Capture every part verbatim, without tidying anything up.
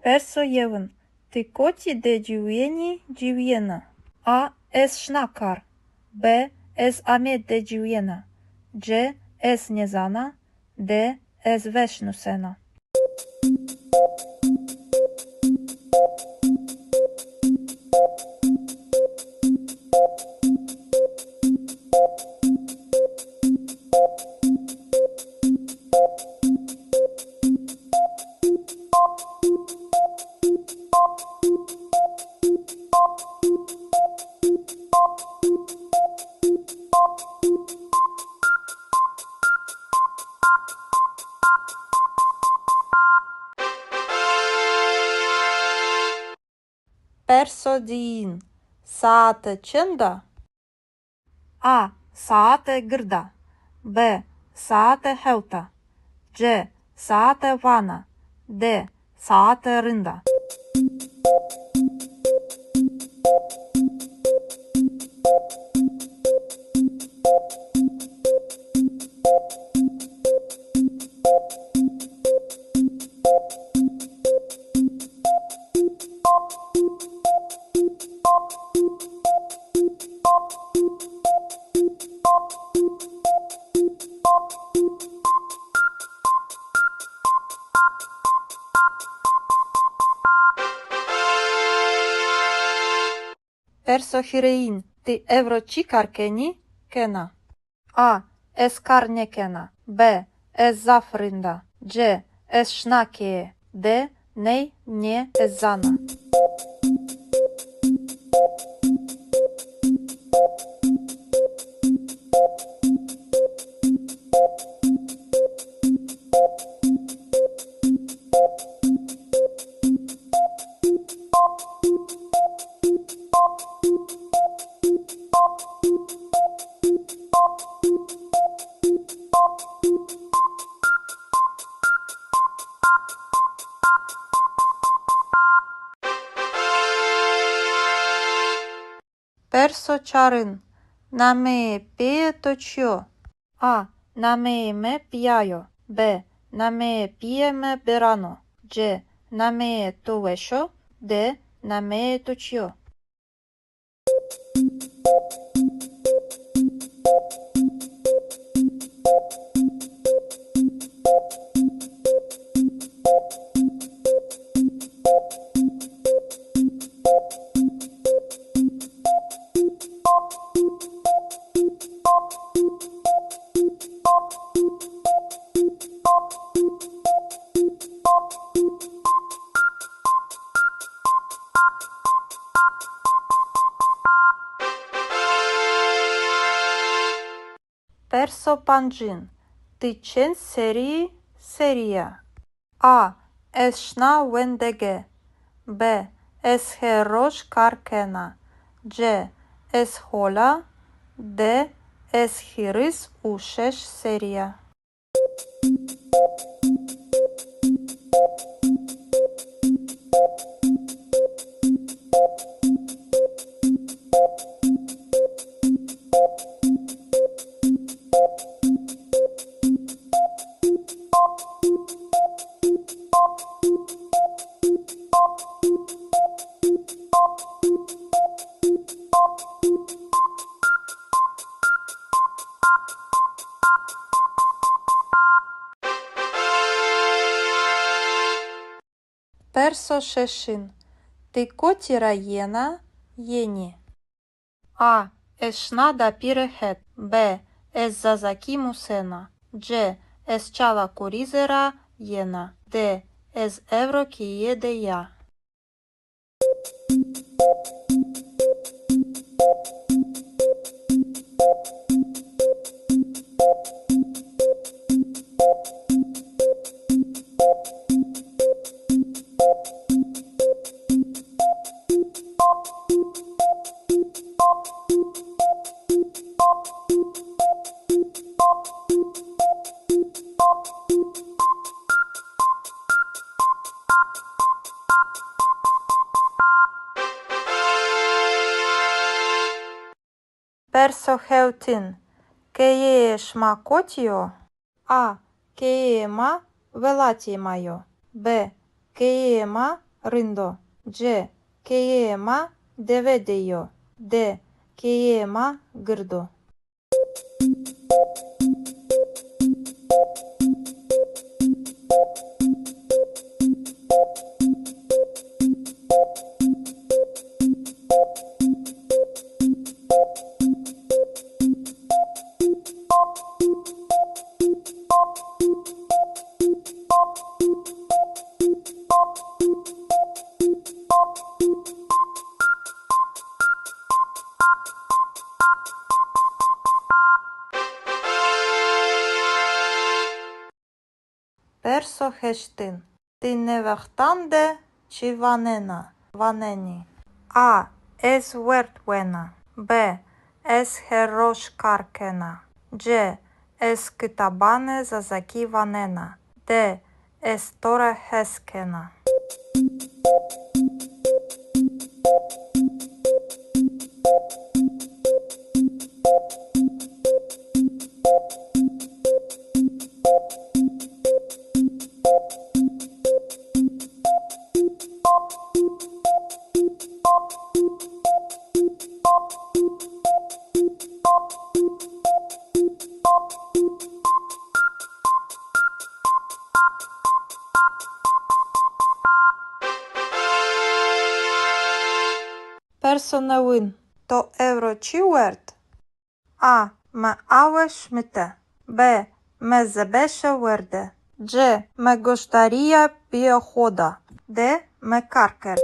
Perso yewin. Ti kotî de ciwîyenî, ciwîyena? A. Ez şina kar. B. Ez Amed de ciwîyena. C. Ez nêzana. D. Ez weş nusena. Perso diyin. Saete çend a? A. Saete gird a. B. Saete hewt a. C. Saete vana. D. Saete rind a. Perso hîrêyin. Ti ewro çi kar kenî, kena? A. Ez kar nêkena. B. Ez zaf rind a. C. Ez şina keye. D. Ney, nê, ez zana. Perso çarin. Nameyê pîyê to çi yo? A. Nameyê mi Pîya yo. B. Nameyê pîyê mi Biran o. C. Nameyê to weş o. D. Nameyê to çi yo? Perso pancin. Ti çend serî, serî ya? A. Ez şina wendege. B. Ez her roj kar kena. C. Ez hol a. D. Ez hîris û şeş serî ya. Perso şeşin. Ti kotî ra yena, yenî? A. Ez şina dapîre het. B. Ez zazakî musena. C. Ez Çala Kurîze ra yena. D. Ez ewro keye de ya. Perso hewtin. Keyeyê şima kotî yo? A. Keyeyê ma welatê ma yo. B. Keyeyê ma rind o. C. Keyeyê ma dewe de yo. D. Keyeyê ma gird o. Perso heştin. Ti nê wextan de çi wanena, wanenî? A. Ez werd wena. B. Ez her roj kar kena. C. Ez kitabanê zazakî wanena. D. Ez to ra hes kena. Perso newin. To ewro çi werd? A. Mi awe şimite. B. Mi zebeşe werde. C. Mi goşdarîya pîyê xo da. D. Mi kar kerd.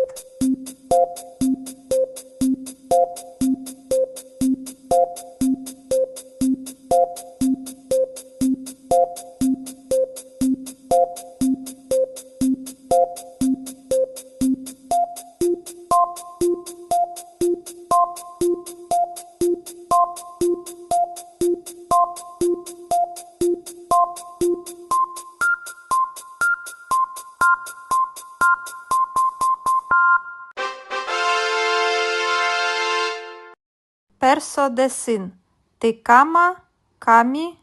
Perso desin. Ti kam a, kam î?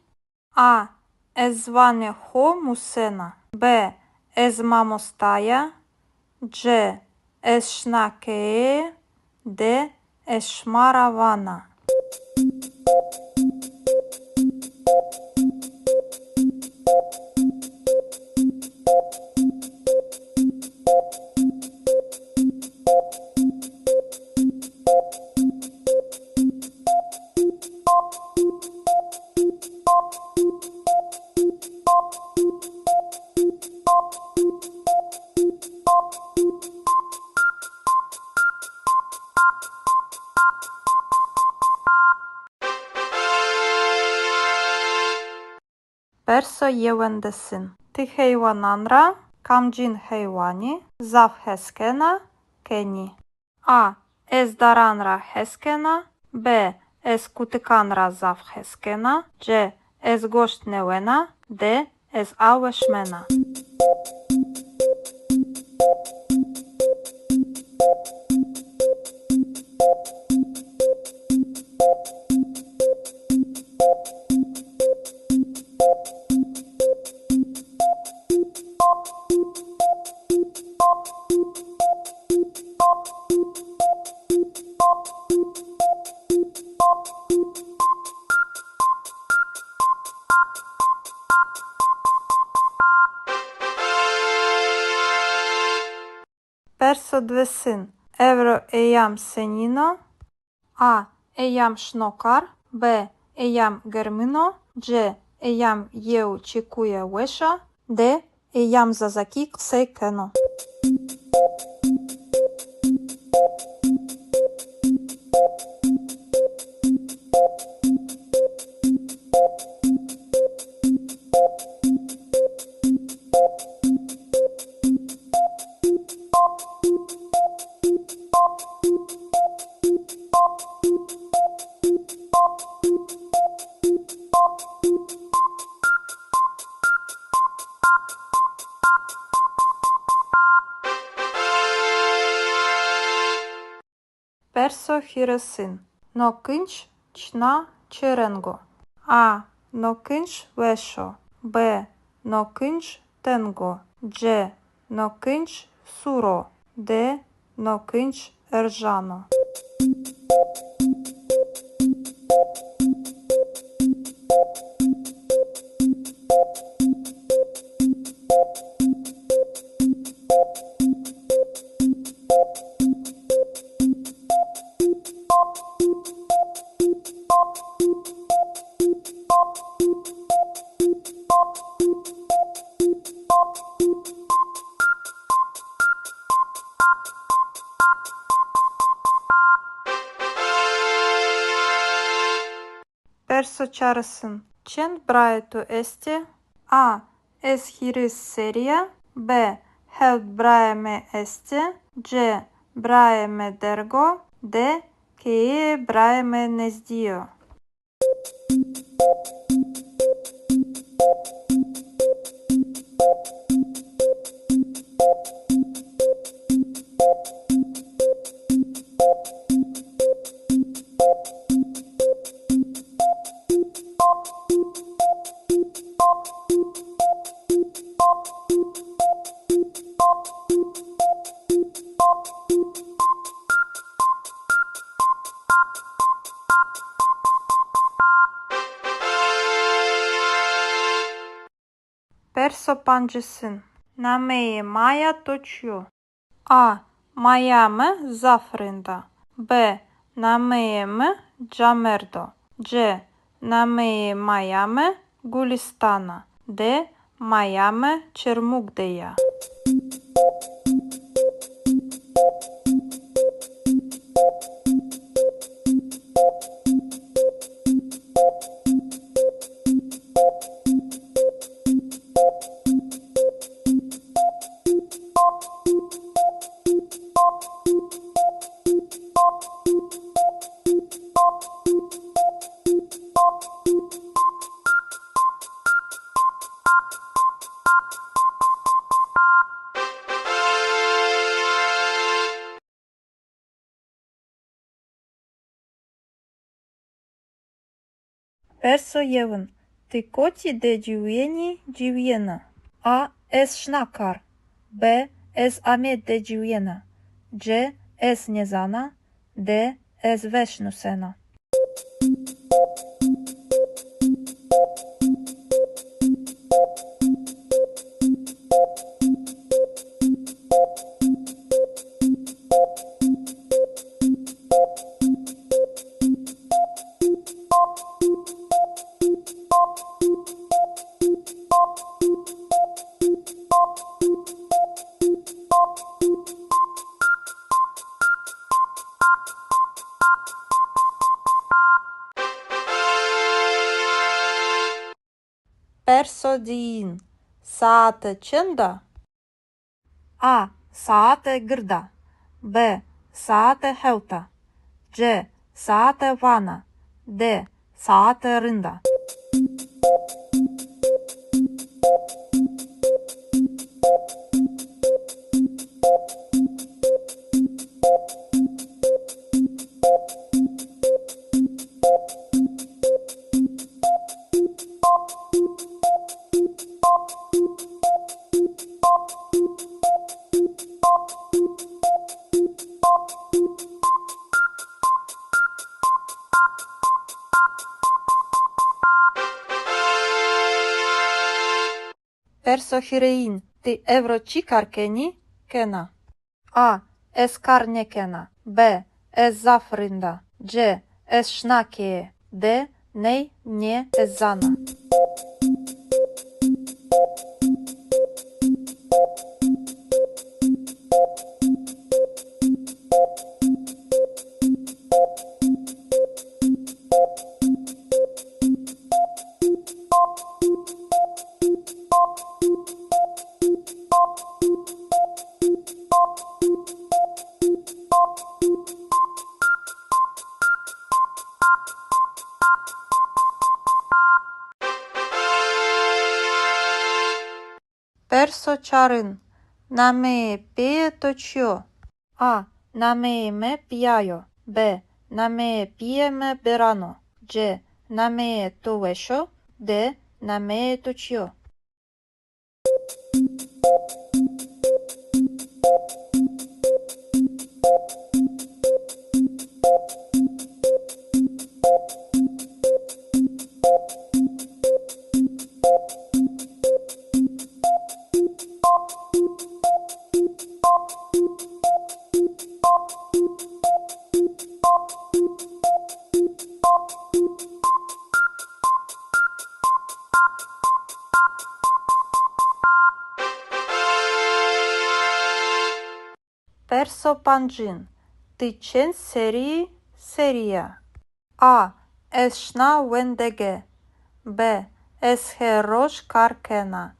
A. Ez ziwanê xo musena. B. Ez mamosta ya. C. Ez şina keye. D. Ez şima ra vana. Perso yewendesin. Ti heywanan ra kamcîn heywanî zaf hes kena, kenî? A. Ez daran ra hes kena. B. Ez kutikan ra zaf hes kena. C. Ez goşt nêwena. D. Ez awe şimena. Perso diwêsin. Ewro eyam senîn o? A. Eyam şino kar. B. Eyam germin o. C. Eyam yew çekuye weş a. D. Eyam zazakî qisey keno. Perso hîrêsin. No kinc çina çi reng o? A. No kinc weş o. B. No kinc teng o. C. No kinc sûr o. D. No kinc erjano. Perso çarisin. Çend birayê to estê? A. Ez hîris serrî ya. B. Hewt birayê mi estê. C. Birayê mi derg o. D. Keyeyê birayê mi nezdî yo. Perso pancisin. Nameyê maya to çi yo? A. Maya mi zaf rind a. B. Nameyê mi Camerd o. C. Nameyê maya mi Gulistan a. D. Maya mi Çermug de ya. Perso yewin. Ti kotî de ciwîyenî, ciwîyena? A. Ez şina kar. B. Ez Amed de ciwîyena. C. Ez nêzana. D. Ez weş nusena. Perso diyin. Saete çend a? A. Saete gird a. B. Saete hewt a. C. Saete vana. D. Saete rind a. Perso hîrêyin. Ti ewro çi kar kenî, kena? A. Ez kar nêkena. B. Ez zaf rind a. C. Ez şina keye. D. Ney, nê, ez zana. Perso çarin. Nameyê pîyê to çi yo? A. Nameyê mi Pîya yo. B. Nameyê pîyê mi Beran o. C. Nameyê to weş o. D. Nameyê to çi yo? Perso pancin. Ti çend serrî yî, serrî ya? A. Ez şina wendege. B. Ez her roj kar kena.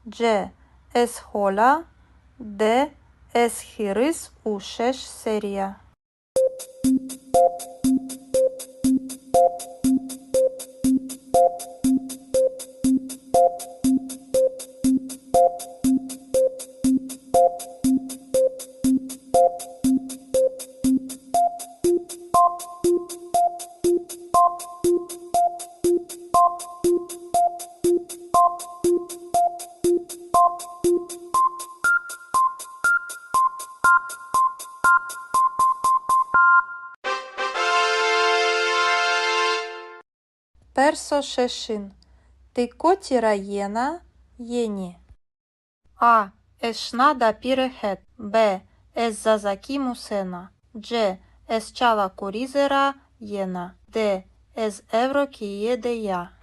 C. Ez hol a. D. Ez hîris û şeş serrî ya. Perso şeşin. Ti kotî ra yena, yenî? A. Ez şina dapîre het. B. Ez zazakî musena. C. Ez Çala Kurîze ra yena. D. Ez ewro keye de ya.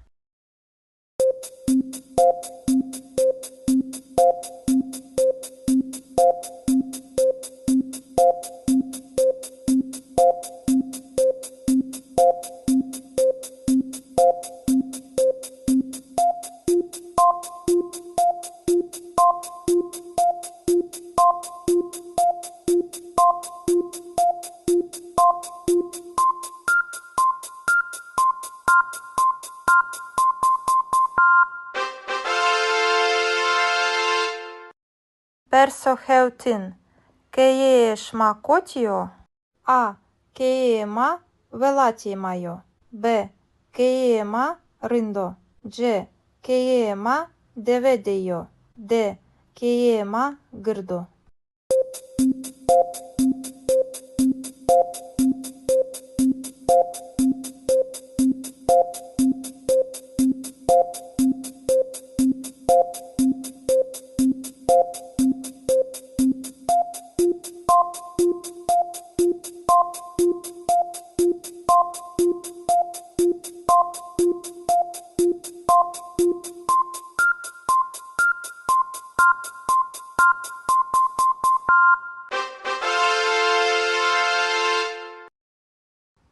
Perso hewtin. Keyeyê şima kotî yo? A. Keyeyê ma welatê ma yo. B. Keyeyê ma rind o. C. Keyeyê ma dewe de yo. D. Keyeyê ma gird o.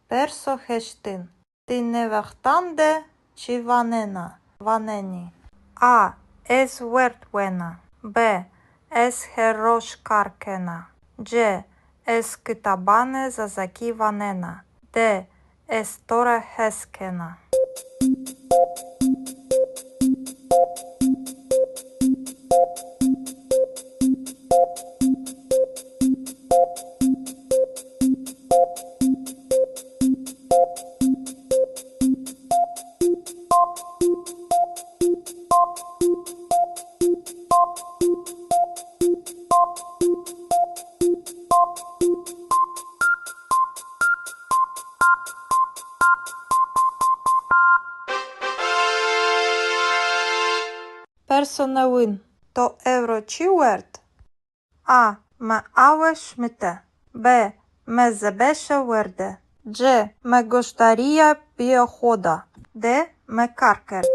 Perso heştin. Ti nê wextan de çi wanena, wanenî? A. Ez werd wena. B. Ez her roj kar kena. C. Ez kitabanê zazakî wanena. D. Ez to ra hes kena. Perso newin. To ewro çi werd? A. Mi awe şimite. B. Mi zebeşe werde. C. Mi goşdarîya pîyê xo da. D. Mi kar kerd.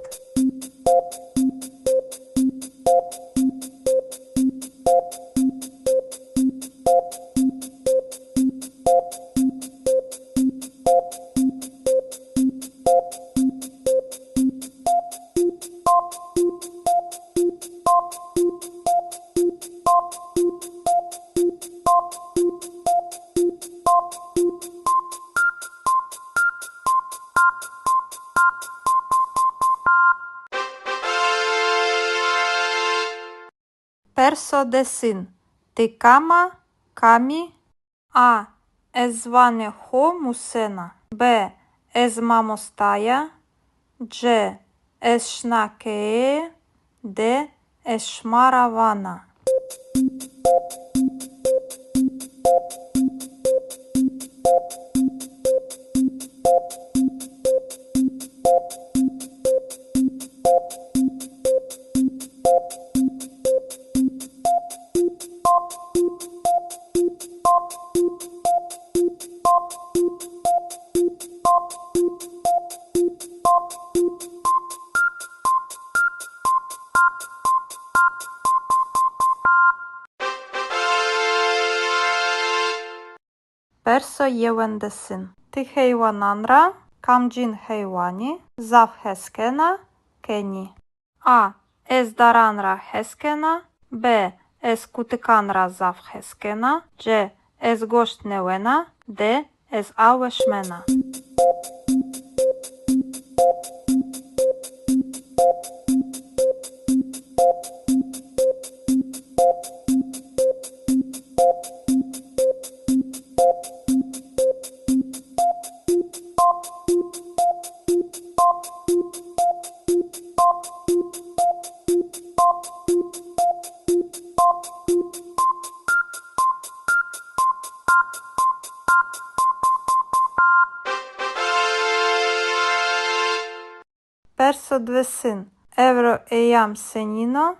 Perso desin. Ti kam a, kam î? A. Ez ziwanê xo musena. B. Ez mamosta ya. C. Ez şina keye. D. Ez şima ra vana. Yewendesin. Ti heywanan ra kamcîn heywanî zaf hes kena, kenî? A. Ez daran ra hes kena. B. Ez kutikan ra zaf hes kena. C. Ez goşt nêwena. D. Ez awe şimena. Perso diwêsin. Ewro eyam senîn o?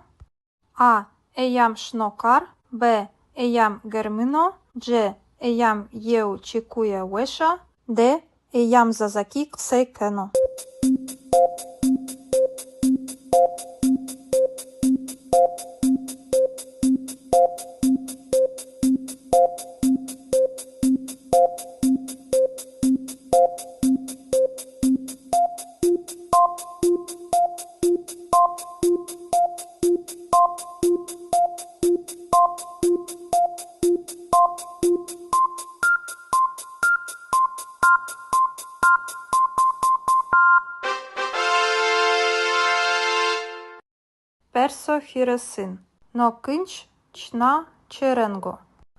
A. Eyam şino kar. B. Eyam germin o. C. Eyam yew çekuye weş a. D. Eyam zazakî qisey keno. Perso hîrêsin. No kinc çina çi reng o?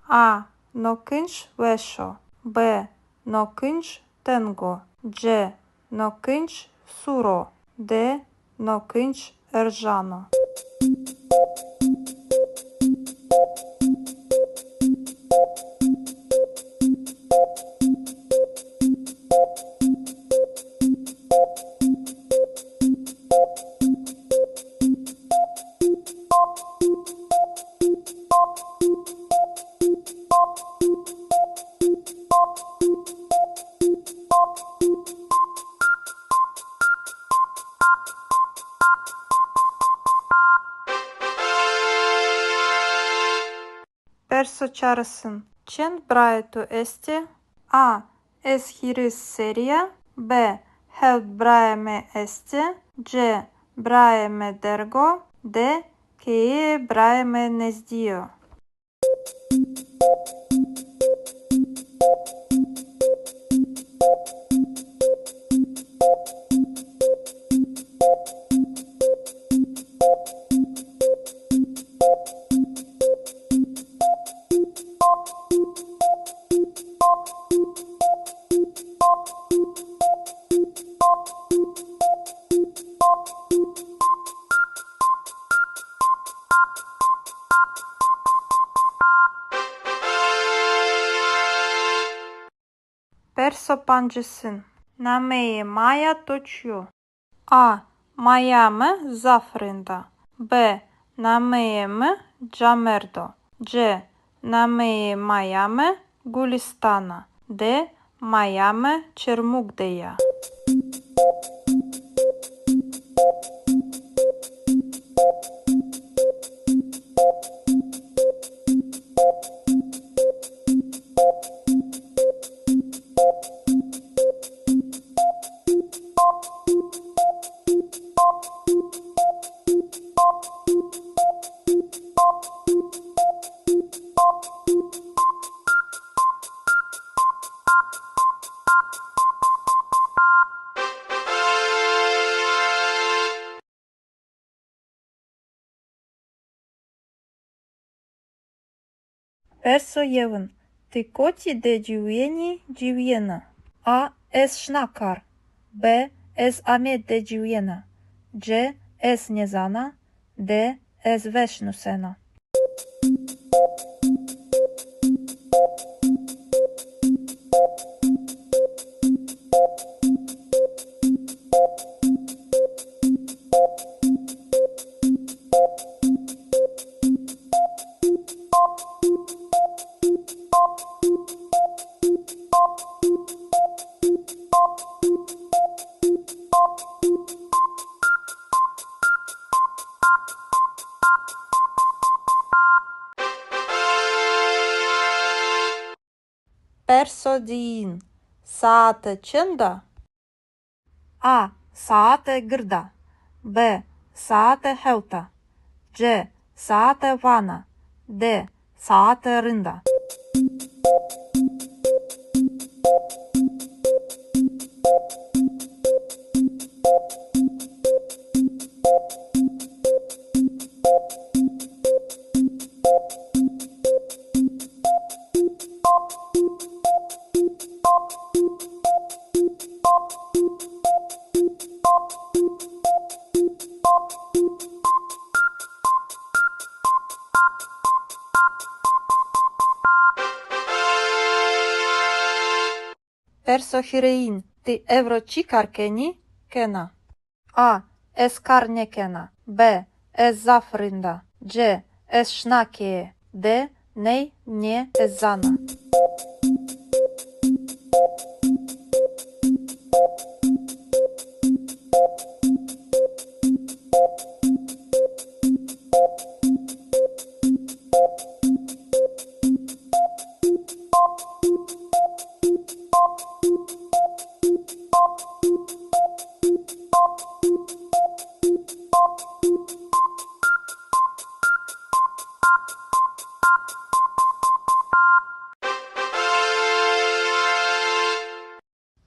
A. No kinc weş o. B. No kinc teng o. C. No kinc sûr o. D. No kinc erjan o. Perso çarêsin. Çend birayê to estê? A. Ez hîris serrî ya. B. Hewt birayê mi estê. C. Birayê mi derg o. D. Keyeyê birayê mi nezdî yo. Perso pancêsin. Nameyê maya to çi yo? A. Maya mi zaf rind a. B. Nameyê mi Camerd o. C. Nameyê maya mi Gulistan a. D. Maya mi Çermug de ya. Perso yewin. Ti kotî de ciwîyenî, ciwîyena? A. Ez şina kar. B. Ez Amed de ciwîyena. C. Ez nêzana. D. Ez weş nusena. Perso diyin. Saete çend a? A. Saete gird a. B. Saete hewt a. C. Saete vana. D. Saete rind a. Perso hîrêyin. Ti ewro çi kar kenî, kena? A. Ez kar nêkena. B. Ez zaf rind a. C. Ez şina keye. D. Ney, nê, ez zana.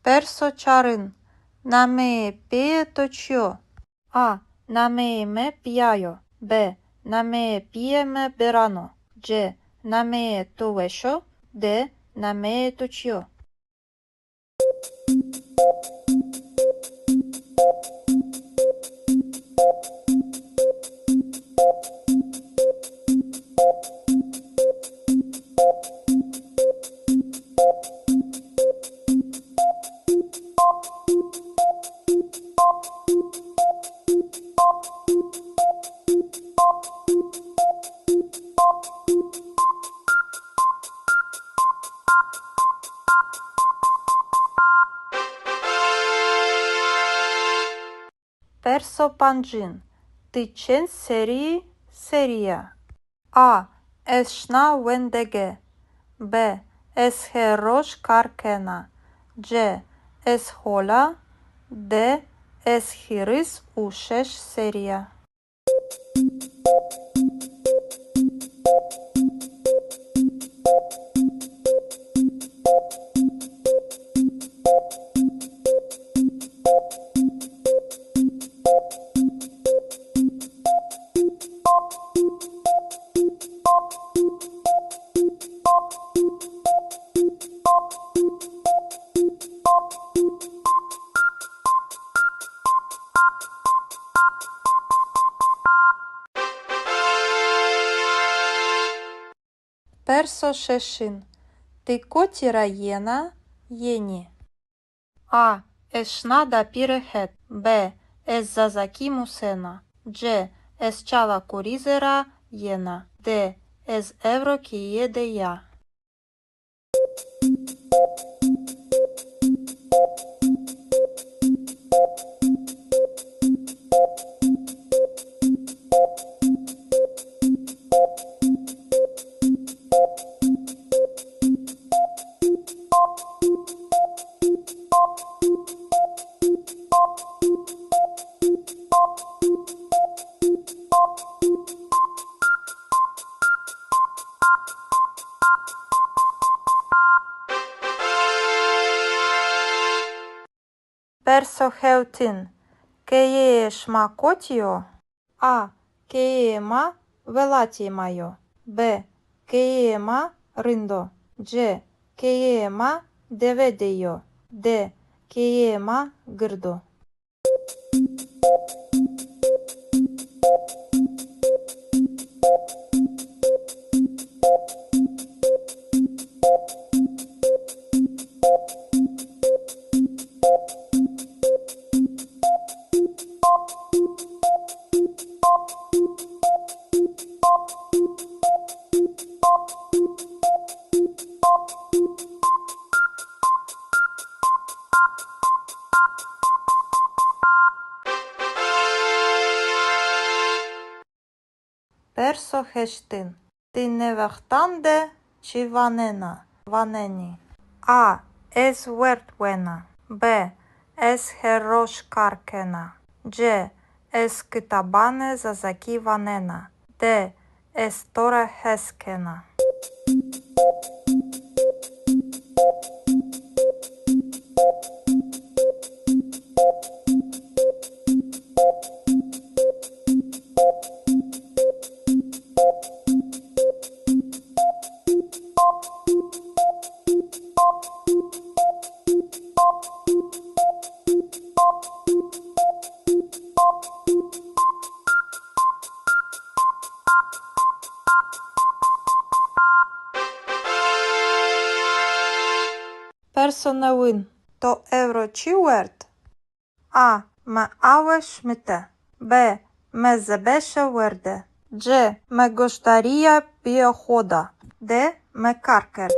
Perso çarin. Nameyê pîyê to çi yo? A. Nameyê mi Pîya yo. B. Nameyê pîyê mi Beran o. C. Nameyê to weş o. D. Nameyê to çi yo? Perso pancin. Ti çend serrî yî, serrî ya? A. Ez şina wendege. B. Ez her roj kar kena. C. Ez hol a. D. Ez hîris û şeş serrî ya. Perso şeşin. Ti kotî ra yena, yenî? A. Ez şina dapîre het. B. Ez zazakî musena. C. Ez Çala Kurîze ra yena. D. Ez ewro keye de ya. Perso hewtin. Keyeyê şima kotî yo? A. Keyeyê ma welatê ma yo. B. Keyeyê ma rind o. C. Keyeyê ma dewe de yo. D. Keyeyê ma gird o. Perso heştin. Ti nê wextan de çi wanena, wanenî? A. Ez werd wena. B. Ez her roj kar kena. C. Ez kitabanê zazakî wanena. D. Ez to ra hes kena. Perso newin. To ewro çi werd? A. Mi awe şimite. B. Mi zebeşe werde. C. Mi goşdarîya pîyê xo da. D. Mi kar kerd.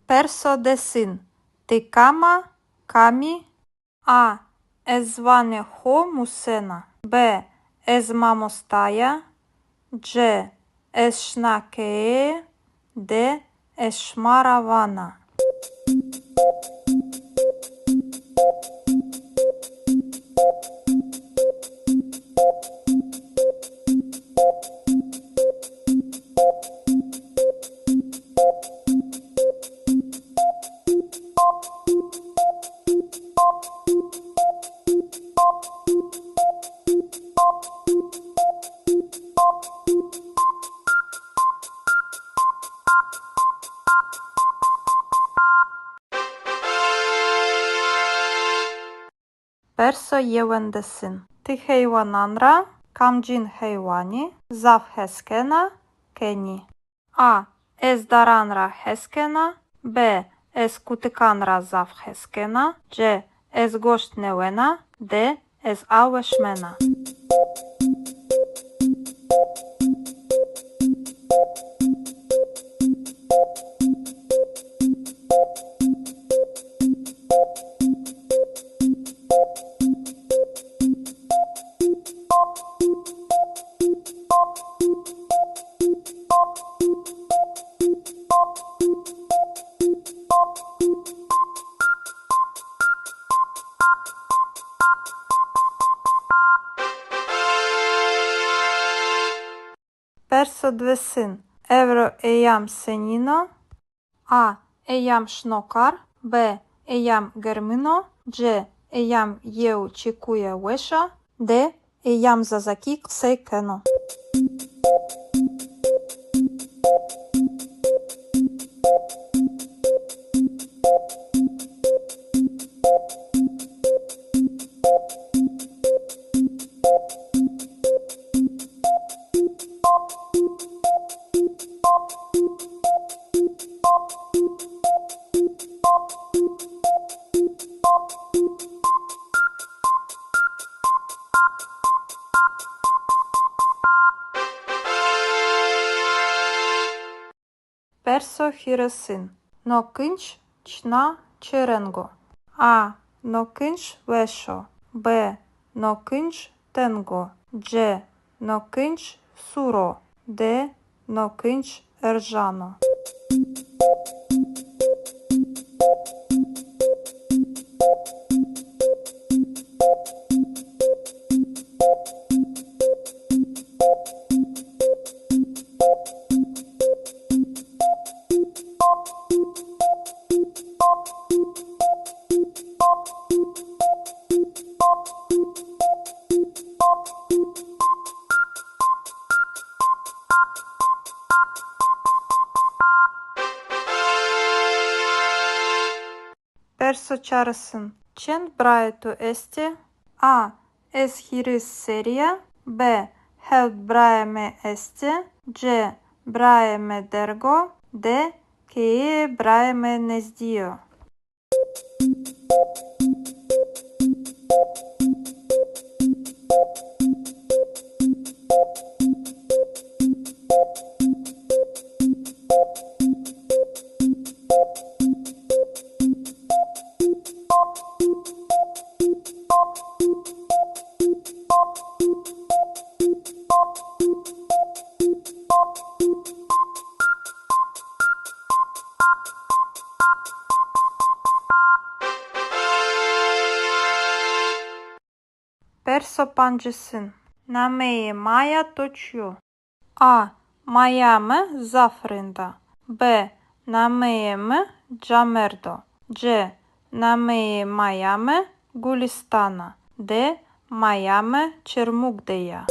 Perso desin. Ti kam a? Kam î? A. Ez ziwanê xo musena. B. Ez mamosta ya. C. Ez şina keye. D. Ez şima ra vana. Perso yewendesin. Ti heywanan ra kamcîn heywanî zaf hes kena, kenî? A. Ez daran ra hes kena. B. Ez kutikan ra zaf hes kena. C. Ez goşt nêwena. D. Ez awe şimena. Perso diwêsin. Ewro eyam senîn o? A. Eyam şino kar. B. Eyam germin o. C. Eyam yew çekuye weş a. D. Eyam zazakî qisey keno. Perso hîrêsin. No kinc çina çi reng o? A. No kinc weş o. B. No kinc teng o. C. No kinc sûr o. D. No kinc erjan o. Perso çarêsin. Çend birayê to estê? A. Ez hîris serrî ya. B. Hewt birayê mi estê. C. Birayê mi derg o. D. Keyeyê birayê mi nezdî yo. Perso pancisin. Nameyê maya to çi yo? A. Maya mi zaf rind a. B. Nameyê mi Camerd o. C. Nameyê maya mi Gulistan a. D. Maya mi Çermug de ya.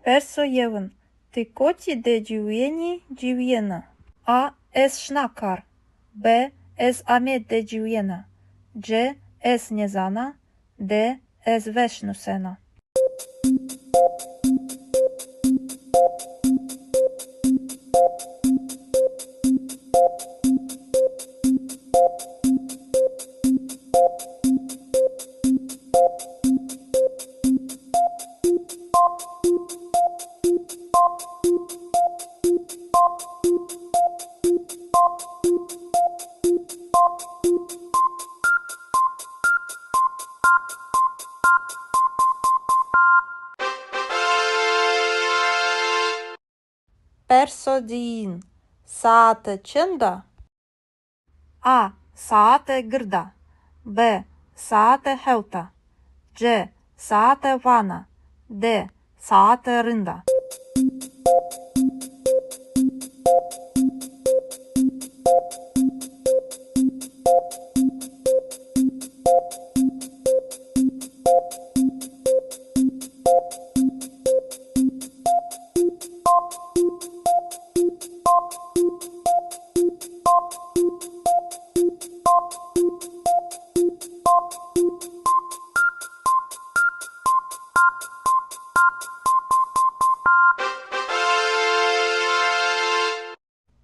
Perso yewin. Ti kotî de ciwîyenî, ciwîyena? A. Ez şina kar. B. Ez Amed de ciwîyena. C. Ez nêzana. D. Ez weş nusena. Perso diyin. Saete çend a? A. Saete gird a. B. Saete hewt a. C. Saete vana. D. Saete rind a.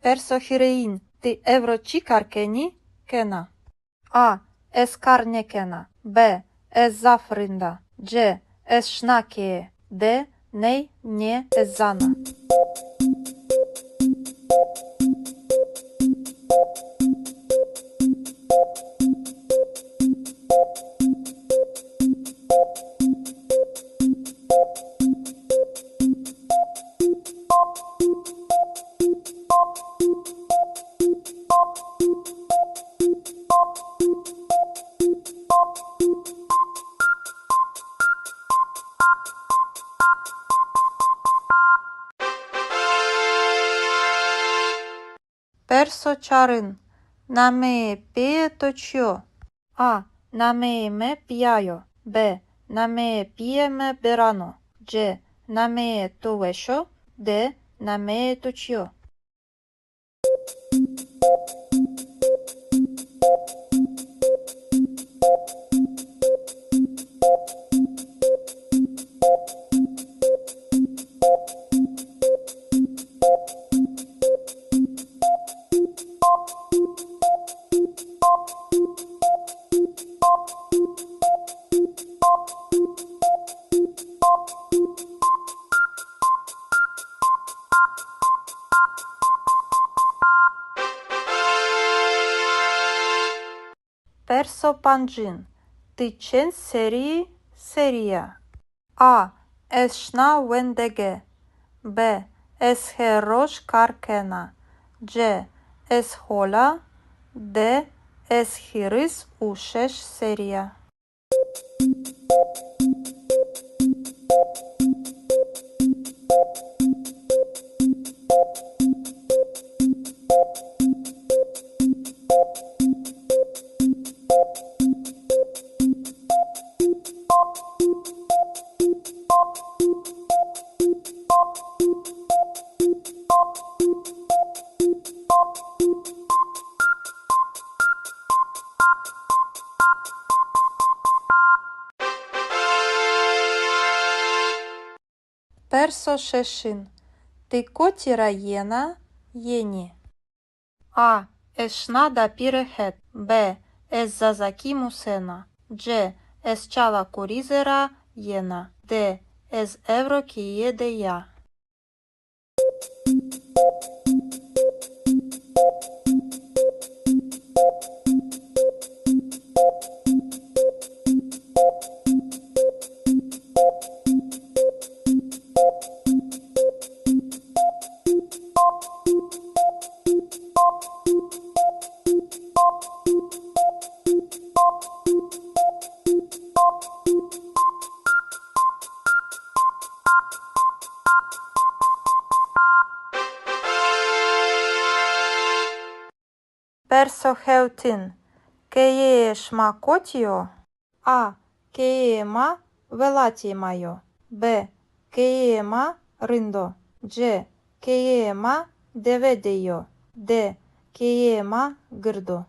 Perso hîrêyin. Ti ewro çi kar kenî, kena? A. Ez kar nêkena. B. Ez zaf rind a. C. Ez şina keye. D. Ney, nê, ez zana. Perso çarin. Nameyê pîyê to çi yo? A. Nameyê mi Pîya yo. B. Nameyê pîyê mi Beran o. C. Nameyê to weş o. D. Nameyê to çi yo? Perso pancin. Ti çend serrî serrî ya? A. Ez şina wendege. B. Ez her roj kar kena. C. Ez hol a. D. Ez hîris û şeş serrî ya. Perso şeşin. Ti kotî ra yena, yenî? A. Ez şina dapîre het. B. Ez zazakî musena. C. Ez Çala Kurîze ra yena. D. Ez ewro keye de ya. Perso hewtin. Keyeyê şima kotî yo? A. Keyeyê ma welatê ma yo. B. Keyeyê ma rind o. C. Keyeyê ma dewe de yo. D. Keyeyê ma gird o.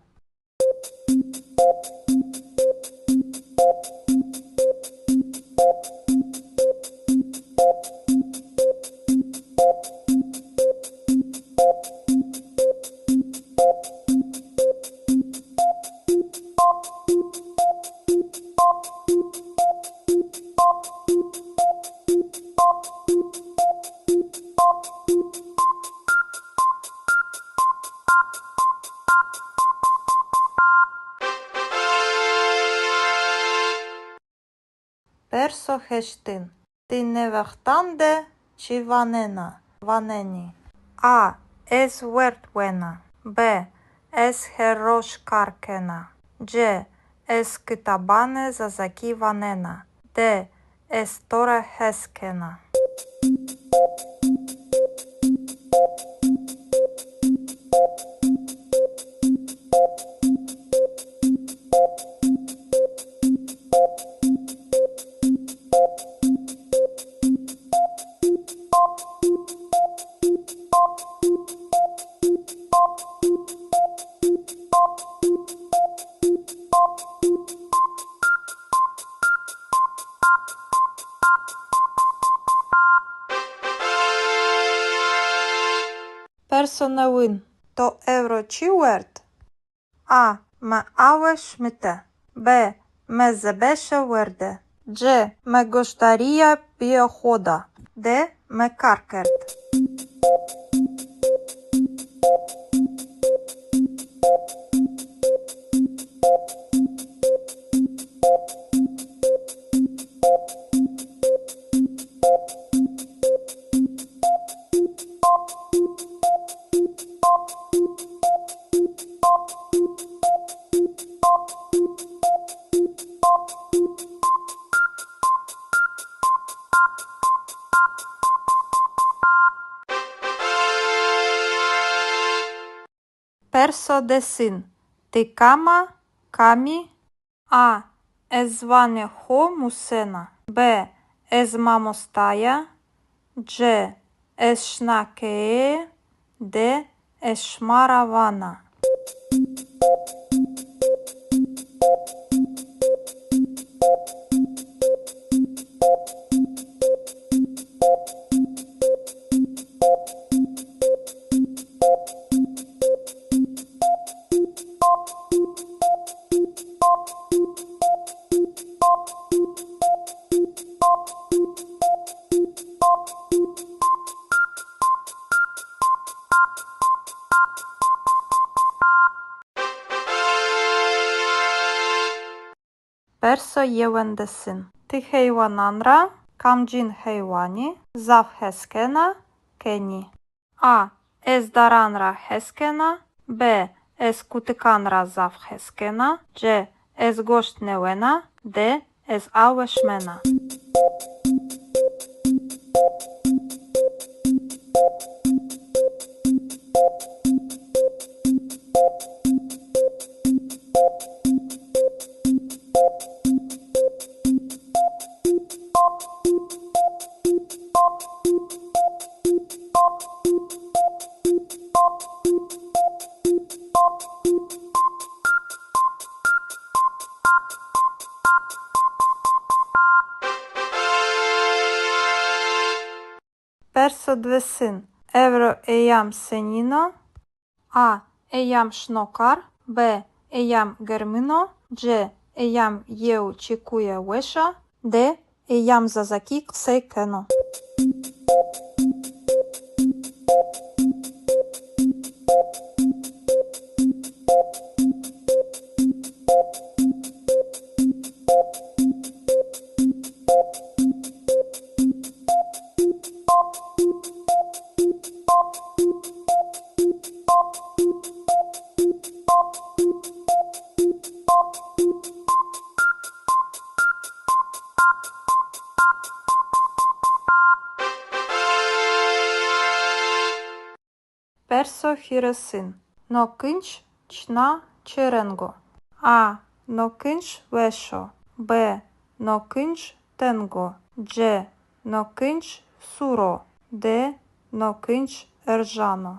Perso heştin. Ti nê wextan de çi wanena, wanenî? A. Ez werd wena. B. Ez her roj kar kena. C. Ez kitabanê zazakî wanena. D. Ez to ra hes kena. Perso newin. To ewro çi werd? A. Mi awe şimite. B. Mi zebeşe werde. C. Mi goşdarîya pîyê xo da. D. Mi kar kerd. Perso desin. Ti kam a, kam î? A. Ez ziwanê xo musena. B. Ez mamosta ya. C. Ez şina keye. D. Ez şima ra vana. Perso yewendesin. Ti heywanan ra kamcîn heywanî zaf hes kena, kenî? A. Ez daran ra hes kena. B. Ez kutikan ra zaf hes kena. C. Ez goşt nêwena. D. Ez awe şimena. Perso diwêsin. Ewro eyam senîn o? A. Eyam şino kar. B. Eyam germin o. C. Eyam yew çekuye weş a. D. Eyam zazakî qisey keno. Perso hîrêsin. No kinc çina çi reng o? A. No kinc weş o. B. No kinc teng o. C. No kinc sûr o. D. No kinc erjan o.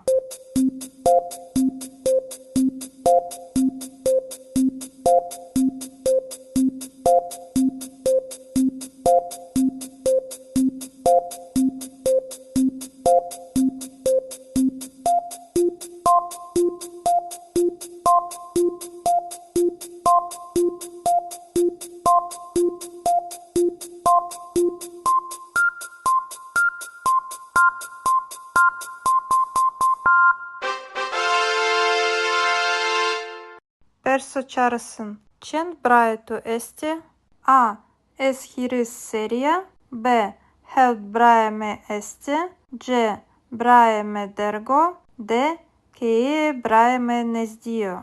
Perso çarêsin. Çend birayê to estê? A. Ez hîris serrî ya. B. Hewt birayê mi estê. C. Birayê mi derg o. D. Keyeyê birayê mi nezdî yo.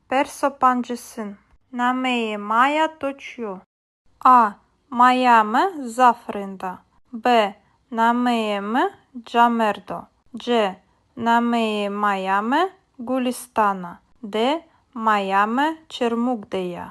Perso pancêsin. Nameyê maya to çi yo? A. Maya mi zaf rind a. B. Nameyê mi Camerd o. C. Nameyê maya mi Gulîstan a. D. Maya mi Çermug de ya.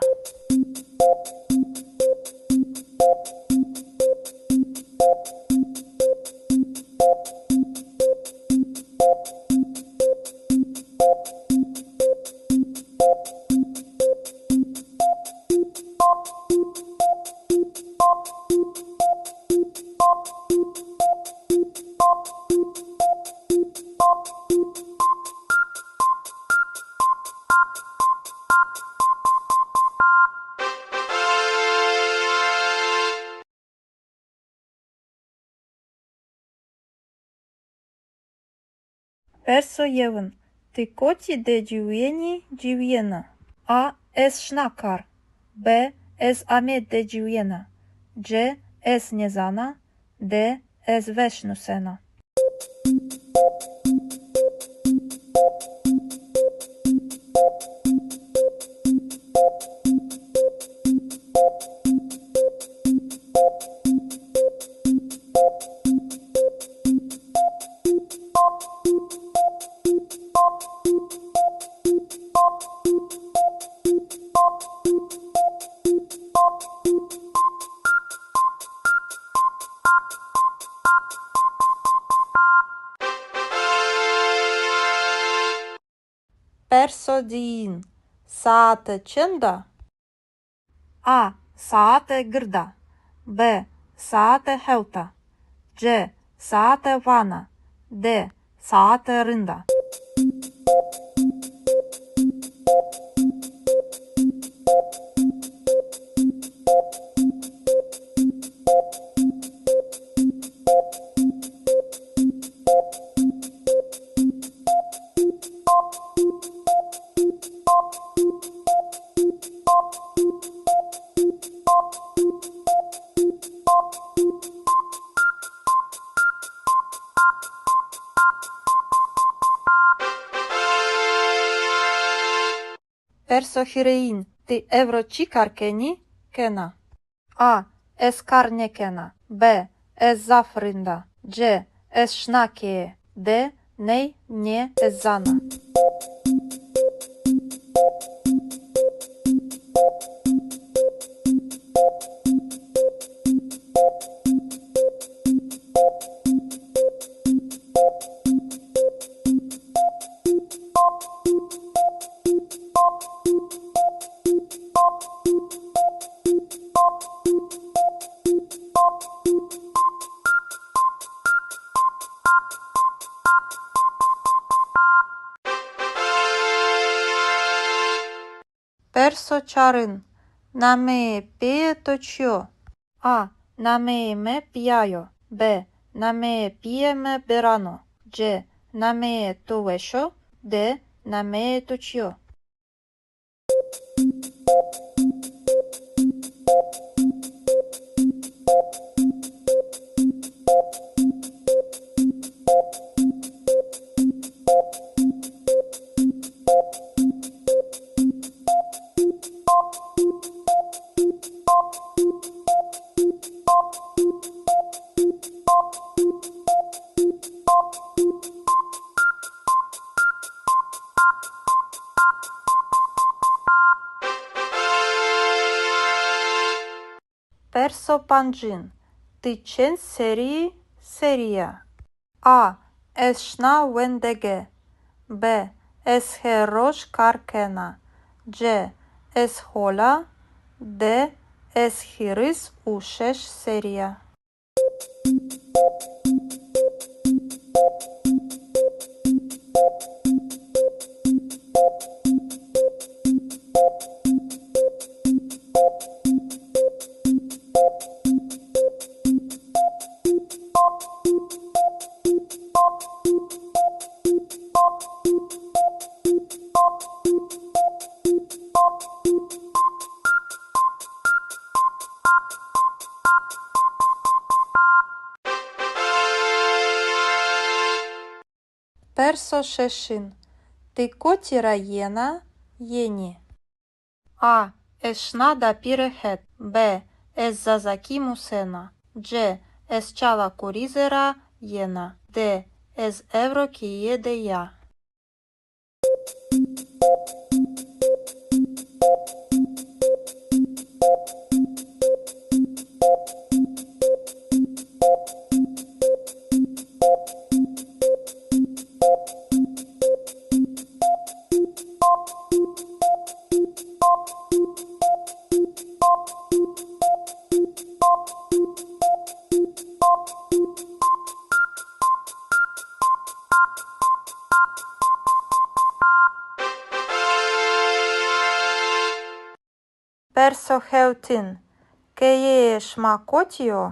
Perso yewin. Ti kotî de ciwîyenî, ciwîyena? A. Ez şina kar. B. Ez Amed de ciwîyena. C. Ez nêzana. D. Ez weş nusena. Perso diyin. Saete çend a? A. Saete gird a. B. Saete hewt a. C. Saete vana. D. Saete rind a. Perso hîrêyin. Ti ewro çi kar kenî? Kena. A. Ez kar nêkena. B. Ez zaf rind a. C. Ez şina keye. D. Ney, nê, ez zana. Perso çarin. Nameyê pîyê to çi yo? A. Nameyê mi Pîya yo. B. Nameyê pîyê mi Beran o. C. Nameyê to weş o. D. Nameyê to çi yo? Perso pancin. Ti çend serrî yî? Serrî ya. A. Ez şina wendegeh. B. Ez her roj kar kena. C. Ez hol a. D. Ez hîris û şeş serrî ya. Perso şeşin. Ti kotî ra yena, yenî? A. Ez şina dapîre het. B. Ez zazakî musena. C. Ez Çala Kurîze ra yena. D. Ez ewro keye de ya. Perso hewtin. Keyeyê şima kotî yo?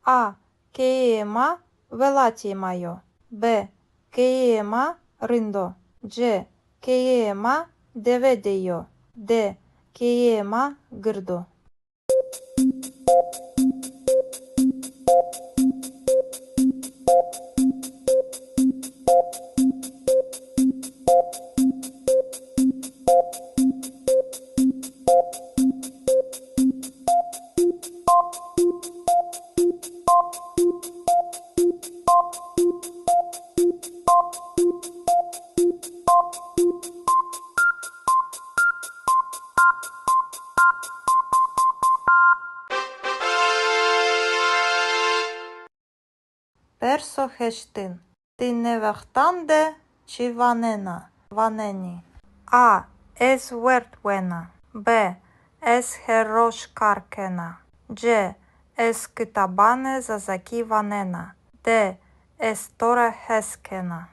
A. Keyeyê ma welatê ma yo. B. Keyeyê ma rind o. C. Keyeyê ma dewe de yo. D. Keyeyê ma gird o. Perso heştin. Ti nê wextan de çi wanena, wanenî? A. Ez werd wena. B. Ez her roj kar kena. C. Ez kitabanê zazakî wanena. D. Ez to ra hes kena.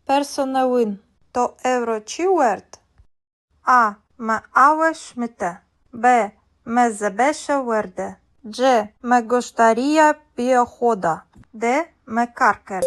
Perso newin. To ewro çi werd? A. Mi awe şimite. B. Mi zebeşe werde. C. Mi goşdarîya pîyê xo da. D. Mi kar kerd.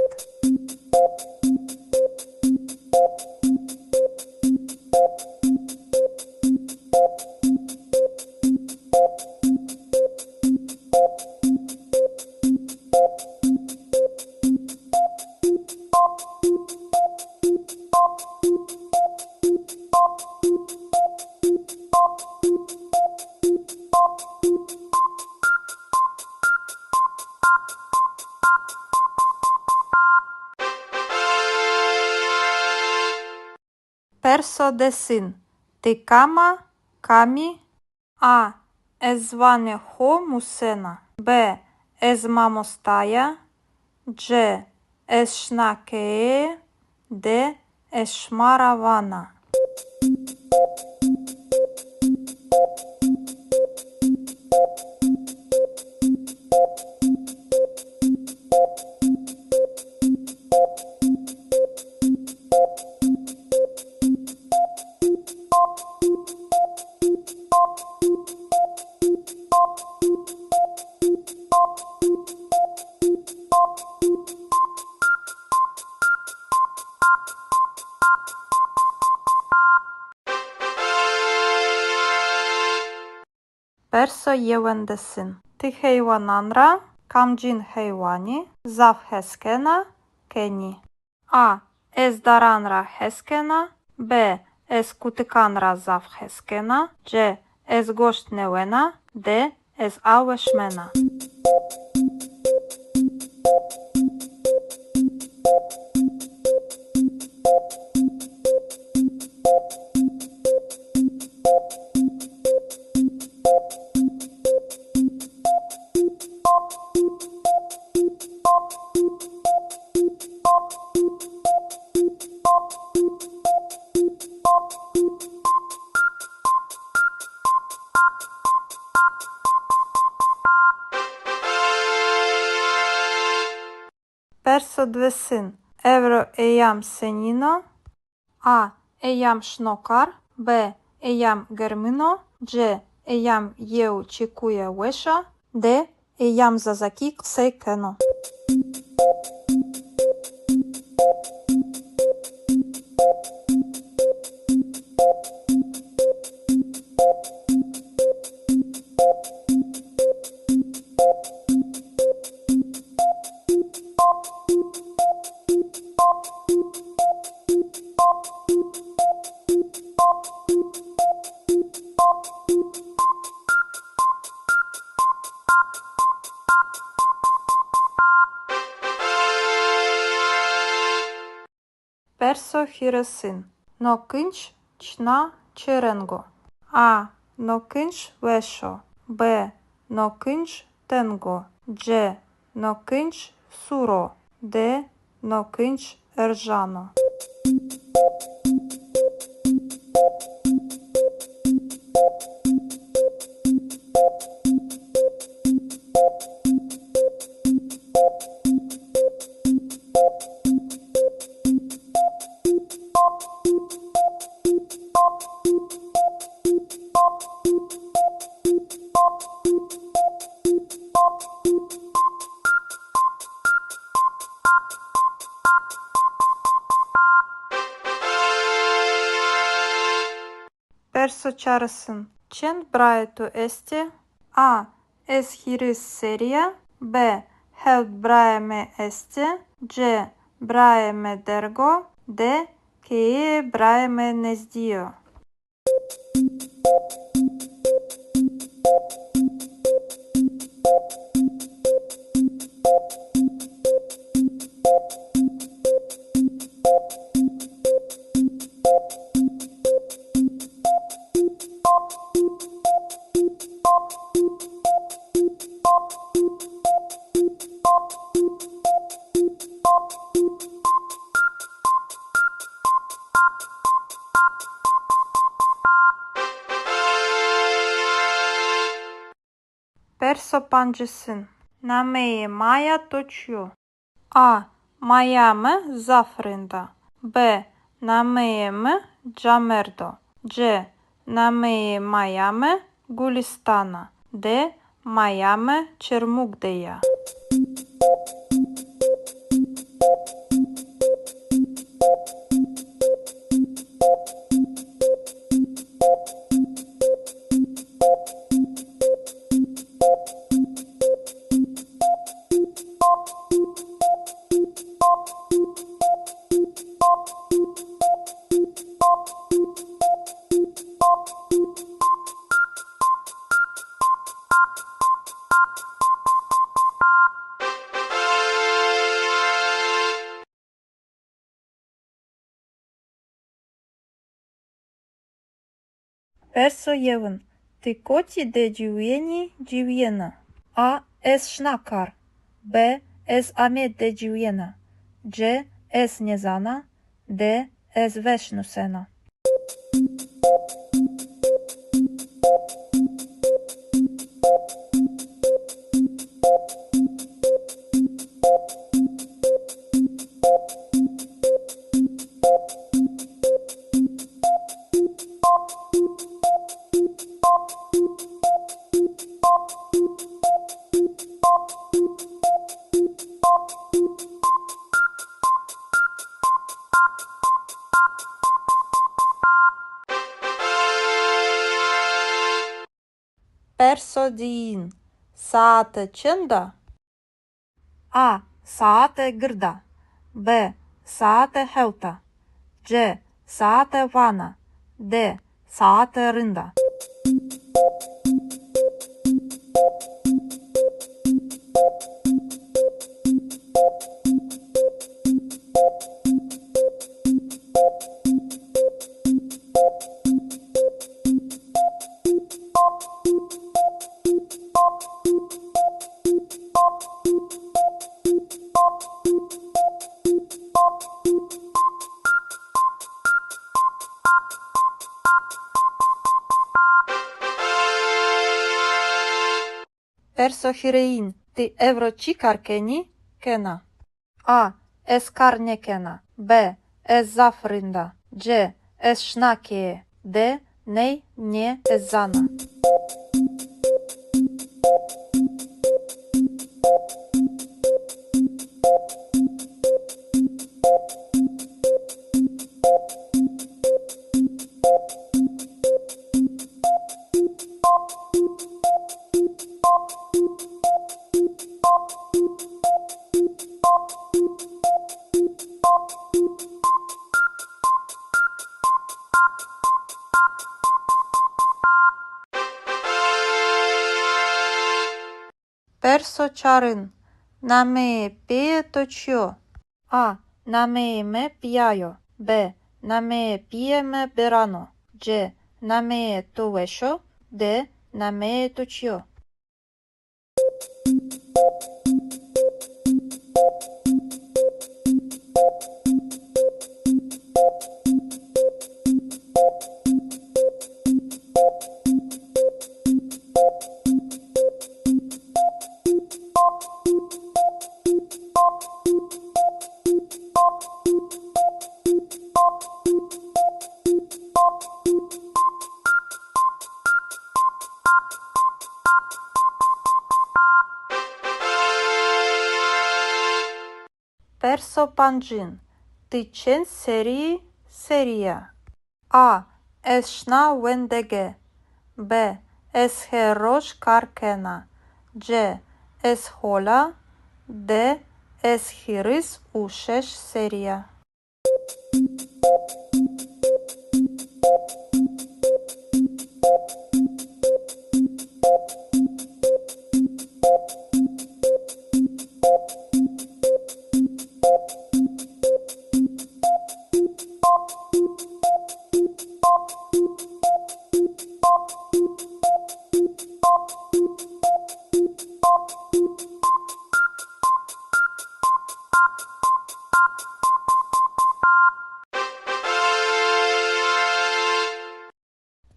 Perso desin. Ti kam a, kam î? A. Ez ziwanê xo musena. B. Ez mamosta ya. C. Ez şina keye. D. Ez şima ra vana. Perso yewendesin. Ti heywanan ra kamcîn heywanî zaf hes kena, kenî? A. Ez daran ra hes kena. B. Ez kutikan ra zaf hes kena. C. Ez goşt nêwena. D. Ez awe şimena. Perso diwêsin. Ewro eyam senîn o? A. Eyam şino kar. B. Eyam germin o. C. Eyam yew çekuye weş a. D. Eyam zazakî qisey keno. Perso hîrêsin. No kinc çina çi reng o? A. No kinc weş o. B. No kinc teng o. C. No kinc sûr o. D. No kinc erjan o. Perso çarêsin. Çend birayê to estê? A. Ez hîris serrî ya. B. Hewt birayê mi estê. C. Birayê mi derg o. D. Keyeyê birayê mi nezdî yo. Perso pancisin. Nameyê maya to çi yo? A. Maya mi zaf rind a. B. Nameyê mi Camerd o. C. Nameyê maya mi Gulistan a. D. Maya mi Çermug de ya. Perso yewin. Ti kotî de ciwîyenî, ciwîyena? A. Ez şina kar. B. Ez Amed de ciwîyena. C. Ez nêzana. D. Ez weş nusena. Perso diyin. Saete çend a? A. Saete gird a. B. Saete hewt a. C. Saete vana. D. Saete rind a. Perso hîrêyin. Ti ewro çi kar kenî, kena? A. Ez kar nêkena. B. Ez zaf rind a. C. Ez şina keye. D. Ney, nê, ez zana. Perso çarin. Nameyê pîyê to çi yo? A. Nameyê mi Pîya yo. B. Nameyê pîyê mi Beran o. C. Nameyê to weş o. D. Nameyê to çi yo? Perso pancin. Ti çend serrî serrî ya? A. Ez şina wendege. B. Ez her roj kar kena. C. Ez hol a. D. Ez hîris û şeş serrî ya.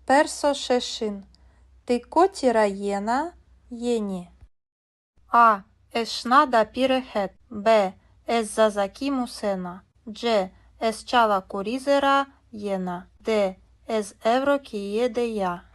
Perso şeşin. Ti kotî ra yena? yenî. A. Ez şina dapîre het. B. Ez zazakî musena. C. Ez Çala Kurîze ra yena. D. Ez ewro keye de ya.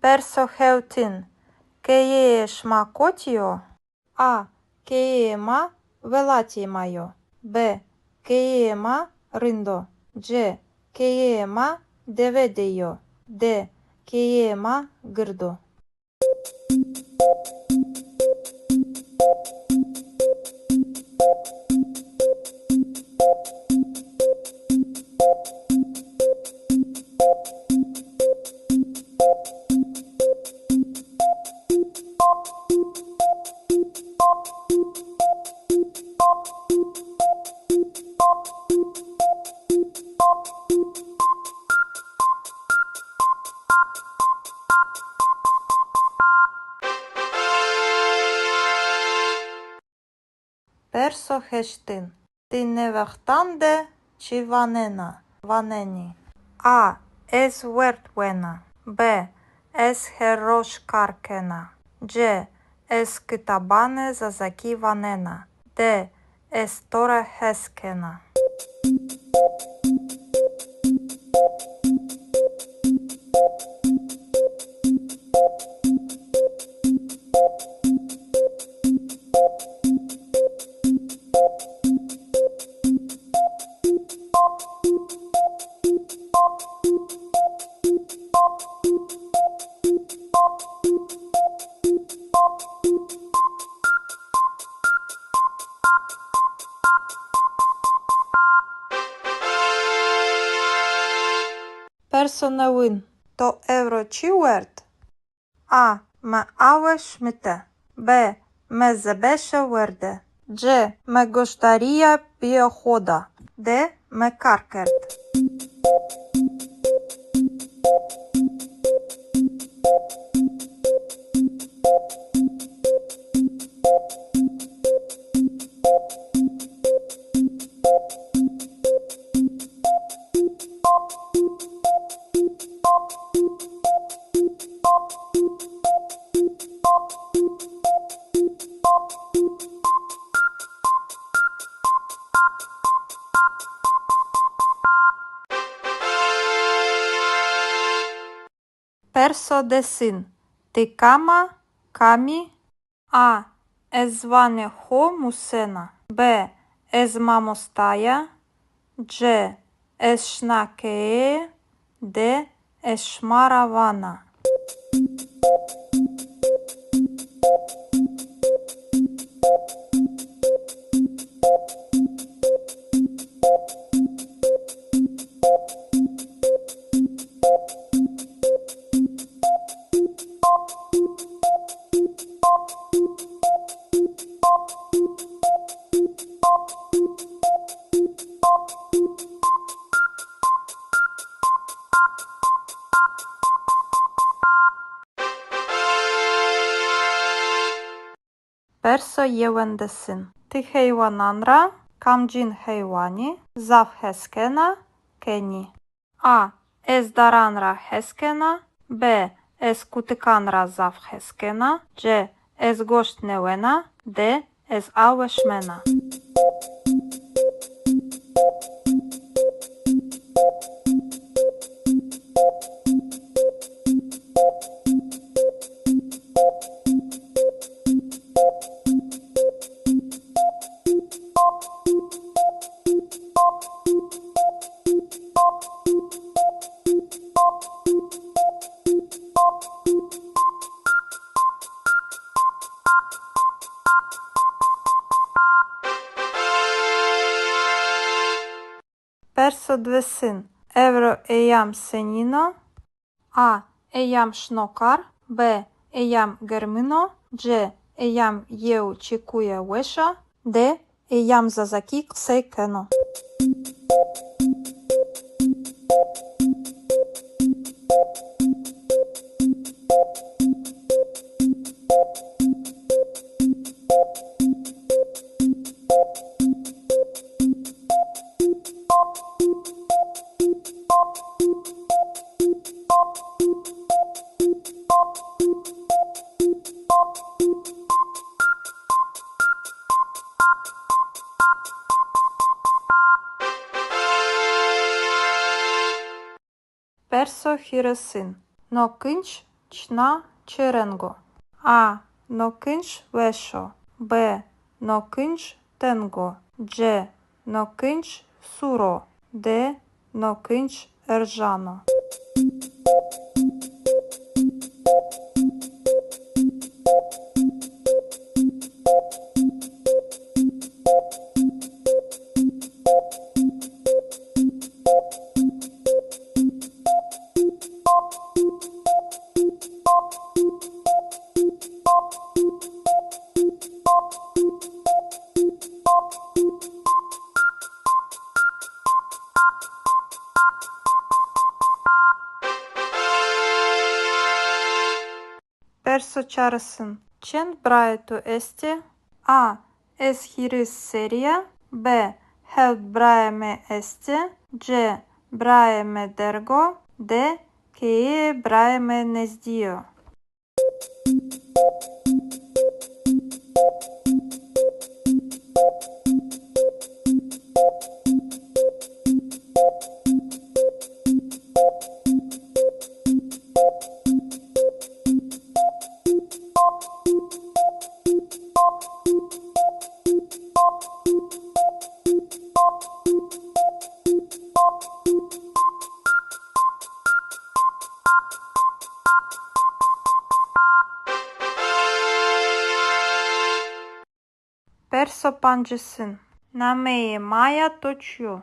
Perso hewtin. Keyeyê şima kotî yo? A. Keyeyê ma welatê ma yo. B. Keyeyê ma rind o. C. Keyeyê ma dewe de yo. D. Keyeyê ma gird o. Perso heştin. Ti nê wextan de çi wanena, wanenî? A. Ez werd wena. B. Ez her roj kar kena. C. Ez kitabanê zazakî wanena. D. Ez to ra hes kena. Perso newin. To ewro çi werd? A. Mi awe şimite. B. Mi zebeşe werde. C. Mi goşdarîya pîyê xo da. D. Mi kar kerd. Perso desin. Ti kam a, kam î? A. Ez ziwanê xo musena. B. Ez mamosta ya. C. Ez şina keye. D. Ez şima ra vana. Perso yewendesin. Ti heywanan ra kamcîn heywanî zaf hes kena, kenî? A. Ez daran ra hes kena. B. Ez kutikan ra zaf hes kena. C. Ez goşt nêwena. D. Ez awe şimena. Perso diwêsin. Ewro eyam senîn o? A. Eyam şino kar. B. Eyam germin o. C. Eyam yew çekuye weş a. D. Eyam zazakî qisey keno. Perso hîrêsin. No kinc çina çi reng o? A. No kinc weş o. B. No kinc teng o. C. No kinc sûr o. D. No kinc erjan o. Perso çarêsin. Çend birayê to estê? A. Ez hîris serrî ya. B. Hewt birayê mi estê. C. Birayê mi derg o. D. Keyeyê birayê mi nezdî yo. Perso pancêsin. Nameyê maya to çi yo?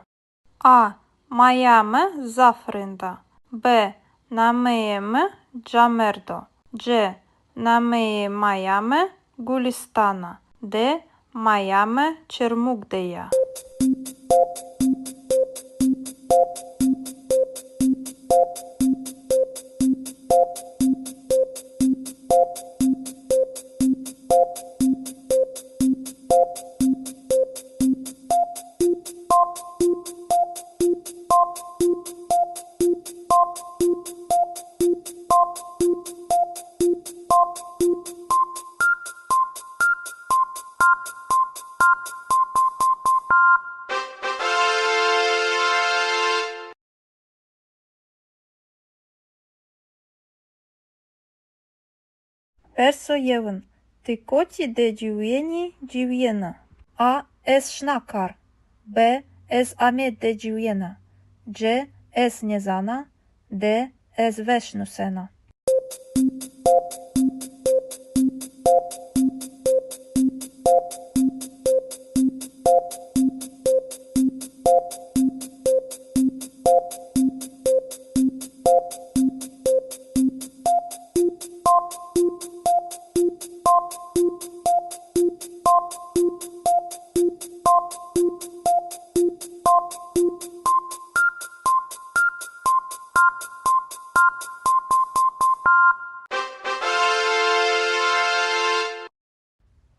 A. Maya mi zaf rind a. B. Nameyê mi Camêrd o. C. Nameyê maya mi Gulîstan a. D. Maya mi Çermug de ya. Perso yewin. Ti kotî de ciwîyenî, ciwîyena? A. Ez şina kar. B. Ez Amed de ciwîyena. C. Ez nêzana. D. Ez weş nusena.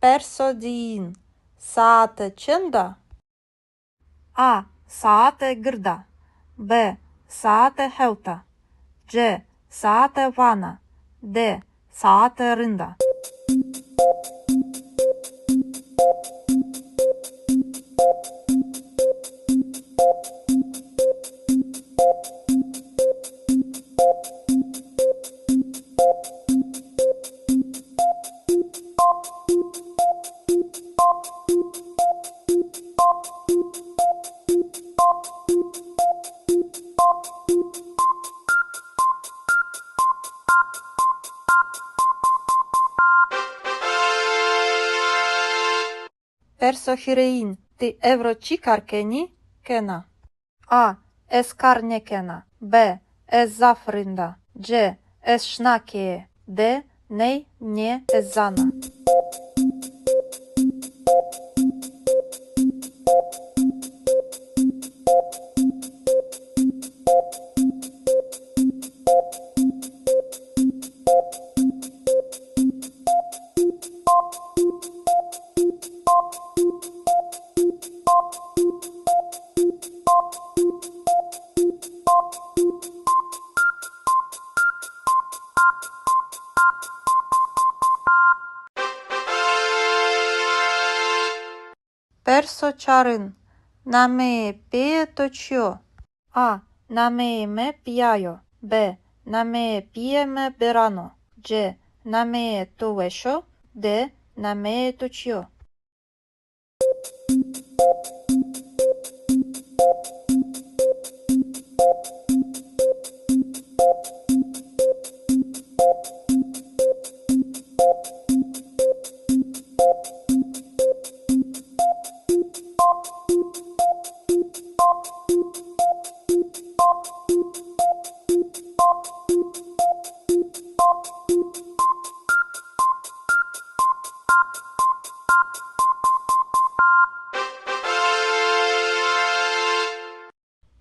Perso diyin. Saete çend a? A. Saete gird a. B. Saete hewt a. C. Saete vana. D. Saete rind a. Perso hîrêyin. Ti ewro çi kar kenî, kena? A. Ez kar nêkena. B. Ez zaf rind a. C. Ez şina keye. D. Ney, nê, ez zana. Perso çarin. Nameyê pîyê to çi yo? A. Nameyê mi Pîya yo. B. Nameyê pîyê mi Biran o. C. Nameyê to weş o. D. Nameyê to çi yo?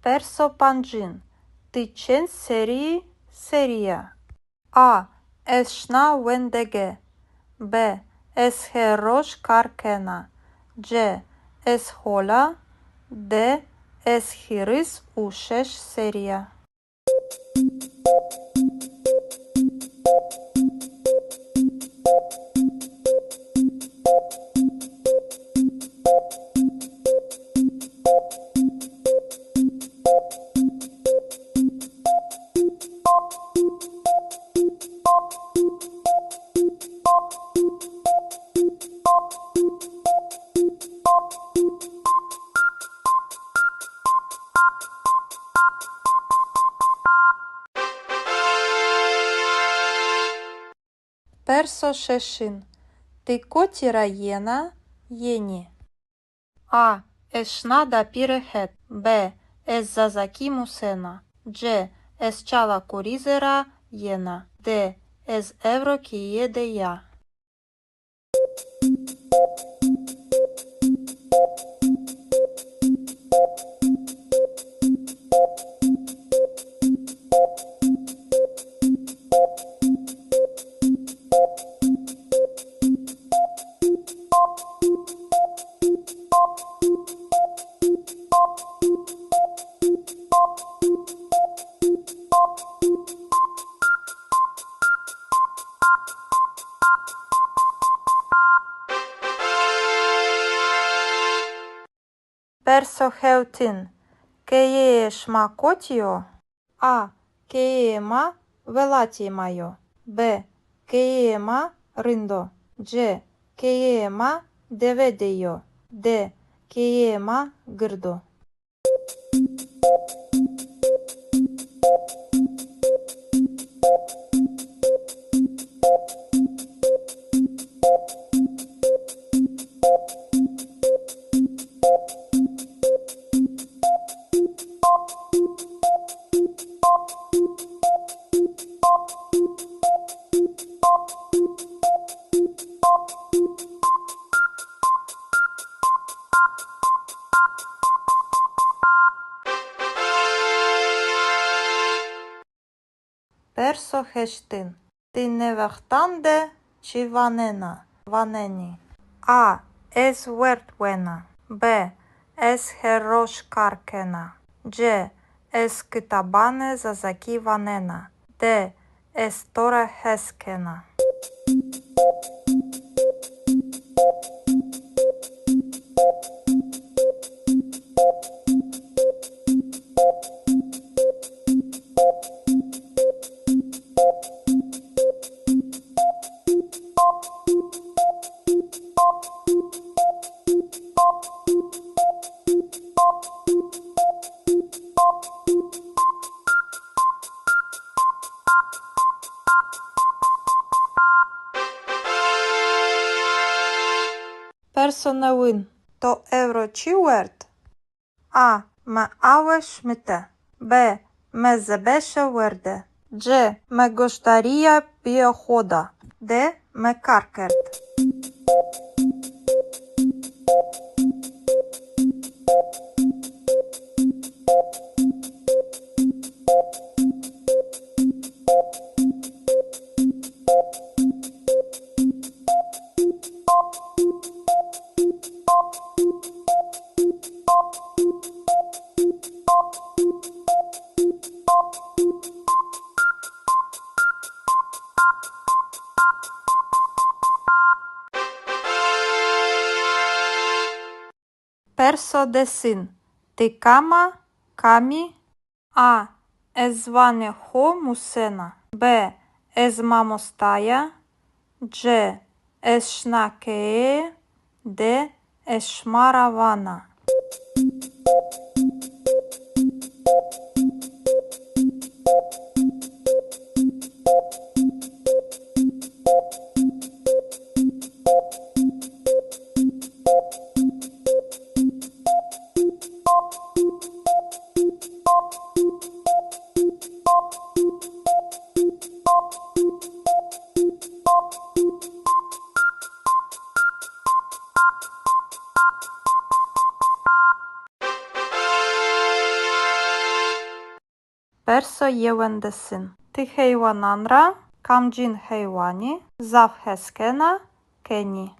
Perso pancin. Ti çend serrî yî, serrî ya? A. Ez şina wendegeh. B. Ez her roj kar kena. C. Ez hol a. D. Ez hîris û şeş serrî ya. Perso şeşin. Ti kotî ra yena, yenî? A. Ez şina dapîre het. B. Ez zazakî musena. C. Ez Çala Kurîze ra yena. D. Ez ewro keye de ya. Perso hewtin. Keyeyê şima kotî yo? A. Keyeyê ma welatê ma yo. B. Keyeyê ma rind o. C. Keyeyê ma dewe de yo. D. Keyeyê ma gird o. Perso heştin. Ti nê wextan de çi wanena, wanenî? A. Ez werd wena. B. Ez her roj kar kena. C. Ez kitabanê zazakî wanena. D. Ez to ra hes kena. Perso newin. To ewro çi werd? A. Mi awe şimite. B. Mi zebeşe werde. C. Mi goşdarîya pîyê xo da. D. Mi kar kerd. Perso desin. Ti kam a, kam î? A. Ez ziwanê xo musena. B. Ez mamosta ya. C. Ez şina keye. D. Ez şima ra vana. Perso yewendesin. Ti heywanan ra kamcîn heywanî zaf hes kena, kenî?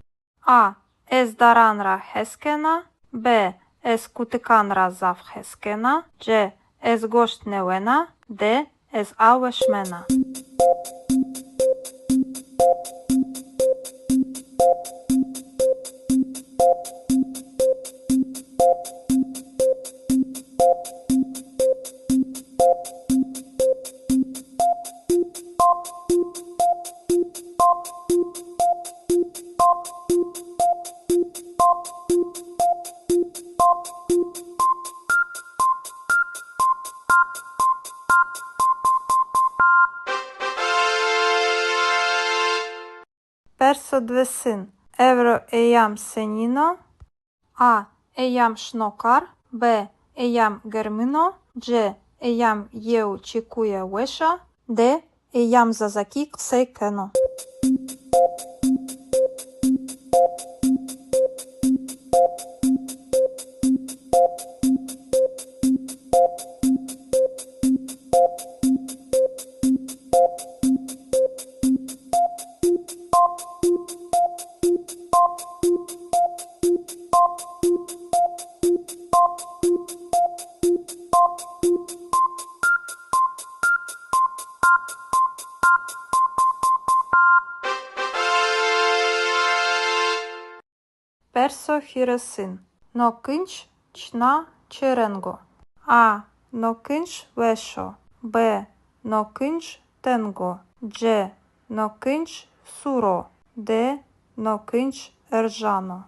A. Ez daran ra hes kena. B. Ez kutikan ra zaf hes kena. C. Ez goşt nêwena. D. Ez awe şimena. Perso diwêsin. Ewro eyam senîn o? A. Eyam şino kar. B. Eyam germin o. C. Eyam yew çekuye weş a. D. Eyam zazakî qisey keno. Perso hîrêsin. No kinc çina çi reng o? A. No kinc weş o. B. No kinc teng o. C. No kinc sûr o. D. No kinc erjan o.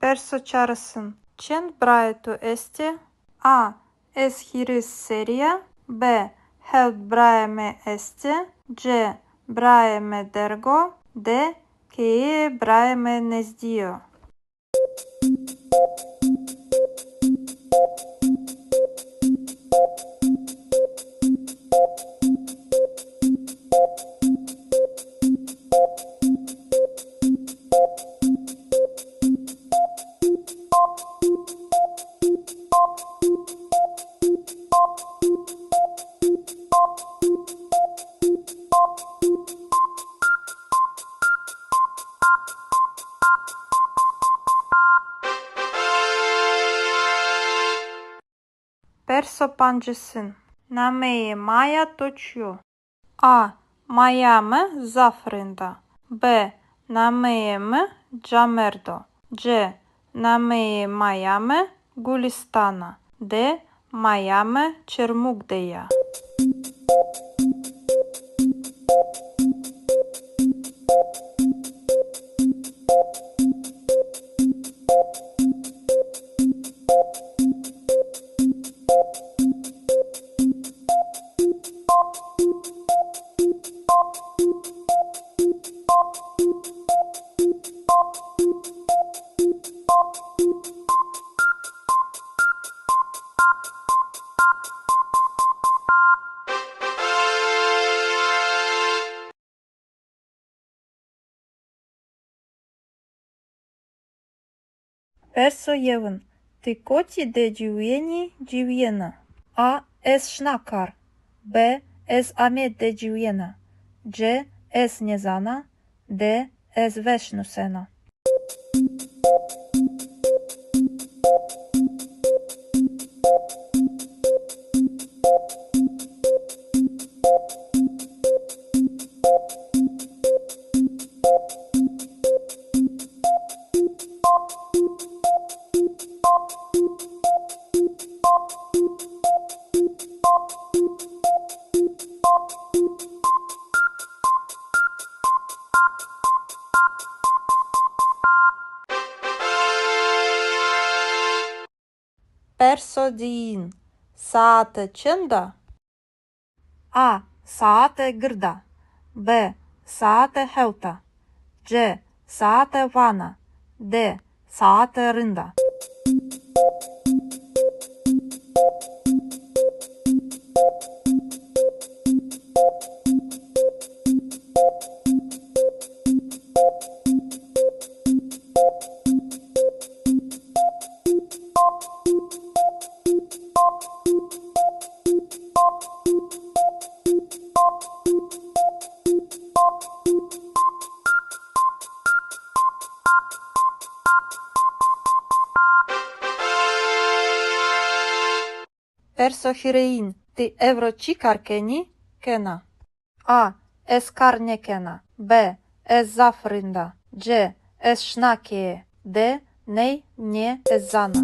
Perso çarêsin. Çend birayê to estê? A. Ez hîris serrî ya. B. Hewt birayê mi estê. C. Birayê mi derg o. D. Keyeyê birayê mi nezdî yo. Perso pancêsin. Nameyê maya to çi yo? A. Maya mi zaf rind a. B. Nameyê mi Camerd o. C. Nameyê maya mi Gulîstana. D. Maya mi Çermûg de ya. Perso yewin. Ti kotî de ciwîyenî, ciwîyena? A. Ez şina kar. B. Ez Amed de ciwîyena. C. Ez nêzana. D. Ez weş nusena. Perso diyin. Saete çend a? A. Saete gird a. B. Saete hewt a. C. Saete vana. D. Saete rind a. Perso hîrêyin. Ti ewro çi kar kenî, kena? A. Ez kar nêkena. B. Ez zaf rind a. C. Ez şina keye. D. Ney, nê, ez zana.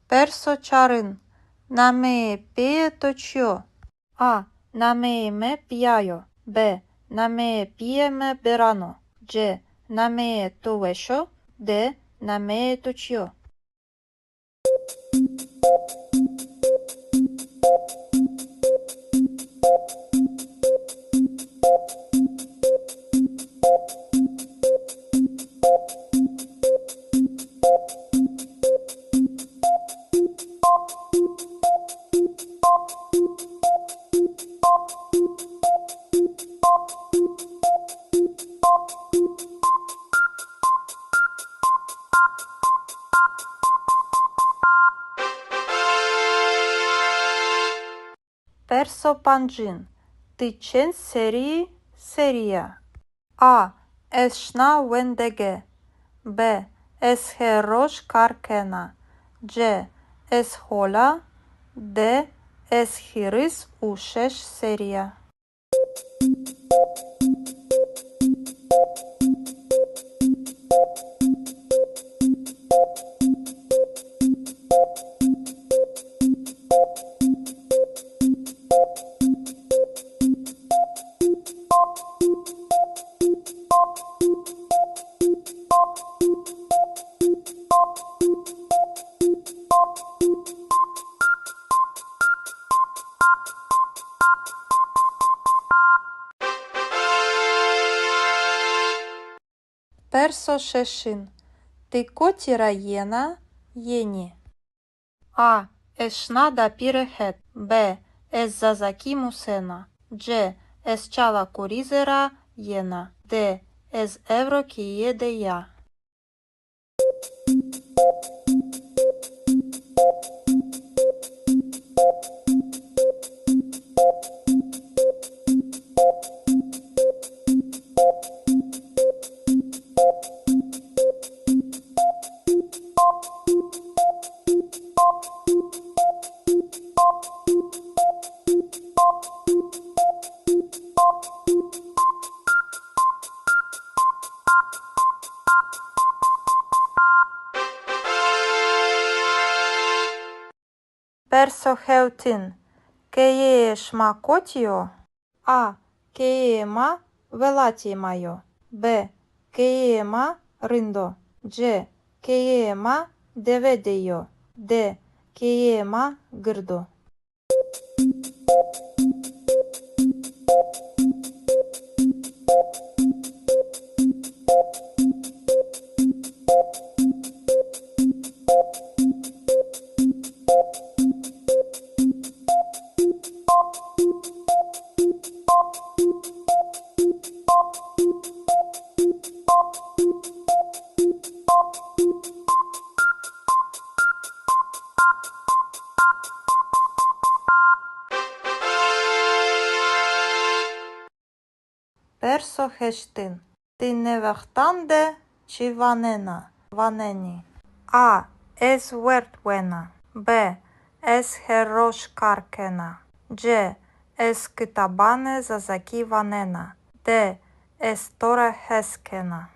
Perso çarin. Nameyê pîyê to çi yo? A. Nameyê mi Pîya yo. B. Nameyê pîyê mi Beran o. C. Nameyê to weş o. D. Nameyê to çi yo? Perso pancin. Ti çend serrî, serrî ya? A. Ez şina wendege. B. Ez her roj kar kena. C. Ez hol a. D. Ez hîris û şeş serrî ya. Perso şeşin. Ti kotî ra yena, yenî? A. Ez şina dapîre het. B. Ez zazakî musena. C. Ez Çala Kurîze ra yena. D. Ez ewro keye de ya. Perso hewtin. Keyeyê şima kotî yo? A. Keyeyê ma welatê ma yo. B. Keyeyê ma rind o. C. Keyeyê ma dewe de yo. D. Keyeyê ma gird o. Perso heştin. Ti nê wextan de çi wanena, wanenî? A. Ez werd wena. B. Ez her roj kar kena. C. Ez kitabanê zazakî wanena. D. Ez to ra hes kena.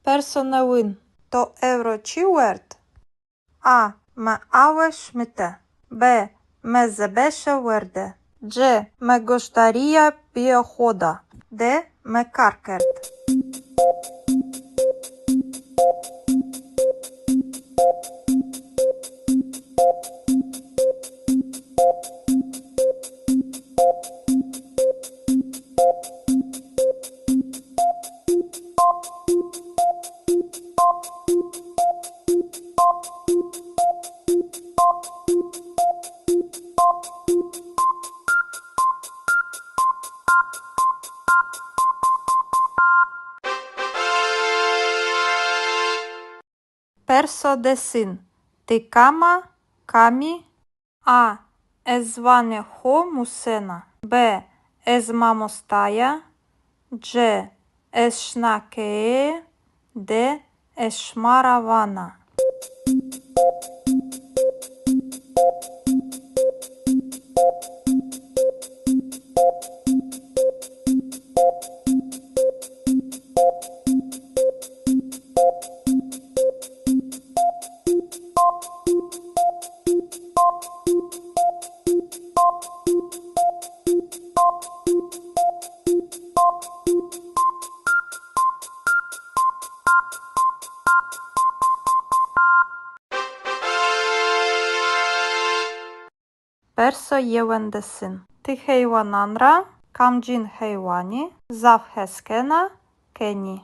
Perso newin. To ewro çi werd? A. Mi awe şimite. B. Mi zebeşe werde. C. Mi goşdarîya pîyê xo da. D. Mi kar kerd. Perso desin. Ti kam a, kam î? A. Ez ziwanê xo musena. B. Ez mamosta ya. C. Ez şina keye. D. Ez şima ra vana. Perso yewendesin. Ti heywanan ra kamcîn heywanî zaf hes kena, kenî?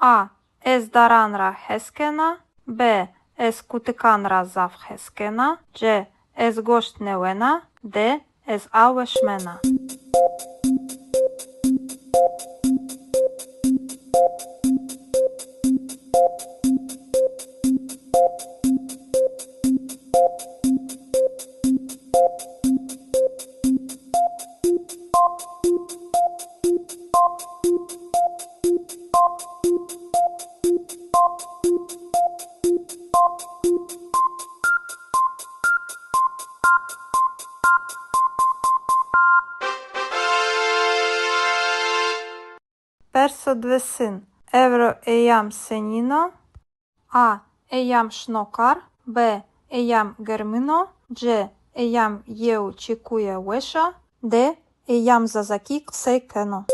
A. Ez daran ra hes kena. B. Ez kutikan ra zaf hes kena. C. Ez goşt nêwena. D. Ez awe şimena. Perso diwêsin. Ewro eyam senîn o? A. Eyam şino kar. B. Eyam germin o. C. Eyam yew çekuye weş a. D. Eyam zazakî qisey keno.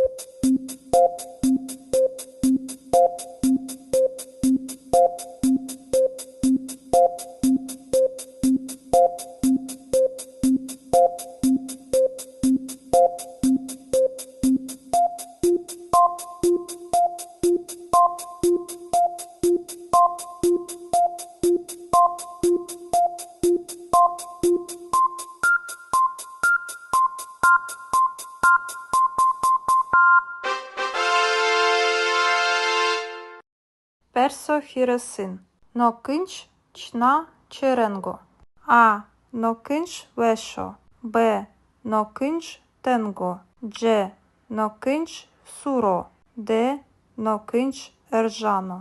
Perso hîrêsin. No kinc Çina çi reng o? A. No kinc weş o. B. No kinc teng o. C. No kinc sûr o. D. No kinc erjan o.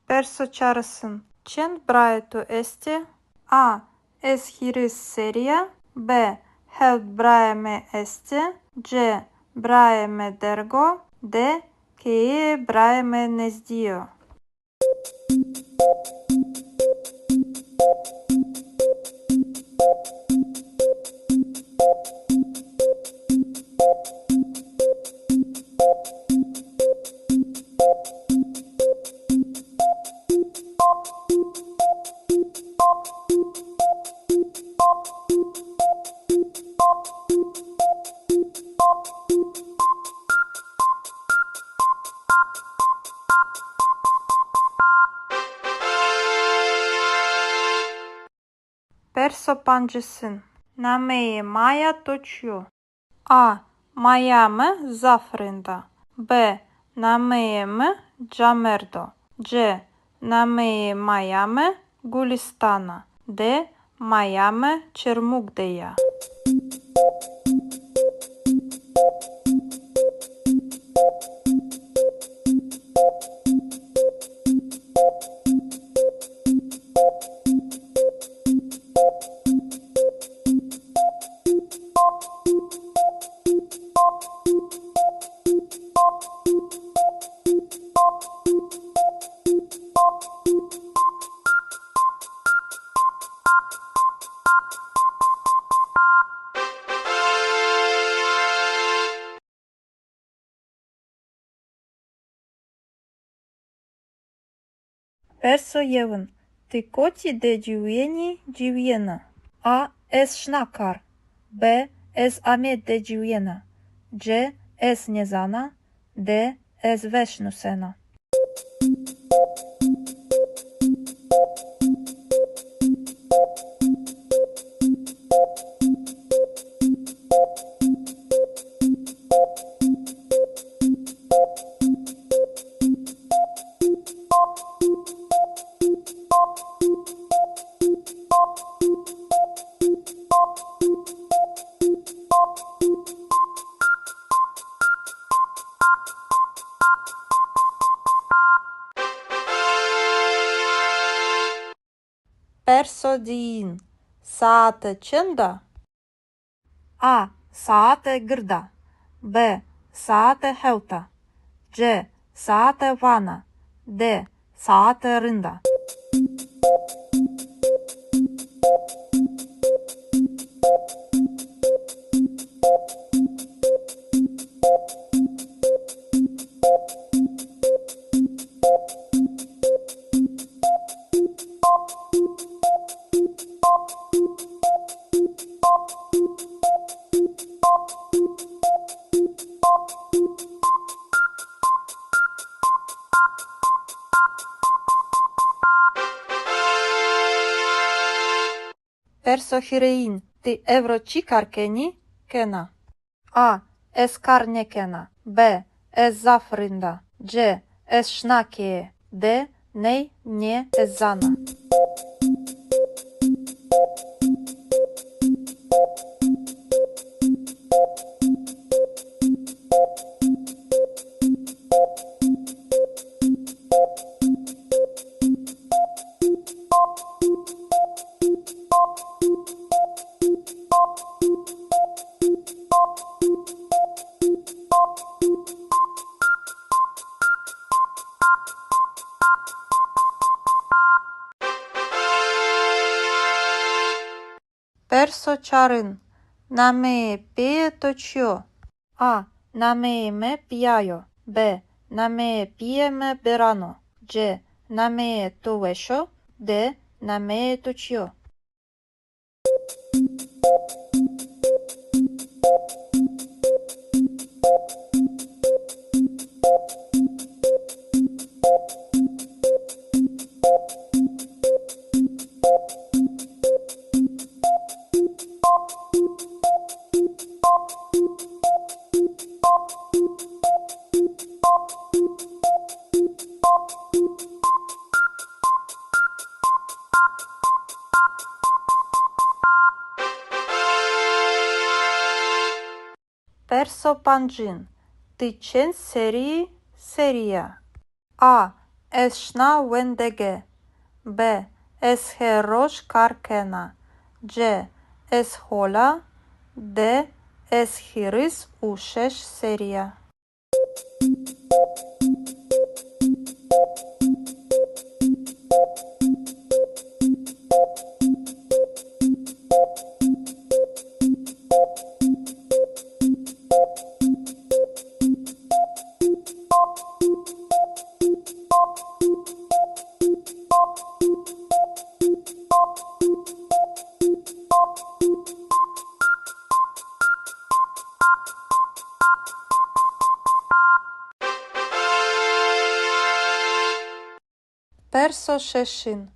Perso çarisin. Çend birayê to estê? A. Ez hîris serrî ya. B. Hewt birayê mi estê. C. Birayê mi derg o. D. Keyeyê birayê mi nezdî yo. Perso pancisin. Nameyê maya to çi yo? A. Maya mi zaf rind a. B. Nameyê mi Camerd o. C. Nameyê maya mi Gulistan a. D. Maya mi Çermug de ya. Perso yewin. Ti kotî de ciwîyenî, ciwîyena? A. Ez şina kar. B. Ez Amed de ciwîyena. C. Ez nêzana. D. Ez weş nusena. Perso diyin. Saete çend a? A. Saete gird a. B. Saete hewt a. C. Saete vana. D. Saete rind a. Perso hîrêyin. Ti ewro çi kar kenî, kena? A. Ez kar nêkena. B. Ez zaf rind a. C. Ez şina keye. D. Ney, nê, ez zana. Perso çarin. Nameyê pîyê to çi yo? A. Nameyê mi Pîya yo. B. Nameyê pîyê mi Biran o. C. Nameyê to weş o. D. Nameyê to çi yo? Perso pancin. Ti çend serrî yî, serrî ya? A. Ez şina wendege. B. Ez her roj kar kena. C. Ez hol a. D. Ez hîris û şeş serrî ya. Perso şeşin.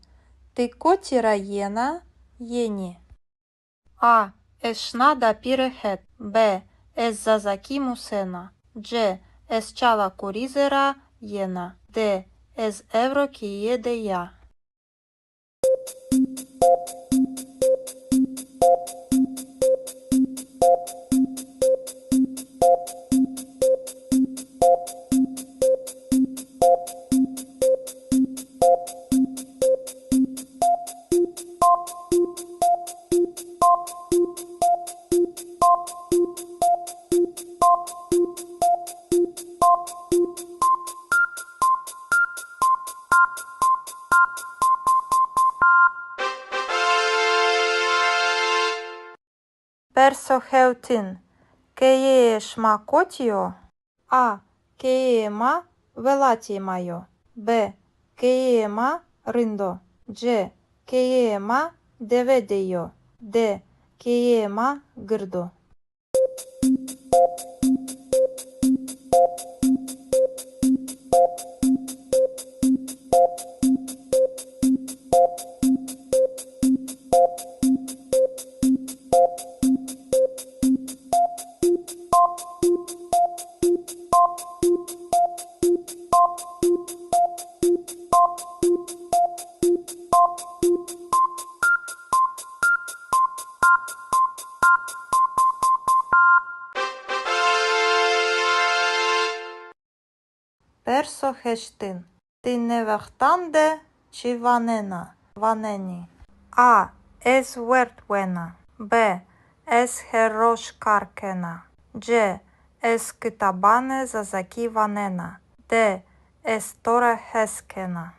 Ti kotî ra yena, yenî? A. Ez şina dapîre het. B. Ez zazakî musena. C. Ez Çala Kurîze ra yena. D. Ez ewro keyîye de ya. Perso hewtin. Keyeyê şima kotî yo? A. Keyeyê ma welatê ma yo. B. Keyeyê ma rind o. C. Keyeyê ma dewe de yo. D. Keyeyê ma gird o. Perso heştin. Ti nê wextan de çi wanena, wanenî? A. Ez werd wena. B. Ez her roj kar kena. C. Ez kitabanê zazakî wanena. D. Ez to ra hes kena.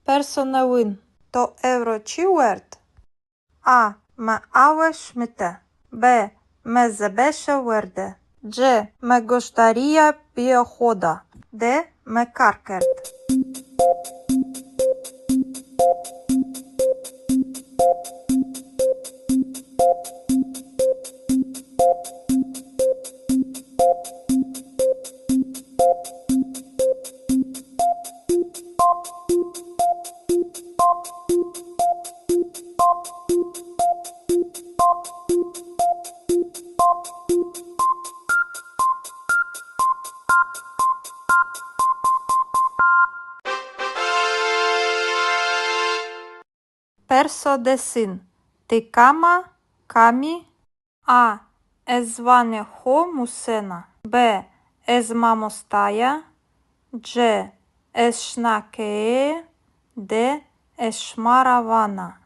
Perso newin. To ewro çi werd? A. Mi awe şimite. B. Mi zebeşe werde. C. Mi goşdarîya pîyê xo da. D. Mi kar kerd. Perso desin. Ti kam a, kam î? A. Ez ziwanê xo musena. B. Ez mamosta ya. C. Ez şina keye. D. Ez şima ra vana.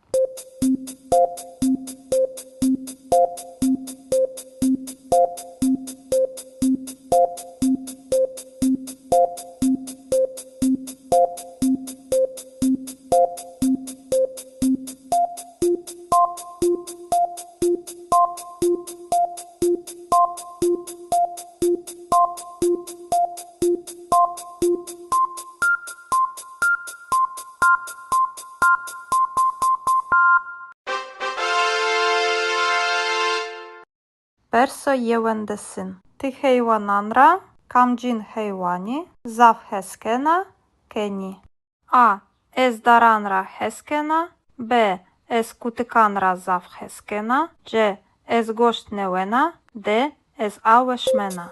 Perso yewendesin. Ti heywanan ra kamcîn heywanî zaf hes kena, kenî? A. Ez daran ra hes kena. B. Ez kutikan ra zaf hes kena. C. Ez goşt nêwena. D. Ez awe şimena.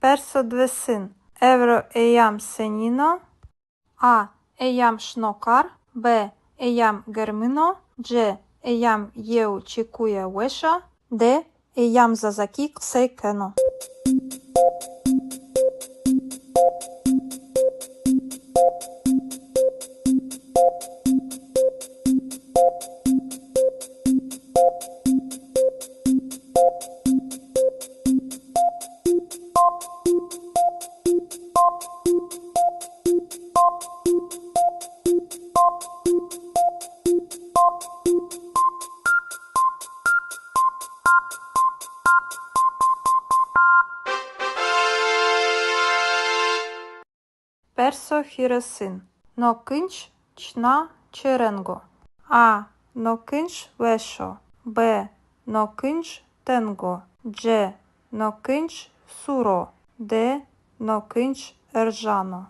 Perso diwêsin. Ewro eyam senîn o? A. Eyam şino kar. B. Eyam germin o. C. Eyam yew çekuye weş a. D. Eyam zazakî qisey keno. Perso hîrêsin. No kinc çina çi reng o? A. No kinc weş o. B. No kinc teng o. C. No kinc sûr o. D. No kinc erjan o.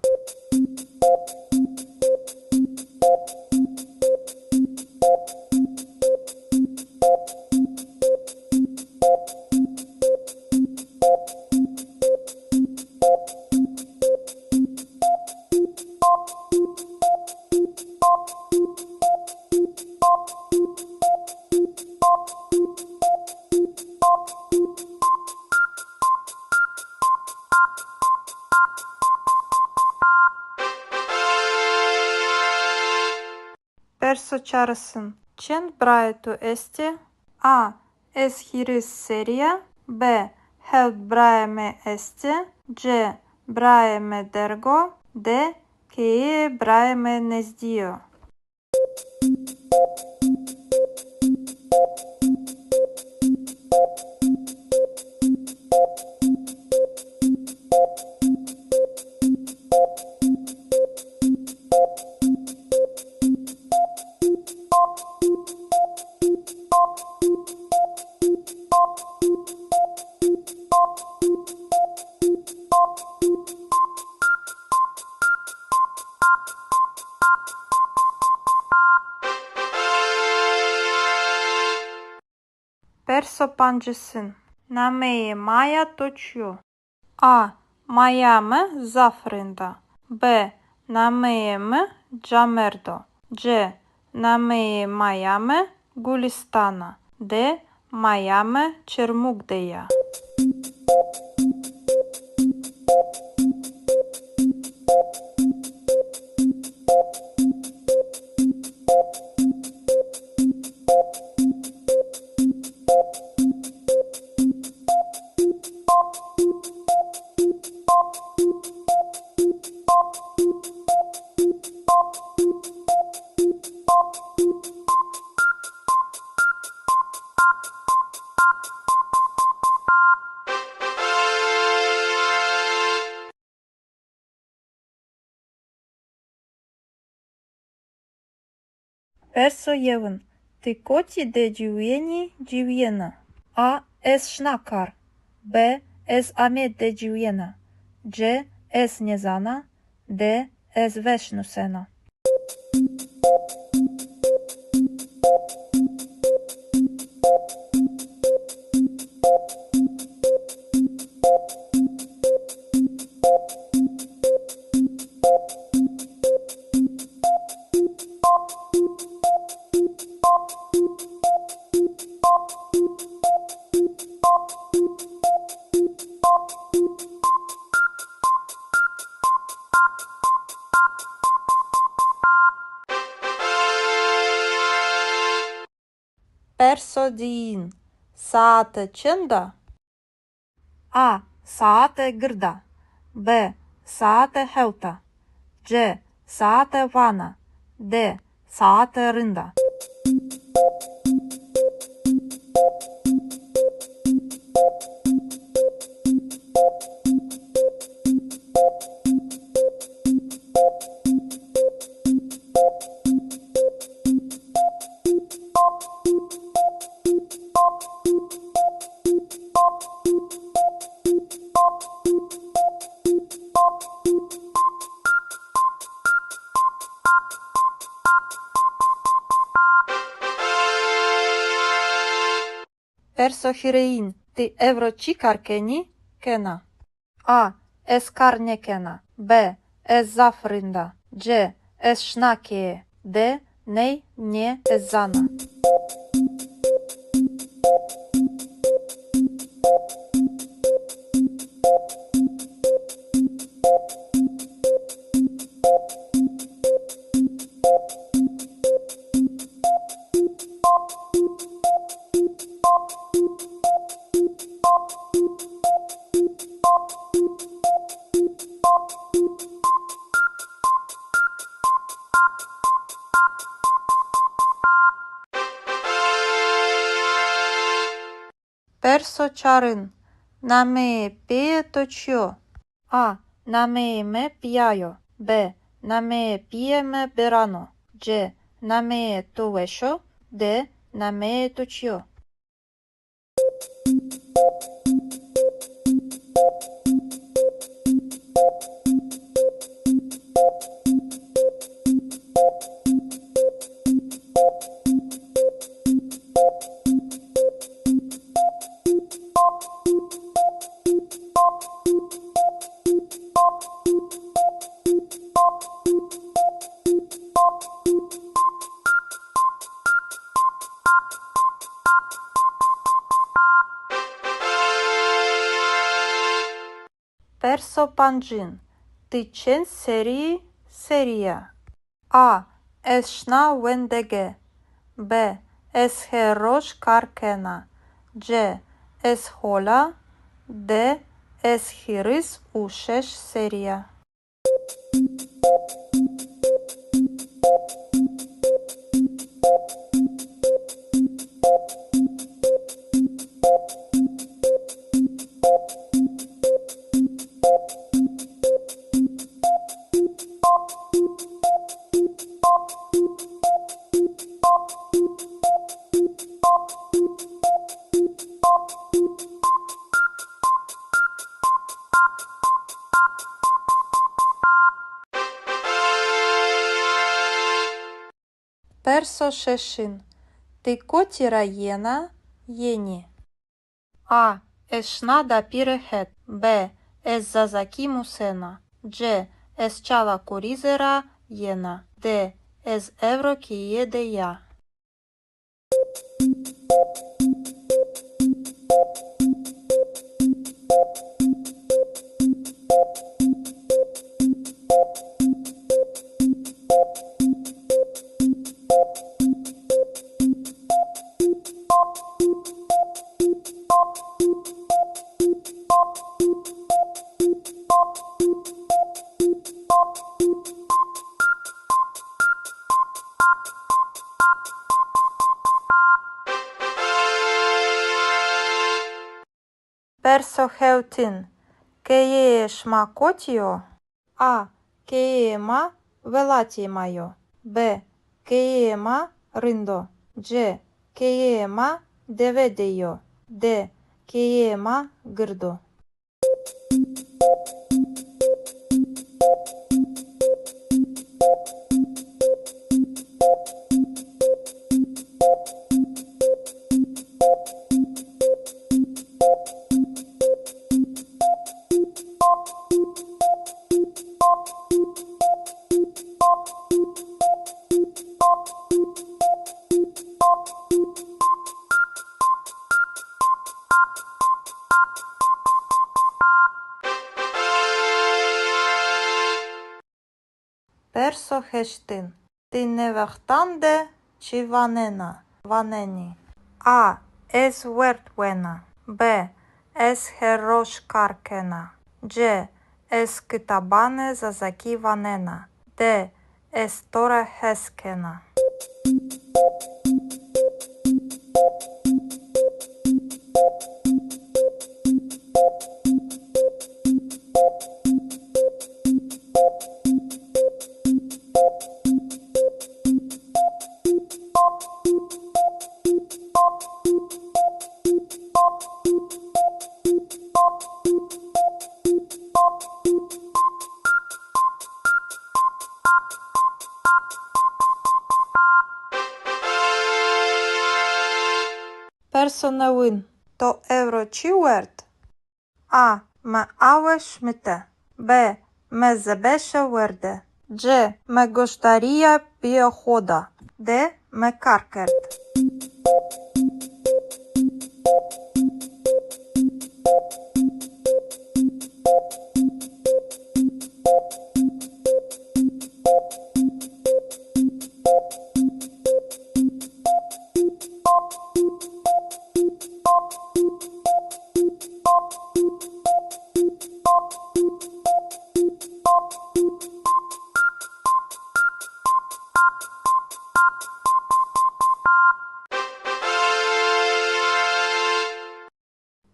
Perso çarêsin. Çend birayê to estê? A. Ez hîris serrî ya. B. Hewt birayê mi estê. C. Birayê mi derg o. D. Keyeyê birayê mi nezdî yo. Perso pancêsin. Nameyê maya to çi yo? A. Maya mi zaf rind a. B. Nameyê mi Camerd o. C. Nameyê maya mi Gulistan a. D. Maya mi Çermug de ya. Perso yewin. Ti kotî de ciwîyenî, ciwîyena? A. Ez şina kar. B. Ez Amed de ciwîyena. C. Ez nêzana. D. Ez weş nusena. Perso diyin. Saete çend a? A. Saete gird a. B. Saete hewt a. C. Saete vana. D. Saete rind a. Perso hîrêyin. Ti ewro çi kar kenî, kena? A. Ez kar nêkena. B. Ez zaf rind a. C. Ez şina keye. D. Ney, nê, ez zana. Perso çarin. Nameyê pîyê to çi yo? A. Nameyê mi Pîya yo. B. Nameyê pîyê mi Biran o. C. Nameyê to weş o. D. Nameyê to çi yo? Perso pancin. Ti çend serî, serî ya? A. Ez şina wendege. B. Ez her roj kar kena. C. Ez hol a. D. Ez hîris û şeş serî ya. Perso şeşin. Ti kotî ra yena, yenî? A. Ez şina dapîre het. B. Ez zazakî musena. C. Ez Çala Kurîze ra yena. D. Ez ewro keye de ya. Perso hewtin. Keyeyê şima kotî yo? A. Keyeyê ma welatê ma yo. B. Keyeyê ma rind o. C. Keyeyê ma dewe de yo. D. Keyeyê ma gird o. Perso heştin. Ti nê wextan de çi wanena, wanenî? A. Ez werd wena. B. Ez her roj kar kena. C. Ez kitabanê zazakî wanena. D. Ez to ra hes kena. Perso newin. To ewro çi werd? A. Mi awe şimite. B. Mi zebeşe werde. C. Mi goşdarîya pîyê xo da. D. Mi kar kerd.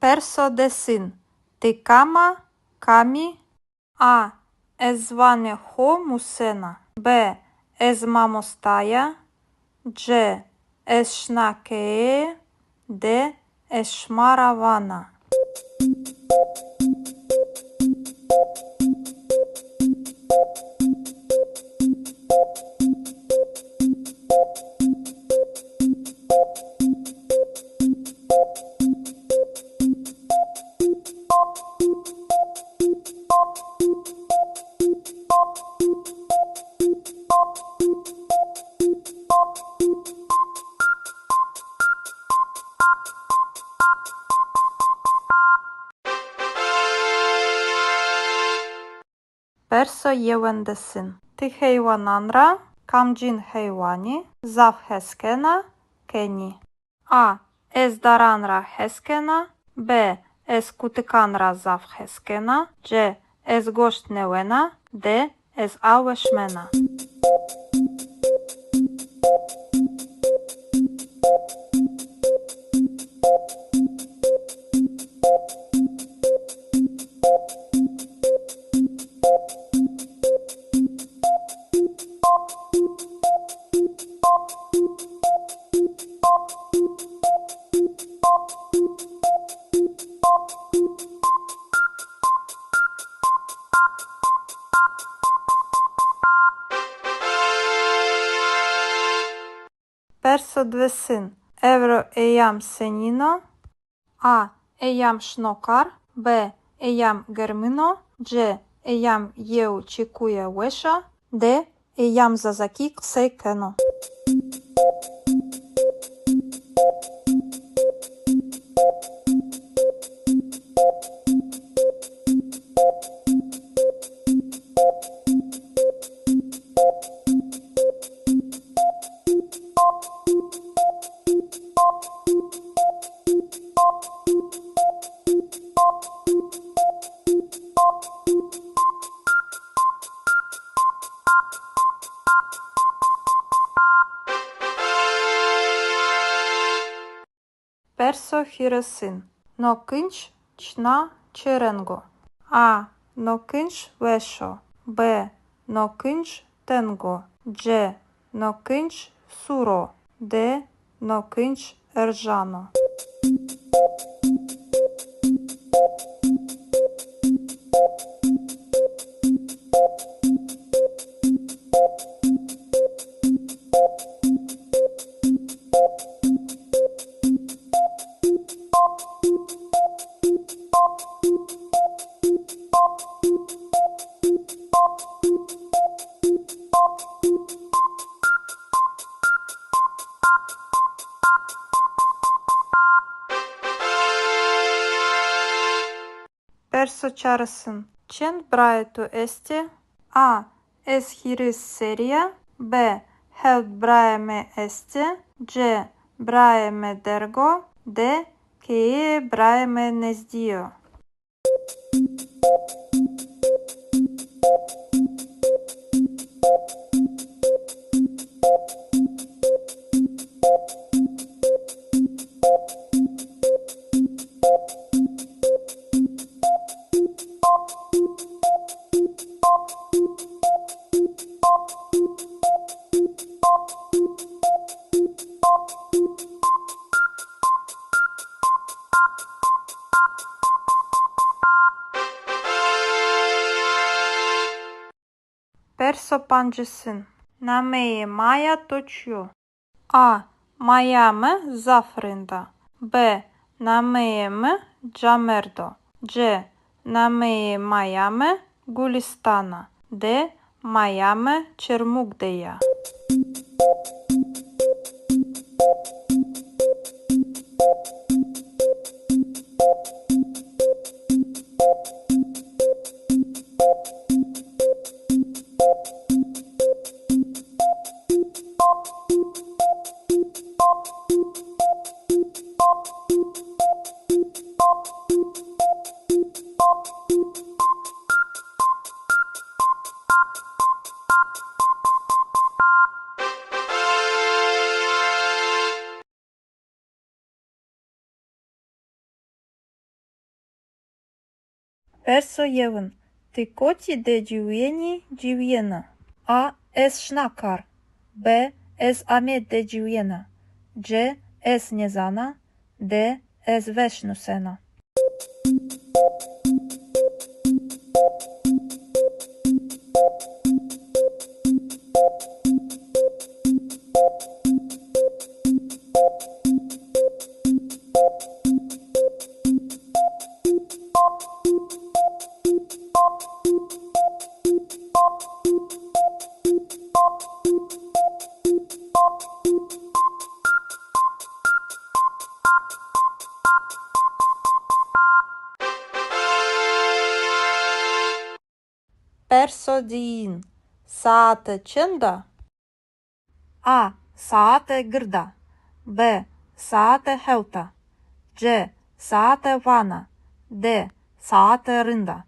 Perso desin. Ti kam a, kam î? A. Ez ziwanê xo musena. B. Ez mamosta ya. C. Ez şina keye. D. Ez şima ra vana. Perso yewendesin. Ti heywanan ra kamcîn heywanî zaf hes kena, kenî? A. Ez daran ra hes kena. B. Ez kutikan ra zaf hes kena. C. Ez goşt nêwena. D. Ez awe şimena. Perso diwêsin. Ewro eyam senîn o? A. Eyam şino kar. B. Eyam germin o. C. Eyam yew çekuye weş a. D. Eyam zazakî qisey keno. Perso hîrêsin. No kinc çina çi reng o? A. No kinc weş o. B. No kinc teng o. C. No kinc sûr o. D. no kinc erjano. Perso çarisin. Çend birayê to estê? A. Ez hîris serrî ya. B. Hewt birayê mi estê. C. Birayê mi derg o. D. Keyeyê birayê mi nezdî yo. Perso pancisin. Nameyê maya to çi yo? A. Maya mi zaf rind a. B. Nameyê mi Camerd o. C. Nameyê maya mi Gulistan a. D. Maya mi Çermug de ya. Perso yewin. Ti kotî de ciwîyenî, ciwîyena? A. Ez şina kar. B. Ez Amed de ciwîyena. C. Ez nêzana. D. Ez weş nusena. Perso diyin. Saete çend a? A. Saete gird a. B. Saete hewt a. C. Saete vana. D. Saete rind a.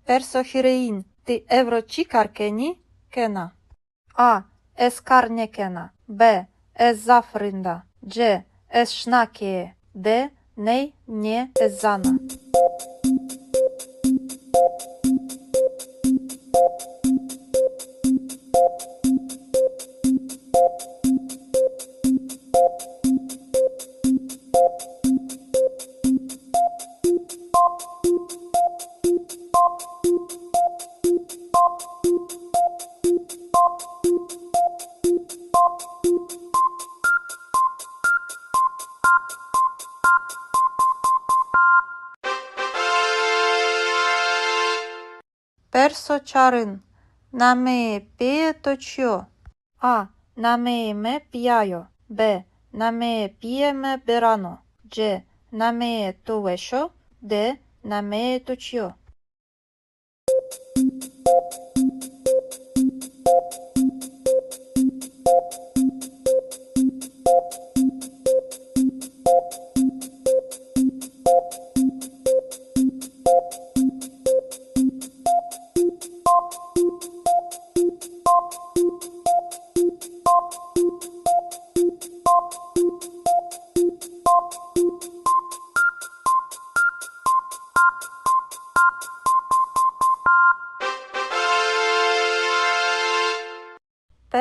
Perso hîrêyin. Ti ewro çi kar kenî, kena? A. Ez kar nêkena. B. Ez zaf rind a. C. Ez şina keye. D. Ney, nê, ez zana. Perso çarin. Nameyê pîyê to çi yo? A. Nameyê mi Pîya yo. B. Nameyê pîyê mi Beran o. C. Nameyê to weş o. D. Nameyê to çi yo?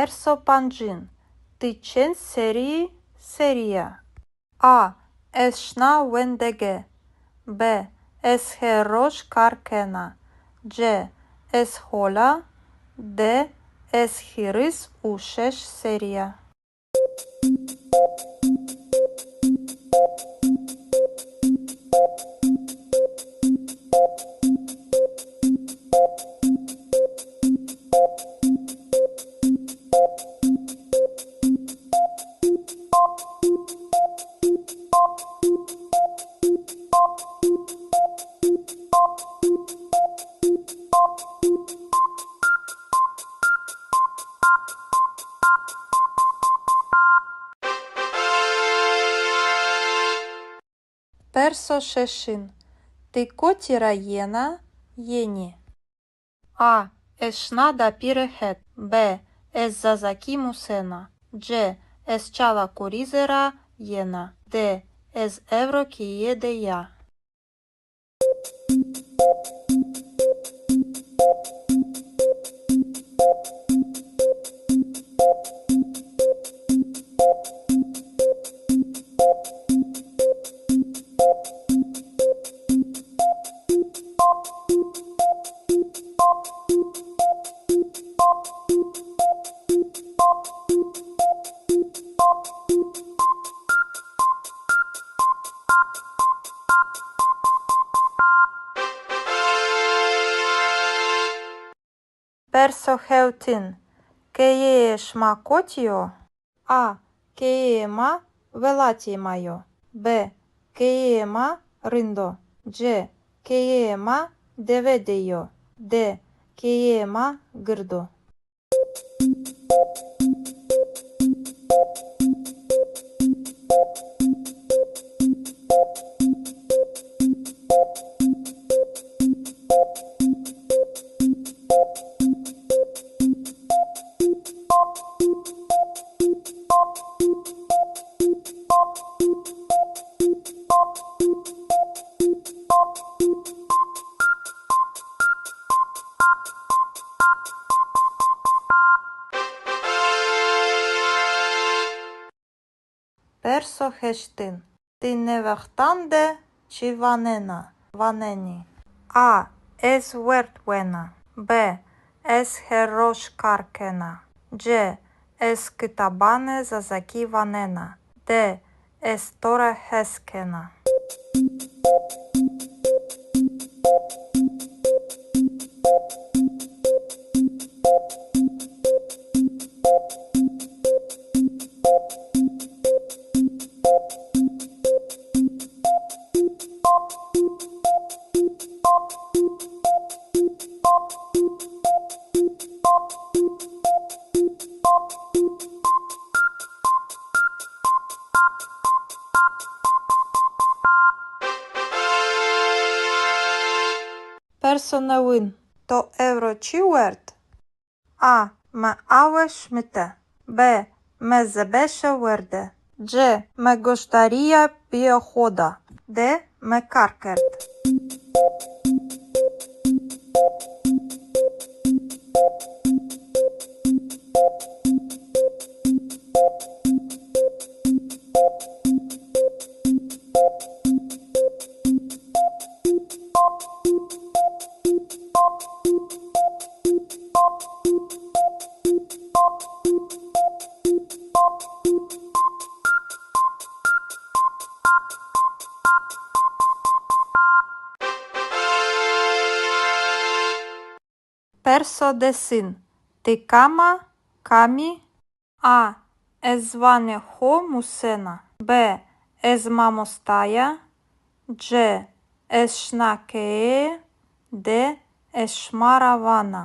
Perso pancin. Ti çend serrî yî, serrî ya? A. Ez şina wendege. B. Ez her roj kar kena. C. Ez hol a. D. Ez hîris û şeş serrî ya. Perso şeşin. Ti kotî ra yena, yenî? A. Ez şina dapîre het. B. Ez zazakî musena. C. Ez Çala Kurîze ra yena. D. Ez ewro keye de ya. Perso hewtin. Keyeyê şima kotî yo? A. Keyeyê ma welatê ma yo. B. Keyeyê ma rind o. C. Keyeyê ma dewe de yo. D. Keyeyê ma gird o. Perso heştin. Ti nê wextan de çi wanena, wanenî? A. Ez werd wena. B. Ez her roj kar kena. C. Ez kitabanê zazakî wanena. D. Ez to ra hes kena. Perso newin. To ewro çi werd? A. Mi awe şimite. B. Mi zebeşe werde. C. Mi goşdarîya pîyê xo da. D. Mi kar kerd. Perso desin. Ti kam a, kam î? A. Ez ziwanê xo musena. B. Ez mamosta ya. C. Ez şina keye. D. Ez şima ra vana.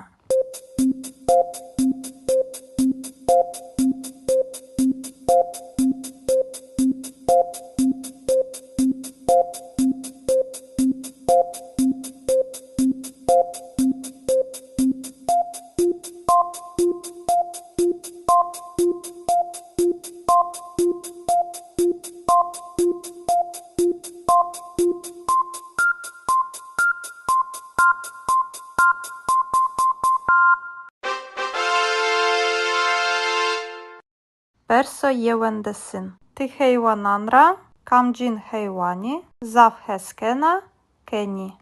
Perso yewendesin. Ti heywanan ra kamcîn heywanî zaf hes kena, kenî?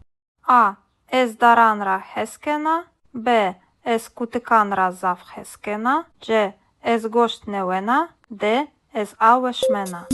A. Ez daran ra hes kena. B. Ez kutikan ra zaf hes kena. C. Ez goşt nêwena. D. Ez awe şimena.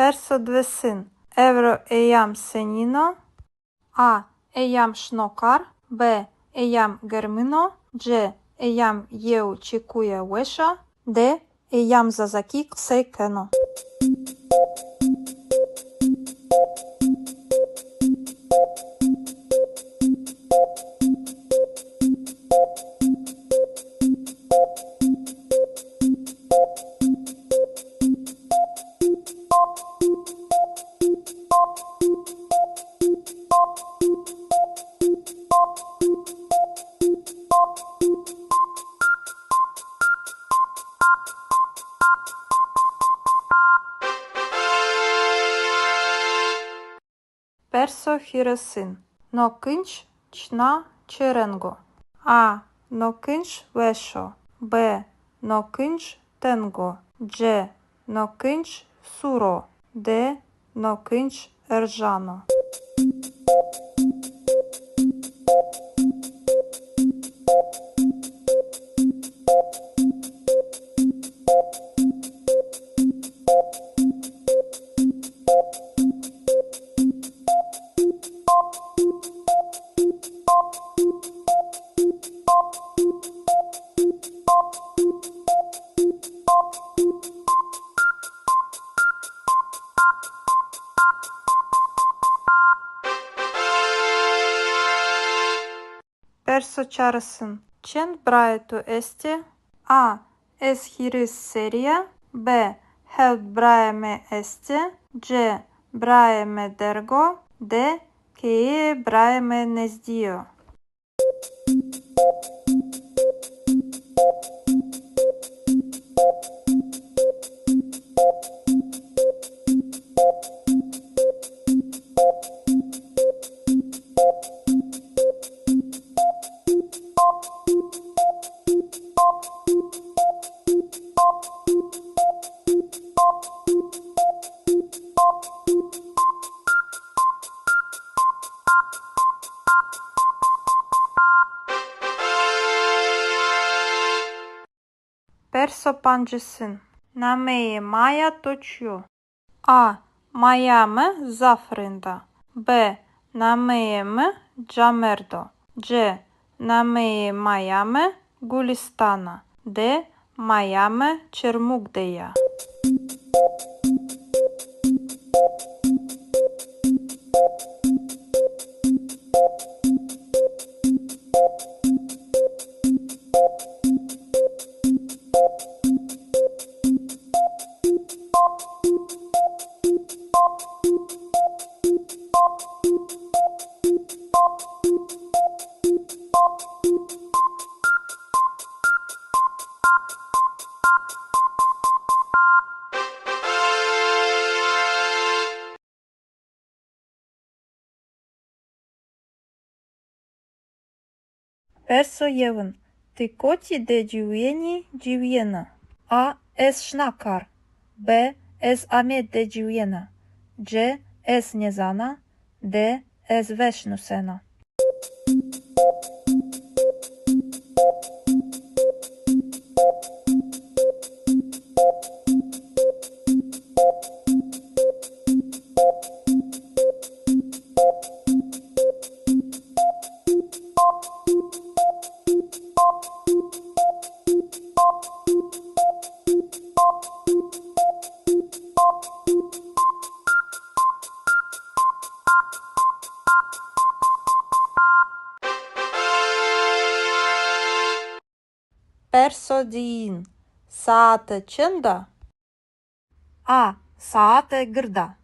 Perso diwêsin. Ewro eyam senîn o? A. Eyam şino kar. B. Eyam germin o. C. Eyam yew çekuye weş a. D. Eyam zazakî qisey keno. Perso hîrêsin. No kinc çina çi reng o? A. No kinc weş o. B. No kinc teng o. C. No kinc sûr o. D. No kinc erjan o. Perso çarêsin. Çend birayê to estê? A. Ez hîris serrî ya. B. Hewt birayê mi estê. C. Birayê mi derg o. D. Keyeyê birayê mi nezdî yo. Perso pancêsin. Nameyê maya to çi yo? A. Maya mi zaf rind a. B. Nameyê mi Camerd o. C. Nameyê maya mi Gulistan a. D. Maya mi Çermug de ya. Perso yewin. Ti kotî de ciwîyenî, ciwîyena? A. Ez şina kar. B. Ez Amed de ciwîyena. C. Ez nêzana. D. Ez weş nusena. Perso diyin. Saete çend a? A. Saete gird a.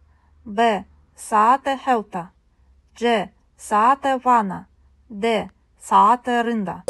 B. Saete hewt a. C. Saete vana. D. Saete rind a.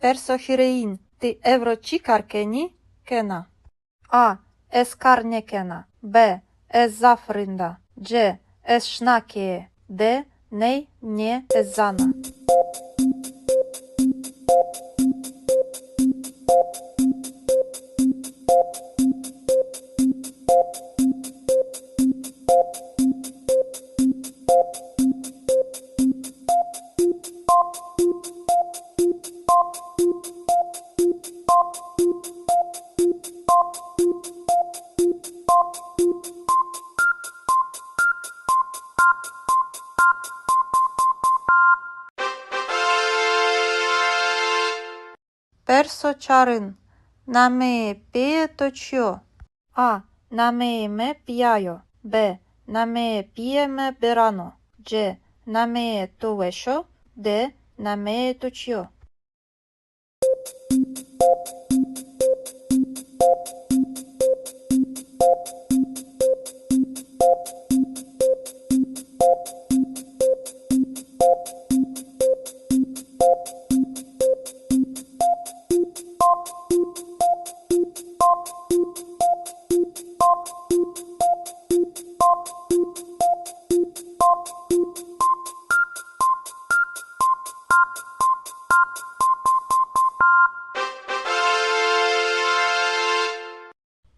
Perso hîrêyin. Ti ewro çi kar kenî, kena? A. Ez kar nêkena. B. Ez zaf rind a. C. Ez şina keye. D. Ney, nê, ez zana. Perso çarin. Nameyê pîyê to çi yo? A. Nameyê mi Pîya yo. B. Nameyê pîyê mi Beran o. C. Nameyê to weş o. D. Nameyê to çi yo?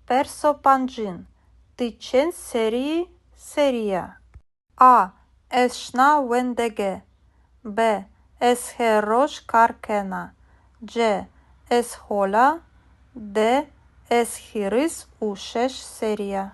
Perso pancin. Ti çend serrî, serrî ya? A. Ez şina wendege. B. Ez her roj kar kena. C. Ez hol a. D. Ez hîris û şeş serrî ya.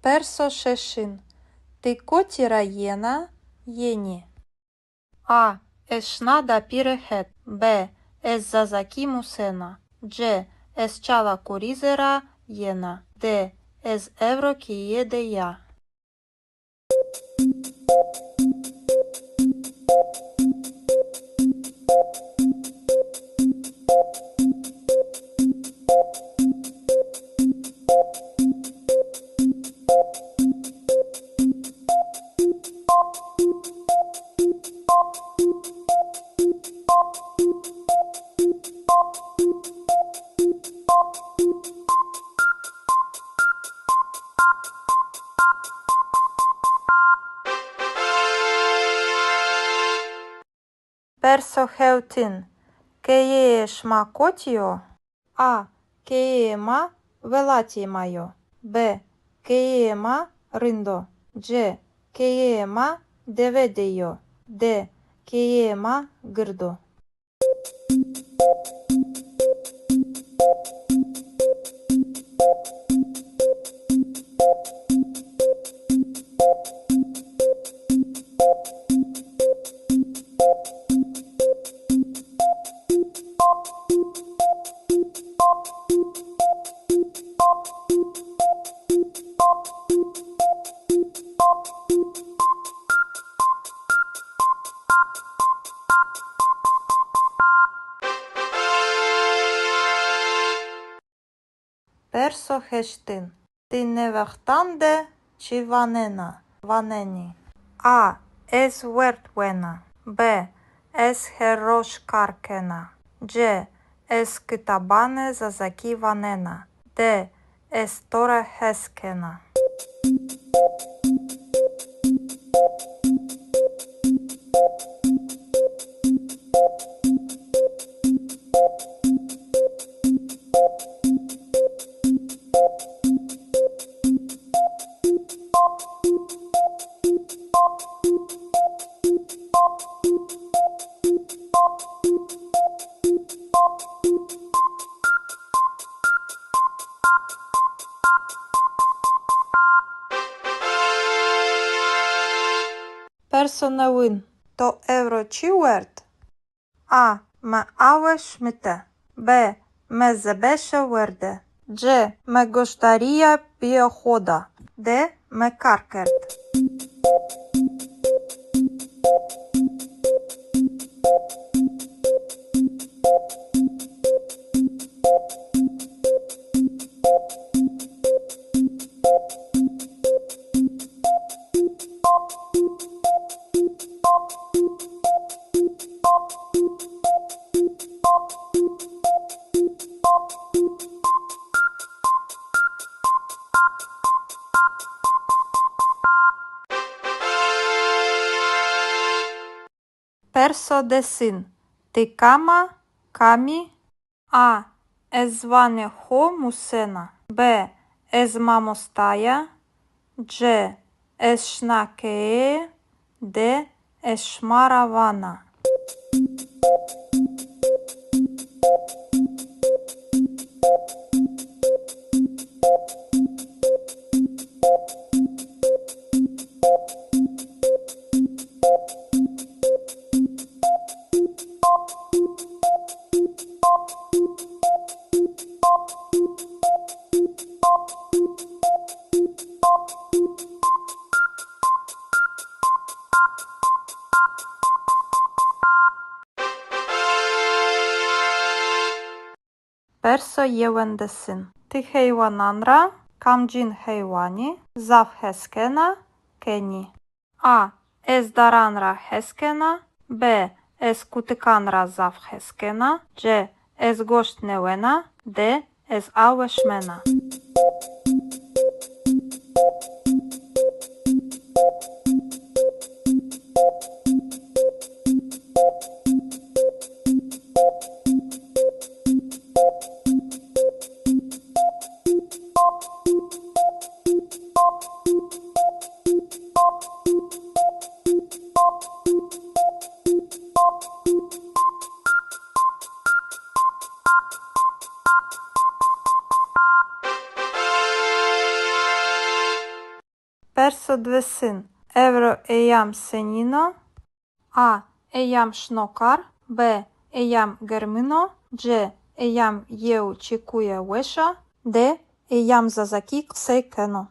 Perso şeşin. Ti kotî ra yena, yenî? A. Ez şina dapîre het. B. Ez zazakî musena. C. Ez Çala Kurîze ra yena. D. Ez ewro keye de ya. Perso hewtin. Keyeyê şima kotî yo? A. Keyeyê ma welatê ma yo. B. Keyeyê ma rind o. C. Keyeyê ma dewe de yo. D. Keyeyê ma gird o. Perso heştin. Ti nê wextan de çi wanena, wanenî? A. Ez werd wena. B. Ez her roj kar kena. C. Ez kitabanê zazakî wanena. D. Ez to ra hes kena. Perso newin. To ewro çi werd? A. Mi awe şimite. B. Mi zebeşe werde. C. Mi goşdarîya pîyê xo da. D. Mi kar kerd. Perso desin. Ti kam a? Kam î? A. Ez ziwanê xo musena. B. Ez mamosta ya. C. Ez şina keye. D. Ez şima ra vana. Perso yewendesin. Ti heywanan ra kamcîn heywanî zaf hes kena, kenî? A. Ez daran ra hes kena. B. Ez kutikan ra zaf hes kena. C. Ez goşt nêwena. D. Ez awe şimena. Perso diwêsin. Ewro eyam senîn o? A. Eyam şino kar. B. Eyam germin o. C. Eyam yew çekuye weş a. D. Eyam zazakî qisey keno.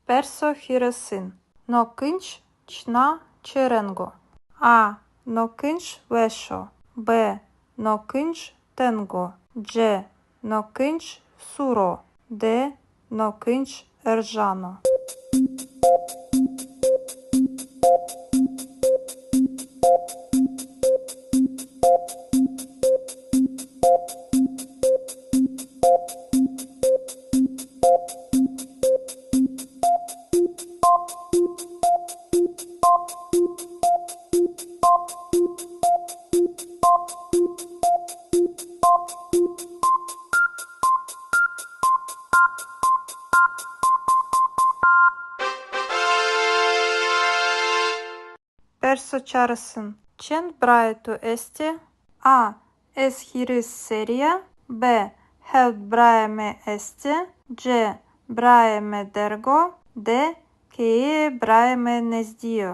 Perso hîrêsin. No kinc çina çi reng o? A. No kinc weş o. B. No kinc teng o. C. No kinc sûr o. D. No kinc erjan o. Perso çarisin. Çend birayê to estê? A. Ez hîris serrî ya. B. Hewt birayê mi estê. C. Birayê mi derg o. D. Keyeyê birayê mi nezdî yo.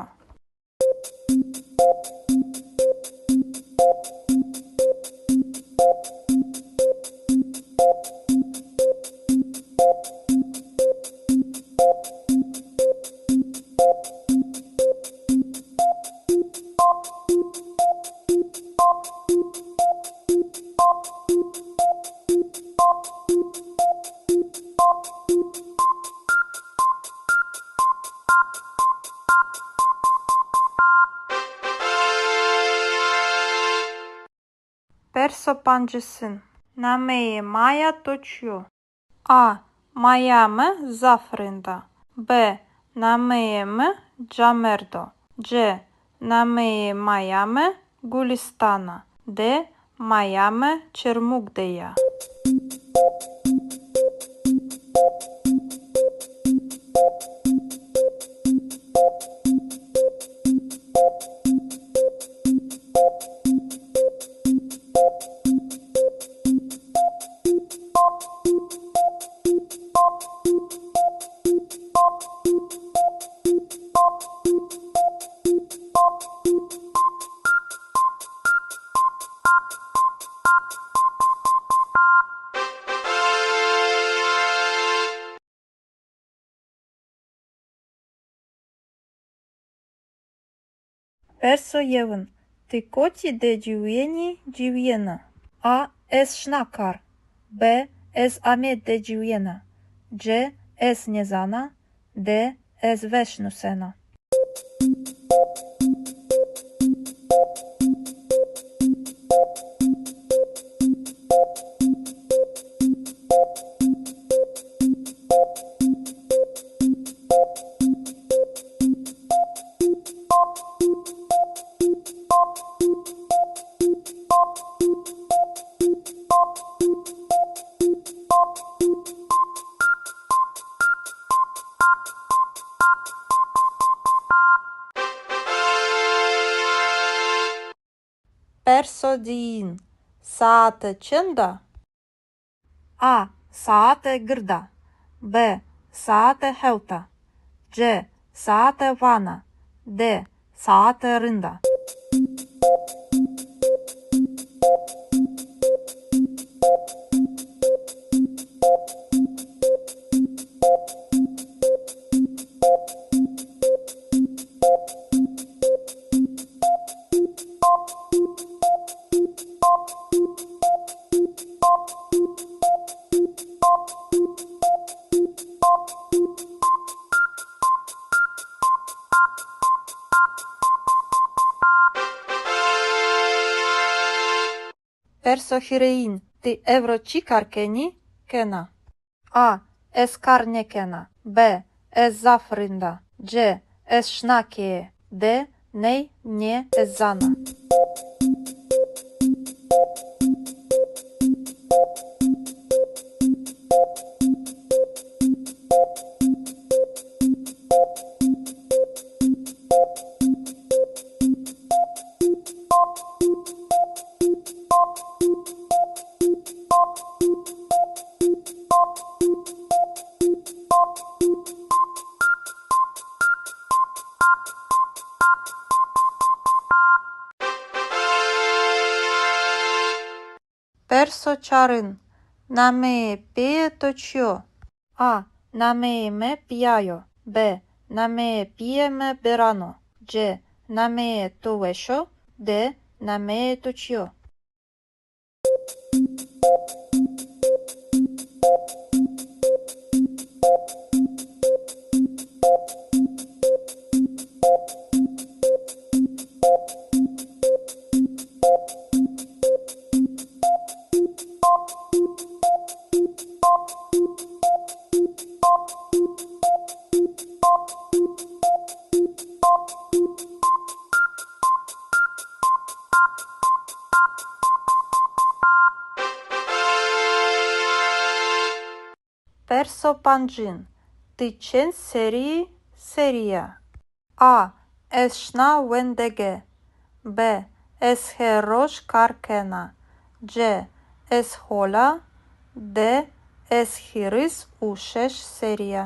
Perso pancisin. Nameyê maya to çi yo? A. Maya mi zaf rind a. B. Nameyê mi Camerd o. C. Nameyê maya mi Gulistan a. D. Maya mi Çermug de ya. Perso yewin. Ti kotî de ciwîyenî, ciwîyena? A. Ez şina kar. B. Ez Amed de ciwîyena. C. Ez nêzana. D. Ez weş nusena. Perso diyin. Saete çend a? A. Saete gird a. B. Saete hewt a. C. Saete vana. D. Saete rind a. Perso hîrêyin. Ti ewro çi kar kenî, kena? A. Ez kar nêkena. B. Ez zaf rind a. C. Ez şina keye. D. Ney, nê, ez zana. Perso çarin. Nameyê pîyê to çi yo? A. Nameyê mi Pîya yo. B. Nameyê pîyê mi Beran o. C. Nameyê to weş o. D. Nameyê to çi yo? Perso pancin. Ti çend serrî serrî ya? A. Ez şina wendegeh. B. Ez her roj kar kena. C. Ez hol a. D. Ez hîris û şeş serrî ya.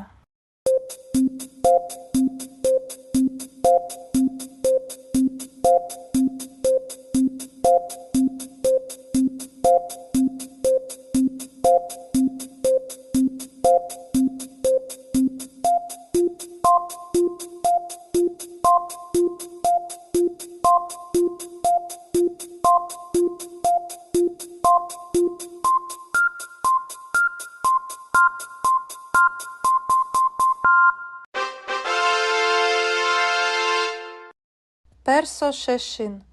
Perso şeşin.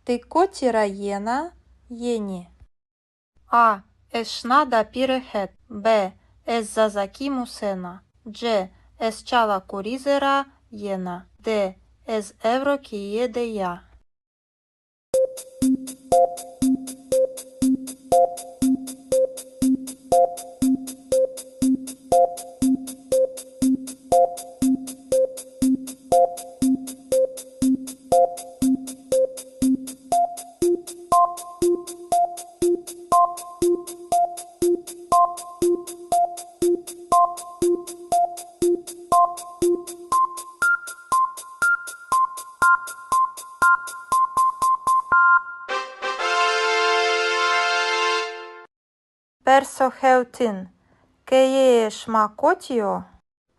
Ti kotî ra yena, yenî? A. Ez şina dapîre het. B. Ez zazakî musena. C. Ez Çala Kurîze ra yena. D. Ez ewro keye de ya. Perso hewtin. Keyeyê şima kotî yo?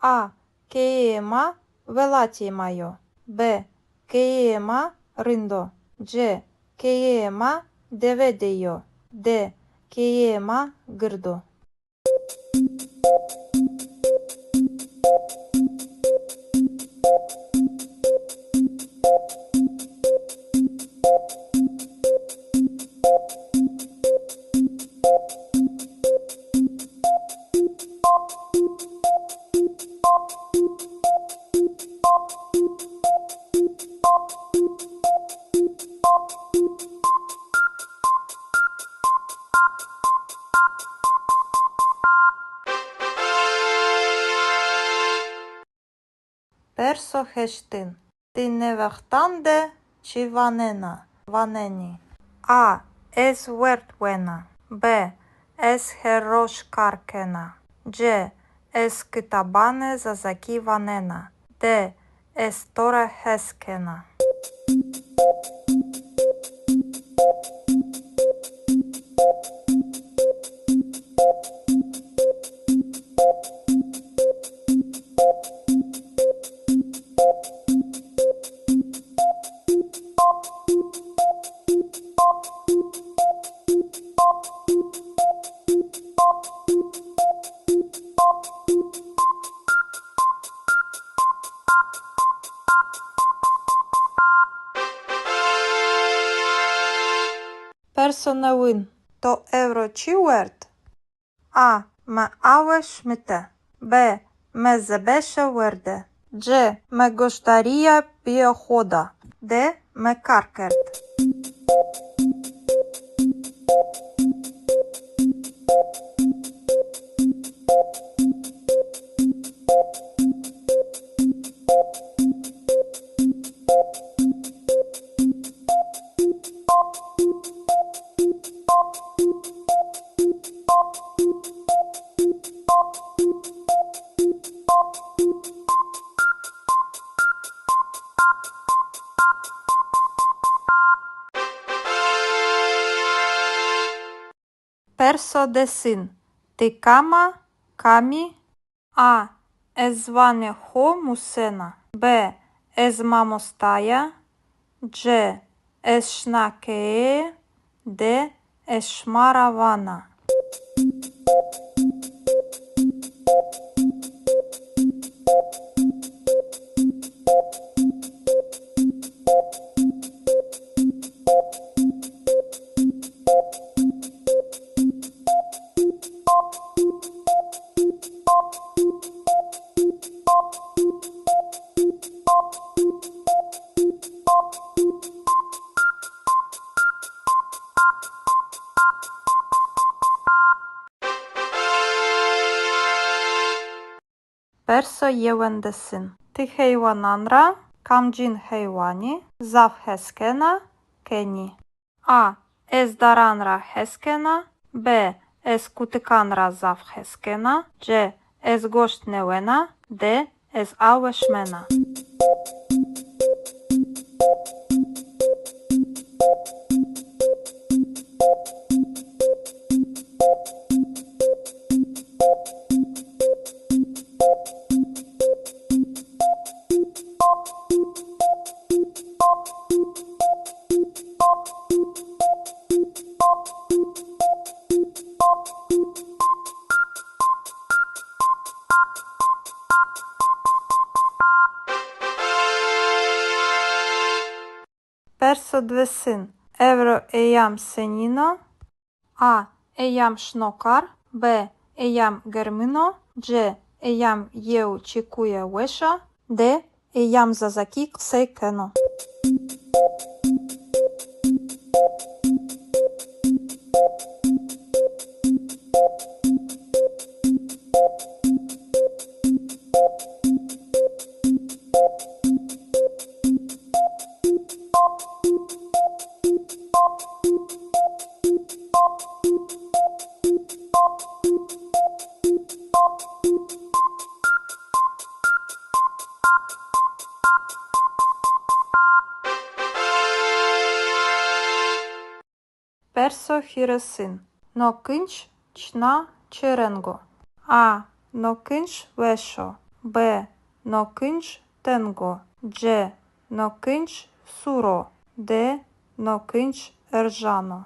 A. Keyeyê ma welatê ma yo. B. Keyeyê ma rind o. C. Keyeyê ma dewe de yo. D. Keyeyê ma gird o. Perso heştin. Ti nê wextan de çi wanena, wanenî? A. Ez werd wena. B. Ez her roj kar kena. C. Ez kitabanê zazakî wanena. D. Ez to ra hes kena. Perso newin. To ewro çi werd? A. Mi awe şimite. B. Mi zebeşe werde. C. Mi goşdarîya pîyê xo da. D. Mi kar kerd. Perso desin. Ti kam a, kam î? A. Ez ziwanê xo musena. B. Ez mamosta ya. C. Ez şina keye. D. Ez şima ra vana. Perso yewendesin. Ti heywanan ra kamcîn heywanî zaf hes kena, kenî? A. Ez daran ra hes kena. B. Ez kutikan ra zaf hes kena. C. Ez goşt nêwena. D. Ez awe şimena. Perso diwêsin. Ewro eyam senîn o? A. Eyam şino kar. B. Eyam germin o. C. Eyam yew çekuye weş a. D. Eyam zazakî qisey keno. Perso hîrêsin. No kinc çina çi reng o? A. No kinc weş o. B. No kinc teng o. C. No kinc sûr o. D. No kinc erjan o.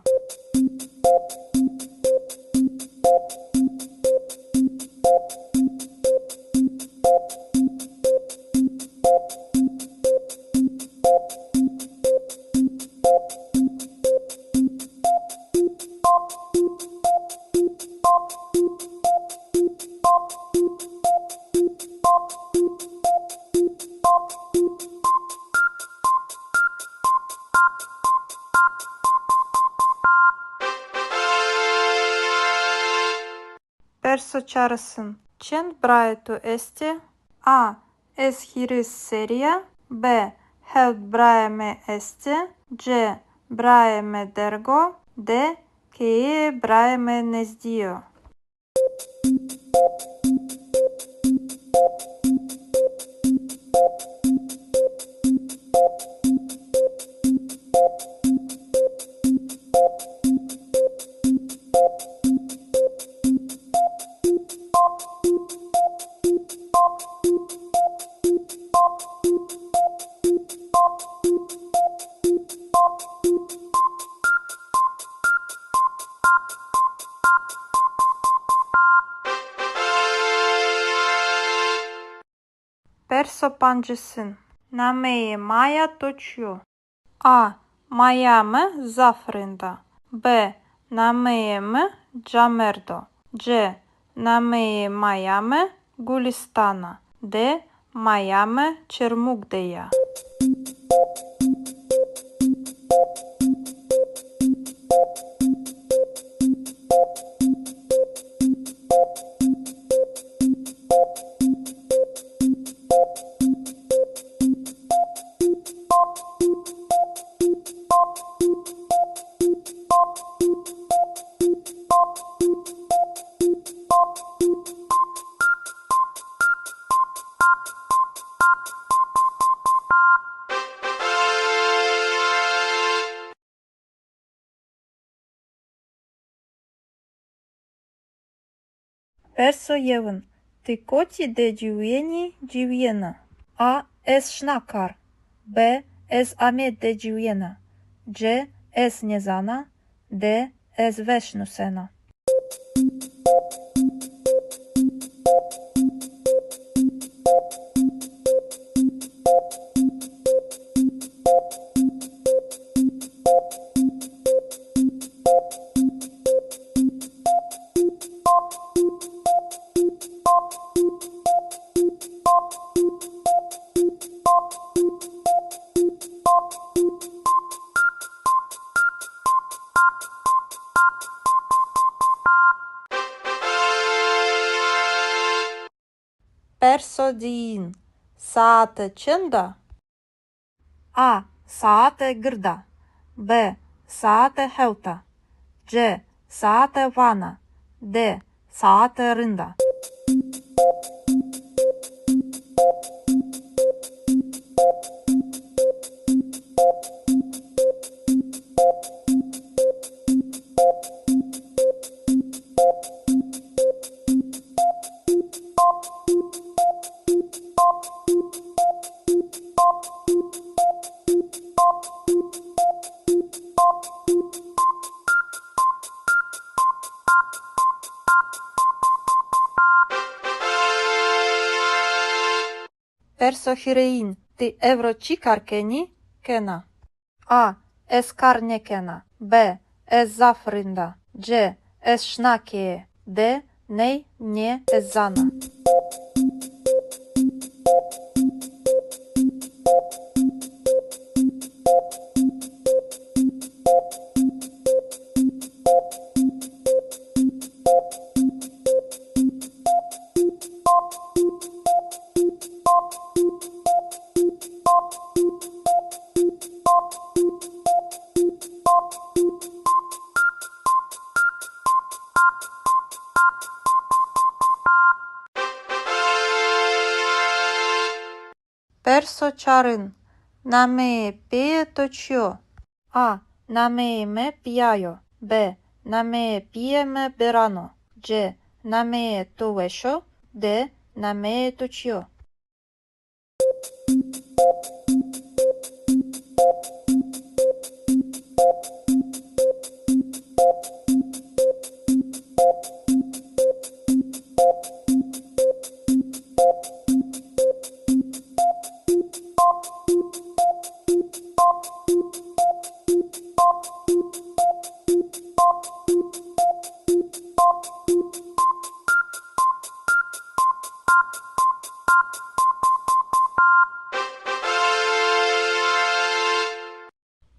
Perso çarêsin. Çend birayê to estê? A. Ez hîris serrî ya. B. Hewt birayê mi estê. C. Birayê mi derg o. D. Keyeyê birayê mi nezdî yo. Perso pancêsin. Nameyê maya to çi yo? A. Maya mi zaf rind a. B. Nameyê mi Camerd o. C. Nameyê maya mi Gulîstan a. D. Maya mi Çermug de ya. Perso yewin. Ti kotî de ciwîyenî, ciwîyena? A. Ez şina kar. B. Ez Amed de ciwîyena. C. Ez nêzana. D. Ez weş nusena. Perso diyin. Saete çend a? A. Saete gird a. B. Saete hewt a. C. Saete vana. D. Saete rind a. Perso hîrêyin, ti ewro çi kar kenî, kena? A. Ez kar nêkena. B. Ez zaf rind a. C. Ez şina keye. D. Ney, nê, ez zana. Perso çarin. Nameyê pîyê to çi yo? A. Nameyê mi Pîya yo. B. Nameyê pîyê mi Biran o. C. Nameyê to weş o. D. Nameyê to çi yo?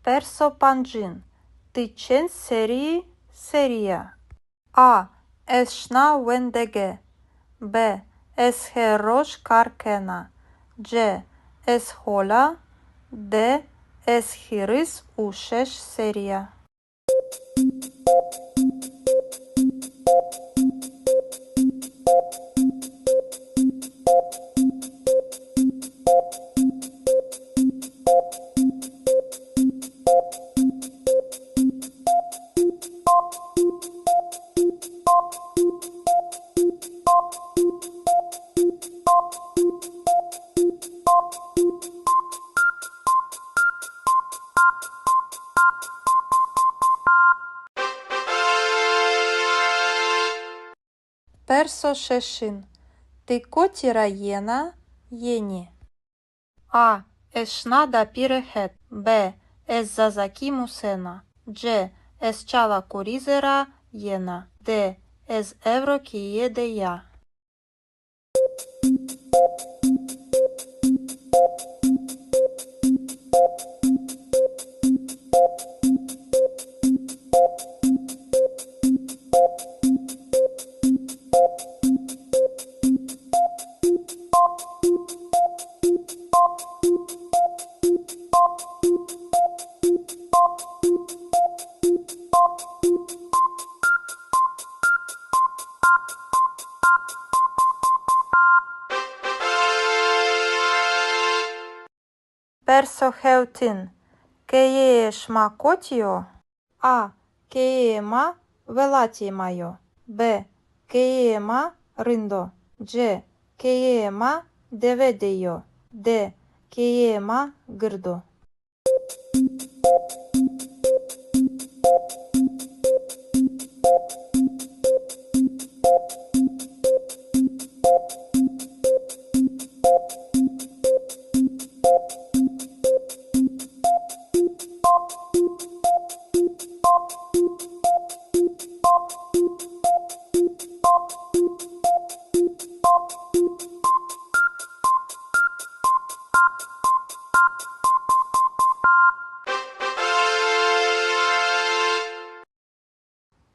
Perso pancin. Ti çend serrî, serrî ya? A. Ez şina wendege. B. Ez her roj kar kena. C. Ez hol a. D. Ez hîris û şeş serrî ya. Perso şeşin. Ti kotî ra yena, yenî? A. Ez şina dapîre het. B. Ez zazakî musena. C. Ez Çala Kurîze ra yena. D. Ez ewro keye de ya. Perso hewtin. Keyeyê şima kotî yo? A. Keyeyê ma welatê ma yo. B. Keyeyê ma rind o. C. Keyeyê ma dewe de yo. D. Keyeyê ma gird o.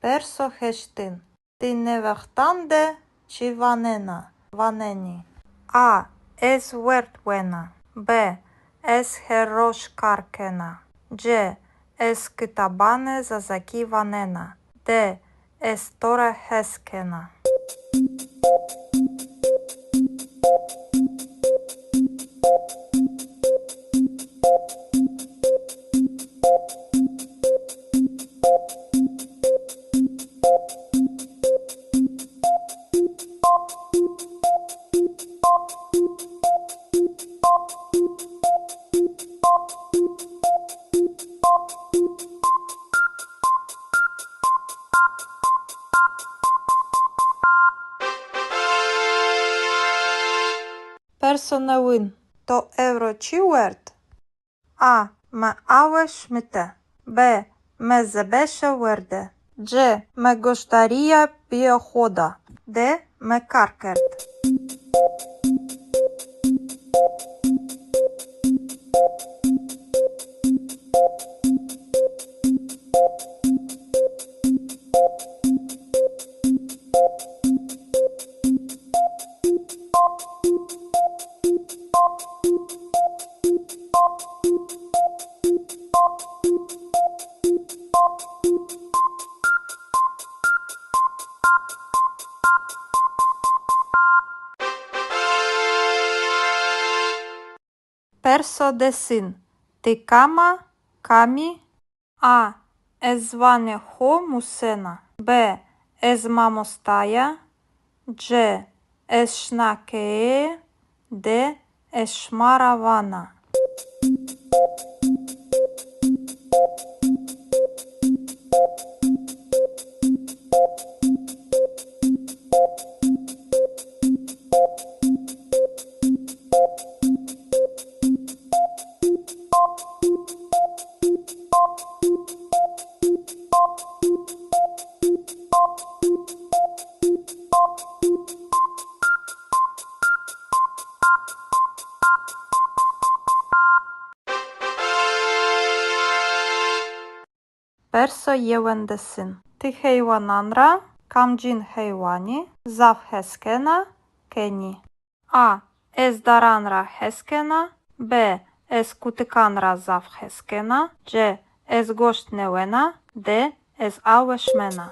Perso heştin. Ti nê wextan de çi wanena, wanenî? A. Ez werd wena. B. Ez her roj kar kena. C. Ez kitabanê zazakî wanena. D. ez to ra hes kena. Perso newin. To ewro çi werd? A. Mi awe şimite. B. Mi zebeşe werde. C. Mi goşdarîya pîyê xo da. D. Mi kar kerd. Perso desin. Ti kam a? Kam î? A. Ez ziwanê xo musena. B. Ez mamosta ya. C. Ez şina keye. D. Ez şima ra vana. Perso yewendesin. Ti heywanan ra kamcîn heywanî zaf hes kena, kenî? A. Ez daran ra hes kena. B. Ez kutikan ra zaf hes kena. C. Ez goşt nêwena. D. Ez awe şimena.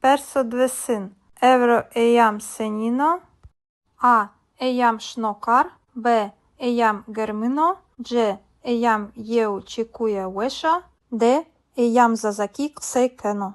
Perso diwêsin. Ewro eyam senîn o? A. Eyam şino kar. B. Eyam germin o. C. Eyam yew çekuye weş a. D. Eyam zazakî qisey keno.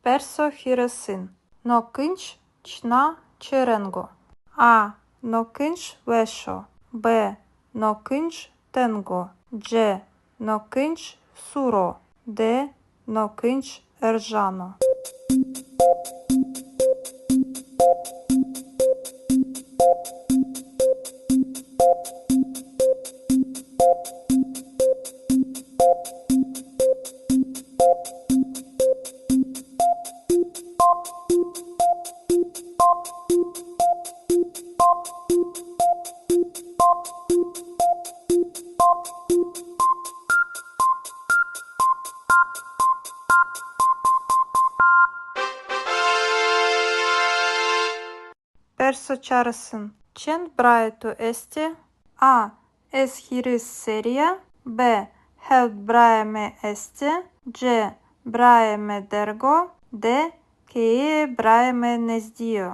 Perso hîrêsin. No kinc çina çi reng o? A. No kinc weş o. B. No kinc teng o. C. No kinc sûr o. D. No kinc erjan o. Perso çarisin. Çend birayê to estê? A. Ez hîris serrî ya. B. Hewt birayê mi estê. C. Birayê mi derg o. D. Keyeyê birayê mi nezdî yo.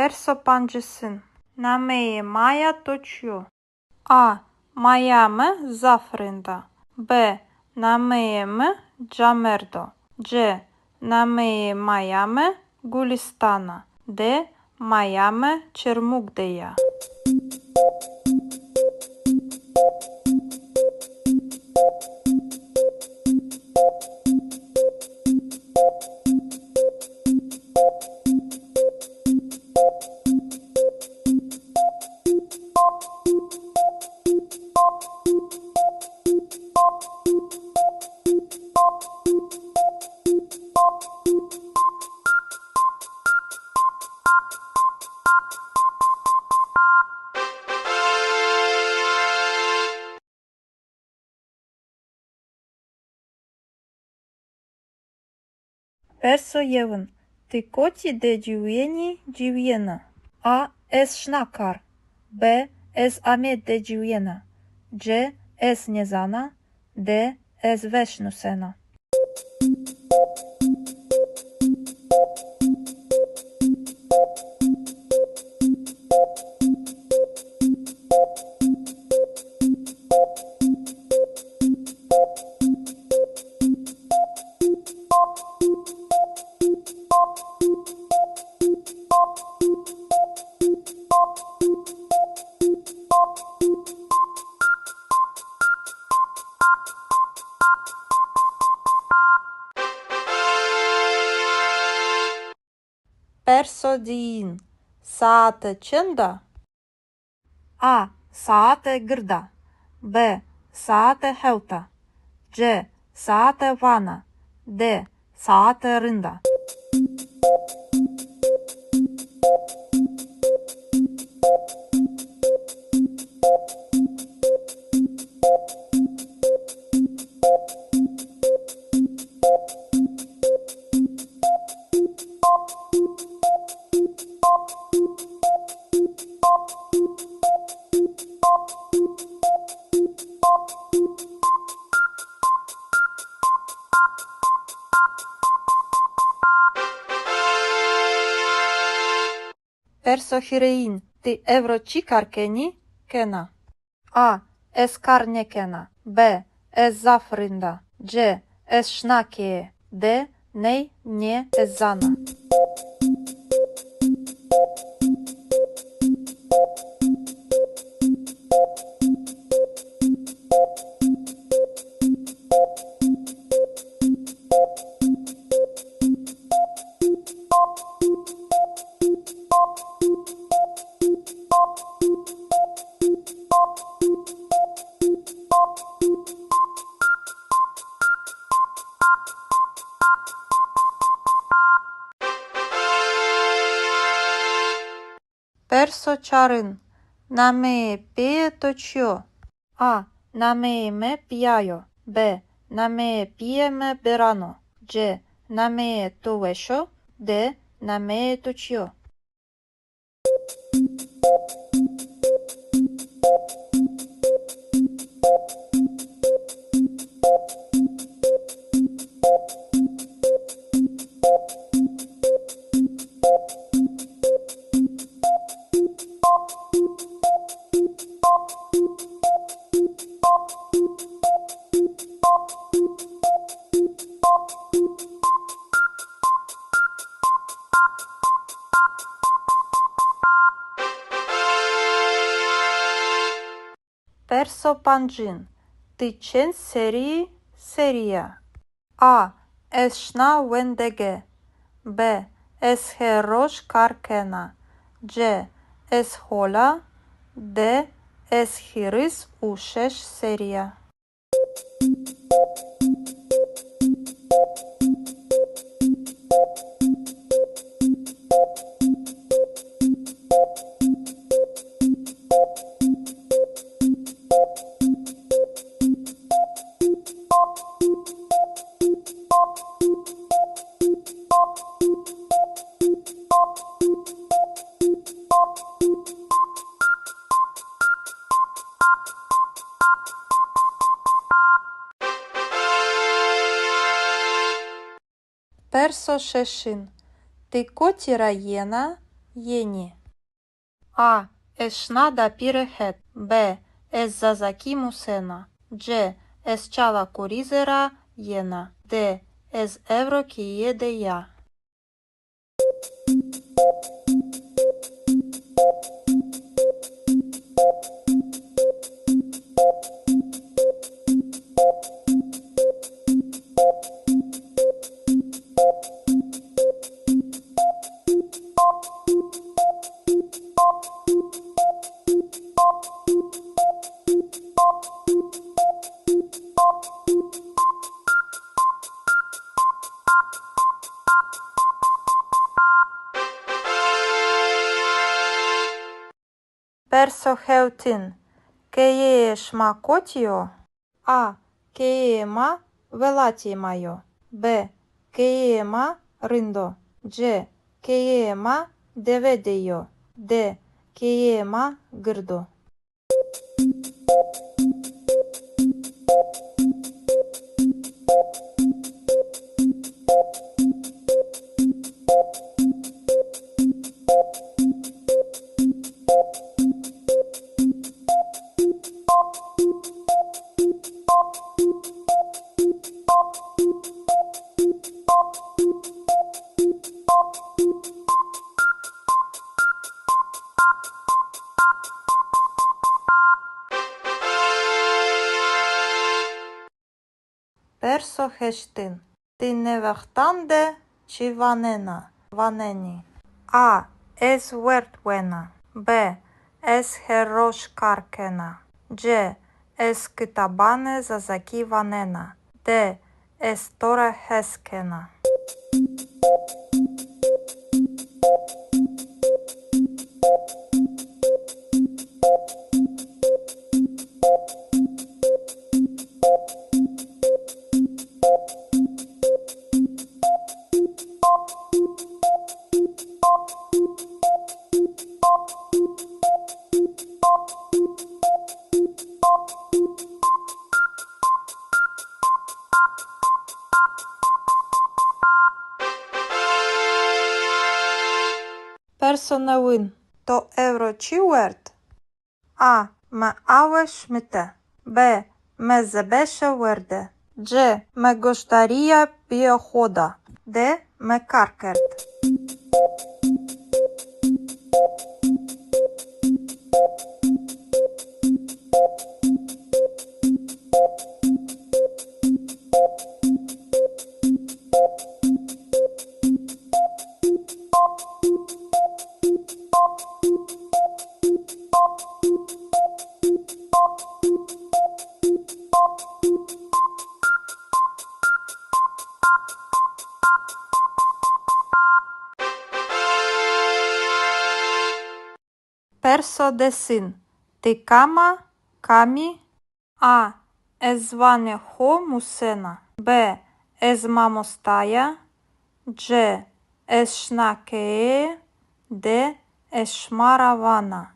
Perso pancisin. Nameyê maya to çi yo? A. Maya mi zaf rind a. B. Nameyê mi Camerd o. C. Nameyê maya mi Gulistan a. D. Maya mi Çermug de ya. Perso yewin. Ti kotî de ciwîyenî, ciwîyena? A. Ez şina kar. B. Ez Amed de ciwîyena. C. Ez nêzana. D. Ez weş nusena. Perso diyin. Saete çend a? A. Saete gird a. B. Saete hewt a. C. Saete vana. D. Saete rind a. Perso hîrêyin. Ti ewro çi kar kenî, kena? A. Ez kar nêkena. B. Ez zaf rind a. C. Ez şina keye. D. Ney, nê, ez zana. Perso çarin. Nameyê pîyê to çi yo? A. Nameyê mi Pîya yo. B. Nameyê pîyê mi Beran o. C. Nameyê to weş o. D. Nameyê to çi yo? Perso pancin. Ti çend serrî serrî ya? A. Ez şina wendege. B. Ez her roj kar kena. C. Ez hol a. D. Ez hîris û şeş serrî ya. Perso şeşin. Ti kotî ra yena, yenî? A. Ez şina dapîre het. B. Ez zazakî musena. C. Ez Çala Kurîze ra yena. D. Ez ewro keye de ya. Perso hewtin. Keyeyê şima kotî yo? A. Keyeyê ma welatê ma yo. B. Keyeyê ma rind o. C. Keyeyê ma dewe de yo. D. Keyeyê ma gird o. Perso heştin. Ti nê wextan de çi wanena, wanenî? A. Ez werd wena. B. Ez her roj kar kena. C. Ez kitabanê zazakî wanena. D. Ez to ra hes kena. Perso newin. To ewro çi werd? A. Mi awe şimite. B. Mi zebeşe werde. C. Mi goşdarîya pîyê xo da. D. Mi kar kerd. Perso desin. Ti kam a, kam î? A. Ez ziwanê xo musena. B. Ez mamosta ya. C. Ez şina keye. D. Ez şima ra vana.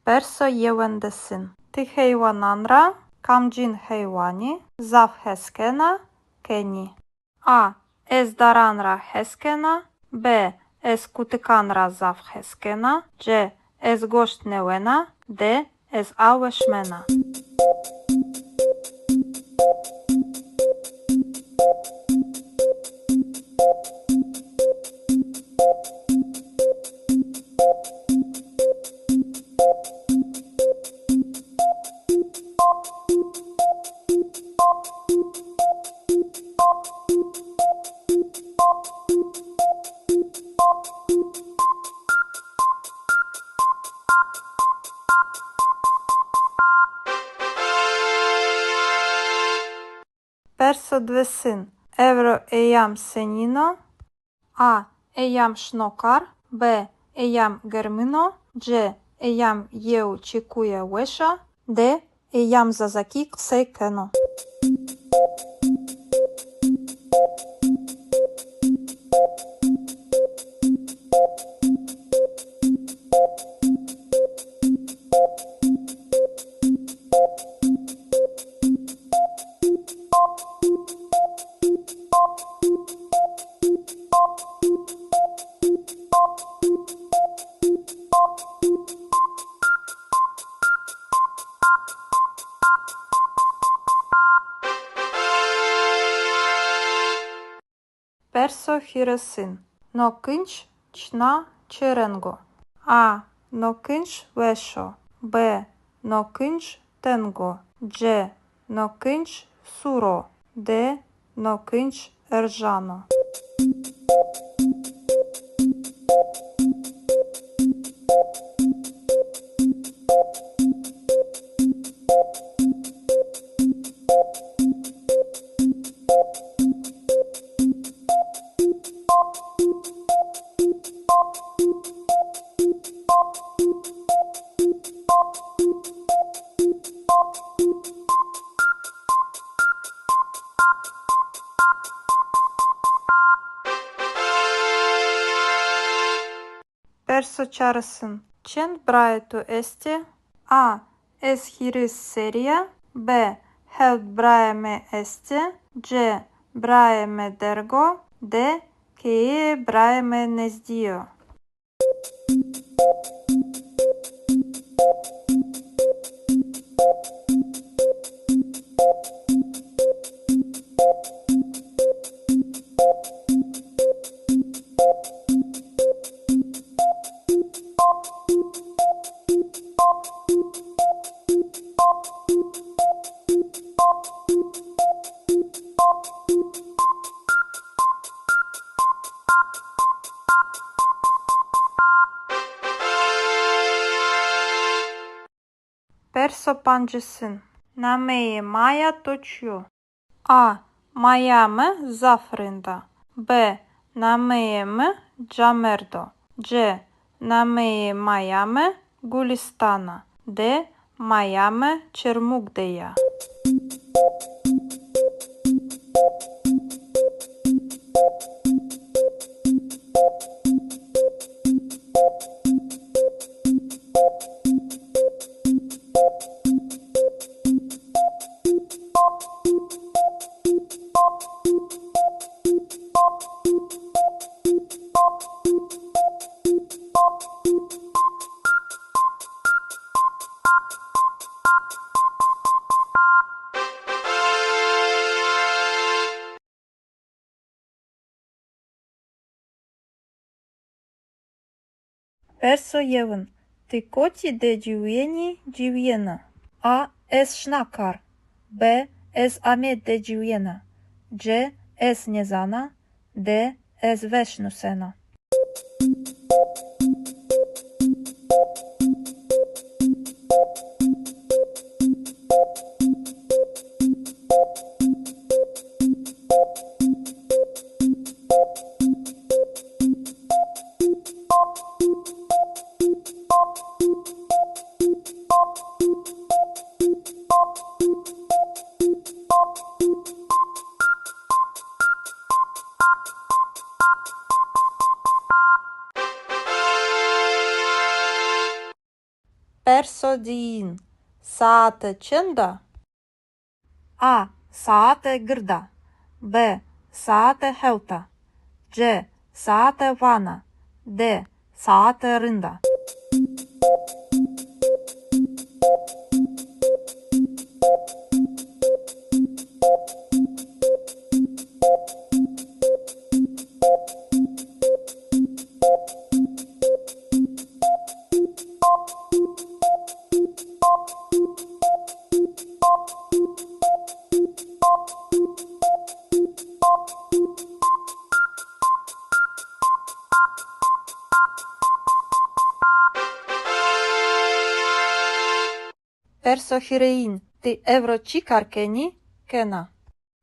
Perso yewendesin. Ti heywanan ra kamcîn heywanî zaf hes kena, kenî? A. Ez daran ra hes kena. B. Ez kutikan ra zaf hes kena. C. Ez goşt nêwena. D. Ez awe şimena. Perso diwêsin. Ewro eyam senîn o? A. Eyam şino kar. B. Eyam germin o. C. Eyam yew çekuye weş a. D. Eyam zazakî qisey keno. Perso hîrêsin. No kinc çina çi reng o? A. No kinc weş o. B. No kinc teng o. C. No kinc sûr o. D. No kinc erjan o. Perso çarêsin. Çend birayê to estê? A. Ez hîris serrî ya. B. Hewt birayê mi estê. C. Birayê mi derg o. D. Keyeyê birayê mi nezdî yo. Perso pancêsin. Nameyê maya to çi yo? A. Maya mi zaf rind a. B. Nameyê mi Camerd o. C. Nameyê maya mi Gulistan a. D. Maya mi Çermug de ya. Perso yewin. Ti kotî de ciwîyenî, ciwîyena? A. Ez şina kar. B. Ez Amed de ciwîyena. C. Ez nêzana. D. Ez weş nusena. Perso diyin. Saete çend a? A. Saete gird a. B. Saete hewt a. C. Saete vana. D. Saete rind a. Perso hîrêyin. Ti ewro çi kar kenî, kena?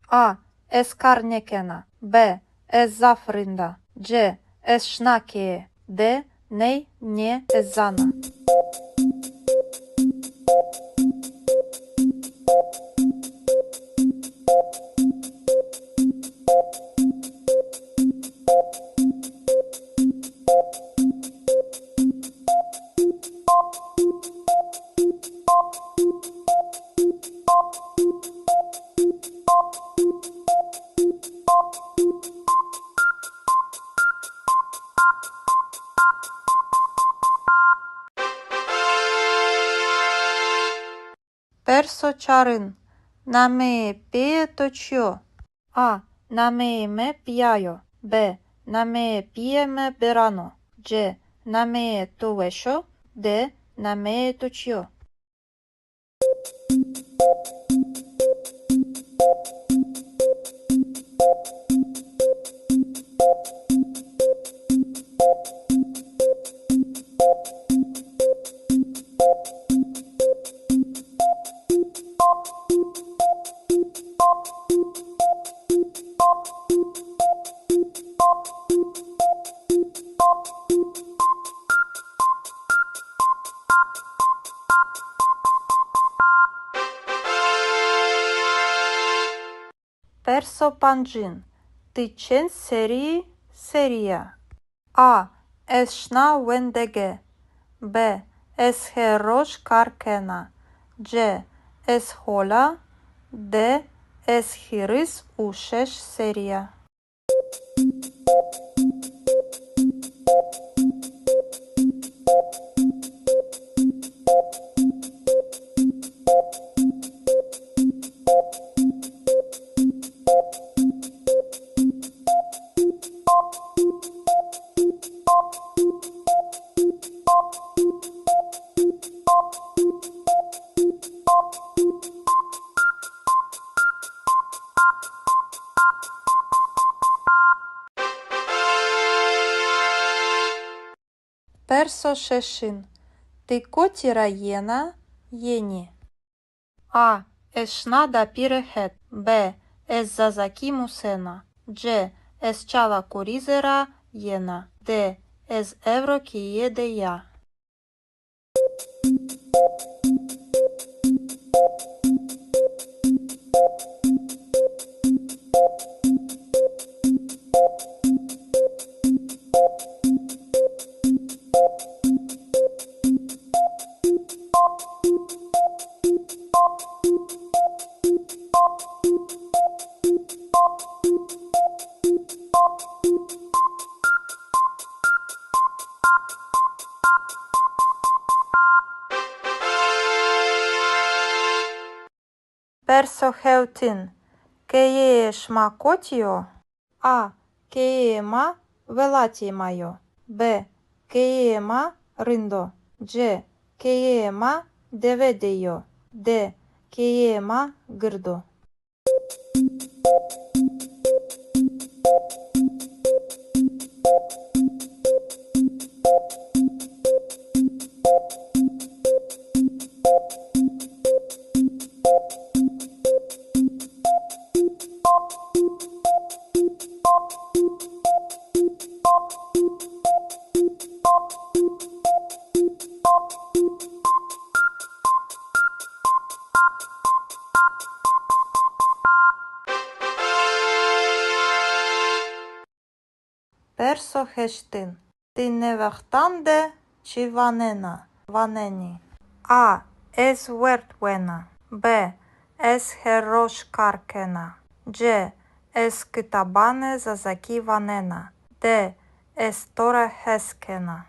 A. Ez kar nêkena. B. Ez zaf rind a. C. Ez şina keye. De, ney, nê, ez zana. Perso çarin. Nameyê pîyê to çi yo? A. Nameyê mi Pîya yo. B. Nameyê pîyê mi Biran o. C. Nameyê to weş o. D. Nameyê to çi yo? Perso pancin. Ti çend serrî, serrî ya? A. Ez şina wendege. B. Ez her roj kar kena. C. Ez hol a. D. Ez hîris û şeş serrî ya. Perso şeşin. Ti kotî ra yena, yenî? A. Ez şina dapîre het. B. Ez zazakî musena. C. Ez Çala Kurîze ra yena. D. Ez ewro keye de ya. Perso hewtin. Keyeyê şima kotî yo? A. Keyeyê ma welatê ma yo. B. Keyeyê ma rind o. C. Keyeyê ma dewe de yo. D. Keyeyê ma gird o. Perso heştin. Ti nê wextan de çi wanena, wanenî? A. Ez werd wena. B. Ez her roj kar kena. C. Ez kitabanê zazakî wanena. D. Ez to ra hes kena.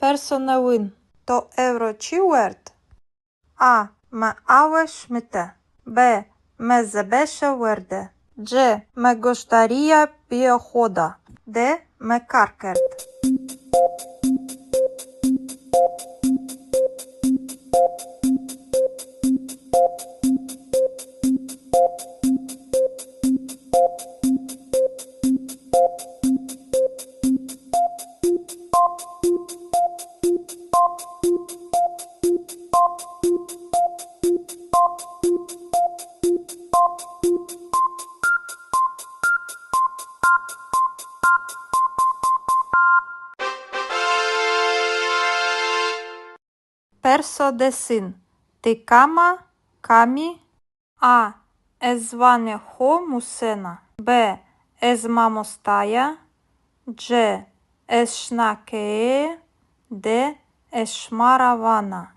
Perso newin. To ewro çi werd? A. Mi awe şimite. B. Mi zebeşe werde. C. Mi goşdarîya pîyê xo da. D. Mi kar kerd. Perso desin. Ti kam a, kam î? A. Ez ziwanê xo musena. B. Ez mamosta ya. C. Ez şina keye. D. Ez şima ra vana.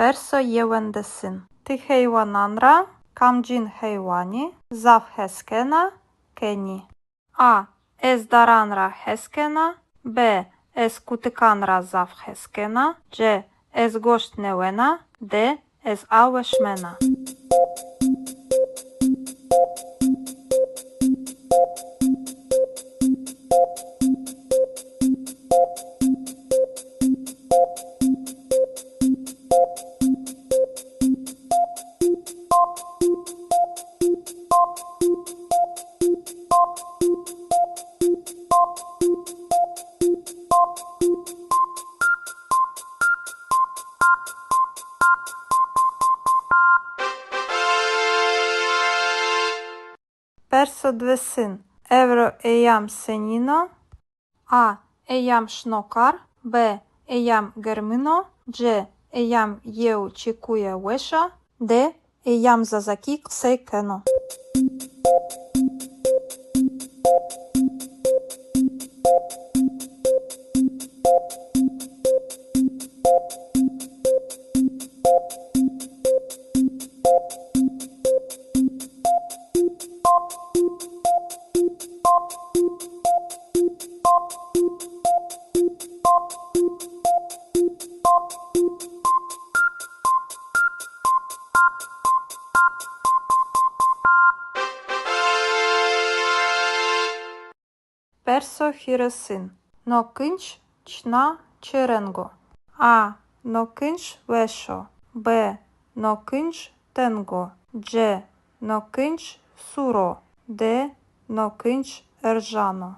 Perso yewendesin. Ti heywanan ra kamcîn heywanî zaf hes kena, kenî? A. Ez daran ra hes kena. B. Ez kutikan ra zaf hes kena. C. Ez goşt nêwena. D. Ez awe şimena. Perso diwêsin. Ewro eyam senîn o? A. Eyam şino kar. B. Eyam germin o. C. Eyam yew çekuye weş a. D. Eyam zazakî qisey keno. Perso hîrêsin. No kinc çina çi reng o? A. No kinc weş o. B. No kinc teng o. C. No kinc sûr o. D. No kinc erjan o.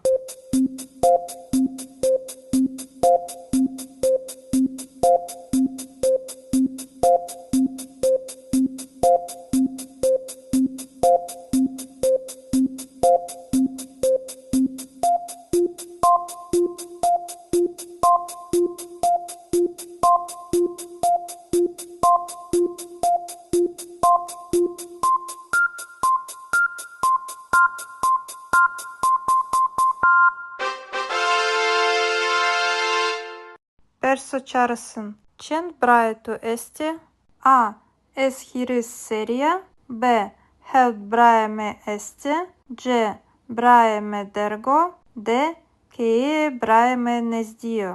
Perso çarêsin. Çend birayê to estê? A. Ez hîris serrî ya. B. Hewt birayê mi estê. C. Birayê mi derg o. D. Keyeyê birayê mi nezdî yo.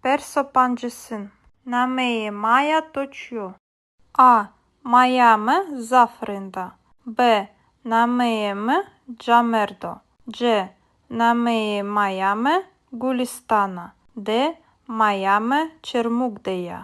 Perso pancêsin. Nameyê maya to çi yo? A. Maya mi zaf rind a. B. Nameyê mi Camerd o. C. Nameyê maya mi Gulîstan a. D. Maya mi Çermug de ya.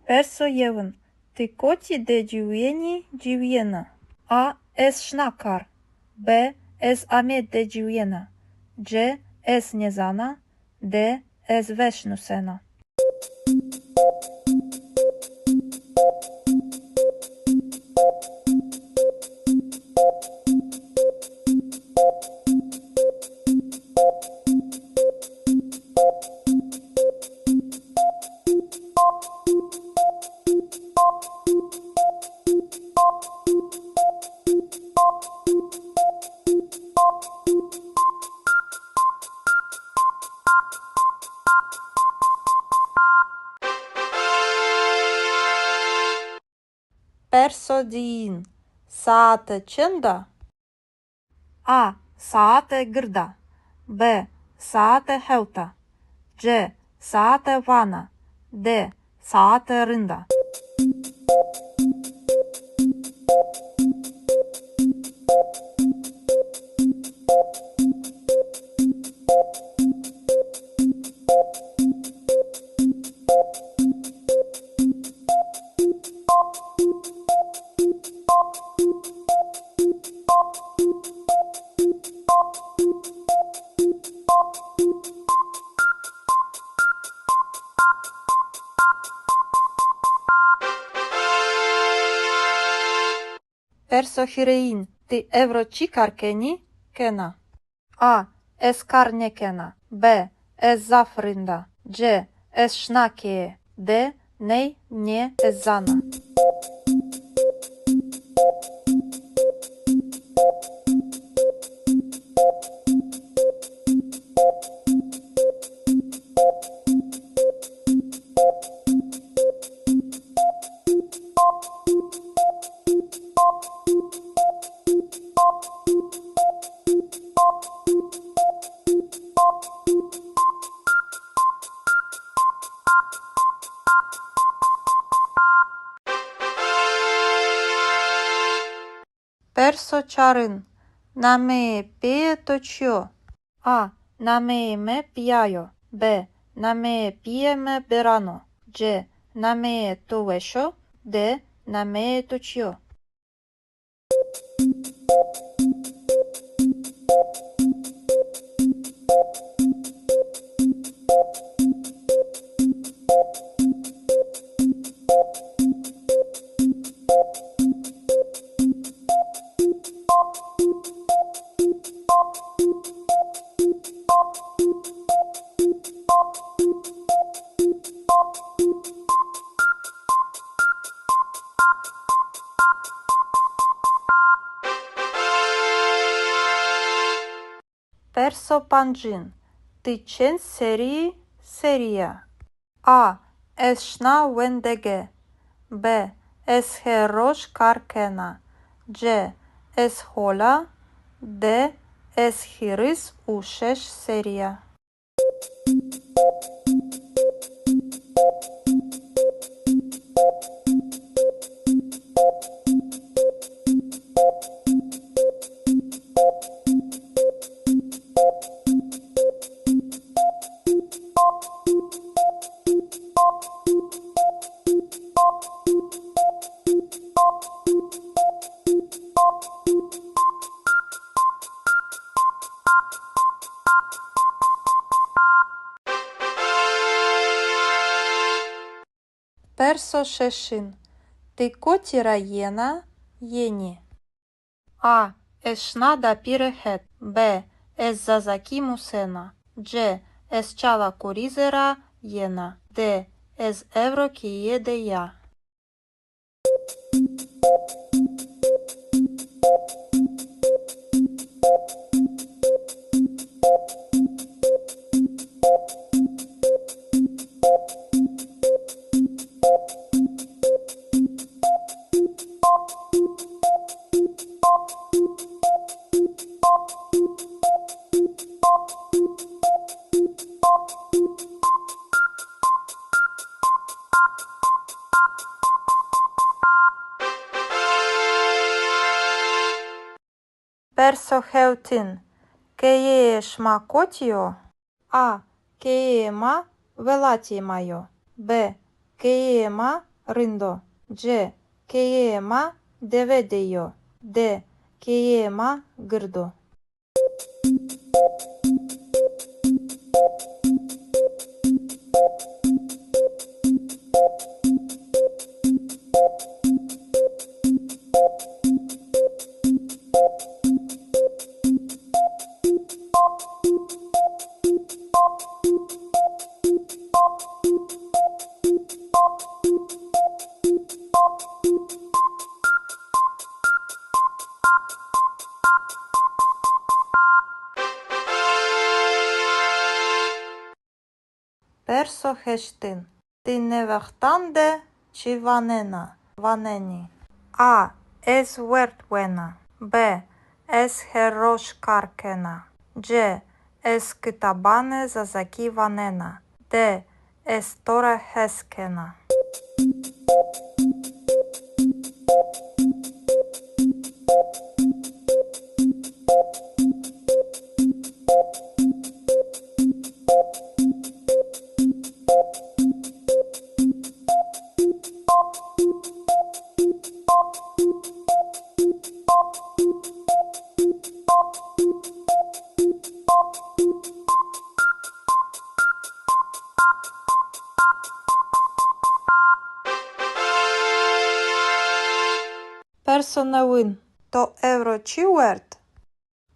Perso yewin. Ti kotî de ciwîyenî, ciwîyena? A. Ez şina kar. B. Ez Amed de ciwîyena. C. Ez nêzana. D. Ez weş nusena. Perso diyin. Saete çend a? A. Saete gird a. B. Saete hewt a. C. Saete vana. D. Saete rind a. Perso hîrêyin. Ti ewro çi kar kenî, kena? A. Ez kar nêkena. B. Ez zaf rind a. C. Ez şina keye. D. Ney, nê, ez zana. Perso çarin. Nameyê pîyê to çi yo? A. Nameyê mi Pîya yo. B. Nameyê pîyê mi Beran o. C. Nameyê to weş o. D. Nameyê to çi yo? Perso pancin. Ti çend serrî, serrî ya? A. Ez şina wendege. B. Ez her roj kar kena. C. Ez hol a. D. Ez hîris û şeş serrî ya. Perso şeşin. Ti kotî ra yena, yenî? A. Ez şina dapîre het. B. Ez zazakî musena. C. Ez Çala Kurîze ra yena. D. Ez ewro keye de ya. Perso hewtin. Keyeyê şima kotî yo? A. Keyeyê ma welatê ma yo. B. Keyeyê ma rind o. C. Keyeyê ma dewe de yo. D. Keyeyê ma gird o. Perso heştin. Ti nê wextan de çi wanena, wanenî? A. Ez werd wena. B. Ez her roj kar kena. C. Ez kitabanê zazakî wanena. D. Ez to ra hes kena. Perso newin. To ewro çi werd?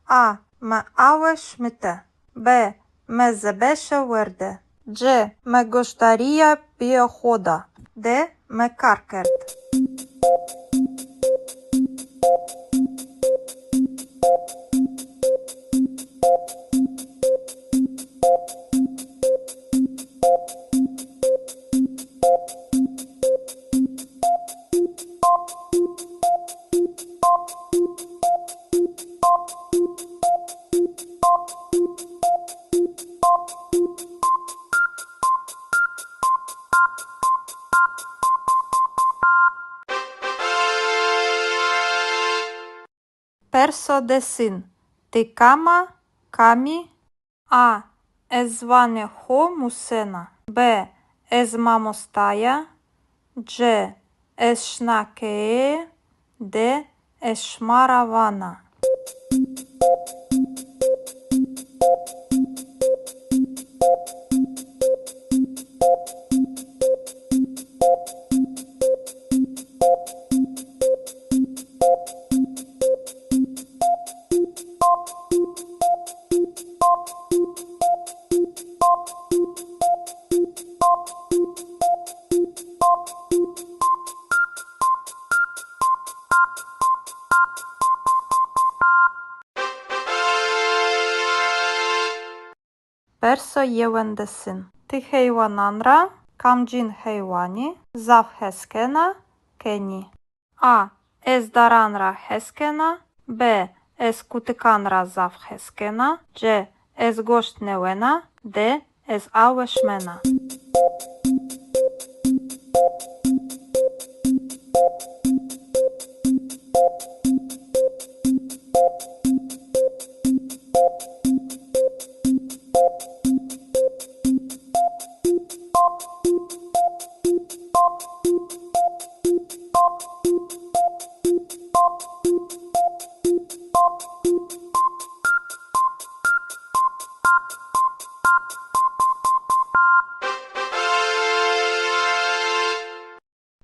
A. Mi awe şimite. B. Mi zebeşe werde. C. Mi goşdarîya pîyê xo da. D. Mi kar kerd. Perso desin. Ti kam a, kam î? A. Ez ziwanê xo musena. B. Ez mamosta ya. C. Ez şina keye. D. Ez şima ra vana. Perso yewendesin. Ti heywanan ra kamcîn heywanî zaf hes kena, kenî? A. Ez daran ra hes kena. B. Ez kutikan ra zaf hes kena. C. Ez goşt nêwena. D. Ez awe şimena.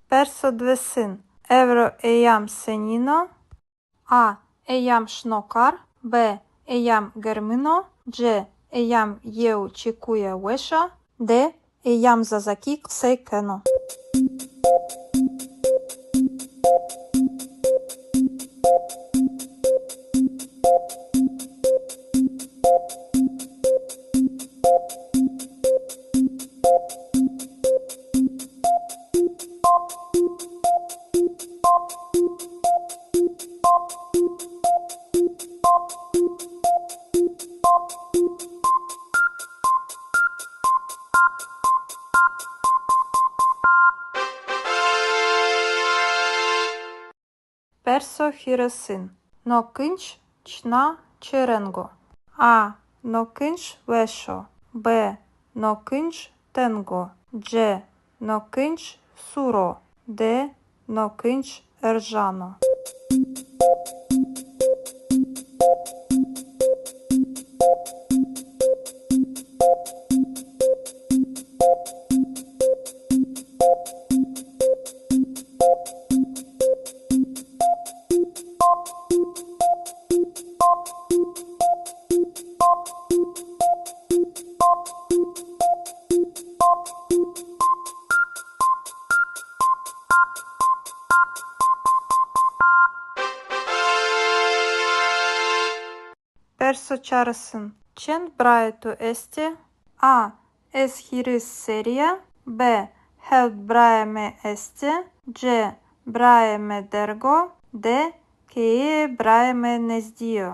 Perso diwêsin. Ewro eyam senîn o? A. Eyam şino kar. B. Eyam germin o. C. Eyam yew çekuye weş a. D. Eyam zazakî qisey keno. Perso hîrêsin. No kinc çina çi reng o? A. No kinc weş o. B. No kinc teng o. C. No kinc sûr o. D. No kinc erjan o. Perso çarisin. Çend birayê to estê? A. Ez hîris serrî ya. B. Hewt birayê mi estê. C. Birayê mi derg o. D. Keyeyê birayê mi nezdî yo.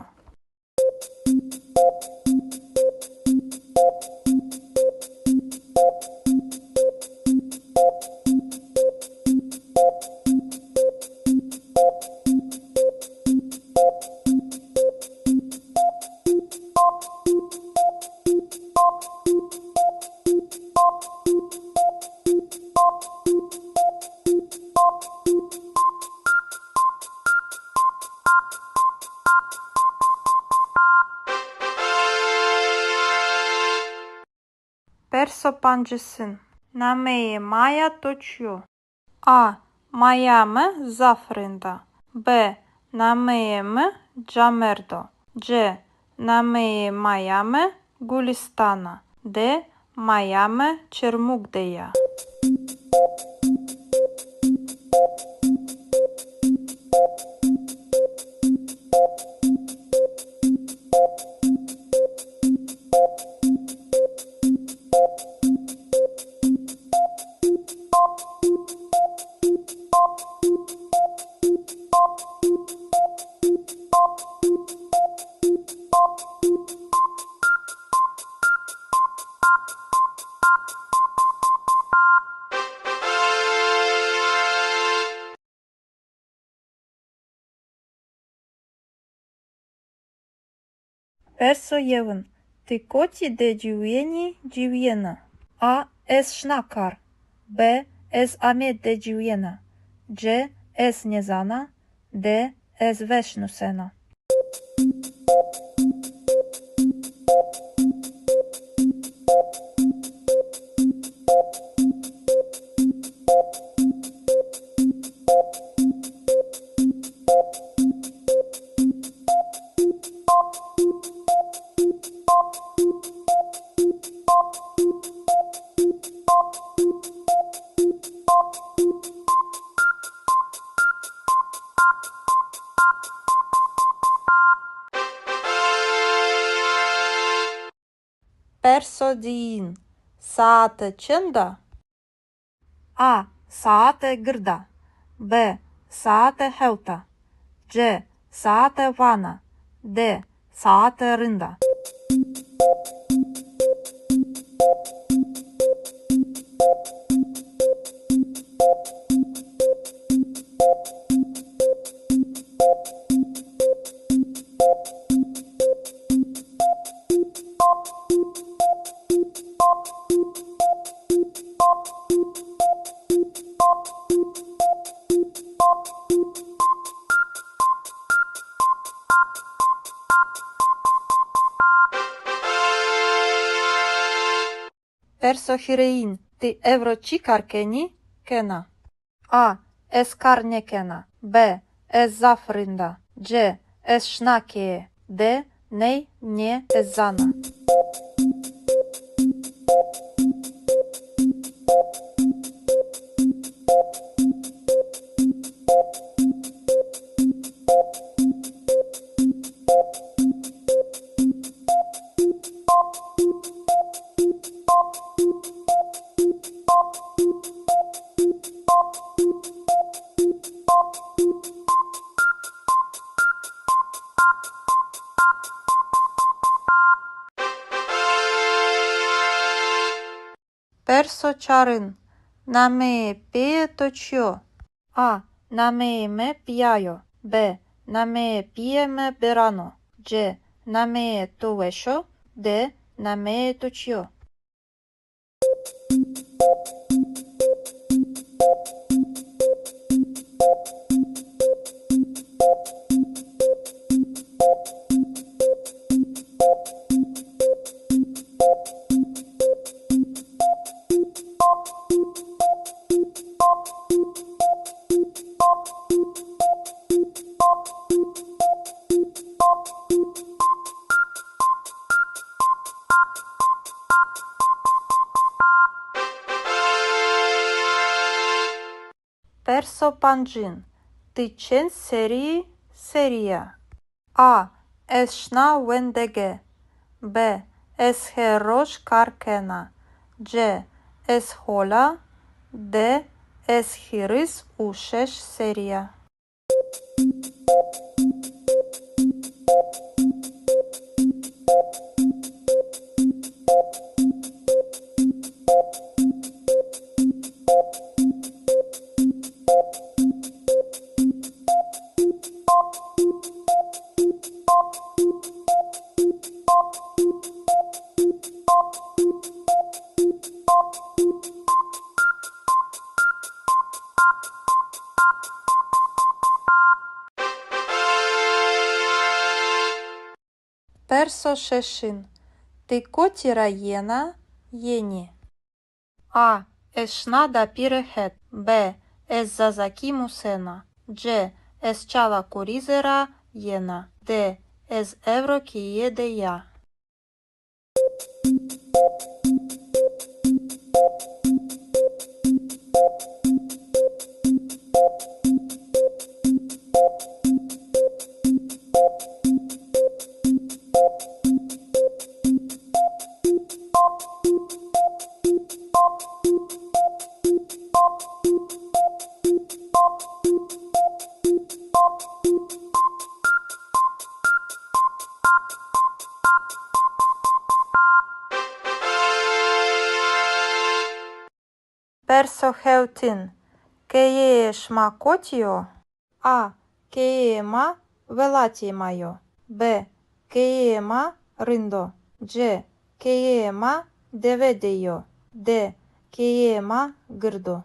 Perso pancisin. Nameyê maya to çi yo? A. Maya mi zaf rind a. B. Nameyê mi Camerd o. C. Nameyê maya mi Gulistan a. D. Maya mi Çermug de ya. Perso yewin. Ti kotî de ciwîyenî, ciwîyena? A. Ez şina kar. B. Ez Amed de ciwîyena. C. Ez nêzana. D. Ez weş nusena. Perso diyin. Saete çend a? A. Saete gird a. B. Saete hewt a. C. Saete vana. D. Saete rind a. Perso hîrêyin. Ti ewro çi kar kenî, kena? A. Ez kar nêkena. B. Ez zaf rind a. C. Ez şina keye. D. Ney, nê, ez zana. Perso çarin. Nameyê pîyê to çi yo? A. Nameyê mi Pîya yo. B. Nameyê pîyê mi Beran o. C. Nameyê to weş o. D. Nameyê to çi yo? Perso pancin. Ti çend serrî yî, serrî ya? A. Ez şina wendege. B. Ez her roj kar kena. C. Ez hol a. D. Ez hîris û şeş serrî ya. Perso şeşin. Ti kotî ra yena, yenî? A. Ez şina dapîre het. B. Ez zazakî musena. C. Ez Çala Kurîze ra yena. D. Ez ewro keye de ya. Perso hewtin. Keyeyê şima kotî yo? A. Keyeyê ma welatê ma yo. B. Keyeyê ma rind o. C. Keyeyê ma dewe de yo. D. Keyeyê ma gird o.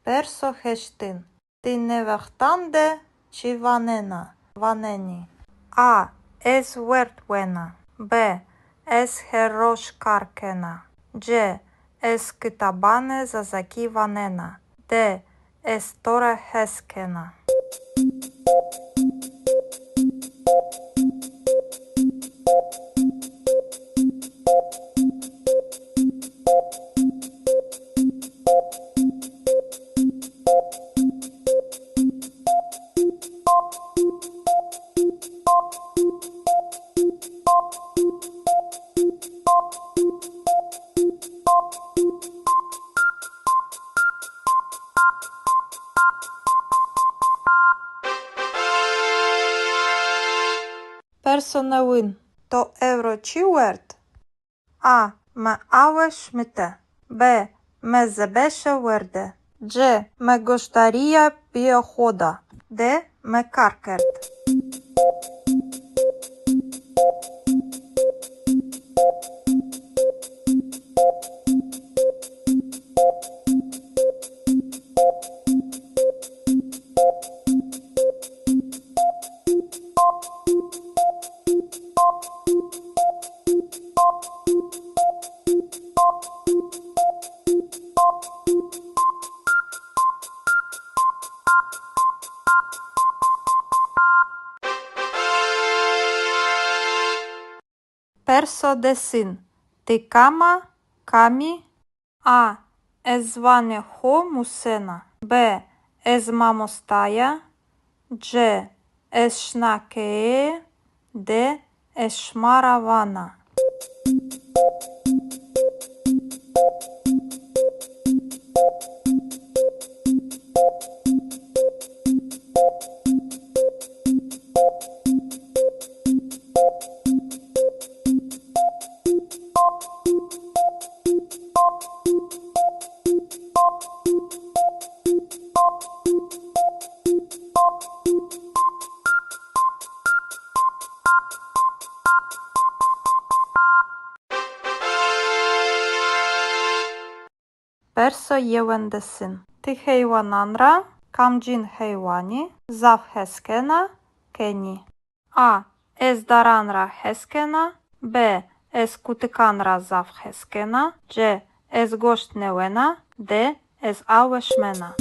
Perso heştin. Ti nê wextan de çi wanena, wanenî? A. Ez werd wena. B. Ez her roj kar kena. C. Ez kitabanê zazakî wanena. D. Ez to ra hes kena. Perso newin. To ewro çi werd? A. Mi awe şimite. B. Mi zebeşe werde. C. Mi goşdarîya pîyê xo da. D. Mi kar kerd. Perso desin. Ti kam a, kam î? A. Ez ziwanê xo musena. B. Ez mamosta ya. C. Ez şina keye. D. Ez şima ra vana. Perso yewendesin. Ti heywanan ra kamcîn heywanî zaf hes kena, kenî? A. Ez daran ra hes kena. B. Ez kutikan ra zaf hes kena. C. Ez goşt nêwena. D. Ez awe şimena.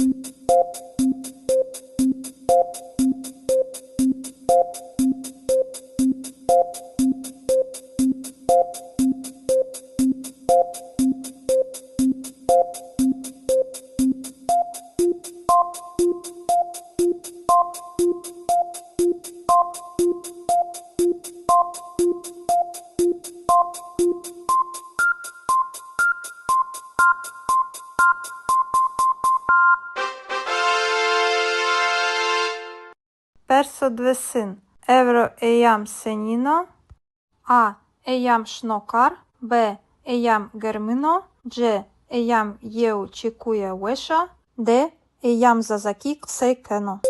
Perso diwêsin. Ewro eyam senîn o? A. Eyam şino kar. B. Eyam germin o. C. Eyam yew çekuye weş a. D. Eyam zazakî qisey keno.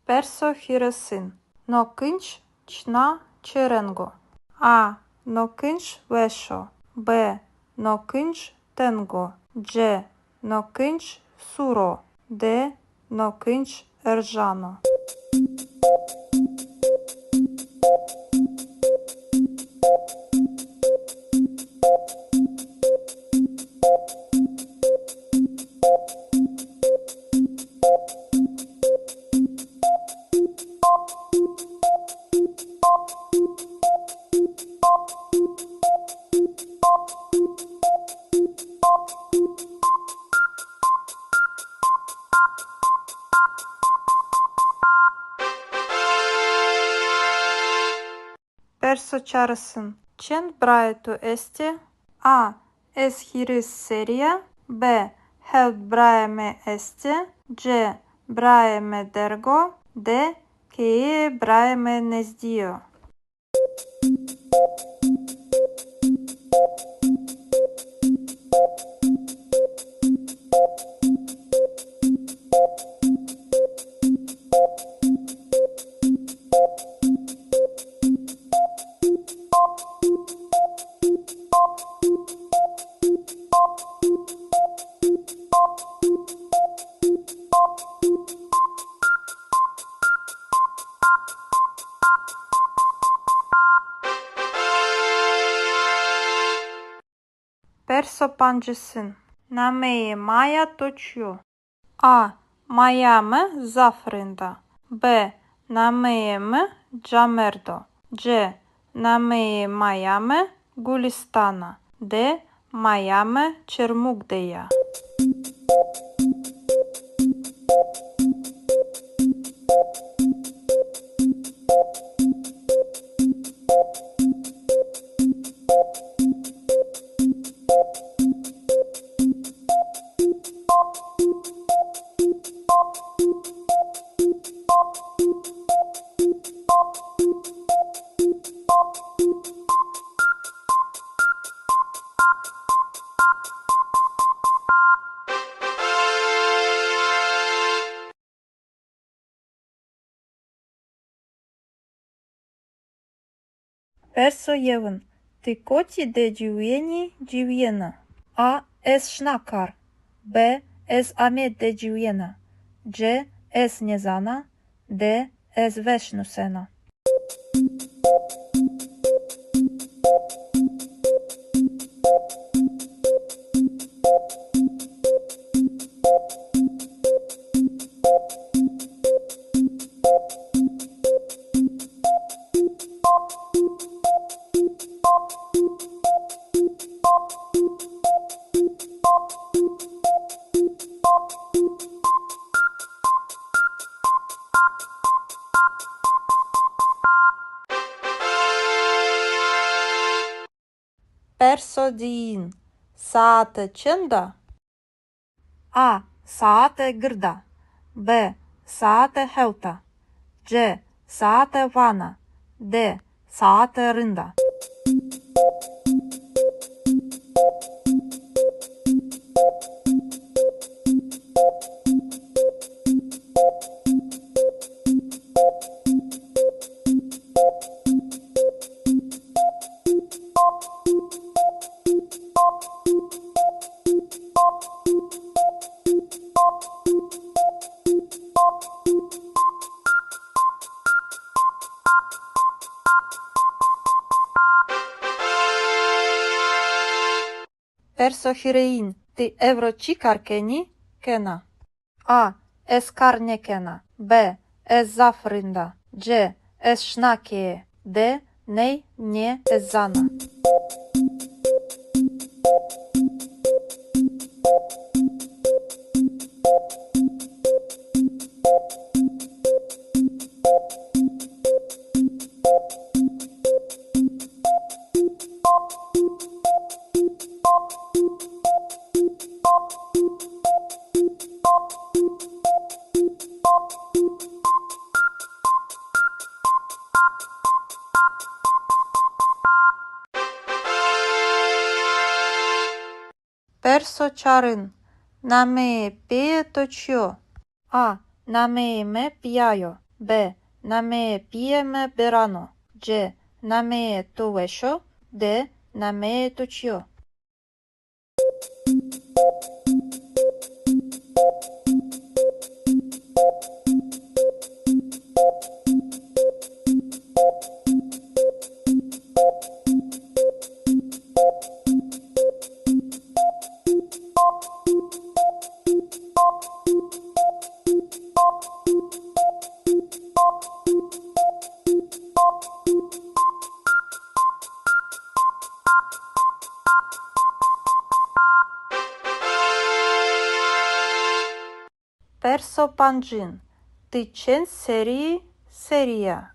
Perso hîrêsin. No kinc çina çi reng o? A. No kinc weş o. B. No kinc teng o. C. No kinc sûr o. D. No kinc erjan o. Perso çarisin. Çend birayê to estê? A. Ez hîris serrî ya. B. Hewt birayê mi estê. C. Birayê mi derg o. D. Keyeyê birayê mi nezdî yo. Perso pancisin. Nameyê maya to çi yo? A. Maya mi zaf rind a. B. Nameyê mi Camerd o. C. Nameyê maya mi Gulistan a. D. Maya mi Çermug de ya. Perso yewin. Ti kotî de ciwîyenî, ciwîyena? A. Ez şina kar. B. Ez Amed de ciwîyena. C. Ez nêzana. D. Ez weş nusena. Perso diyin. Saete çend a? A. Saete gird a. B. Saete hewt a. C. Saete vana. D. Saete rind a. Perso hîrêyin. Ti ewro çi kar kenî, kena? A. Ez kar nêkena. B. Ez zaf rind a. C. Ez şina keye. D. Ney, nê, ez zana. Perso çarin. Nameyê pîyê to çi yo? A. Nameyê mi Pîya yo. B. Nameyê pîyê mi Beran o. C. Nameyê to weş o. D. Nameyê to çi yo? Perso pancin. Ti çend serrî serrî ya?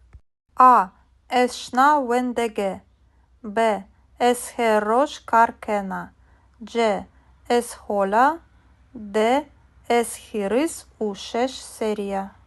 A. Ez şina wendegeh. B. Ez her roj kar kena. C. Ez hol a. D. Ez hîris û şeş serrî ya.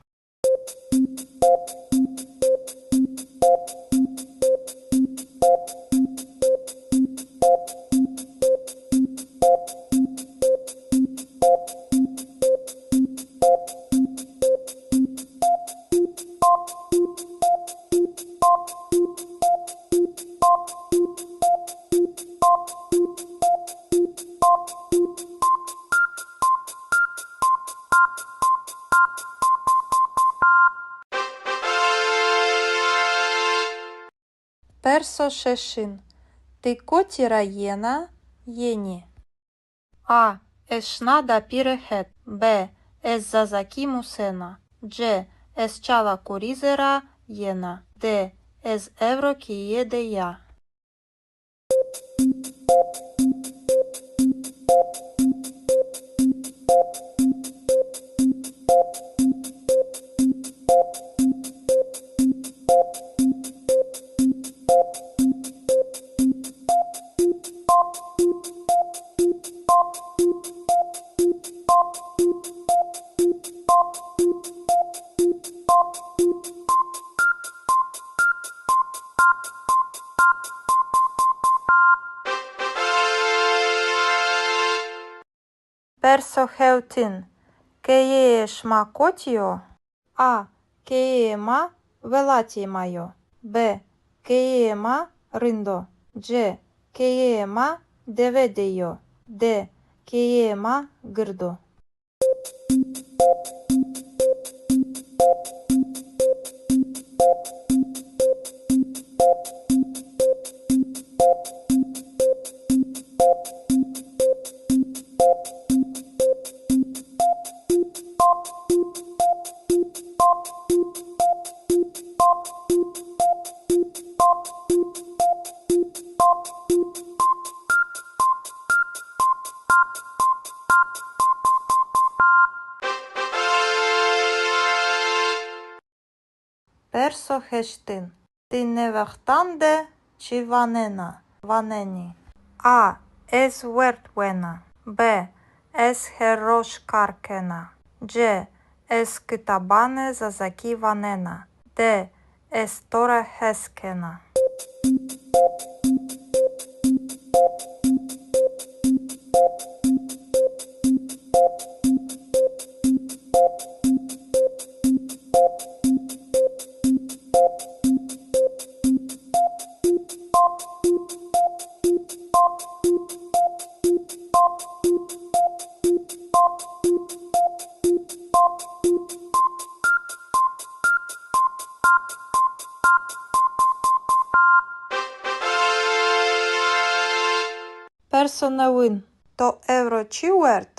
Perso şeşin. Ti kotî ra yena, yenî? A. Ez şina dapîre het. B. Ez zazakî musena. C. Ez Çala Kurîze ra yena. D. Ez ewro keye de ya. Perso hewtin. Keyeyê şima kotî yo? A. Keyeyê ma welatê ma yo. B. Keyeyê ma rind o. C. Keyeyê ma dewe de yo. D. Keyeyê ma gird o. Perso heştin. Ti nê wextan de çi wanena, wanenî? A. Ez werd wena. B. Ez her roj kar kena. C. Ez kitabanê zazakî wanena. D. Ez to ra hes kena. Perso newin. To ewro çi werd?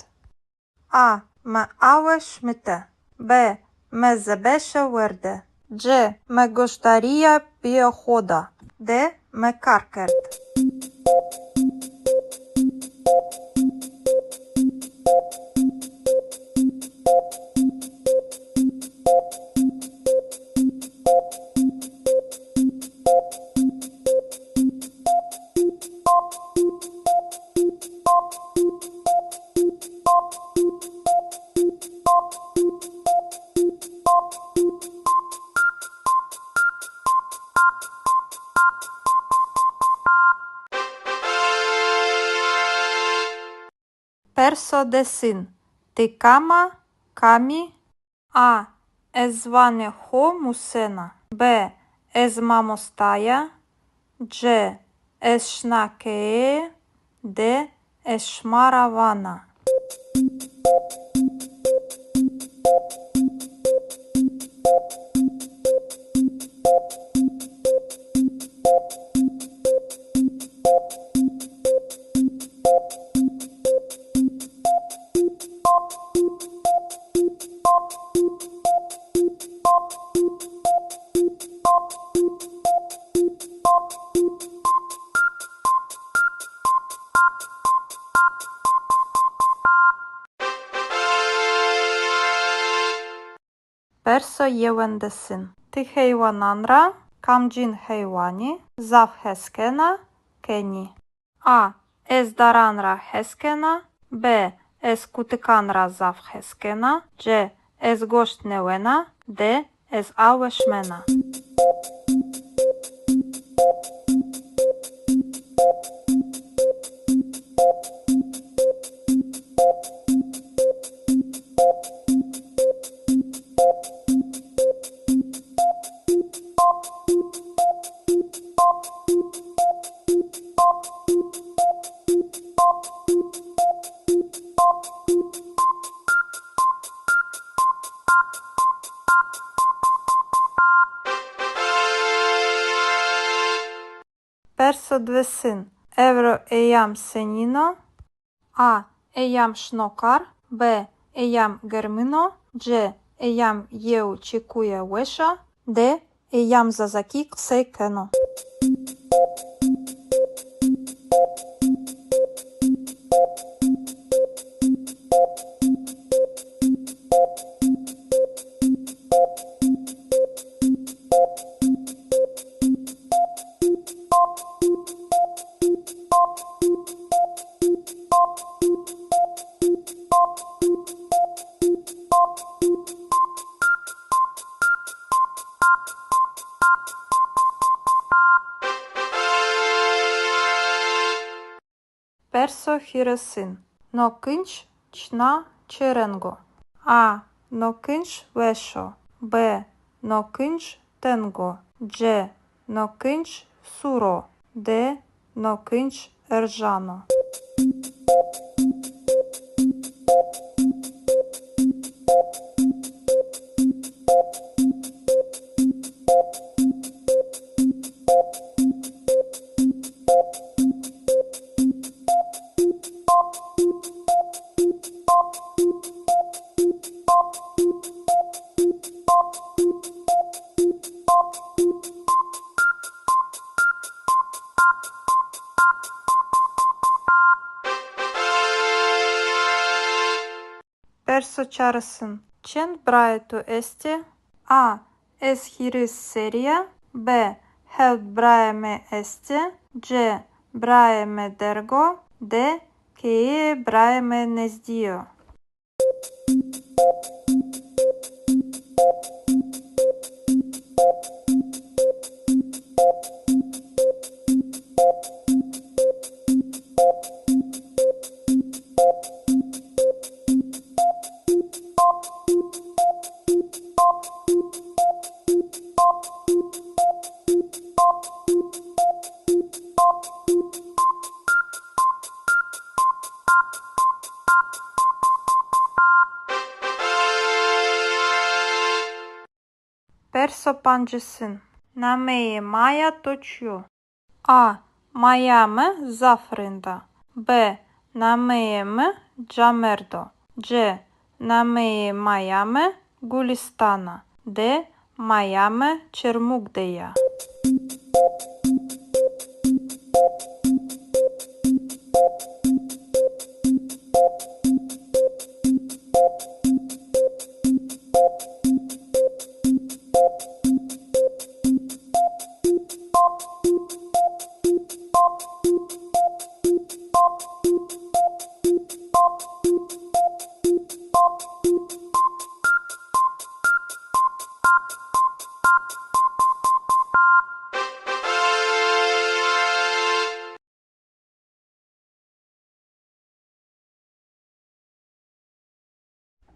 A. Mi awe şimite. B. Mi zebeşe werde. C. Mi goşdarîya pîyê xo da. D. Mi kar kerd. Perso desin. Ti kam a, kam î? A. Ez ziwanê xo musena. B. Ez mamosta ya. C. Ez şina keye. D. Ez şima ra vana. Perso yewendesin. Ti heywanan ra kamcîn heywanî zaf hes kena, kenî? A. Ez daran ra hes kena. B. Ez kutikan ra zaf hes kena. C. Ez goşt nêwena. D. Ez awe şimena. Perso diwêsin. Ewro eyam senîn o? A. Eyam şino kar. B. Eyam germin o. C. Eyam yew çekuye weş a. D. Eyam zazakî qisey keno. Perso hîrêsin. No kinc çina çi reng o? A. No kinc weş o. B. No kinc teng o. C. No kinc sûr o. D. No kinc erjan o. Perso çarisin. Çend birayê to estê? A. Ez hîris serî ya. B. Hewt birayê mi estê. C. Birayê mi derg o. D. Keyeyê birayê mi nezdî yo. Perso pancisin. Nameyê maya to çi yo? A. Maya mi zaf rind a. B. Nameyê mi Camerd o. C. Nameyê maya mi Gulistan a. D. Maya mi Çermug de ya.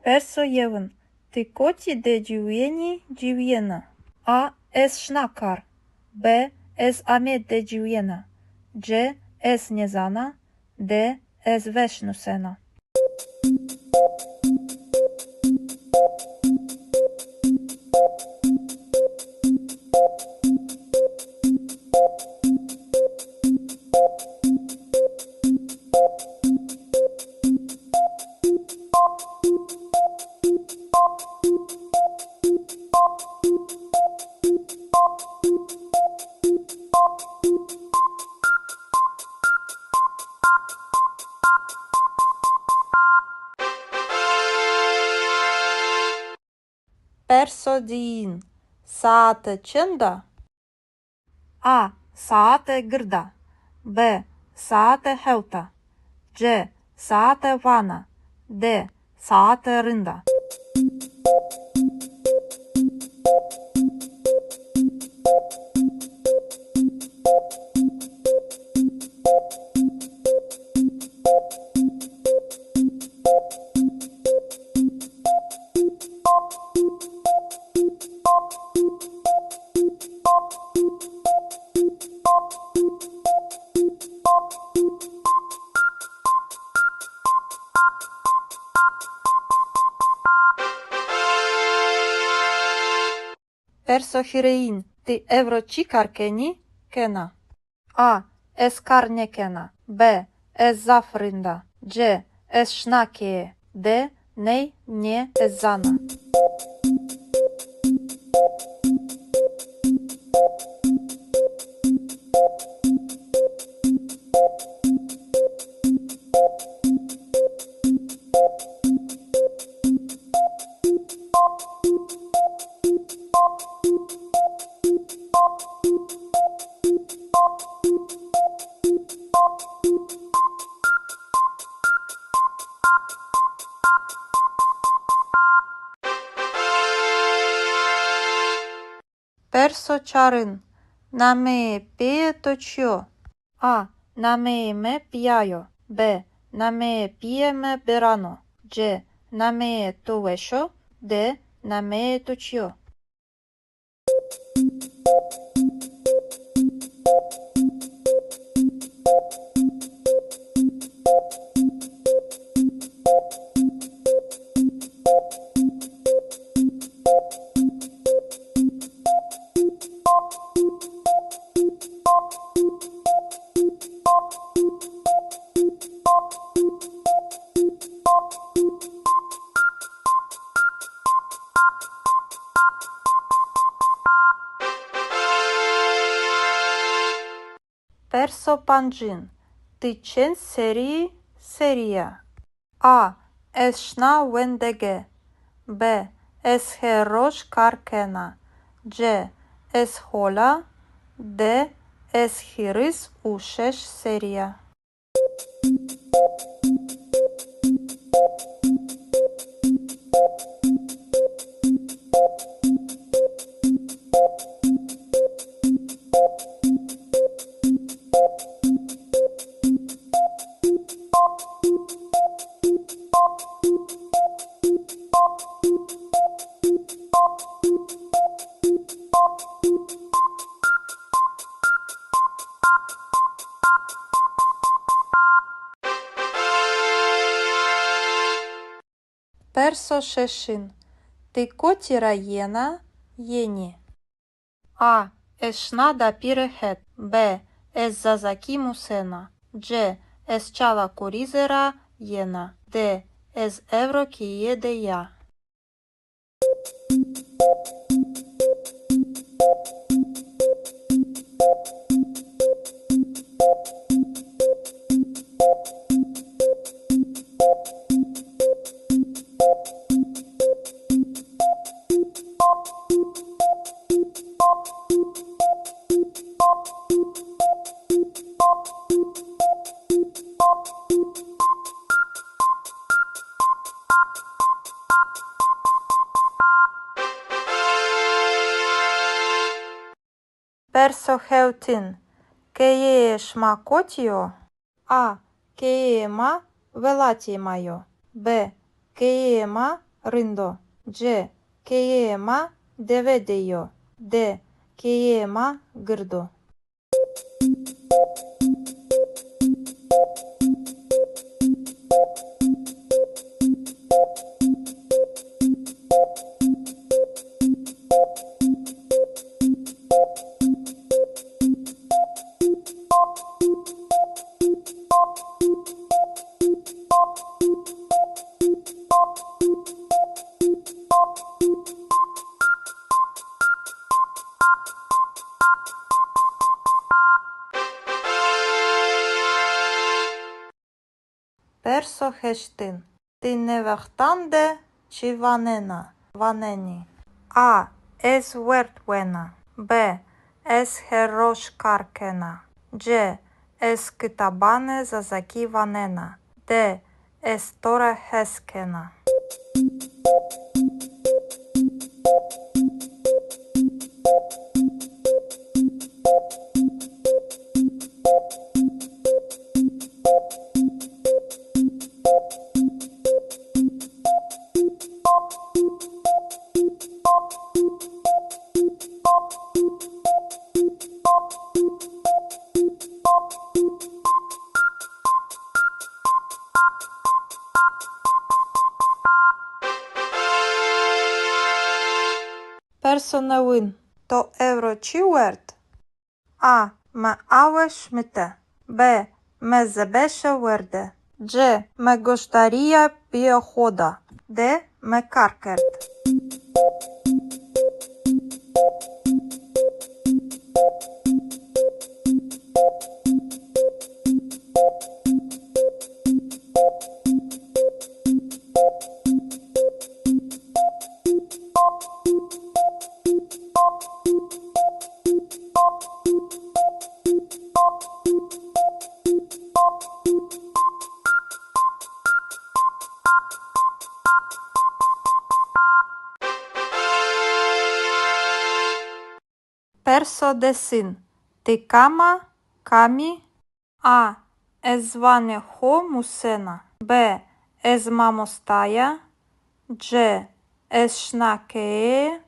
Perso yewin. Ti kotî de ciwîyenî, ciwîyena? A. Ez şina kar. B. Ez Amed de ciwîyena. C. Ez nêzana. D. Ez weş nusena. Perso diyin. Saete çend a? A. Saete gird a. B. Saete hewt a. C. Saete vana. D. Saete rind a. Perso hîrêyin. Ti ewro çi kar kenî, kena? A. Ez kar nêkena. B. Ez zaf rind a. C. Ez şina keye. D. Ney, nê, ez zana. Perso çarin. Nameyê pîyê to çi yo? A. Nameyê mi Pîya yo. B. Nameyê pîyê mi Beran o. C. Nameyê to weş o. D. Nameyê to çi yo? Perso pancin. Ti çend serî, serî ya? A. Ez şina wendege. B. Ez her roj kar kena. C. Ez hol a. D. Ez hîris û şeş serrî ya. Perso şeşin. Ti kotî ra yena, yenî? A. Ez şina dapîre het. B. Ez zazakî musena. C. Ez Çala Kurîze ra yena. D. Ez ewro keye de ya. Perso hewtin. Keyeyê şima kotî yo? A. Keyeyê ma welatê ma yo. B. Keyeyê ma rind o. C. Keyeyê ma dewe de yo. D. Keyeyê ma gird o. Perso heştin. Ti nê wextan de çi wanena, wanenî? A. Ez werd wena. B. Ez her roj kar kena. C. Ez kitabanê zazakî wanena. D. Ez to ra hes kena. Perso newin. To ewro çi werd? A. Mi awe şimite. B. Mi zebeşe werde. C. Mi goşdarîya pîyê xo da. D. Mi kar kerd. Perso desin. Ti kam a, kam î? A. Ez ziwanê xo musena. B. Ez mamosta ya. C. Ez şina keye.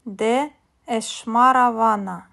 D. Ez şima ra vana.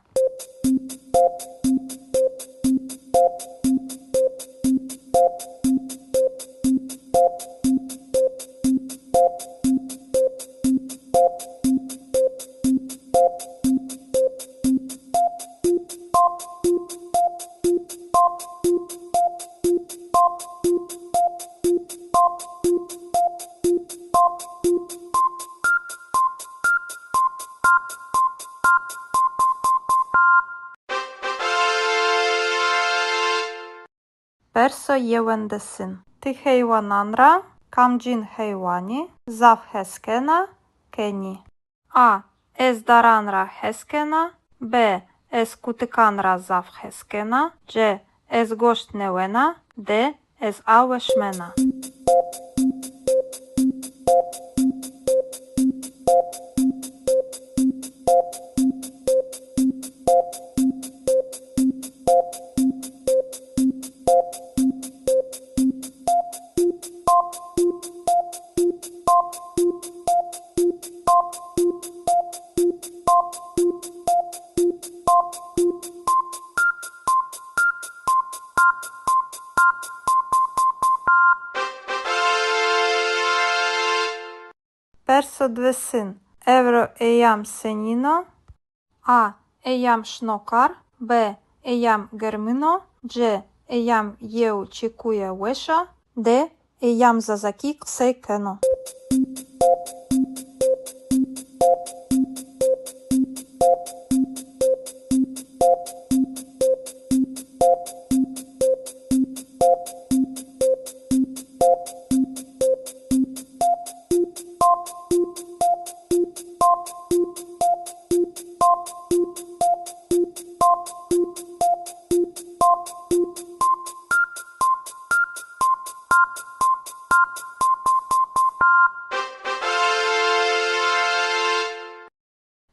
Perso yewendesin. Ti heywanan ra Kamcîn heywanî zaf hes kena, kenî? A. Ez daran ra hes kena. B. Ez kutikan ra zaf hes kena. C. Ez goşt nêwena. D. Ez awe şimena. Perso diwêsin. Ewro eyam senîn o? A. Eyam şino kar. B. Eyam germin o. C. Eyam yew çekuye weş a. D. Eyam zazakî qisey keno.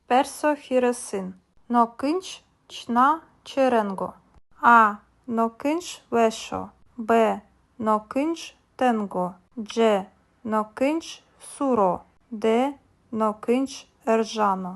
Perso hîrêsin. No kinc çina çi reng o? A. No kinc weş o. B. No kinc teng o. C. No kinc sûr o. D. No kinc erjan o.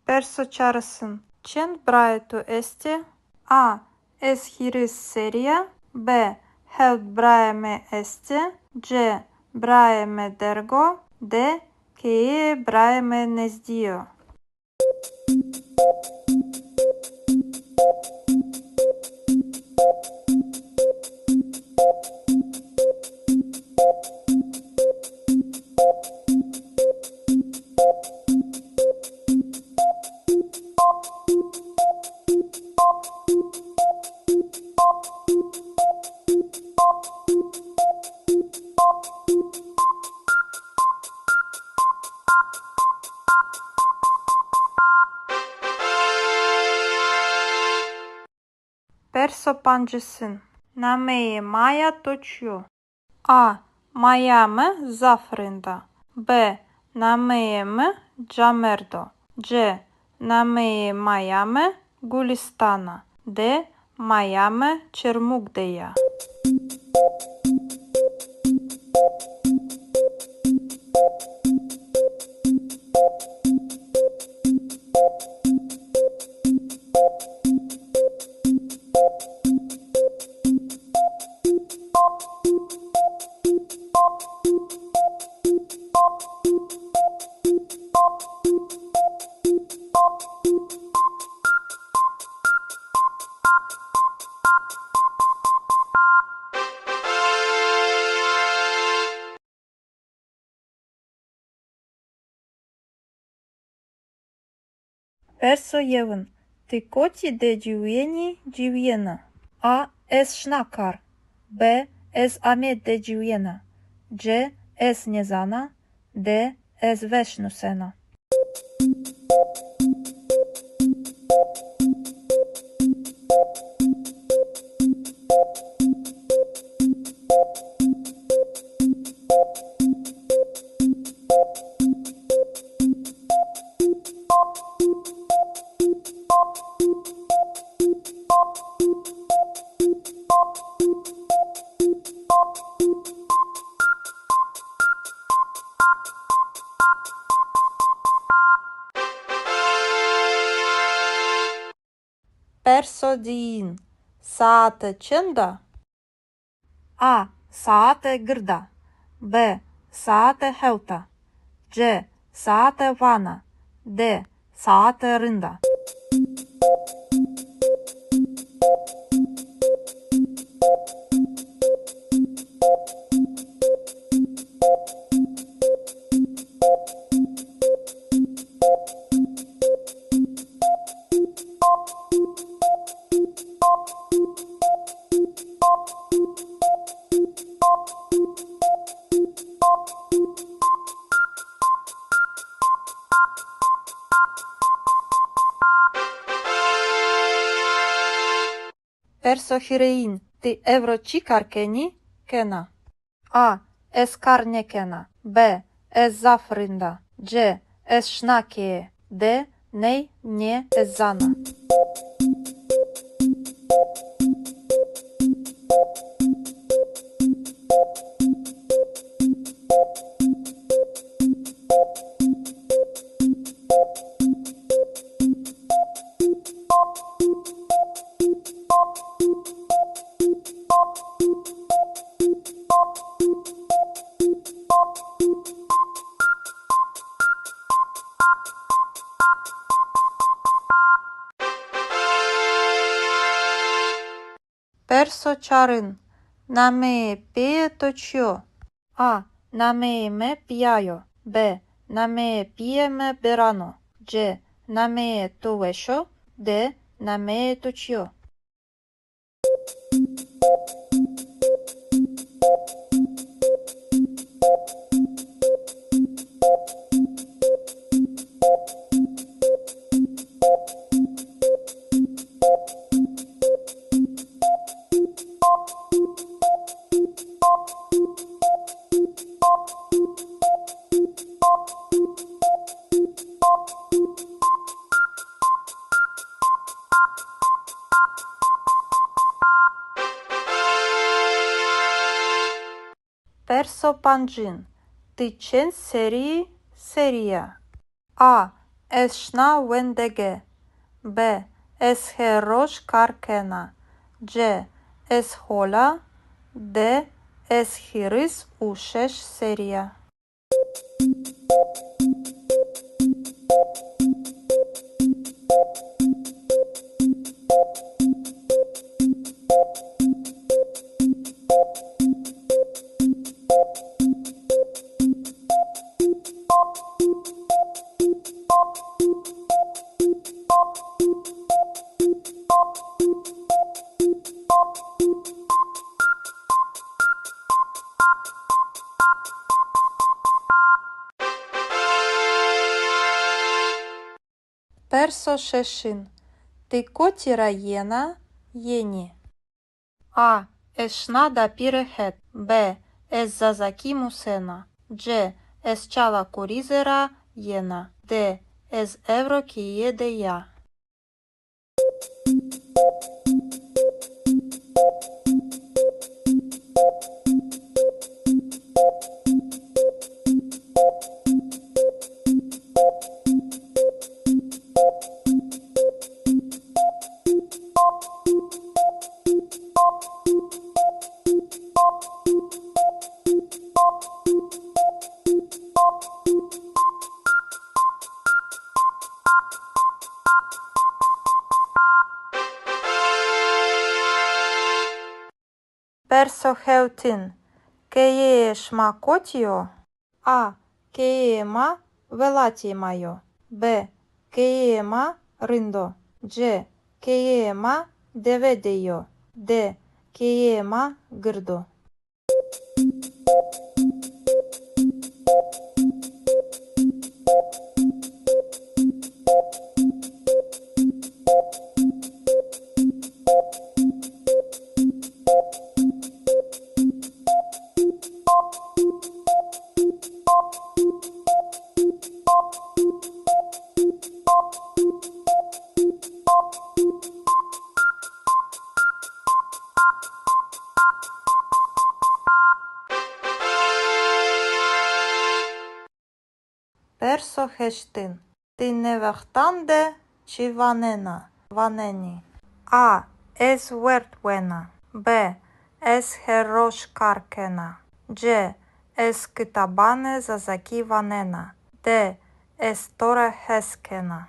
Perso çarêsin. Çend birayê to estê? A. Ez hîris serrî ya. B. Hewt birayê mi estê. C. Birayê mi derg o. D. Keyeyê birayê mi nezdî yo. Perso pancêsin. Nameyê maya to çi yo? A. Maya mi zaf rind a. B. Nameyê mi Camerd o. C. Nameyê maya mi Gulistan a. D. Maya mi Çermug de ya. Perso yewin. Ti kotî de ciwîyenî, ciwîyena? A. Ez şina kar. B. Ez Amed de ciwîyena. C. Ez nêzana. D. Ez weş nusena. Perso diyin. Saete çend a? A. Saete gird a. B. Saete hewt a. C. Saete vana. D. Saete rind a. Perso hîrêyin. Ti ewro çi kar kenî? Kena. A. Ez kar nêkena. B. Ez zaf rind a. C. Ez şina keye. D. Ney, nê, ez zana. Perso çarin. Nameyê pîyê to çi yo? A. Nameyê mi Pîya yo. B. Nameyê pîyê mi Biran o. C. Nameyê to weş o. D. Nameyê to çi yo? Perso pancin. Ti çend serrî yî, serrî ya? A. Ez şina wendegeh. B. Ez her roj kar kena. C. Ez hol a. D. Ez hîris û şeş serrî ya. Perso şeşin. Ti kotî ra yena, yenî? A. Ez şina dapîre het. B. Ez zazakî musena. C. Ez Çala Kurîze ra yena. D. Ez ewro keye de ya. Perso hewtin. Keyeyê şima kotî yo? A. Keyeyê ma welatê ma yo. B. Keyeyê ma rind o. C. Keyeyê ma dewe de yo. D. Keyeyê ma gird o. Perso heştin. Ti nê wextan de çi wanena, wanenî? A. Ez werd wena. B. Ez her roj kar kena. C. Ez kitabanê zazakî wanena. D. Ez to ra hes kena.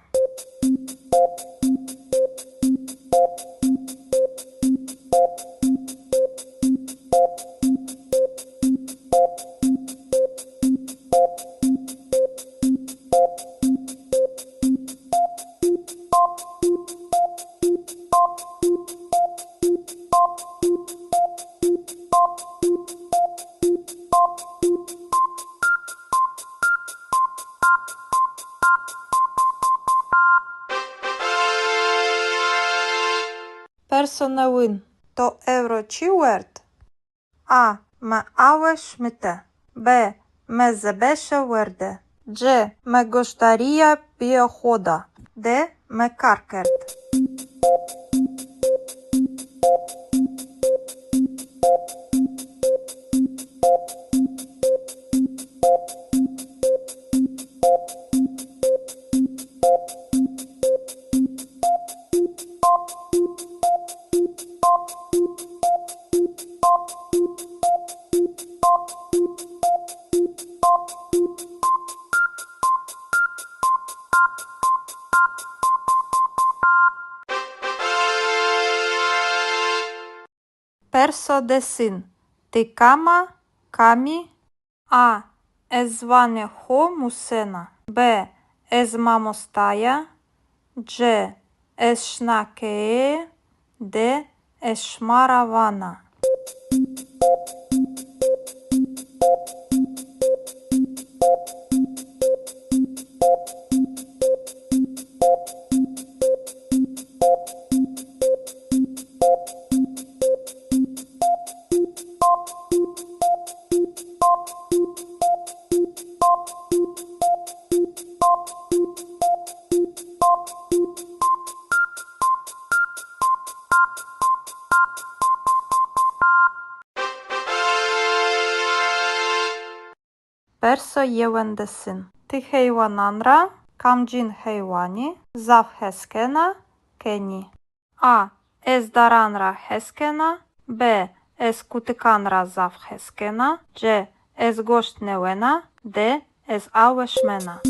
Perso newin. To ewro çi werd? A. Mi awe şimite. B. Mi zebeşe werde. C. Mi goşdarîya pîyê xo da. D. Mi kar kerd. Perso desin. Ti kam a, kam î? A. Ez ziwanê xo musena. B. Ez mamosta ya. C. Ez şina keye. D. Ez şima ra vana. Perso yewendesin. Ti heywanan ra kamcîn heywanî zaf hes kena, kenî? A. Ez daran ra hes kena. B. Ez kutikan ra zaf hes kena. C. Ez goşt nêwena. D. Ez awe şimena.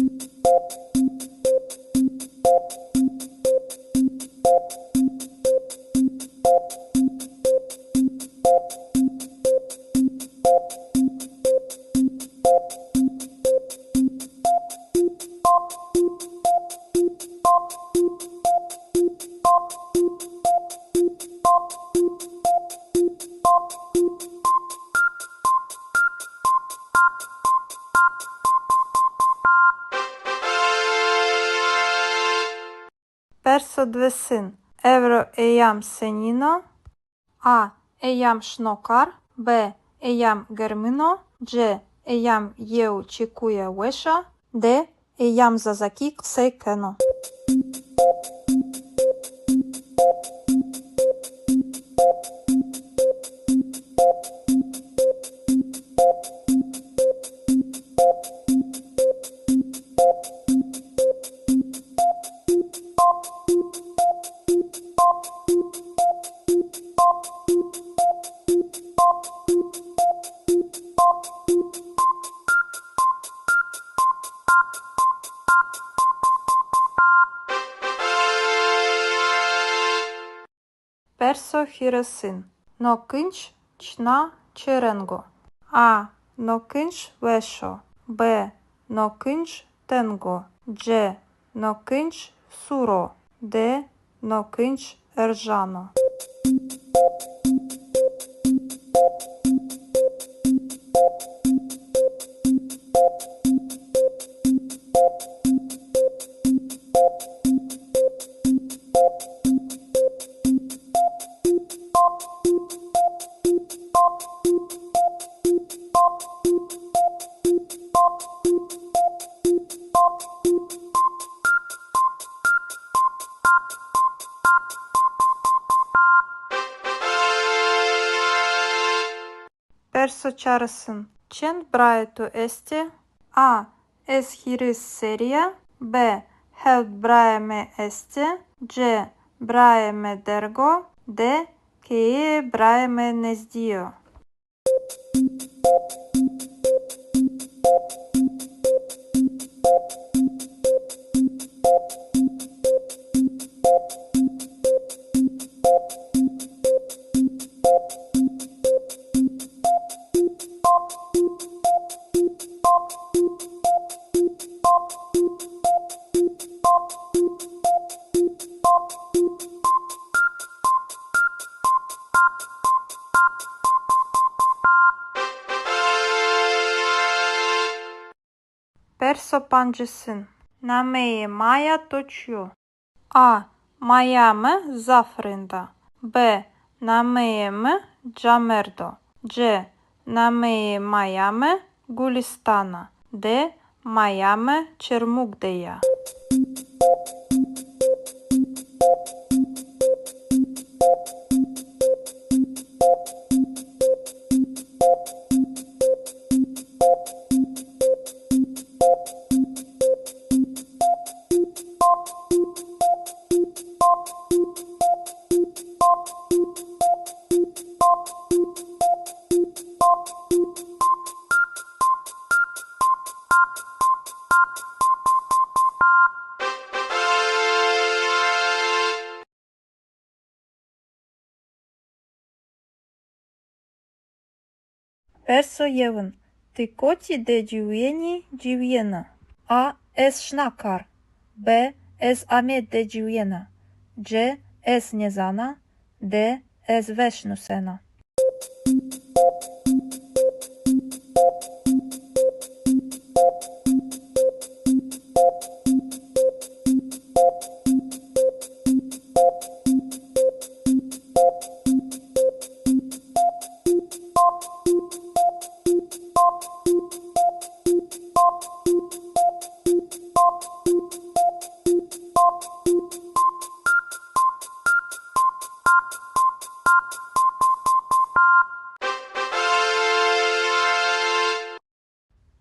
Perso diwêsin. Ewro eyam senîn o? A. Eyam şino kar. B. Eyam germin o. C. Eyam yew çekuye weş a. D. Eyam zazakî qisey keno. Perso hîrêsin. No kinc çina çi reng o? A. No kinc weş o. B. No kinc teng o. C. No kinc sûr o. D. No kinc erjan o. Perso çarêsin. Çend birayê to estê? A. Ez hîris serrî ya. B. Hewt birayê mi estê. C. Birayê mi derg o. D. Keyê birayê mi nezdî yo. Perso pancisin. Nameyê maya to çi yo? A. Maya mi zaf rind a. B. Nameyê mi Camerd o. C. Nameyê maya mi Gulistan a. D. Maya mi Çermug de ya. Perso yewin. Ti kotî de ciwîyenî, ciwîyena? A. Ez şina kar. B. Ez Amed de ciwîyena. C. Ez nêzana. D. Ez weş nusena.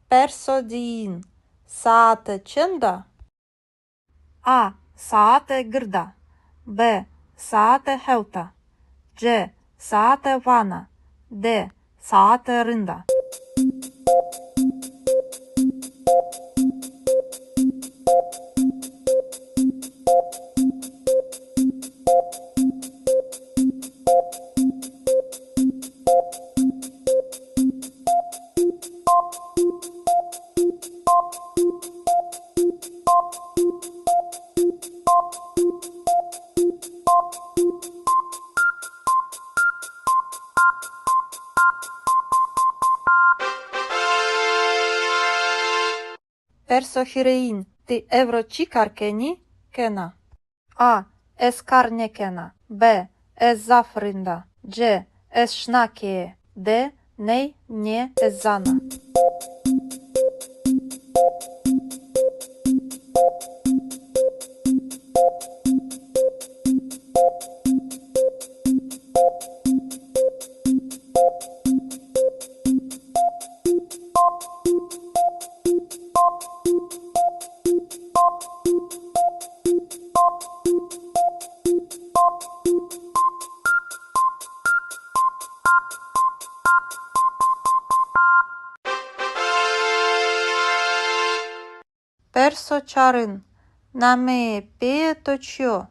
Perso diyin. Saete çend a? A. Saete gird a. B. Saete hewt a. C. Saete vana. D. Saete rind a. Perso hîrêyin. Ti ewro çi kar kenî, kena? A. Ez kar nêkena. B. Ez zaf rind a. C. Ez şina keye. D. Ney, nê, ez zana. Perso çarin. Nameyê pîyê to çi yo?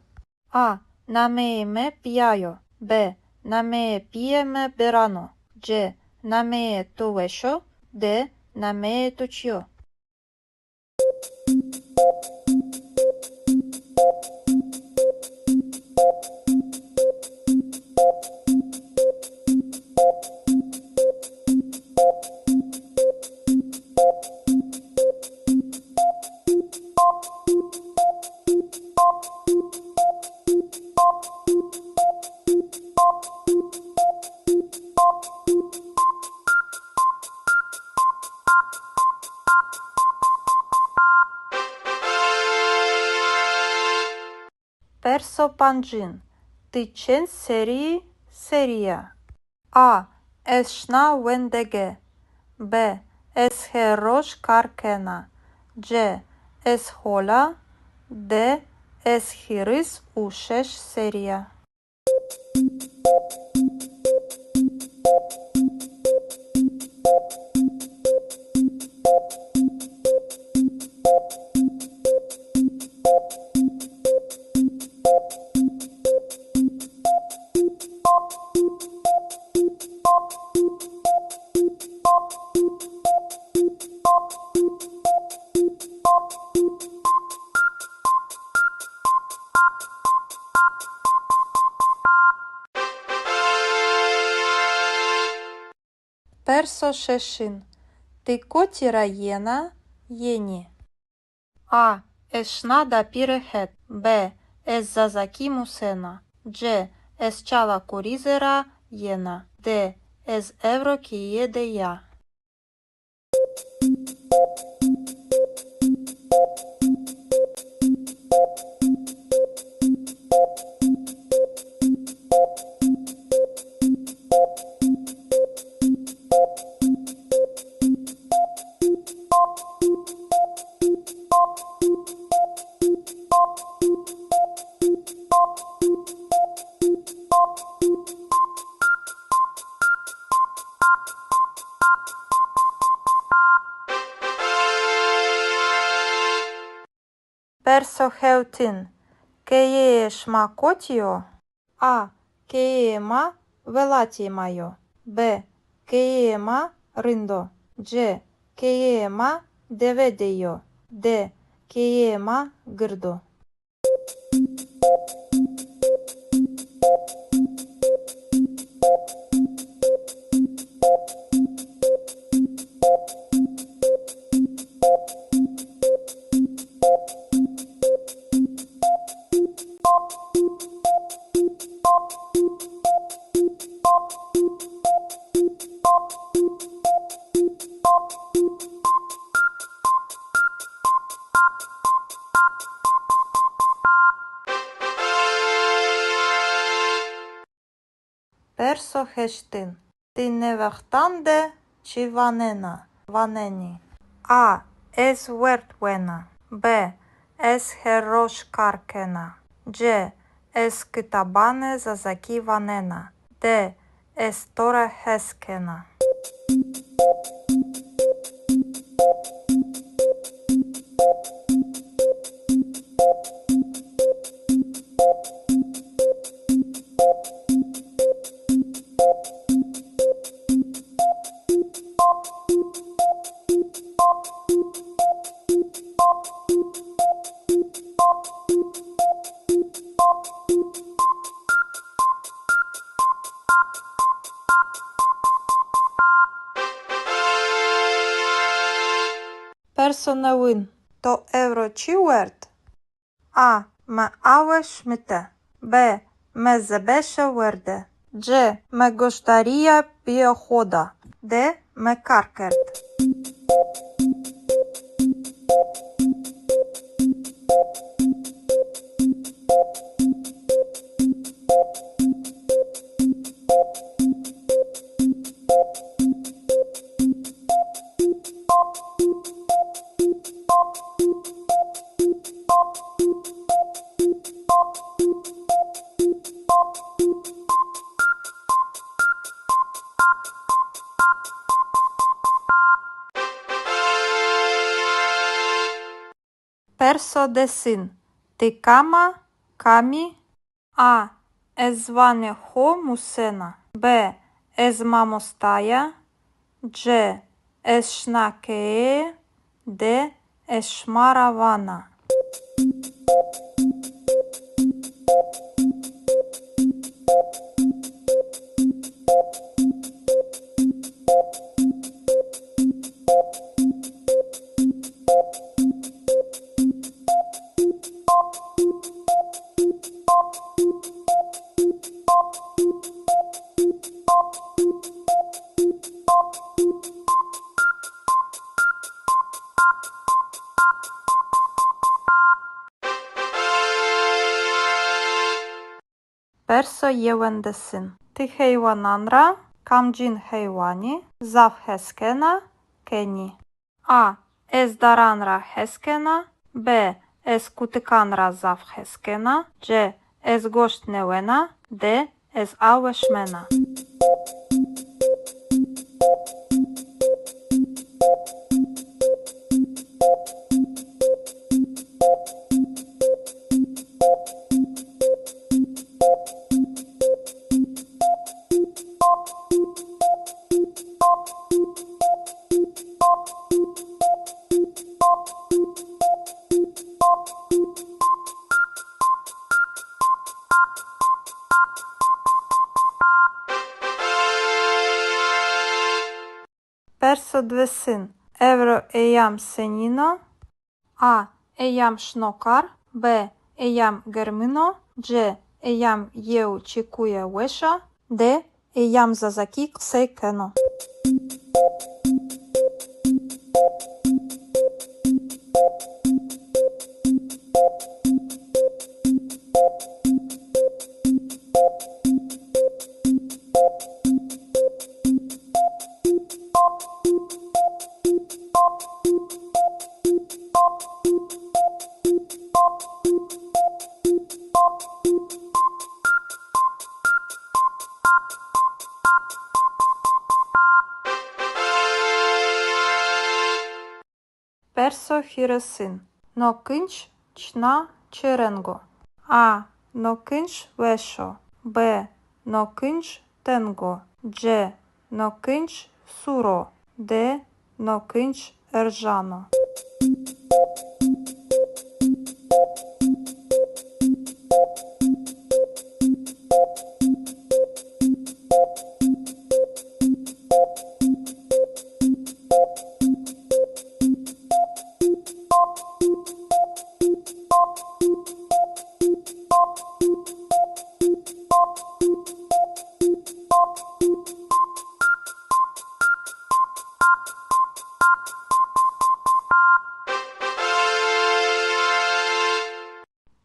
A. Nameyê mi Pîya yo. B. Nameyê pîyê mi Beran o. C. Nameyê to weş o. D. Nameyê to çi yo? Perso pancin. Ti çend serrî, serrî ya? A. Ez şina wendege. B. Ez her roj kar kena. C. Ez hol a. D. Ez hîris û şeş serrî ya. Perso şeşin. Ti kotî ra yena, yenî? A. Ez şina dapîre het. B. Ez zazakî musena. C. Ez Çala Kurîze ra yena. D. Ez ewro keye de ya. Perso hewtin. Keyeyê şima kotî yo? A. Keyeyê ma welatê ma yo. B. Keyeyê ma rind o. C. Keyeyê ma dewe de yo. D. Keyeyê ma gird o. Perso heştin. Ti nê wextan de çi wanena, wanenî? A. Ez werd wena. B. Ez her roj kar kena. C. Ez kitabanê zazakî wanena. D. Ez to ra hes kena. Perso newin. To ewro çi werd? A. Mi awe şimite. B. Mi zebeşe werde. C. Mi goşdarîya pîyê xo da. D. Mi kar kerd. Perso desin. Ti kam a, kam î? A. Ez ziwanê xo musena. B. Ez mamosta ya. C. Ez şina keye. D. Ez şima ra vana. Perso yewendesin. Ti heywanan ra kamcîn heywanî zaf hes kena, kenî? A. Ez daran ra hes kena. B. Ez kutikan ra zaf hes kena. C. Ez goşt nêwena. D. Ez awe şimena. Perso diwêsin. Ewro eyam senîn o? A. Eyam şino kar. B. Eyam germin o. C. Eyam yew çekuye weş a. D. Eyam zazakî qisey keno. Perso hîrêsin. No kinc çina çi reng o? A. No kinc weş o. B. No kinc teng o. C. No kinc sûr o. D. No kinc erjan o.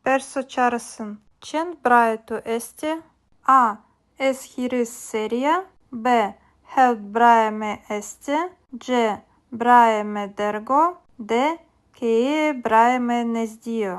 Perso çarêsin. Çend birayê to estê? A. Ez hîris serrî ya. B. Hewt birayê mi estê. C. Birayê mi derg o. D. Keyeyê birayê mi nezdî yo.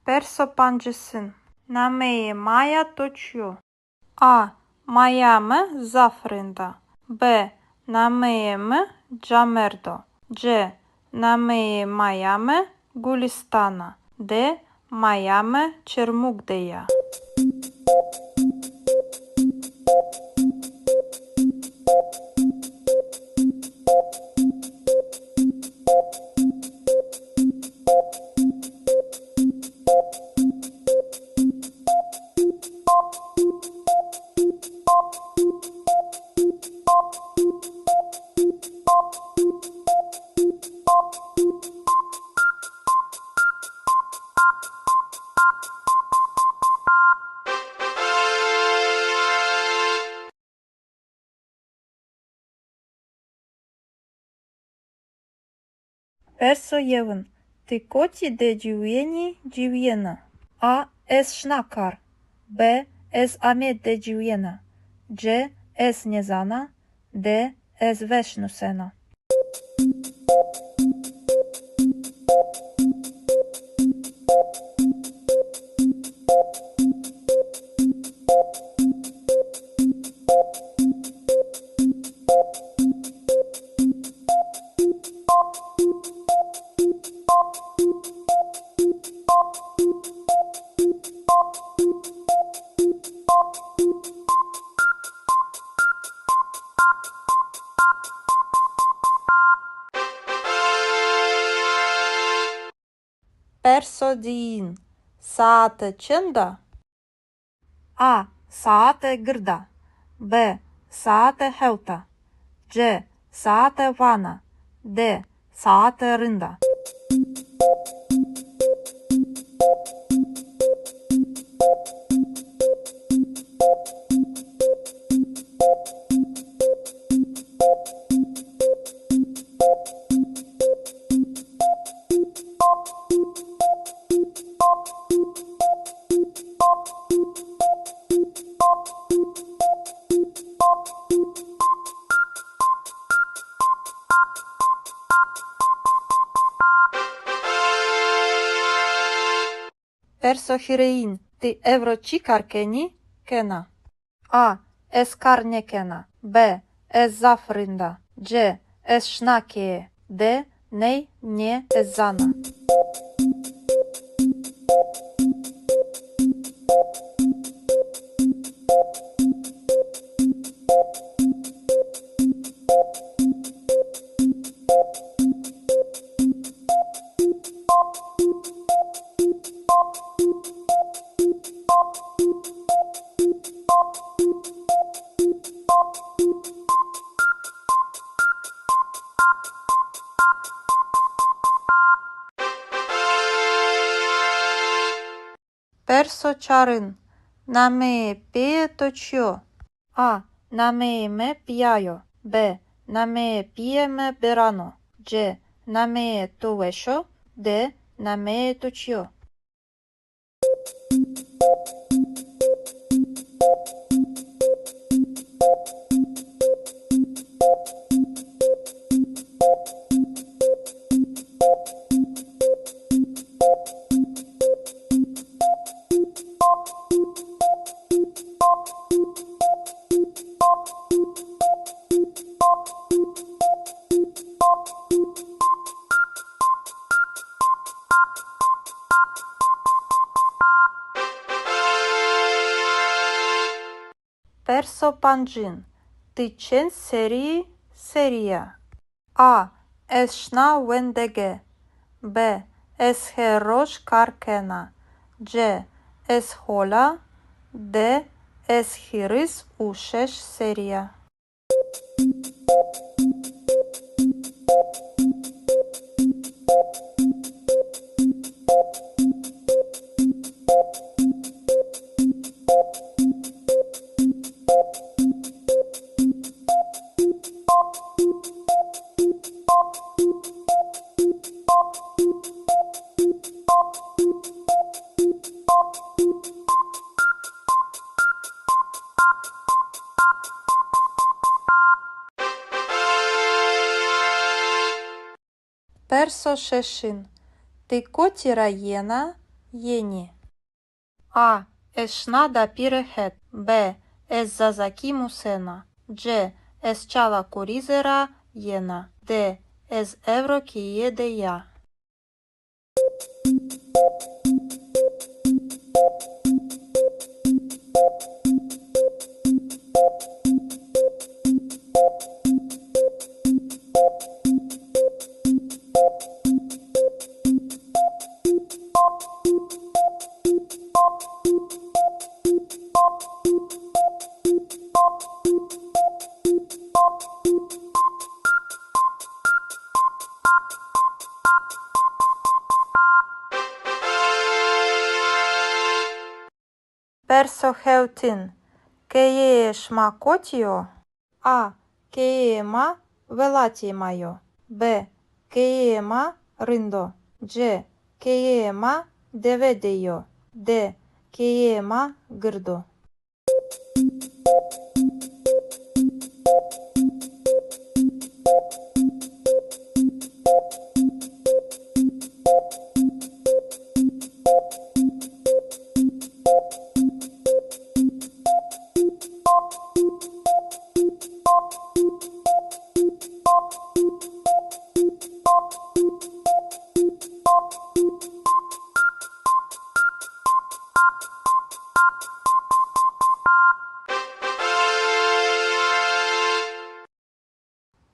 Perso pancêsin. Nameyê maya to çi yo? A. Maya mi zaf rind a. B. Nameyê mi Camerd o. C. Nameyê maya mi Gulîstan a. D. Maya mi Çermug de ya. Perso yewin. Ti kotî de ciwîyenî, ciwîyena? A. Ez şina kar. B. Ez Amed de ciwîyena. C. Ez nêzana. D. Ez weş nusena. Perso diyin. Saete çend a? A. Saete gird a. B. Saete hewt a. C. Saete vana. D. Saete rind a. Perso hîrêyin. Ti ewro çi kar kenî, kena? A. Ez kar nêkena. B. Ez zaf rind a. C. Ez şina keye. D. Ney, nê, ez zana. Perso çarin. Nameyê pîyê to çi yo? A. Nameyê mi Pîya yo. B. Nameyê pîyê mi Biran o. C. Nameyê to weş o. D. Nameyê to çi yo? Perso pancin. Ti çend serrî, serrî ya? A. Ez şina wendege. B. Ez her roj kar kena. C. Ez hol a. D. Ez hîris û şeş serrî ya. Perso şeşin. Ti kotî ra yena, yenî? A. Ez şina dapîre het. B. Ez zazakî musena. C. Ez Çala Kurîze ra yena. D. Ez ewro keye de ya. Perso hewtin. Keyeyê şima kotî yo? A. Keyeyê ma welatê ma yo. B. Keyeyê ma rind o. C. Keyeyê ma dewe de yo. D. Keyeyê ma gird o.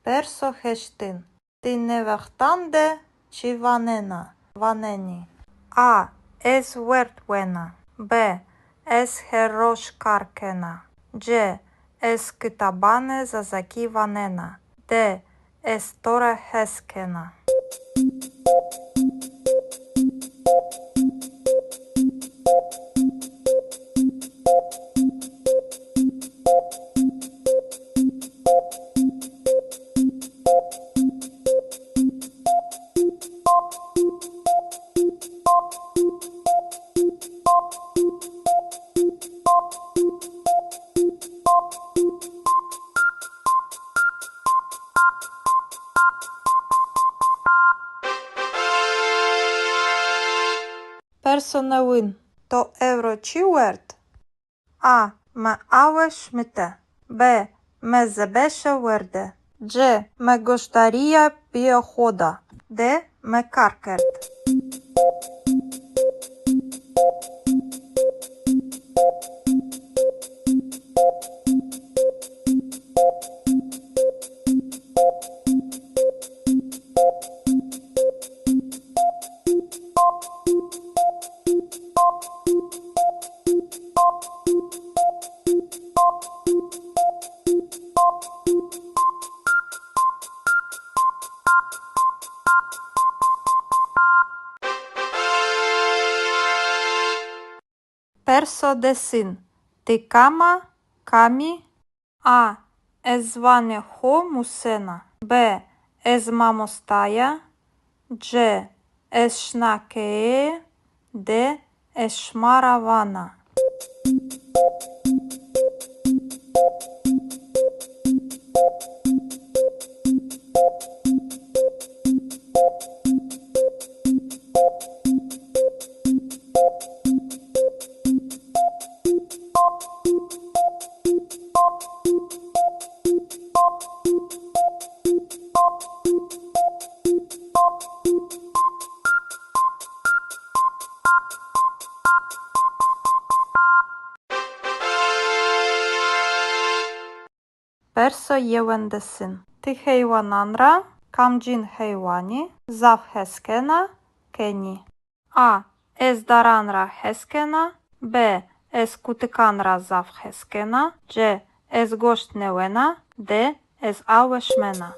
Perso heştin. Ti nê wextan de çi wanena, wanenî? A. Ez werd wena. B. Ez her roj kar kena. C. Ez kitabanê zazakî wanena. D. Ez to ra hes kena. Perso newin. To ewro çi werd? A. Mi awe şimite. B. Mi zebeşe werde. C. Mi goşdarîya pîyê xo da. D. Mi kar kerd. Perso desin. Ti kam a, kam î? A. Ez ziwanê xo musena. B. Ez mamosta ya. C. Ez şina keye. D. Ez şima ra vana. Perso yewendesin. Ti heywanan ra kamcîn heywanî zaf hes kena, kenî? A. Ez daran ra hes kena. B. Ez kutikan ra zaf hes kena. C. Ez goşt nêwena. D. Ez awe şimena.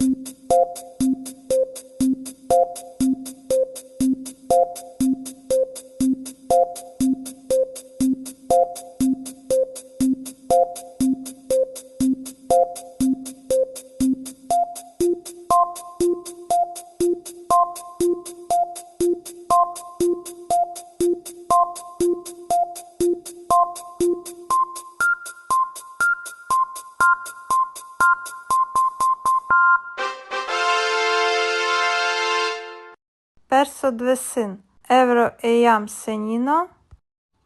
Perso diwêsin. Ewro eyam senîn o?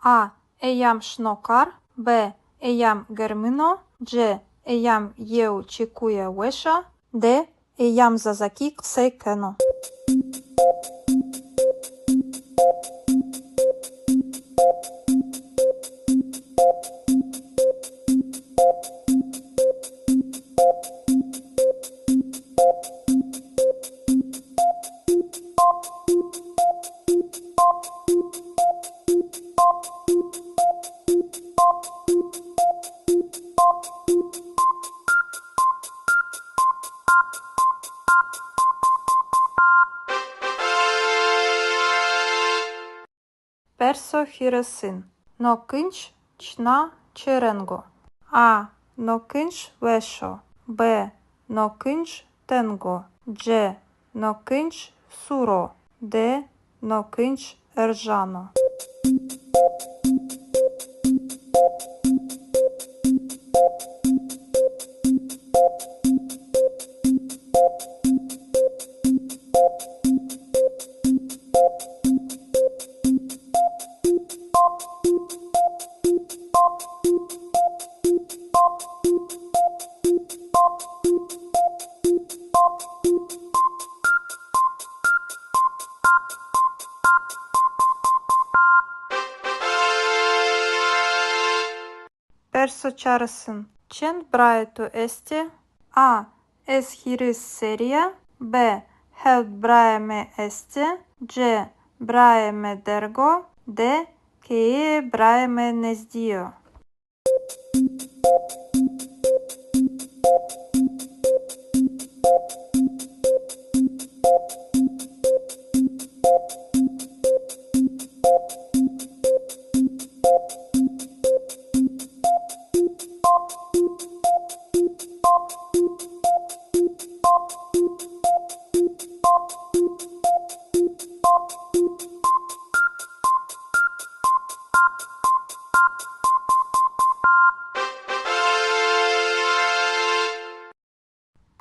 A. Eyam şino kar. B. Eyam germin o. C. Eyam yew çekuye weş a. D. Eyam zazakî qisey keno. Perso hîrêsin. No kinc çina çi reng o? A. No kinc weş o. B. No kinc teng o. C. No kinc sûr o. D. No kinc erjan o. Perso çarêsin. Çend birayê to estê? A. Ez hîris serrî ya. B. Hewt birayê mi estê. C. Birayê mi derg o. D. Keyeyê birayê mi nezdî yo.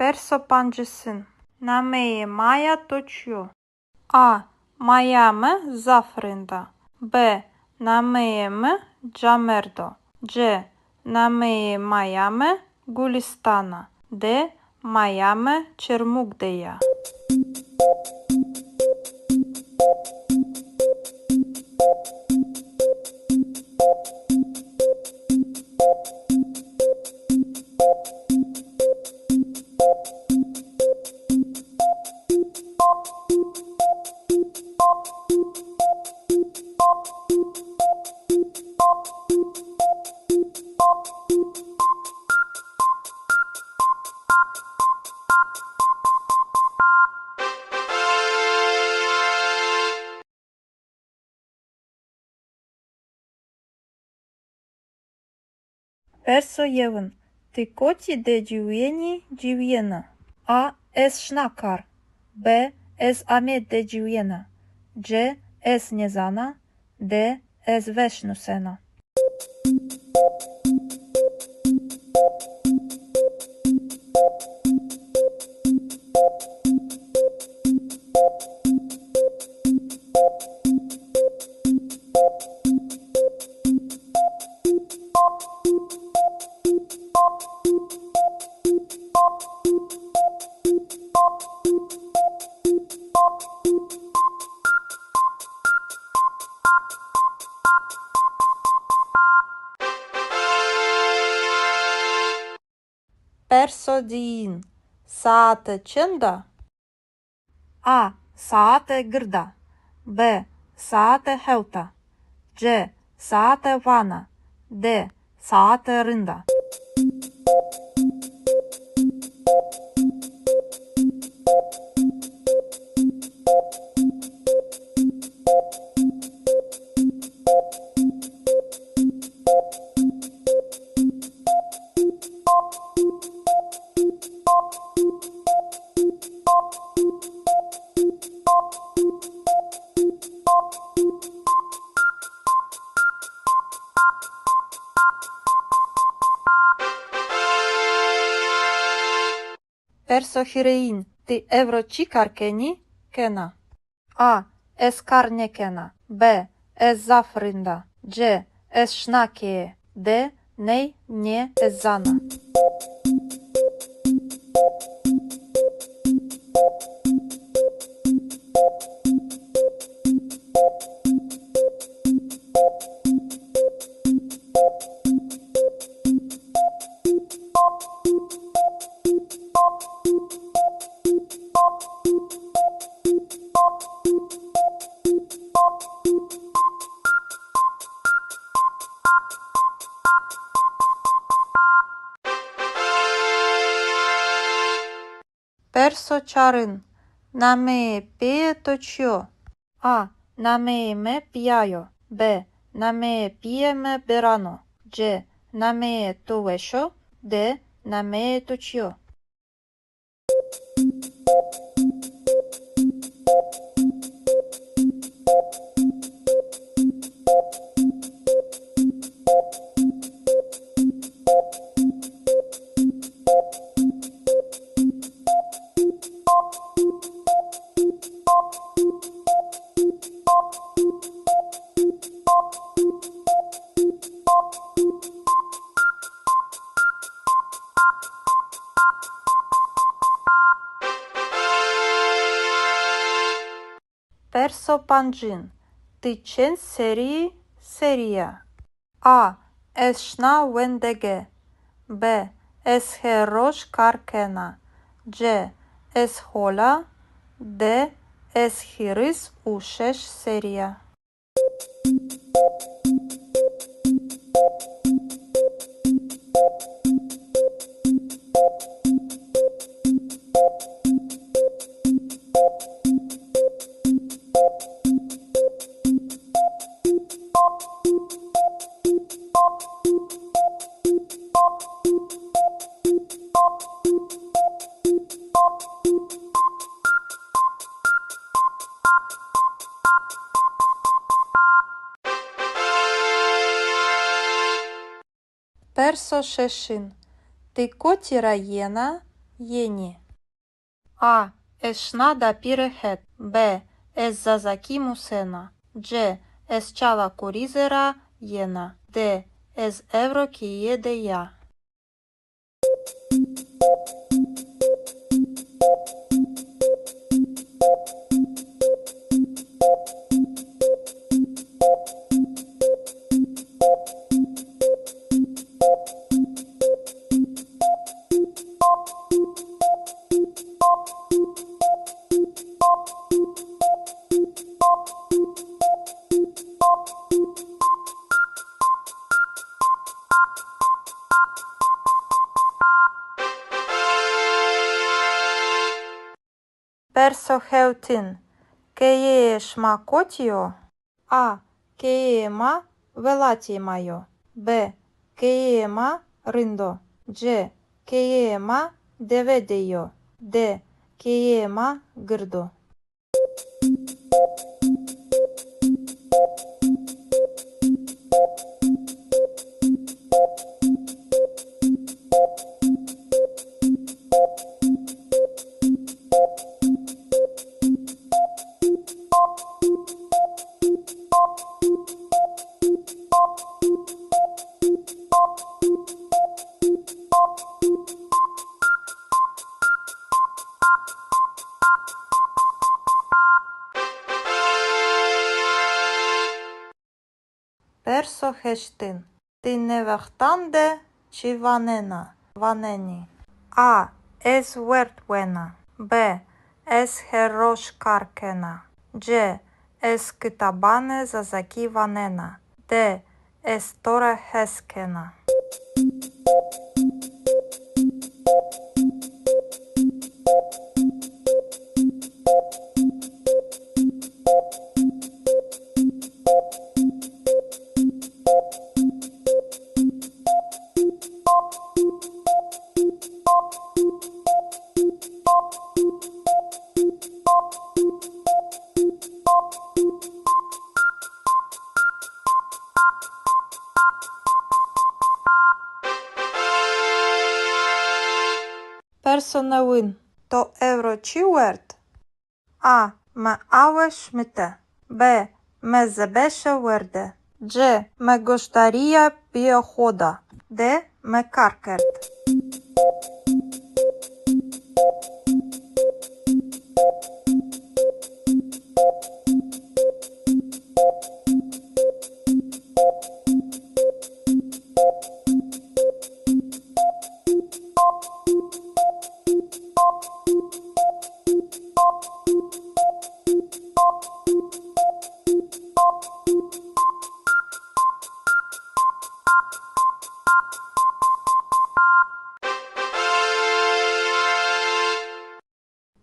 Perso pancêsin. Nameyê maya to çi yo? A. Maya mi zaf rind a. B. Nameyê mi Camerd o. C. Nameyê maya mi Gulistan a. D. Maya mi Çermug de ya. Perso yewin. Ti kotî de ciwîyenî, ciwîyena? A. Ez şina kar. B. Ez Amed de ciwîyena. C. Ez nêzana. D. Ez weş nusena. Perso diyin. Saete çend a? A. Saete gird a. B. Saete hewt a. C. Saete vana. D. Saete rind a. Perso hîrêyin. Ti ewro çi kar kenî, kena? A. Ez kar nêkena. B. Ez zaf rind a. C. Ez şina keye. D. Ney, nê, ez zana. Perso çarin. Nameyê pîyê to çi yo? A. Nameyê mi Pîya yo. B. Nameyê pîyê mi Beran o. C. Nameyê to weş o. D. Nameyê to çi yo? Perso pancin. Ti çend serrî, serrî ya? A. Ez şina wendegeh. B. Ez her roj kar kena. C. Ez hol a. D. Ez hîris û şeş serrî ya. Perso şeşin. Ti kotî ra yena, yenî? A. Ez şina dapîre het. B. Ez zazakî musena. C. Ez Çala Kurîze ra yena. D. Ez ewro keyîye de ya. Perso hewtin. Keyeyê şima kotî yo? A. Keyeyê ma welatê ma yo. B. Keyeyê ma rind o. C. Keyeyê ma dewe de yo. D. Keyeyê ma gird o. Perso heştin. Ti nê wextan de çi wanena, wanenî? A. Ez werd wena. B. Ez her roj kar kena. C. Ez kitabanê zazakî wanena. D. Ez to ra hes kena. Perso newin. To ewro çi werd? A. Mi awe şimite. B. Mi zebeşe werde. C. Mi goşdarîya pîyê xo da. D. Mi kar kerd.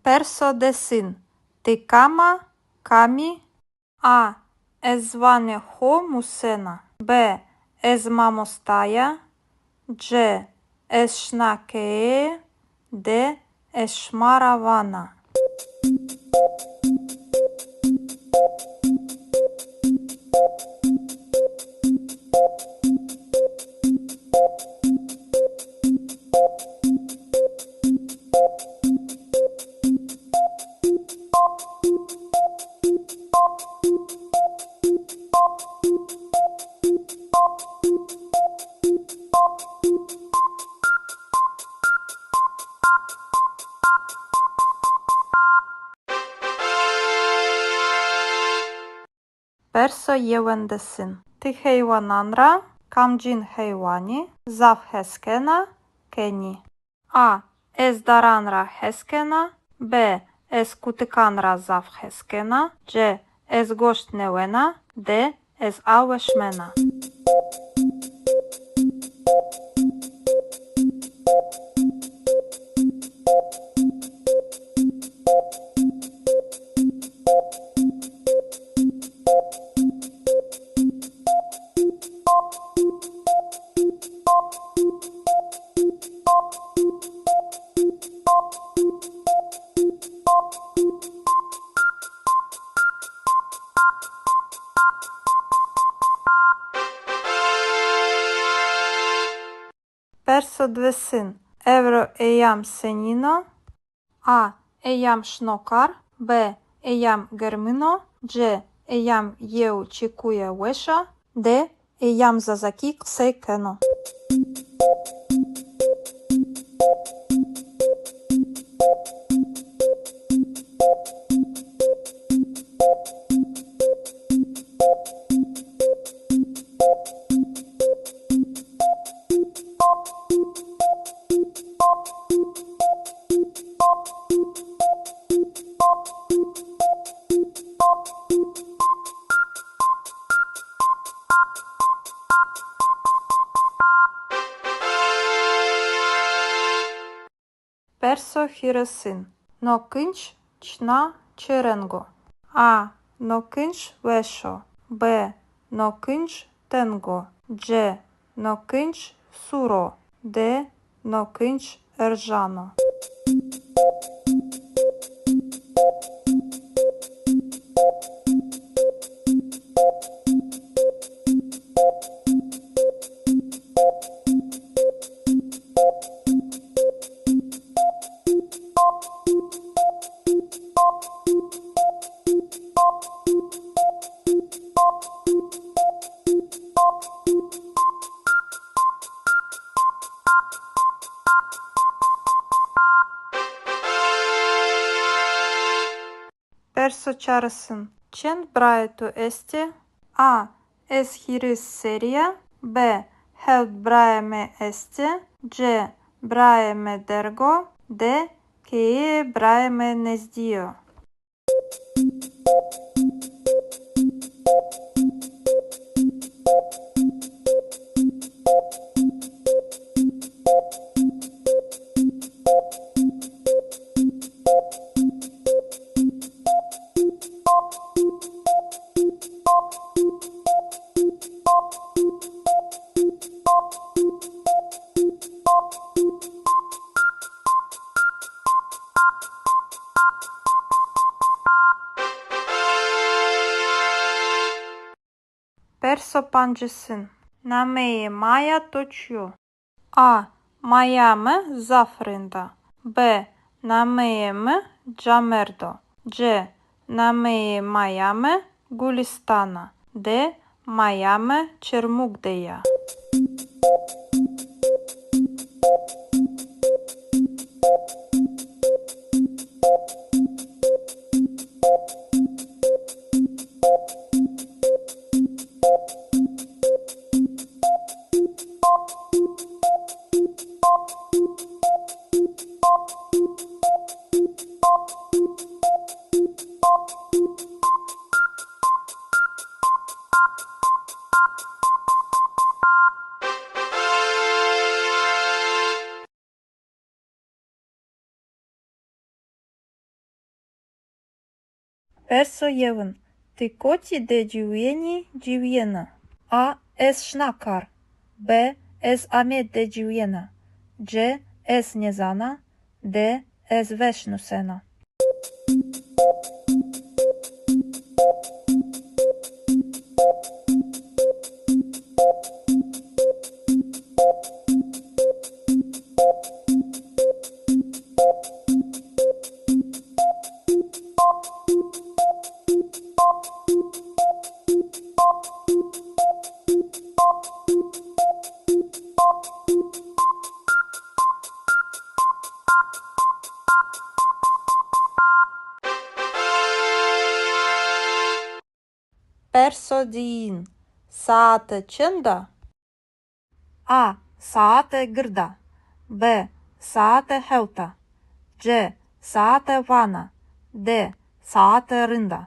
Perso desin. Ti kam a, kam î? A. Ez ziwanê xo musena. B. Ez mamosta ya. C. Ez şina keye. D. Ez şima ra vana. Perso yewendesin. Ti heywanan ra kamcîn heywanî zaf hes kena, kenî? A. Ez daran ra hes kena. B. Ez kutikan ra zaf hes kena. C. Ez goşt nêwena. D. Ez awe şimena. Perso diwêsin. Ewro eyam senîn o? A. Eyam şino kar. B. Eyam germin o. C. Eyam yew çekuye weş a. D. Eyyam Zazakî qisey keno. Perso hîrêsin. No kinc çina çi reng o? A. No kinc weş o. B. No kinc teng o. C. No kinc sûr o. D. No kinc erjan o. Perso çarêsin. Çend birayê to estê? A. Ez hîris serrî ya. B. Hewt birayê mi estê. C. Birayê mi derg o. D. Keyeyê birayê mi nezdî yo. Perso pancêsin. Nameyê maya to çi yo? A. Maya mi zaf rind a. B. Nameyê mi Camerd o. C. Nameyê maya mi Gulistan a. D. Maya mi Çermug de ya. Perso yewin. Ti kotî de ciwîyenî, ciwîyena? A. Ez şina kar. B. Ez Amed de ciwîyena. C. Ez nêzana. D. Ez weş nusena. Perso diyin. Saete çend a? A. Saete gird a. B. Saete hewt a. C. Saete vana. D. Saete rind a.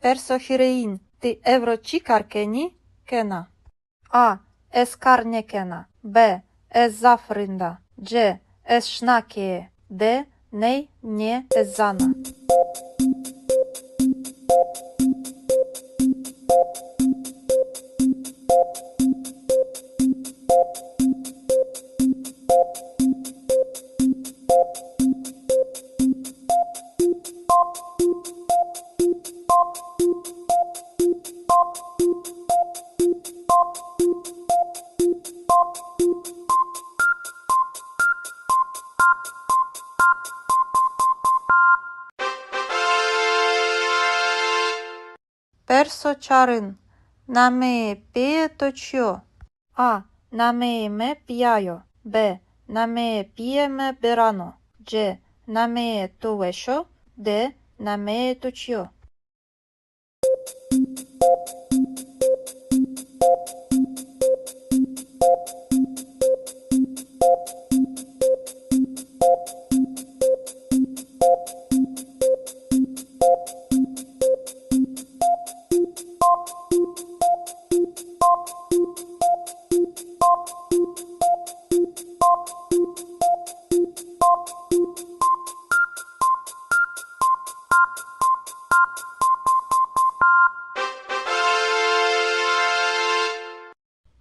Perso hîrêyin. Ti ewro çi kar kenî, kena? A. Ez kar nêkena. B. Ez zaf rind a. C. Ez şina keye. D. Ney, nê, ez zana. Çarin. Nameyê pîyê to çi yo? A. Nameyê mi Pîya yo. B. Nameyê pîyê mi Biran o. C. Nameyê to weş o. D. Nameyê to çi yo?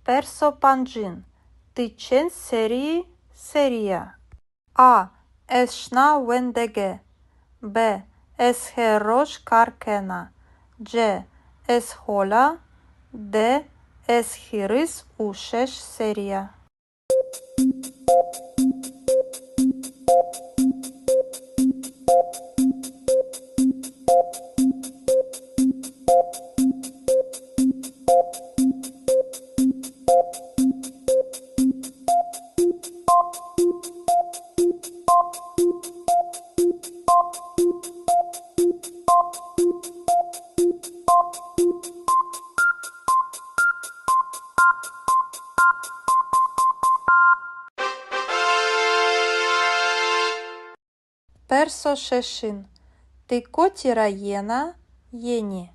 Perso pancin. Ti çend serrî, serrî ya? A. Ez şina wendege. B. Ez her roj kar kena. C. Ez hol a. D. Ez hîris û şeş serrî ya. Perso şeşin. Ti kotî ra yena, yenî?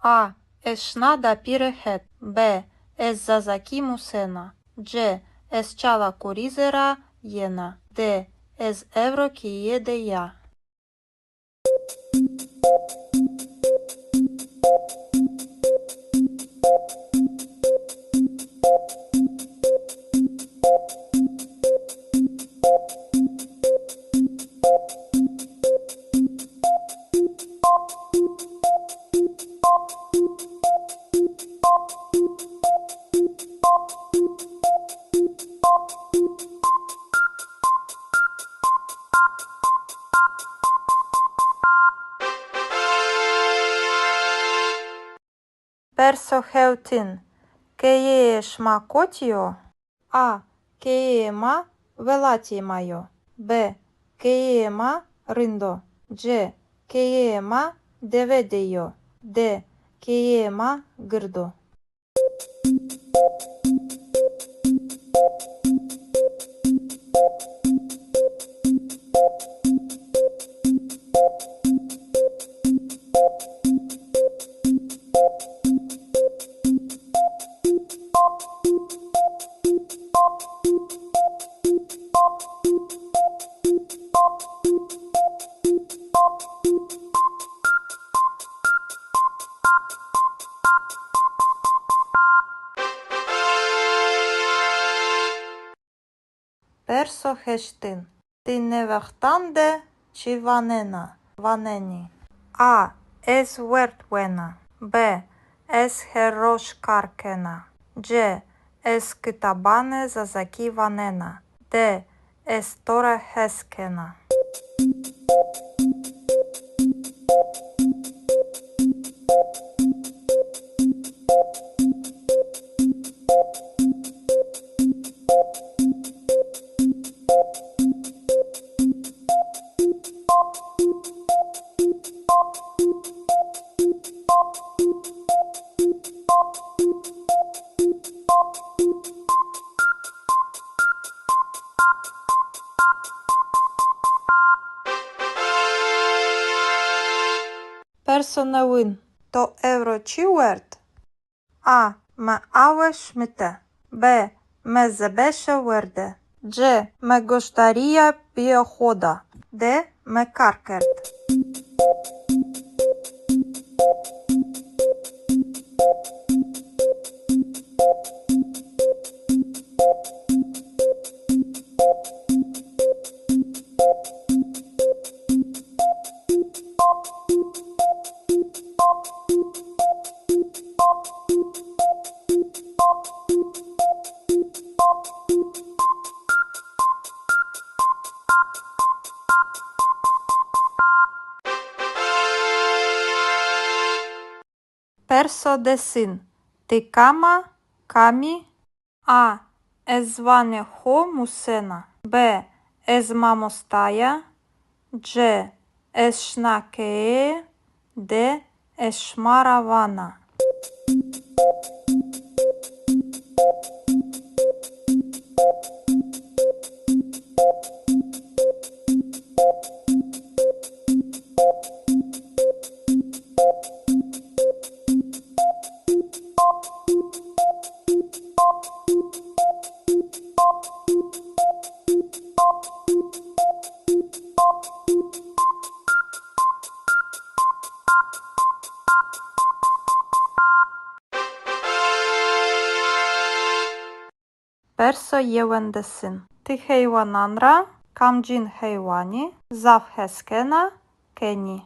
A. Ez şina dapîre het. B. Ez zazakî musena. C. Ez Çala Kurîze ra yena. D. Ez ewro keye de ya. Perso hewtin. Keyeyê şima kotî yo? A. Keyeyê ma welatê ma yo. B. Keyeyê ma rind o. C. Keyeyê ma dewe de yo. D. Keyeyê ma gird o. Perso heştin. Ti nê wextan de çi wanena, wanenî? A. Ez werd wena. B. Ez her roj kar kena. C. Ez kitabanê zazakî wanena. D. Ez to ra hes kena. Perso newin. To ewro çi werd? A. Mi awe şimite. B. Mi zebeşe werde. C. Mi goşdarîya pîyê xo da. D. Mi kar kerd. Desin. Ti kam a, kam î? A. Ez ziwanê xo musena. B. Ez mamosta ya. C. Ez şina keye. D. Ez şima ra vana. Perso yewendesin. Ti heywanan ra kamcîn heywanî zaf hes kena, kenî?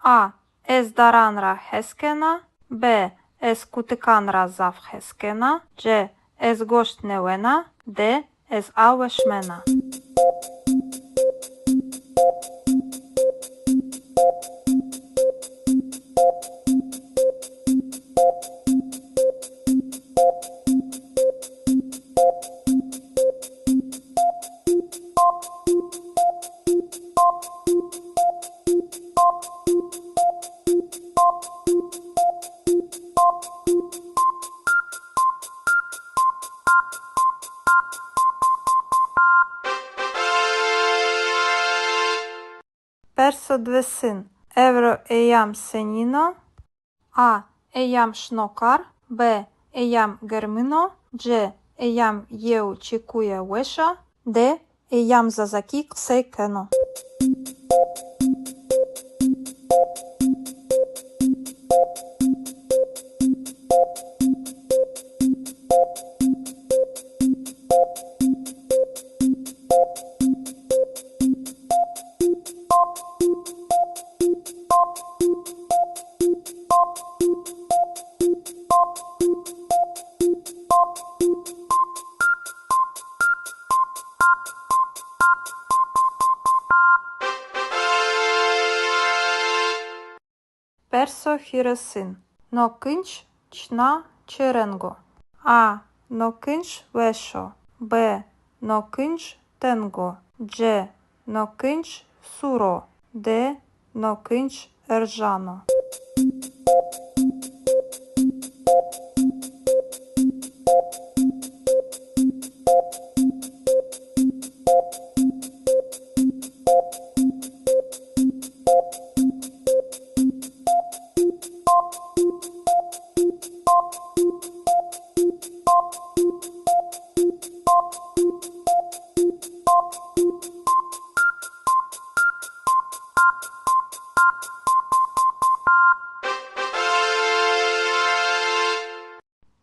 A. Ez daran ra hes kena. B. Ez kutikan ra zaf hes kena. C. Ez goşt nêwena. D. Ez awe şimena. Perso diwêsin. Ewro eyam senîn o? A. Eyam şino kar. B. Eyam germin o. C. Eyam yew çekuye weş a. D. Eyam zazakî qisey keno. Perso hîrêsin. No kinc çina çi reng o? A. No kinc weş o. B. No kinc teng o. C. No kinc sûr o. D. No kinc erjan o.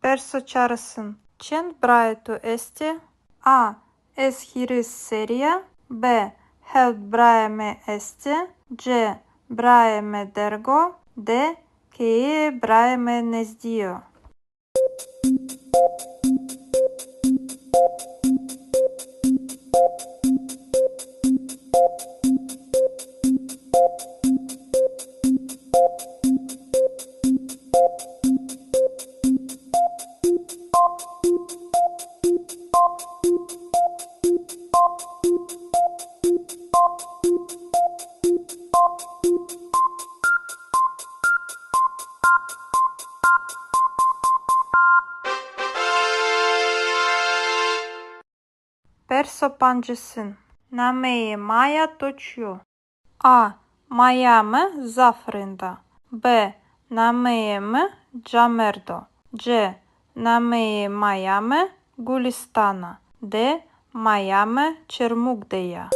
Perso çarêsin. Çend birayê to estê? A. Ez hîris serrî ya. B. Hewt birayê mi estê. C. Birayê mi derg o. D. Keyeyê birayê mi nezdî yo. Perso pancêsin. Nameyê maya to çi yo? A. Maya mi zaf rind a. B. Nameyê mi Camerd o. C. Nameyê maya mi Gulîstan a. D. Maya mi Çermug de ya.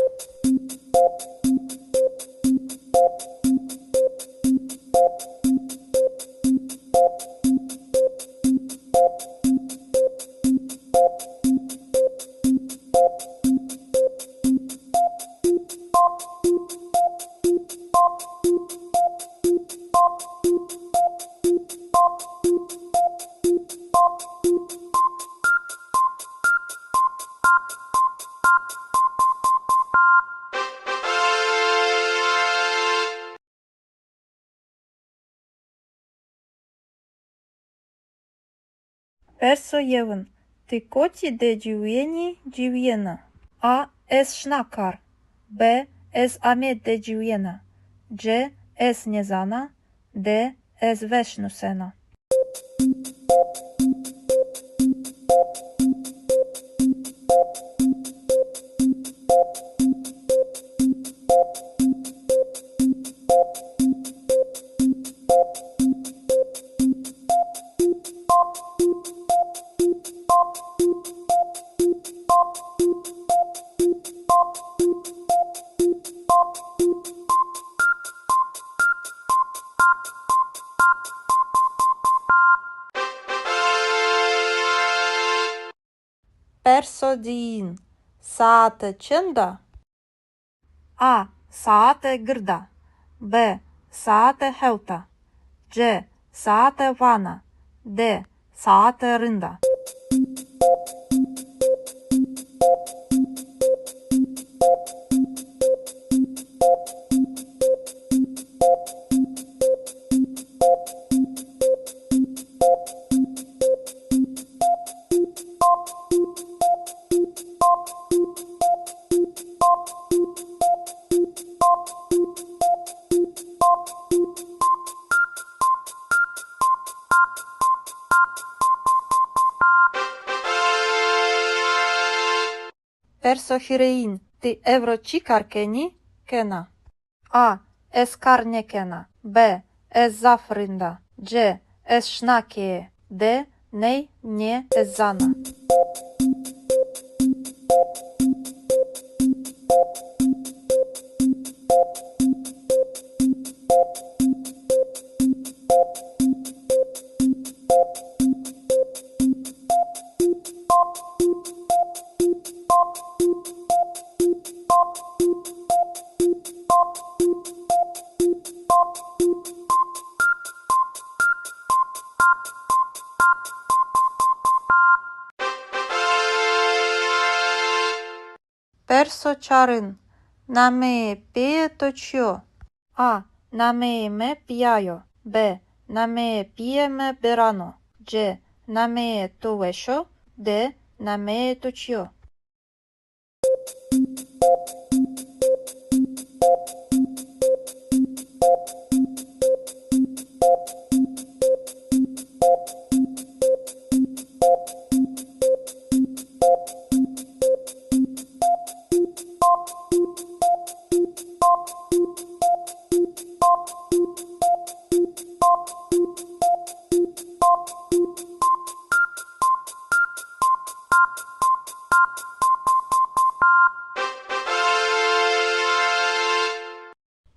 Perso yewin. Ti kotî de ciwîyenî, ciwîyena? A. Ez şina kar. B. Ez Amed de ciwîyena. C. Ez nêzana. D. Ez weş nusena. Perso diyin. Saete çend a? A. Saete gird a. B. Saete hewt a. C. Saete vana. D. Saete rind a. Perso hîrêyin. Ti ewro çi kar kenî, kena? A. Ez kar nêkena. B. Ez zaf rind a. C. Ez şina keye. D. Ney, nê, ez zana. Perso çarin. Nameyê pîyê to çi yo? A. Nameyê mi Pîya yo. B. Nameyê pîyê mi Beran o. C. Nameyê to weş o. D. Nameyê to çi yo?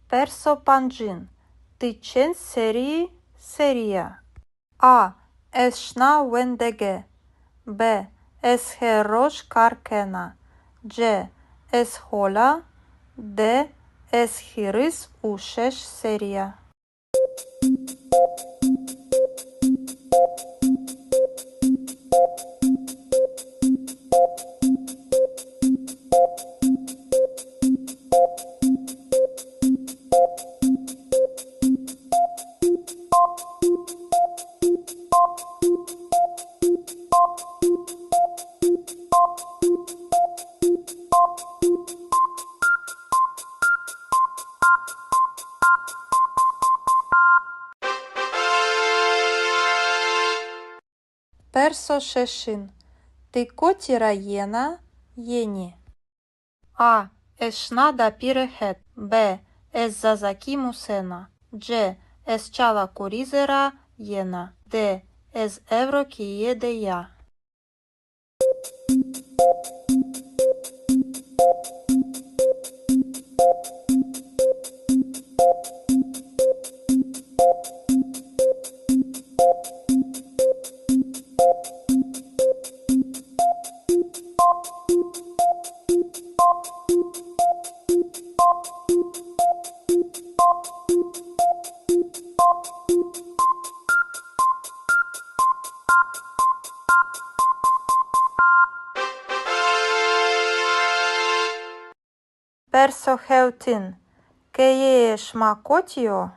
Perso pancin. Ti çend serrî, serrî ya? A. Ez şina wendege. B. Ez her roj kar kena. C. Ez hol a. D. Ez hîris û şeş serrî ya. Perso şeşin. Ti kotî ra yena, yenî? A. Ez şina dapîre het. B. Ez zazakî musena. C. Ez Çala Kurîze ra yena. D. Ez ewro keye de ya. Perso hewtin. Keyeyê şima kotî yo?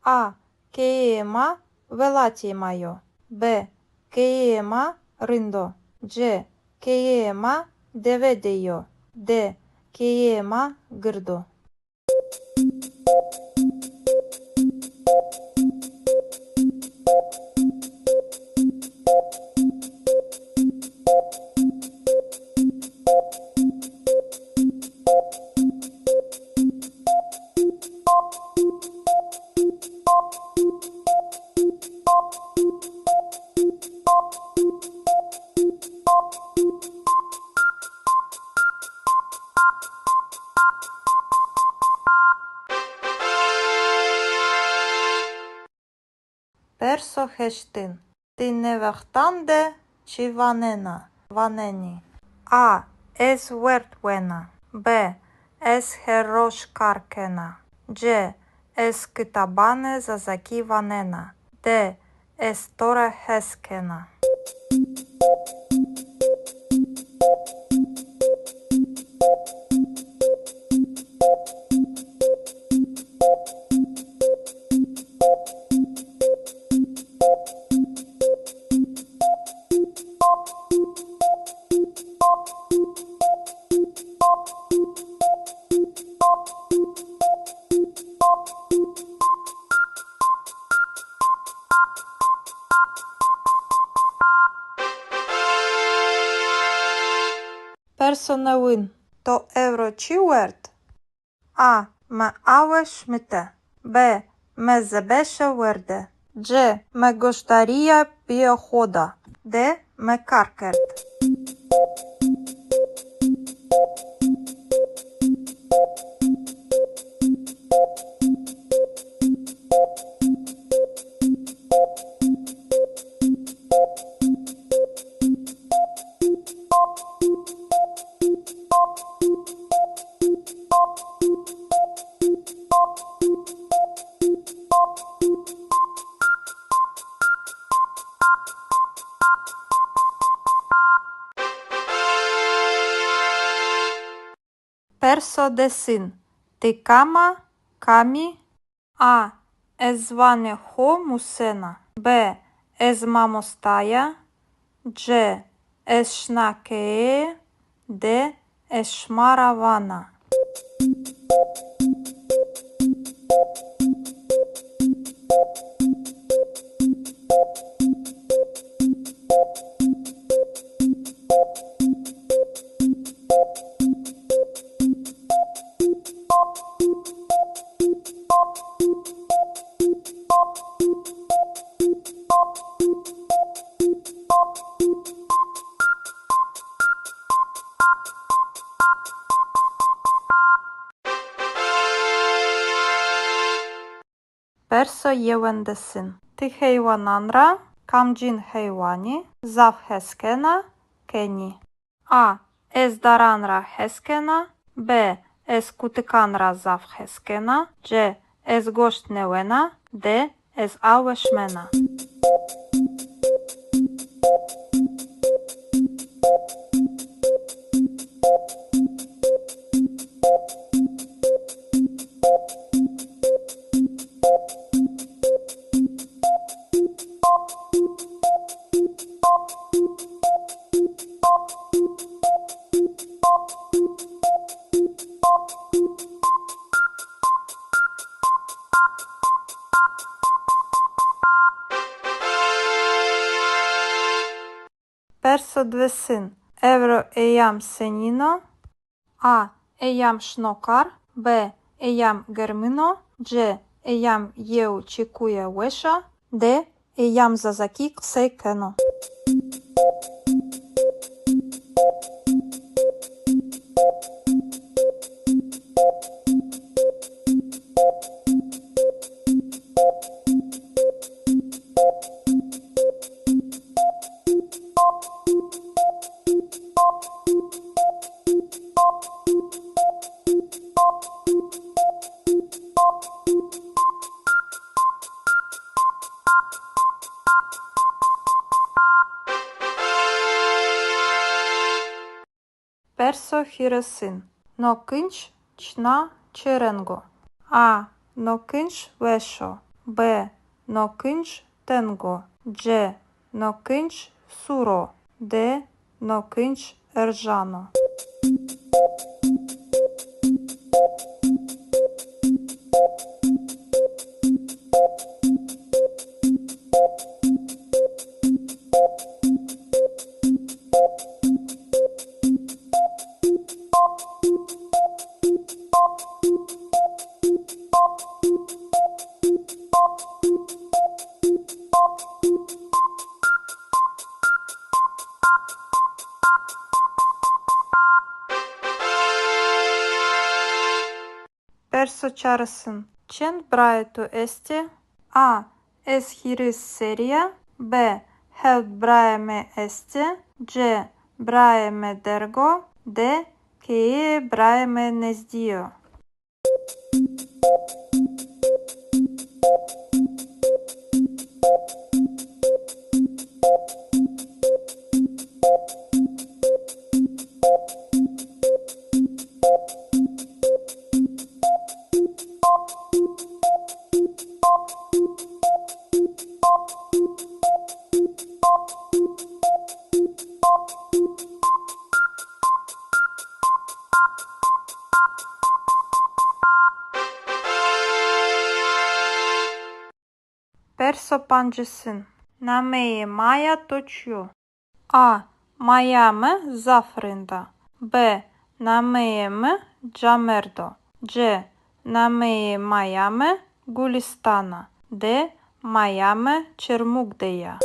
A. Keyeyê ma welatê ma yo. B. Keyeyê ma rind o. C. Keyeyê ma dewe de yo. D. Keyeyê ma gird o. Perso heştin. Ti nê wextan de çi wanena, wanenî? A. Ez werd wena. B. Ez her roj kar kena. C. Ez kitabanê zazakî wanena. D. Ez to ra hes kena. Perso newin. To ewro çi werd? A. Mi awe şimite. B. Mi zebeşe werde. C. Mi goşdarîya pîyê xo da. D. Mi kar kerd. Perso desin. Ti kam a, kam î? A. Ez ziwanê xo musena. B. Ez mamosta ya. C. Ez şina keye. D. Ez şima ra vana. Perso yewendesin. Ti heywanan ra kamcîn heywanî zaf hes kena, kenî? A. Ez daran ra hes kena. B. Ez kutikan ra zaf hes kena. C. Ez goşt nêwena. D. Ez awe şimena. Perso diwêsin. Ewro eyam senîn o? A. Eyam şino kar. B. Eyam germin o. C. Eyam yew çekuye weş a. D. Eyam zazakî qisey keno. Perso hîrêsin. No kinc çina çi reng o? A. No kinc weş o. B. No kinc teng o. C. No kinc sûr o. D. No kinc erjano. Perso çarisin. Çend birayê to estê? A. Ez hîris serrî ya. B. Hewt birayê mi estê. C. Birayê mi derg o. D. Keyeyê birayê mi nezdî yo. Perso pancisin. Nameyê maya to çi yo? A. Maya mi zaf rind a. B. Nameyê mi Camerd o. C. Nameyê maya mi Gulistan a. D. Maya mi Çermug de ya.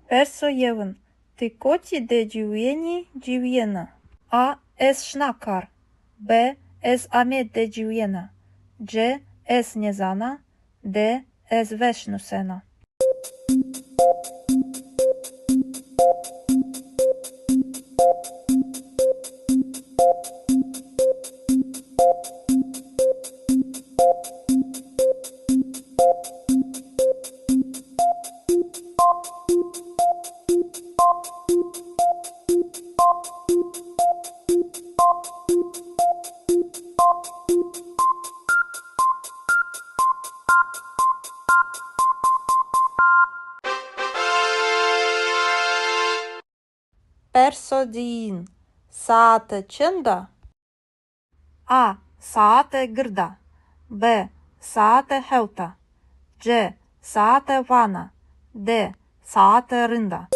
Perso yewin. Ti kotî de ciwîyenî, ciwîyena? A. Ez şina kar. B. Ez Amed de ciwîyena. C. Ez nêzana. D. Ez weş nusena. Perso diyin. Saete çend a? A. Saete gird a. B. Saete hewt a. C. Saete vana. D. Saete rind a.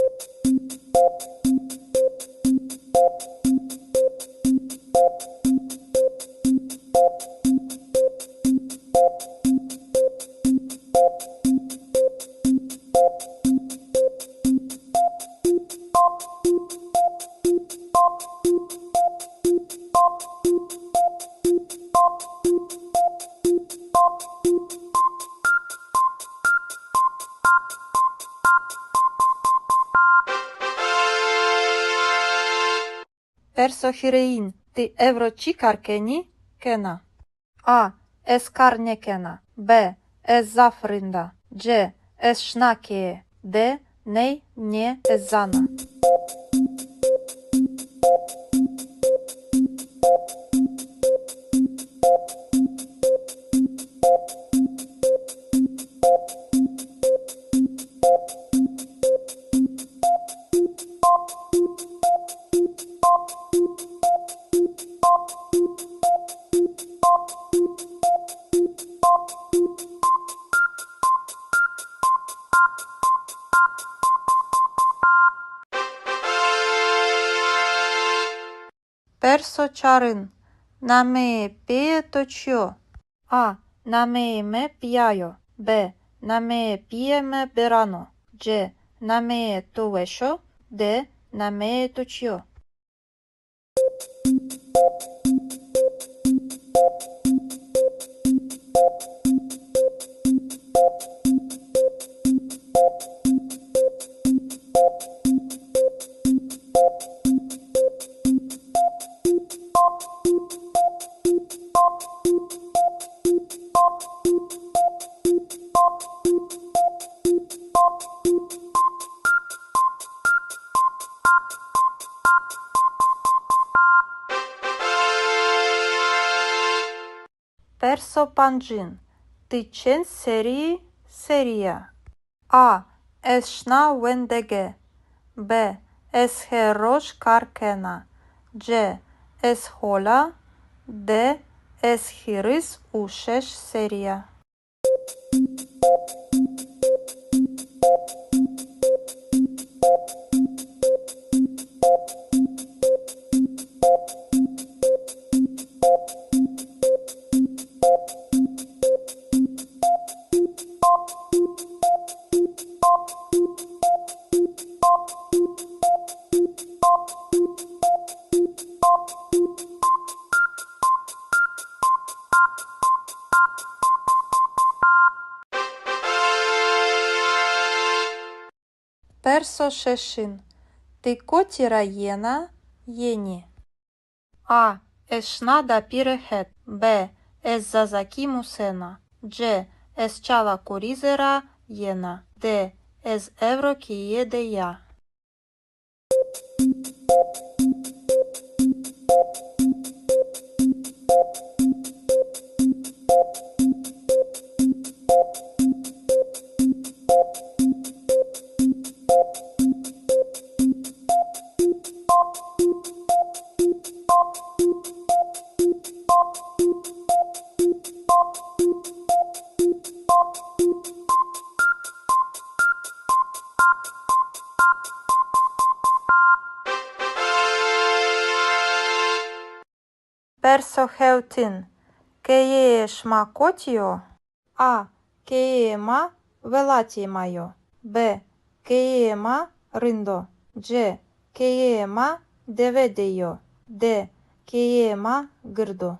Perso hîrêyin. Ti ewro çi kar kenî, kena? A. Ez kar nêkena. B. Ez zaf rind a. C. Ez şina keye. D. Ney, nê, ez zana. Perso çarin. Nameyê pîyê to çi yo? A. Nameyê mi Pîya yo. B. Nameyê pîyê mi Beran o. C. Nameyê to weş o. D. Nameyê to çi yo? Perso pancin. Ti çend serrî yî, serrî ya? A. Ez şina wendege. B. Ez her roj kar kena. C. Ez hol a. D. Ez hîris û şeş serrî ya. Perso şeşin. Ti kotî ra yena, yenî? A. Ez şina dapîre het. B. Ez zazakî musena. C. Ez Çala Kurîze ra yena. D. Ez ewro keye de ya. Perso hewtin. Keyeyê şima kotî yo? A. Keyeyê ma welatê ma yo. B. Keyeyê ma rind o. C. Keyeyê ma dewe de yo. D. Keyeyê ma gird o.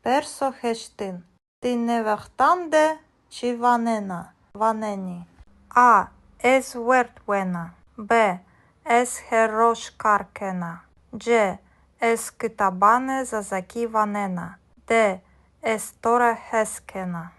Perso heştin. Ti nê wextan de çi wanena, wanenî? A. Ez werd wena. B. Ez her roj kar kena. C. Ez kitabanê zazakî wanena. D. Ez to ra hes kena.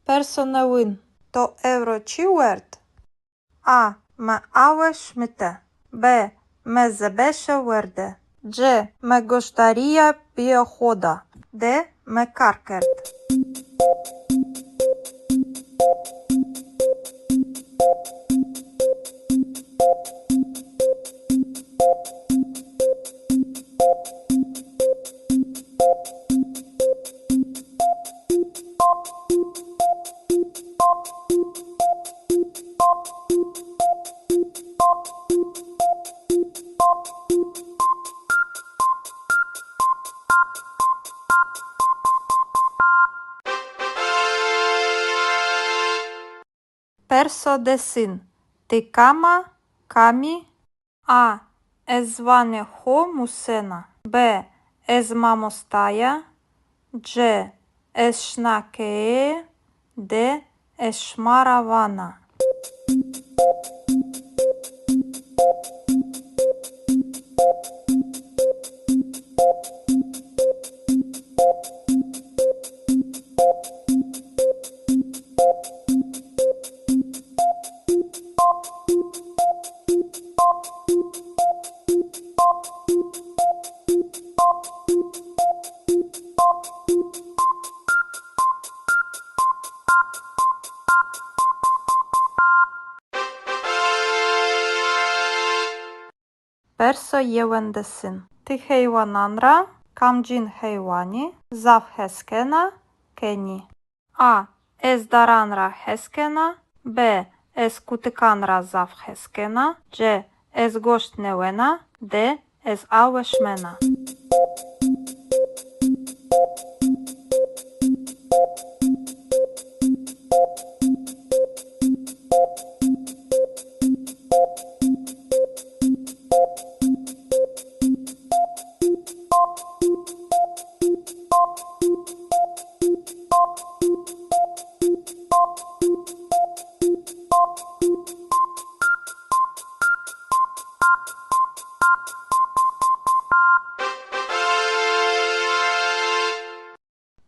Perso newin. To ewro çi werd? A. Mi awe şimite. B. Mi zebeşe werde. C. Mi goşdarîya pîyê xo da. D. Mi kar kerd. Perso desin. Ti kam a, kam î? A. Ez ziwanê xo musena. B. Ez mamosta ya. C. Ez şina keye. D. Ez şima ra vana. Perso yewendesin. Ti heywanan ra kamcîn heywanî zaf hes kena, kenî? A. Ez daran ra hes kena. B. Ez kutikan ra zaf hes kena. C. Ez goşt nêwena. D. Ez awe şimena.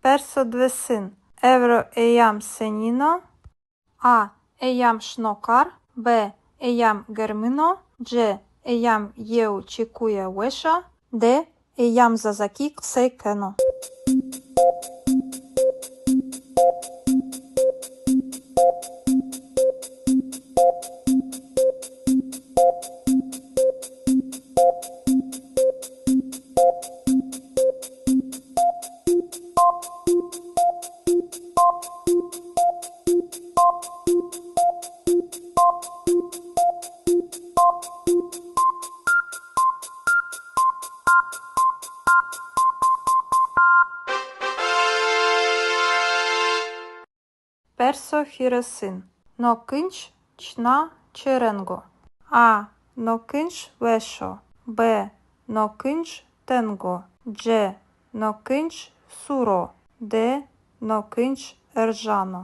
Perso diwêsin. Ewro eyam senîn o? A. Eyam şino kar. B. Eyam germin o. C. Eyam yew çekuye weş a. D. Eyam zazakî qisey keno. Perso hîrêsin. No kinc çina çi reng o? A. No kinc weş o. B. No kinc teng o. C. No kinc sûr o. D. No kinc erjan o.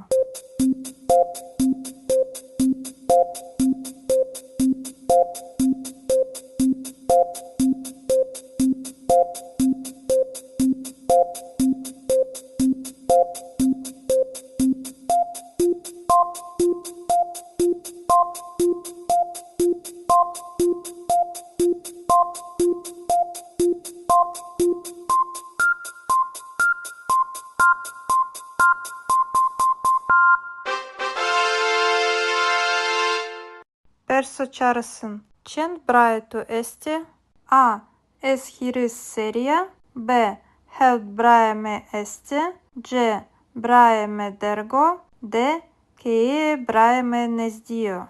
Perso çarêsin. Çend birayê to estê? A. Ez hîris serrî ya. B. Hewt birayê mi estê. C. Birayê mi derg o. D. Keyeyê birayê mi nezdî yo.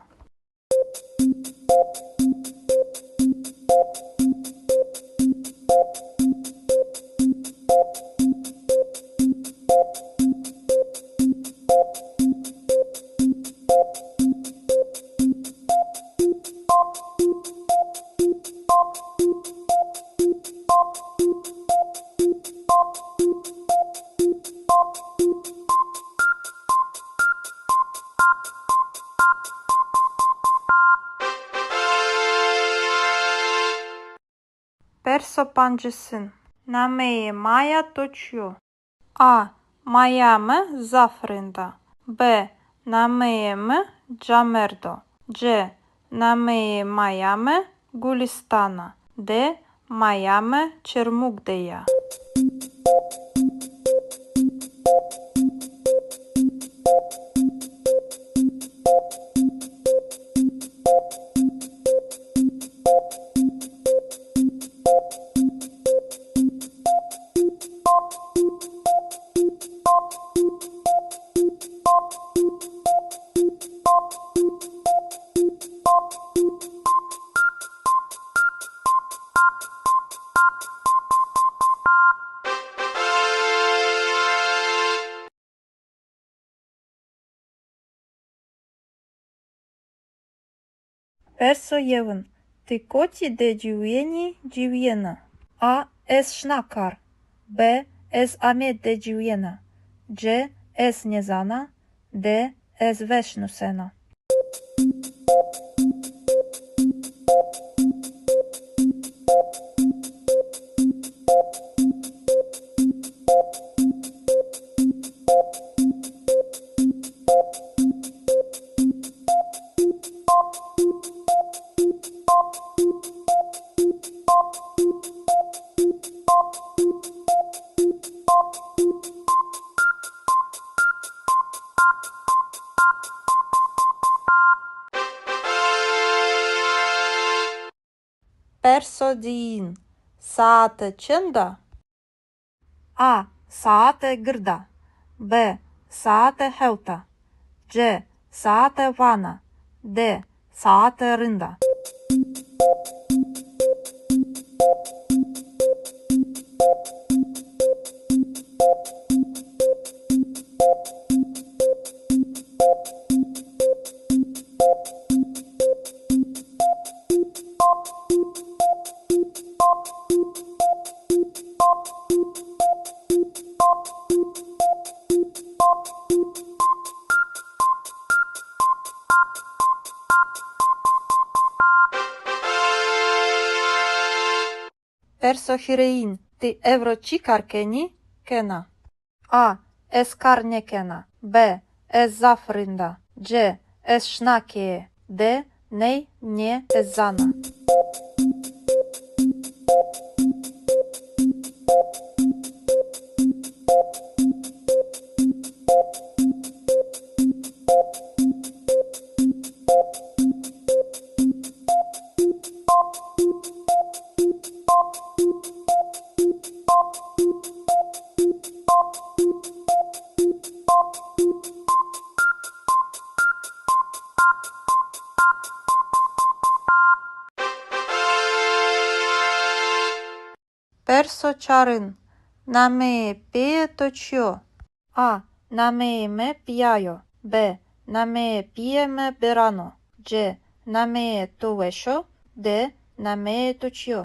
Perso pancêsin. Nameyê maya to çi yo? A. Maya mi zaf rind a. B. Nameyê mi Camerd o. C. Nameyê maya mi Gulistan a. D. Maya mi Çermug de ya. Perso yewin. Ti kotî de ciwîyenî, ciwîyena? A. Ez şina kar. B. Ez Amed de ciwîyena. C. Ez nêzana. D. Ez weş nusena. Perso diyin. Saete çend a? A. Saete gird a. B. Saete hewt a. C. Saete vana. D. Saete rind a. Perso hîrêyin. Ti ewro çi kar kenî, kena? A. Ez kar nêkena. B. Ez zaf rind a. C. Ez şina keye. D. Ney, nê, ez zana. Perso çarin. Nameyê pîyê to çi yo? A. Nameyê mi Pîya yo. B. Nameyê pîyê mi Biran o. C. Nameyê to weş o. D. Nameyê to çi yo?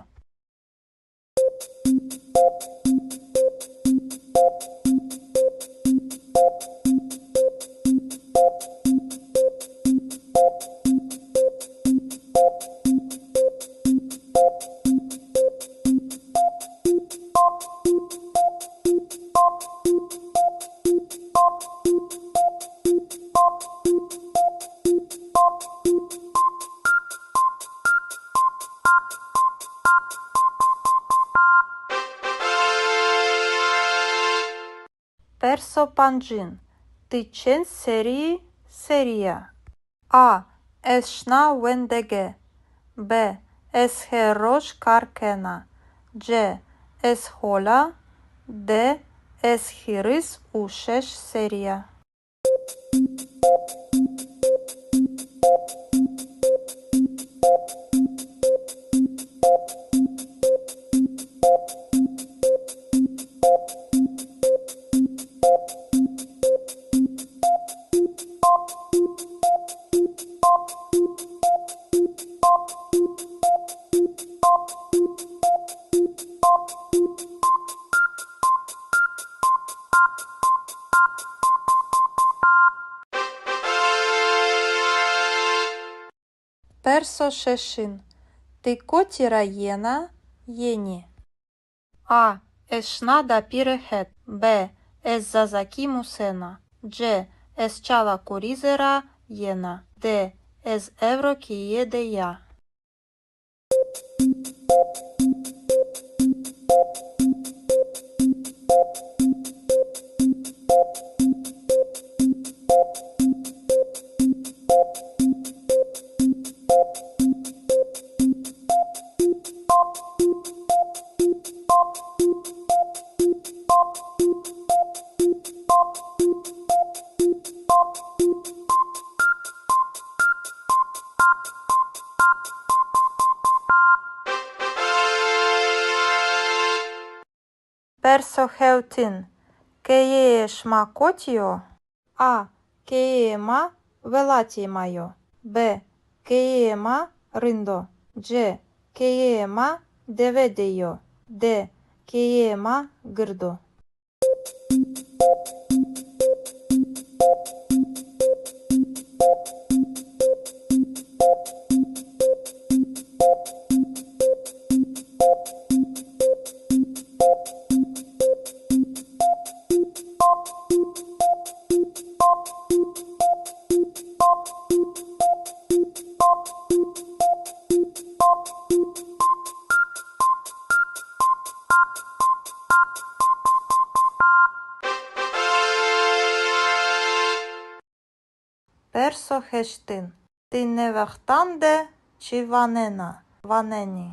Perso pancin. Ti çend serrî yî, serrî ya? A. Ez şina wendege. B. Ez her roj kar kena. C. Ez hol a. D. Ez hîris û şeş serrî ya. Perso şeşin. Ti kotî ra yena, yenî? A. Ez şina dapîre het. B. Ez zazakî musena. C. Ez Çala Kurîze ra yena. D. Ez ewro keye de ya. Perso hewtin. Keyeyê şima kotî yo? A. Keyeyê ma welatê ma yo. B. Keyeyê ma rind o. C. Keyeyê ma dewe de yo. D. Keyeyê ma gird o. Perso heştin. Ti nê wextan de çi wanena, wanenî?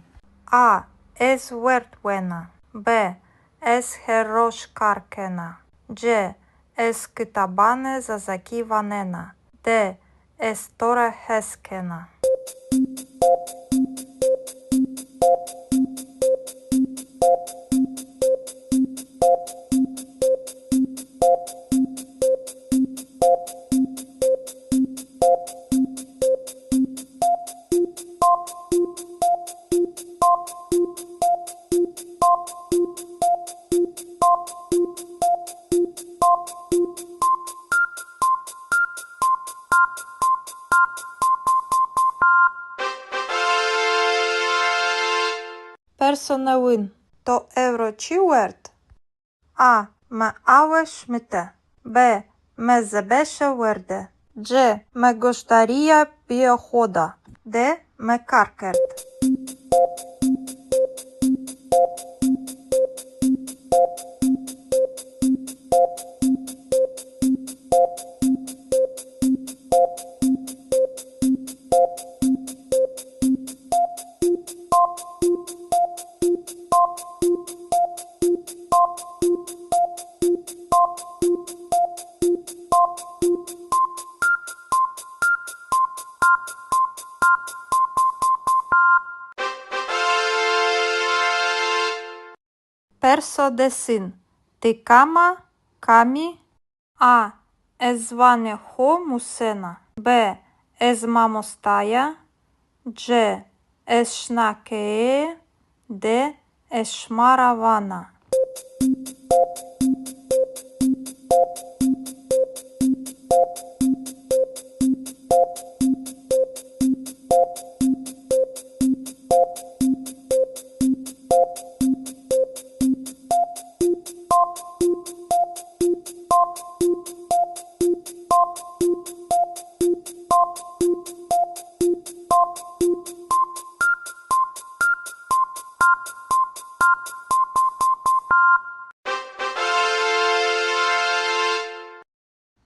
A. Ez werd wena. B. Ez her roj kar kena. C. Ez kitabanê zazakî wanena. D. Ez to ra hes kena. Perso newin. To ewro çi werd? A. Mi awe şimite. B. Mi zebeşe werde. C. Mi goşdarîya pîyê xo da. D. Mi kar kerd. Perso desin. Ti kam a? Kam î? A. Ez ziwanê xo musena. B. Ez mamosta ya. C. Ez şina keye. D. Ez şima ra vana.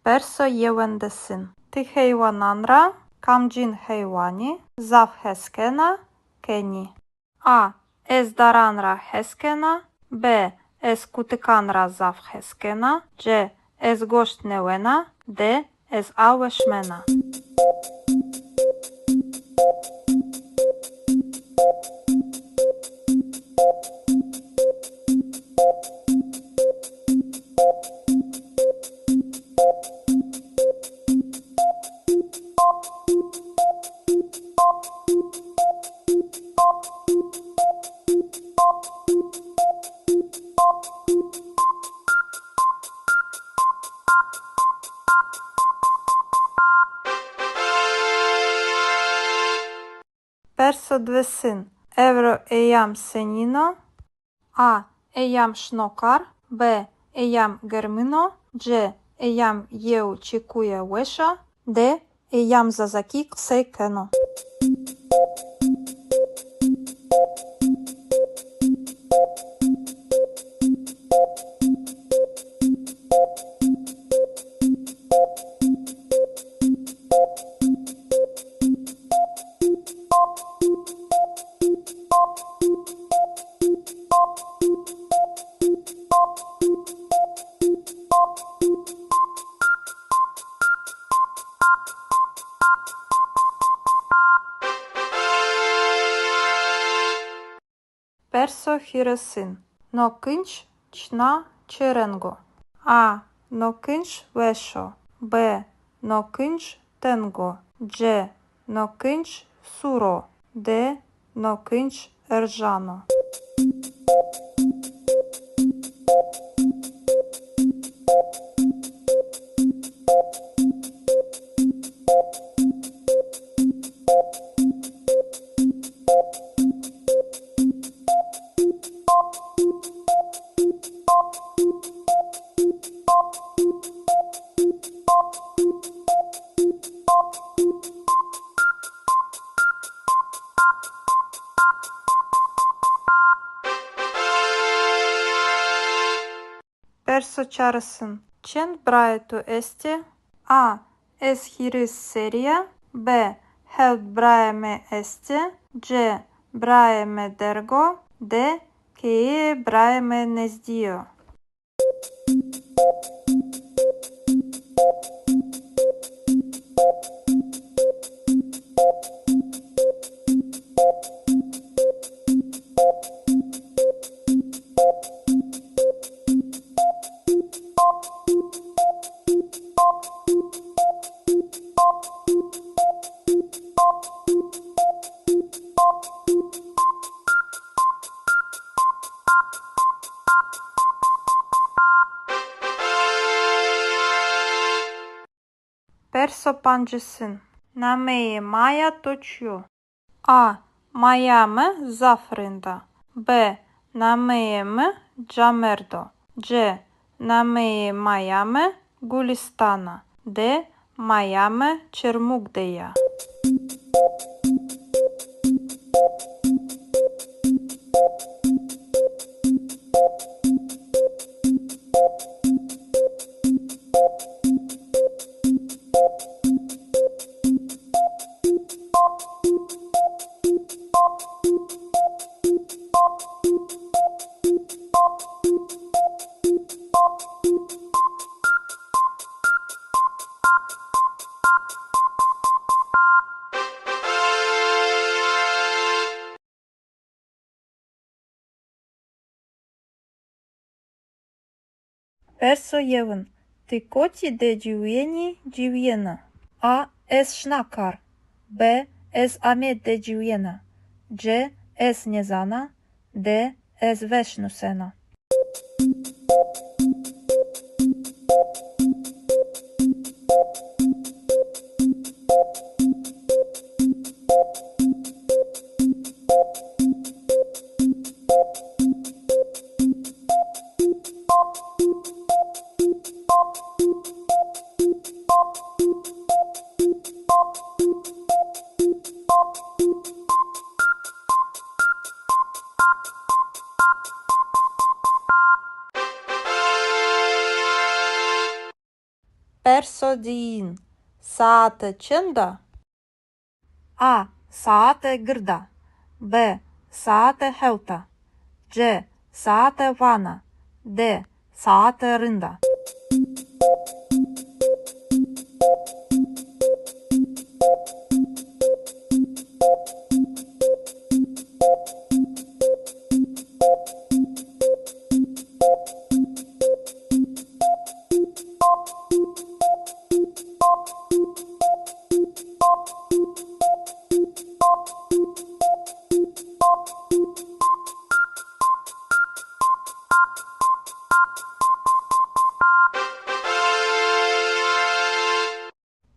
Perso yewendesin. Ti heywanan ra kamcîn heywanî zaf hes kena, kenî? A. Ez daran ra hes kena. B. Ez kutikan ra zaf hes kena. C. Ez goşt nêwena. D. Ez awe şimena. Perso diwêsin. Ewro eyam senîn o? A. Eyam şino kar. B. Eyam germin o. C. Eyam yew çekuye weş a. D. Eyam zazakî qisey keno. Perso hîrêsin. No kinc çina çi reng o? A. No kinc weş o. B. No kinc teng o. C. No kinc sûr o. D. No kinc erjan o. Perso çarêsin. Çend birayê to estê? A. Ez hîris serrî ya. B. Hewt birayê mi estê. C. Birayê mi derg o. D. Keyeyê birayê mi nezdî yo. Perso pancisin. Nameyê maya to çi yo? A. Maya mi zaf rind a. B. Nameyê mi Camerd o. C. Nameyê maya mi Gulistan a. D. Maya mi Çermug de ya. Perso yewin. Ti kotî de ciwîyenî, ciwîyena? A. Ez şina kar. B. Ez Amed de ciwîyena. C. Ez nêzana. D. Ez weş nusena. Perso diyin. Saete çend a? A. Saete gird a. B. Saete hewt a. C. Saete vana. D. Saete rind a.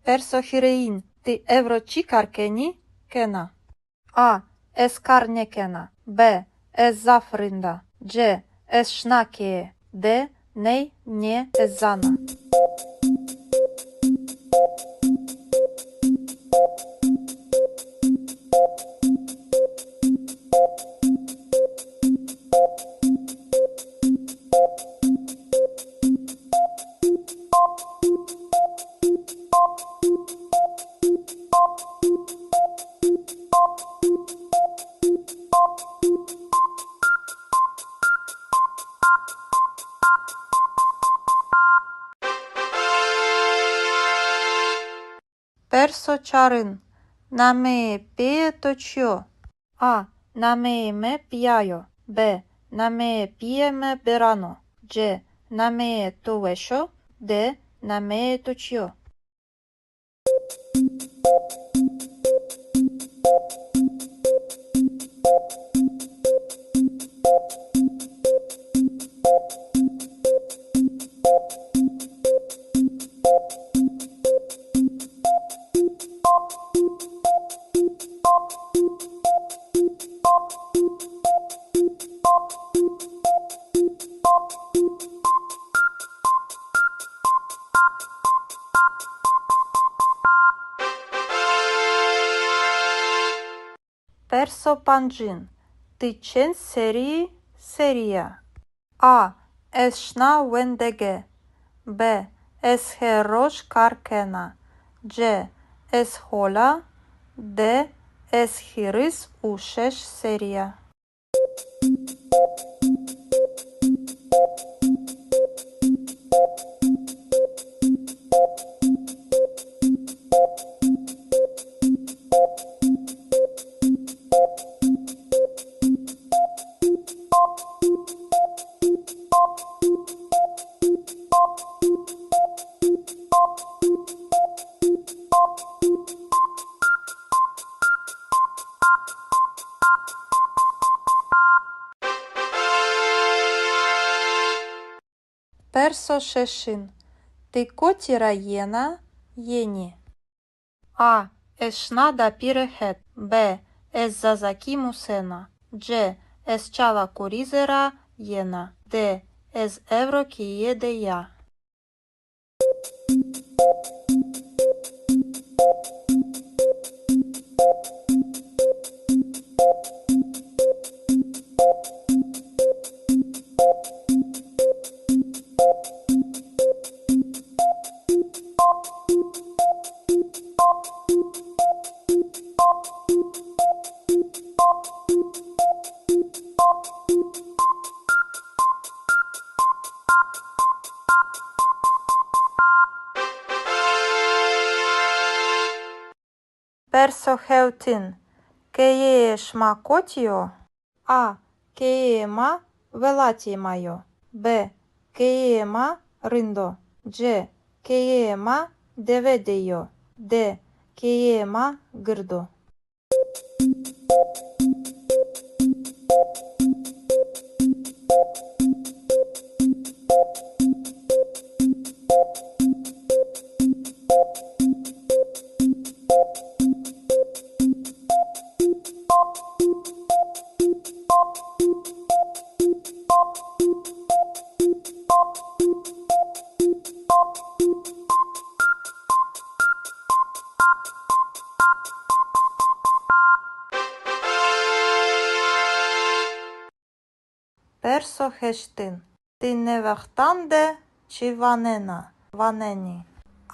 Perso hîrêyin. Ti ewro çi kar kenî, kena? A. Ez kar nêkena. B. Ez zaf rind a. C. Ez şina keye. D. Ney, nê, ez zana. Perso çarin. Nameyê pîyê to çi yo? A. Nameyê mi Pîya yo. B. Nameyê pîyê mi Beran o. C. Nameyê to weş o. D. Nameyê to çi yo? Perso pancin. Ti çend serrî, serrî ya? A. Ez şina wendege. B. Ez her roj kar kena. C. Ez hol a. D. ez hîris û şeş serrî ya. Perso şeşin. Ti kotî ra yena, yenî? A. Ez şina dapîre het. B. Ez zazakî musena. C. Ez Çala Kurîze ra yena. D. Ez ewro keye de ya. Perso hewtin. Keyeyê şima kotî yo? A. Keyeyê ma welatê ma yo. B. Keyeyê ma rind o. C. Keyeyê ma dewe de yo. D. Keyeyê ma gird o. Perso heştin. Ti nê wextan de çi wanena, wanenî?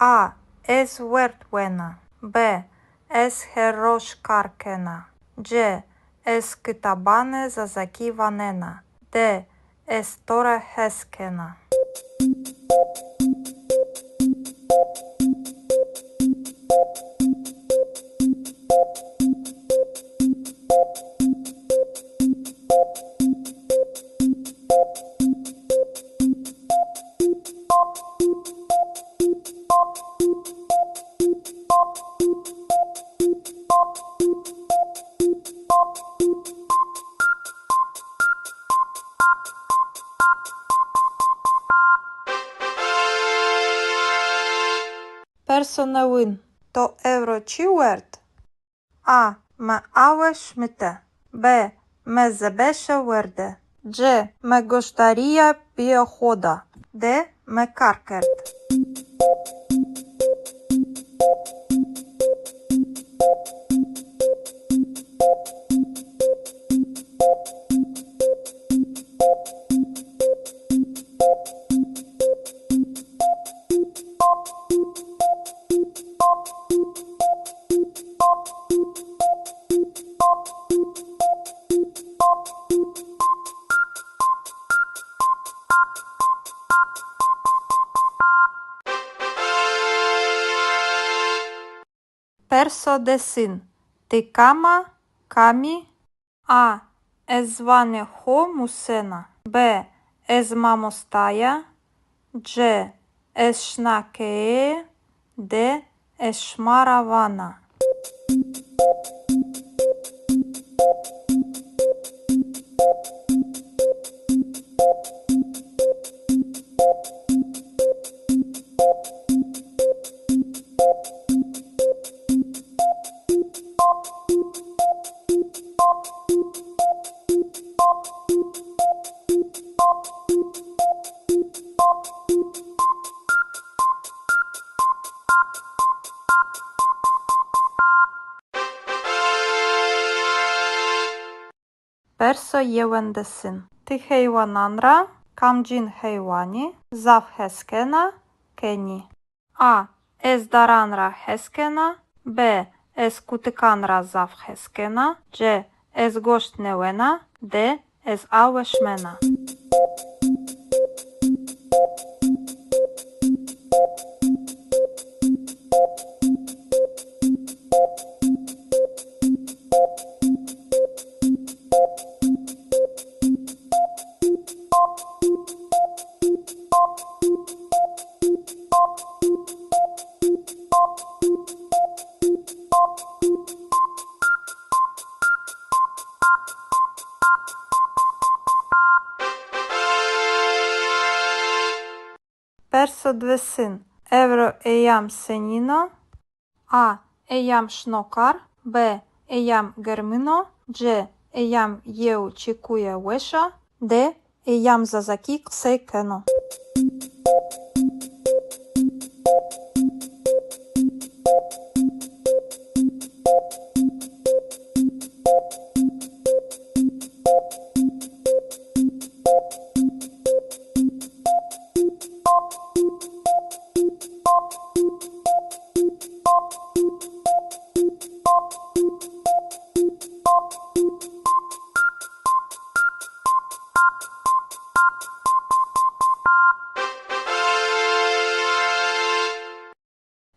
A. Ez werd wena. B. Ez her roj kar kena. C. Ez kitabanê zazakî wanena. D. Ez to ra hes kena. Perso newin. To ewro çi werd? A. Mi awe şimite. B. Mi zebeşe werde. C. Mi goşdarîya pîyê xo da. D. Mi kar kerd. Perso desin. Ti kam a, kam î? A. Ez ziwanê xo musena. B. Ez mamosta ya. C. Ez şina keye. D. Ez şima ra vana. Perso yewendesin. Ti heywanan ra kamcîn heywanî zaf hes kena, kenî? A. Ez daran ra hes kena. B. Ez kutikan ra zaf hes kena. C. Ez goşt nêwena. D. Ez awe şimena. Perso diwêsin. Ewro eyam senîn o? A. Eyam şino kar. B. Eyam germin o. C. Eyam yew çekuye weş a. D. Eyam zazakî qisey keno.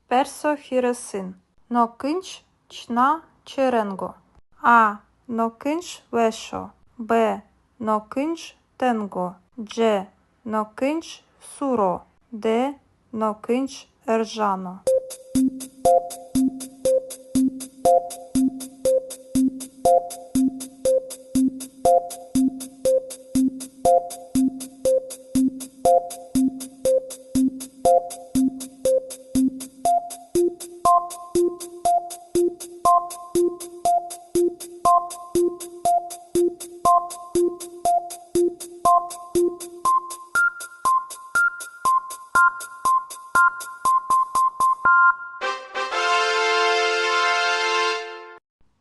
Perso hîrêsin. No kinc çina çi reng o? A. No kinc weş o. B. No kinc teng o. C. No kinc sûr o. D. No kinc erjan o.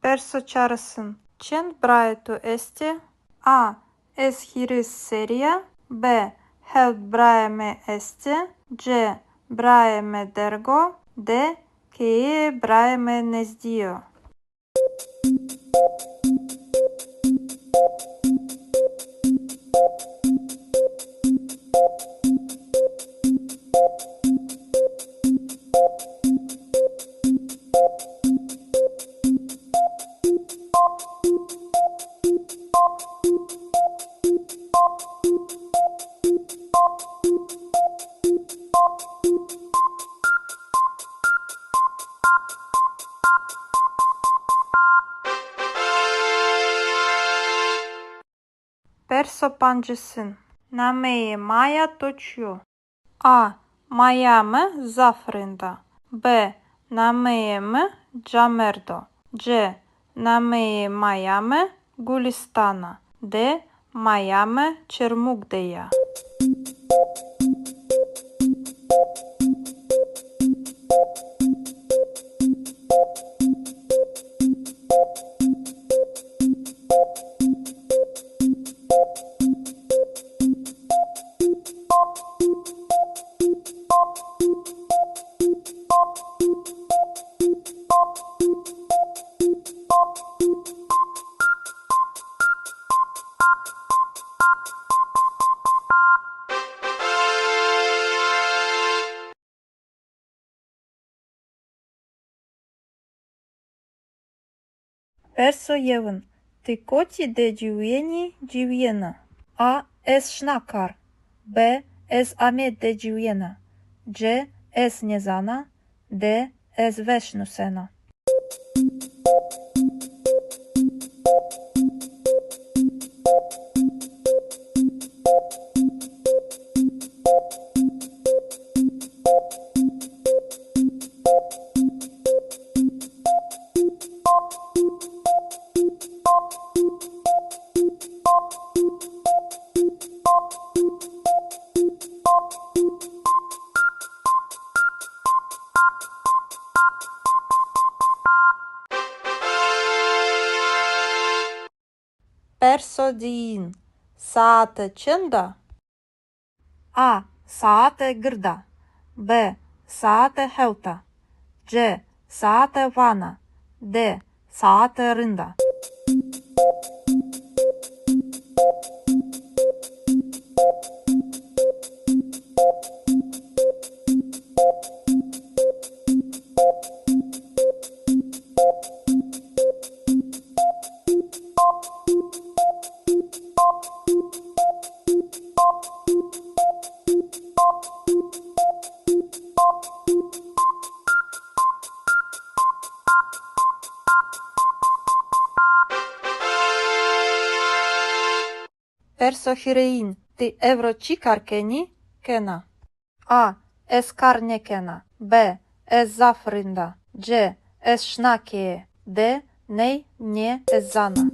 Perso çarêsin. Çend birayê to estê? A. Ez hîris serrî ya. B. Hewt birayê mi estê. C. Birayê mi derg o. D. Keyeyê birayê mi nezdî yo. Perso pancêsin. Nameyê maya to çi yo? A. Maya mi zaf rind a. B. Nameyê mi Camerd o. C. Nameyê maya mi Gulîstan a. D. Maya mi Çermug de ya. Perso yewin. Ti kotî de ciwîyenî, ciwîyena? A. Ez şina kar. B. Ez Amed de ciwîyena. C. Ez nêzana. D. Ez weş nusena. Perso diyin. Saete çend a? A. Saete gird a. B. Saete hewt a. C. Saete vana. D. Saete rind a. Perso hîrêyin. Ti ewro çi kar kenî? Kena. A. Ez kar nêkena. B. Ez zaf rind a. C. Ez şina keye. D. Ney, nê, ez zana.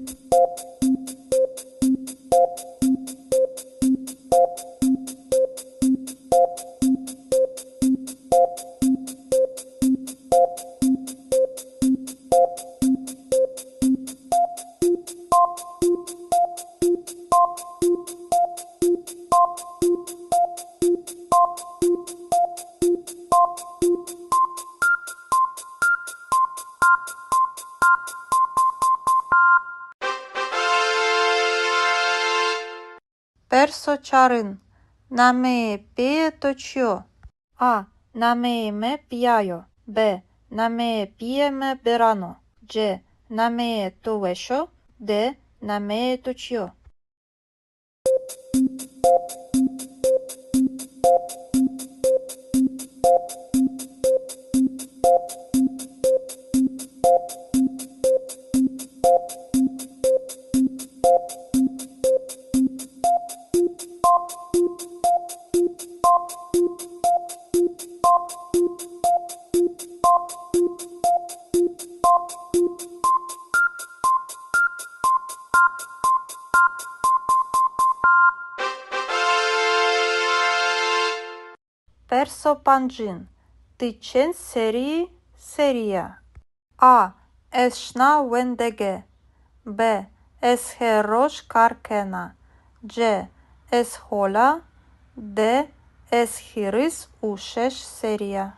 Perso çarin. Nameyê pîyê to çi yo? A. Nameyê mi Pîya yo. B. Nameyê pîyê mi Biran o. C. Nameyê to weş o. D. Nameyê to çi yo? Perso pancin. Ti çend serrî yî? Serrî ya. A. Ez şina wendege. B. Ez her roj kar kena. C. Ez hol a. D. Ez hîris û şeş serrî ya.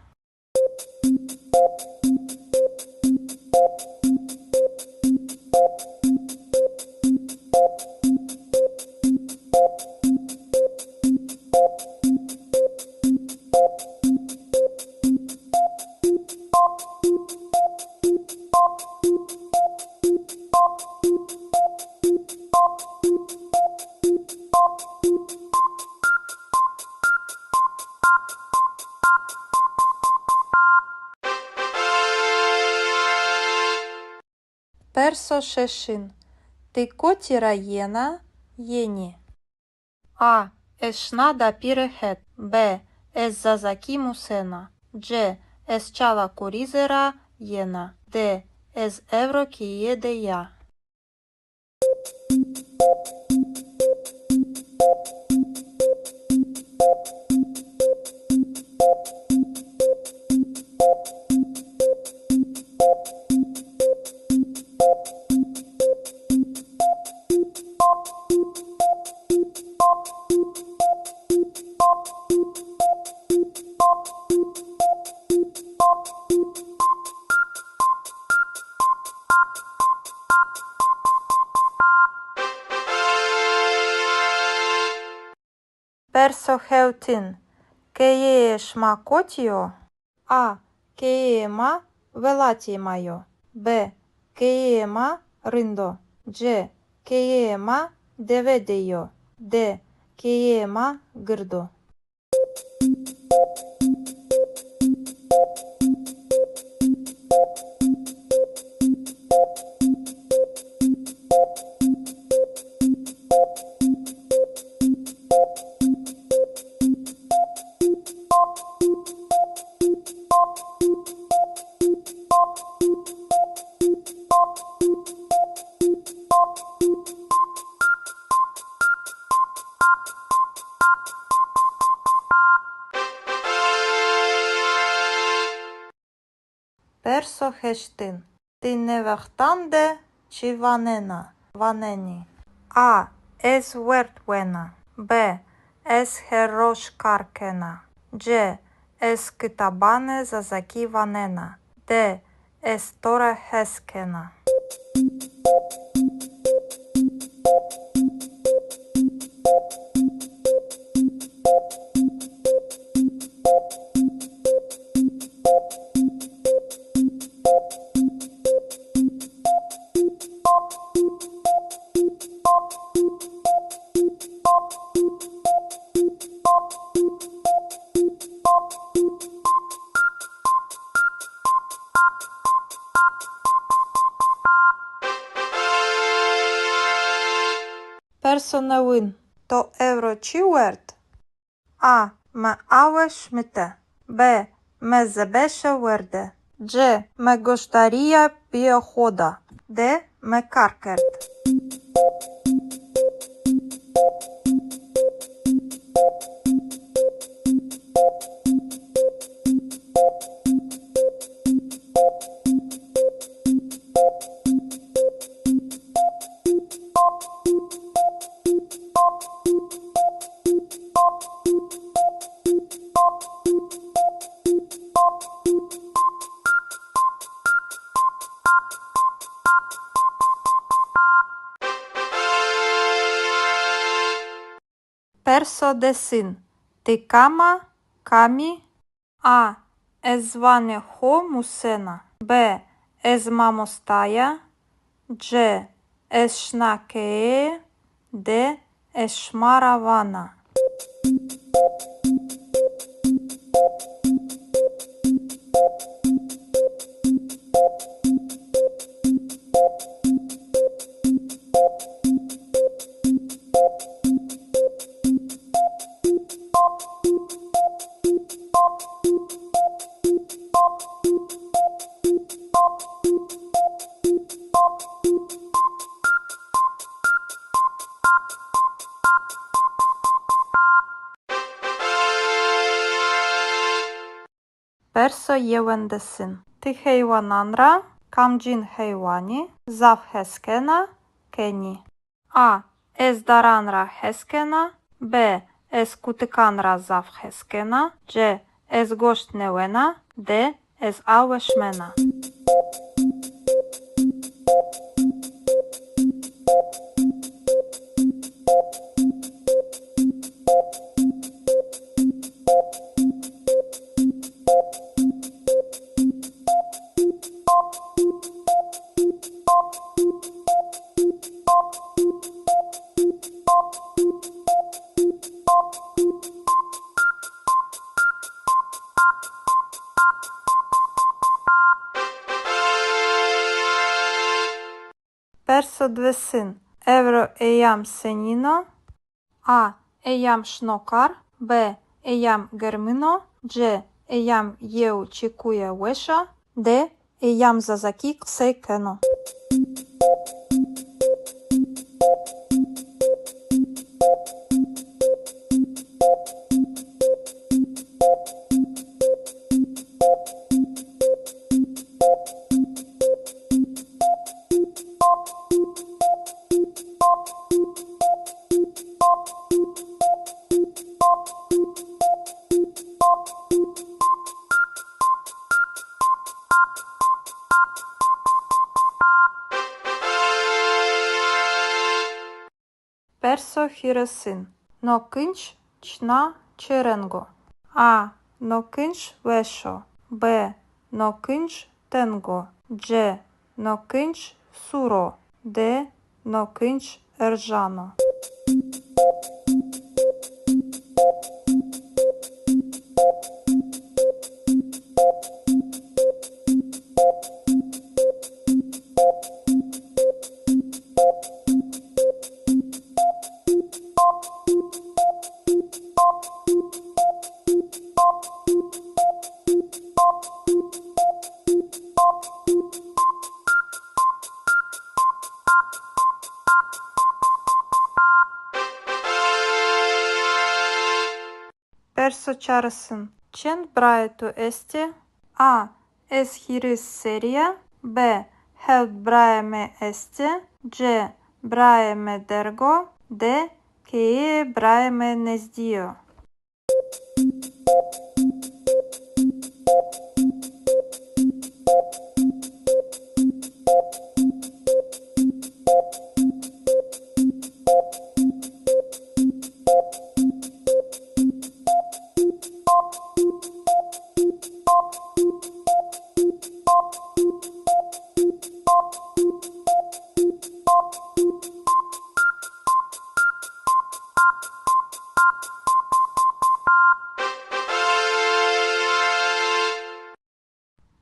Perso şeşin. Ti kotî ra yena, yenî? A. Ez şina dapîre het. B. Ez zazakî musena. C. Ez Çala Kurîze ra yena. D. Ez ewro keye de ya. Perso hewtin. Keyeyê şima kotî yo? A. Keyeyê ma welatê ma yo. B. Keyeyê ma rind o. C. Keyeyê ma dewe de yo. D. Keyeyê ma gird o. Perso heştin. Ti nê wextan de çi wanena, wanenî? A. Ez werd wena. B. Ez her roj kar kena. C. Ez kitabanê zazakî wanena. D. Ez to ra hes kena. Perso newin. To ewro çi werd? A. Mi awe şimite. B. Mi zebeşe werde. C. Mi goşdarîya pîyê xo da. D. Mi kar kerd. Perso desin. Ti kam a, kam î? A. Ez ziwanê xo musena. B. Ez mamosta ya. C. Ez şina keye. D. Ez şima ra vana. Perso yewendesin. Ti heywanan ra kamcîn heywanî zaf hes kena, kenî? A. Ez daran ra hes kena. B. Ez kutikan ra zaf hes kena. C. Ez goşt nêwena. D. Ez awe şimena. Perso diwêsin. Ewro eyam senîn o? A. Eyam şino kar. B. Eyam germin o. C. Eyam yew çekuye weş a. D. Eyam zazakî qisey keno. Perso hîrêsin. No kinc çina çi reng o? A. No kinc weş o. B. No kinc teng o. C. No kinc sûr o. D. No kinc erjan o. Perso çarêsin. Çend birayê to estê? A. Ez hîris serrî ya. B. Hewt birayê mi estê. C. Birayê mi derg o. D. Keyeyê birayê mi nezdî yo.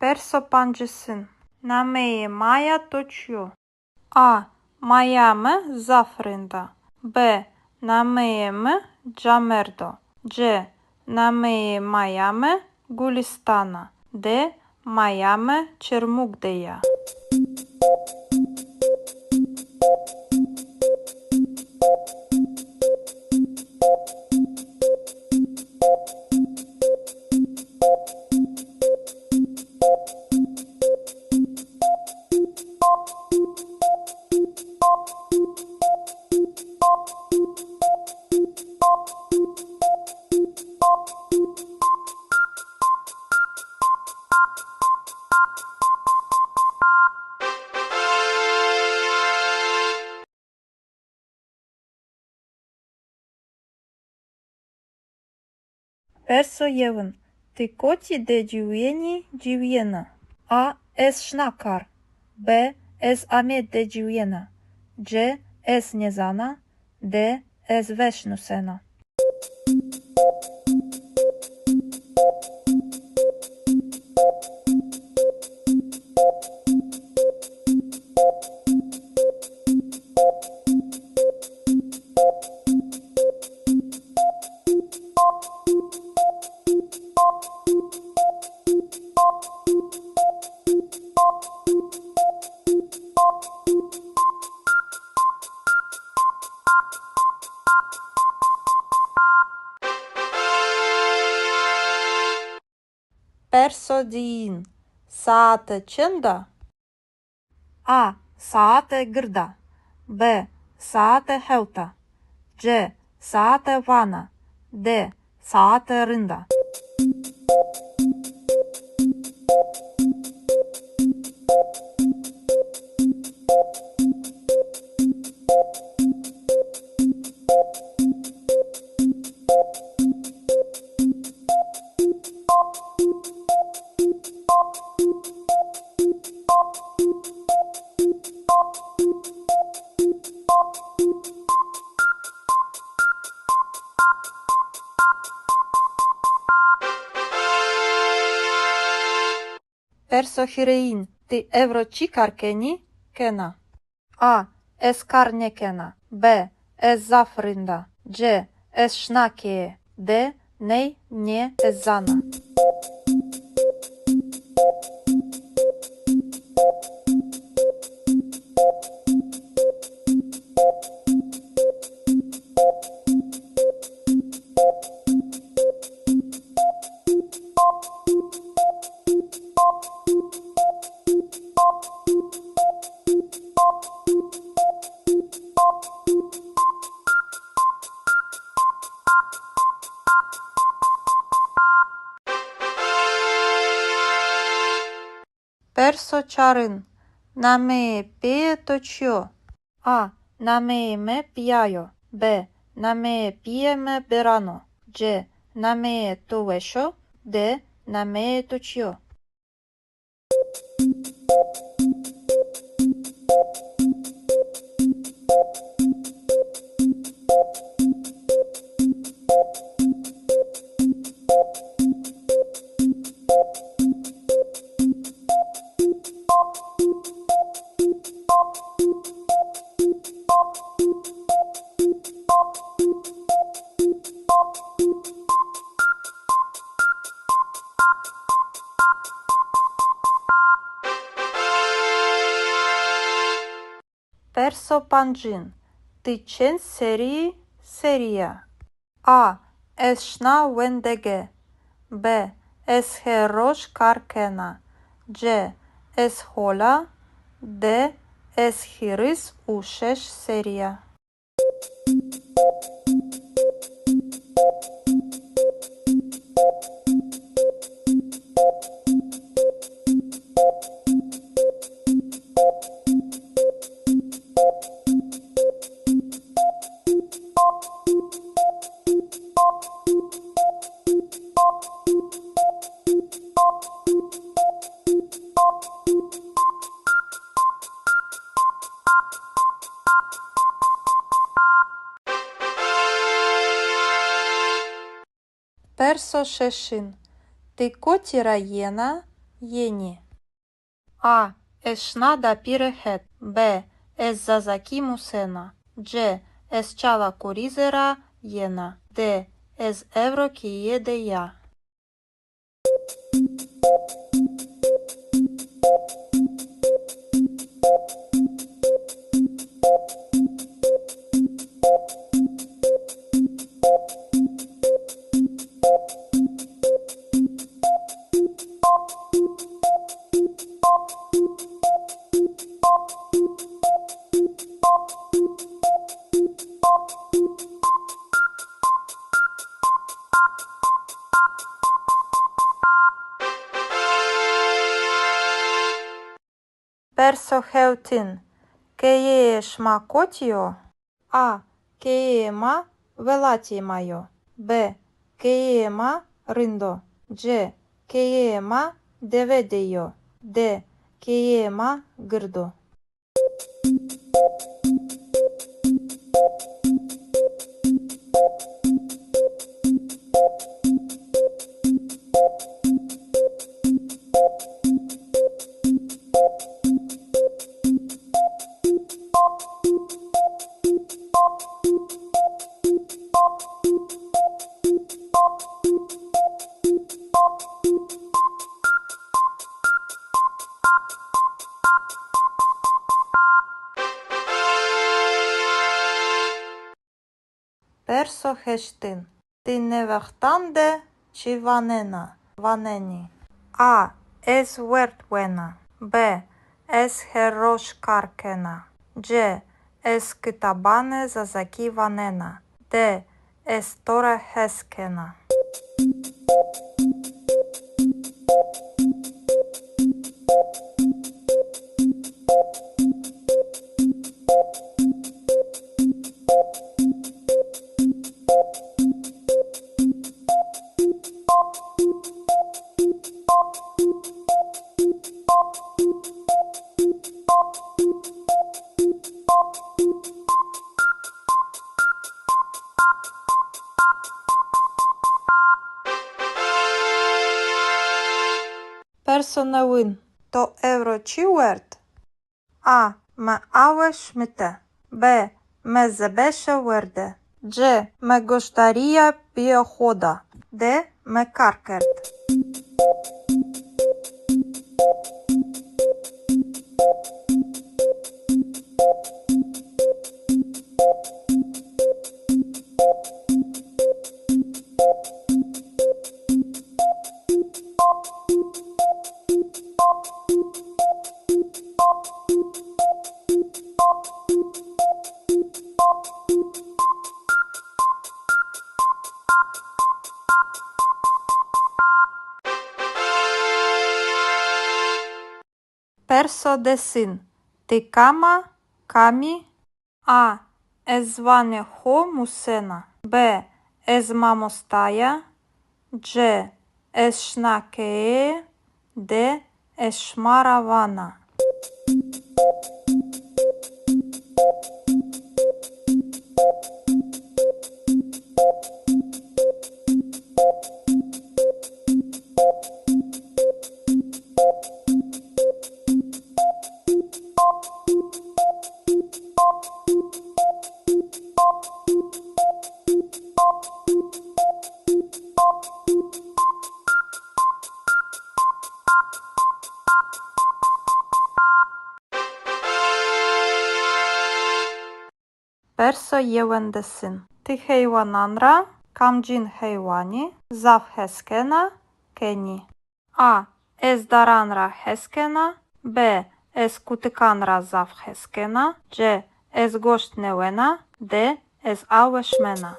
Perso pancisin. Nameyê maya to çi yo? A. Maya mi zaf rind a. B. Nameyê mi Camerd o. C. Nameyê maya mi Gulistan a. D. Maya mi Çermug de ya. Perso yewin. Ti kotî de ciwîyenî, ciwîyena? A. Ez şina kar. B. Ez Amed de ciwîyena. C. Ez nêzana. D. Ez weş nusena. Perso diyin. Saete çend a? A. Saete gird a. B. Saete hewt a. C. Saete vana. D. Saete rind a. Perso hîrêyin. Ti ewro çi kar kenî, kena? A. Ez kar nêkena. B. Ez zaf rind a. C. Ez şina keye. D. Ney, nê, ez zana. Perso çarin. Nameyê pîyê to çi yo? A. Nameyê mi Pîya yo. B. Nameyê pîyê mi Beran o. C. Nameyê to weş o. D. Nameyê to çi yo? Perso pancin. Ti çend serrî serrî ya? A. Ez şina wendege. B. Ez her roj kar kena. C. Ez hol a. D. Ez hîris û şeş serrî ya. Perso şeşin. Ti kotî ra yena, yenî. A. Ez şina dapîre het. B. Ez zazakî musena. C. Ez Çala Kurîze ra yena. D. Ez ewro keye de ya. Perso hewtin. Keyeyê şima kotî yo? A. Keyeyê ma welatê ma yo. B. Keyeyê ma rind o. C. Keyeyê ma dewe de yo. D. Keyeyê ma gird o. Perso heştin. Ti nê wextan de çi wanena, wanenî? A. Ez werd wena. B. Ez her roj kar kena. C. Ez kitabanê zazakî wanena. D. Ez to ra hes kena. Perso newin. To ewro çi werd? A. Mi awe şimite. B. Mi zebeşe werde. C. Mi goşdarîya pîyê xo da. D. Mi kar kerd. Perso desin. Ti kam a, kam î? A. Ez ziwanê xo musena. B. Ez mamosta ya. C. Ez şina keye. D. Ez şima ra vana. Perso yewendesin. Ti heywanan ra kamcîn heywanî zaf hes kena, kenî? A. Ez daran ra hes kena. B. Ez kutikan ra zaf hes kena. C. Ez goşt nêwena. D. Ez awe şimena.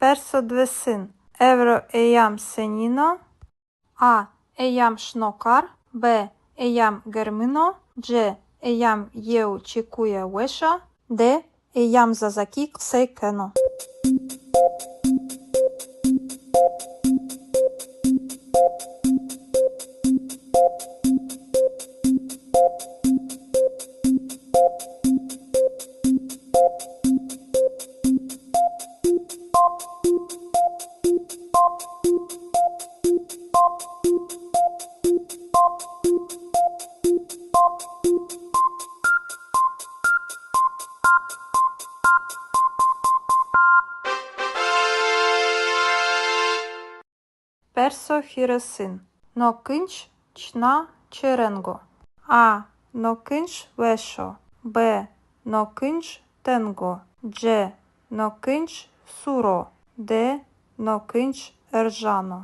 Perso diwêsin. Ewro eyam senîn o? A. Eyam şino kar. B. Eyam germin o. C. Eyam yew çekuye weş a. D. Eyam zazakî qisey keno. Perso hîrêsin. No kinc çina çi reng o? A. No kinc weş o. B. No kinc teng o. C. No kinc sûr o. D. No kinc erjan o.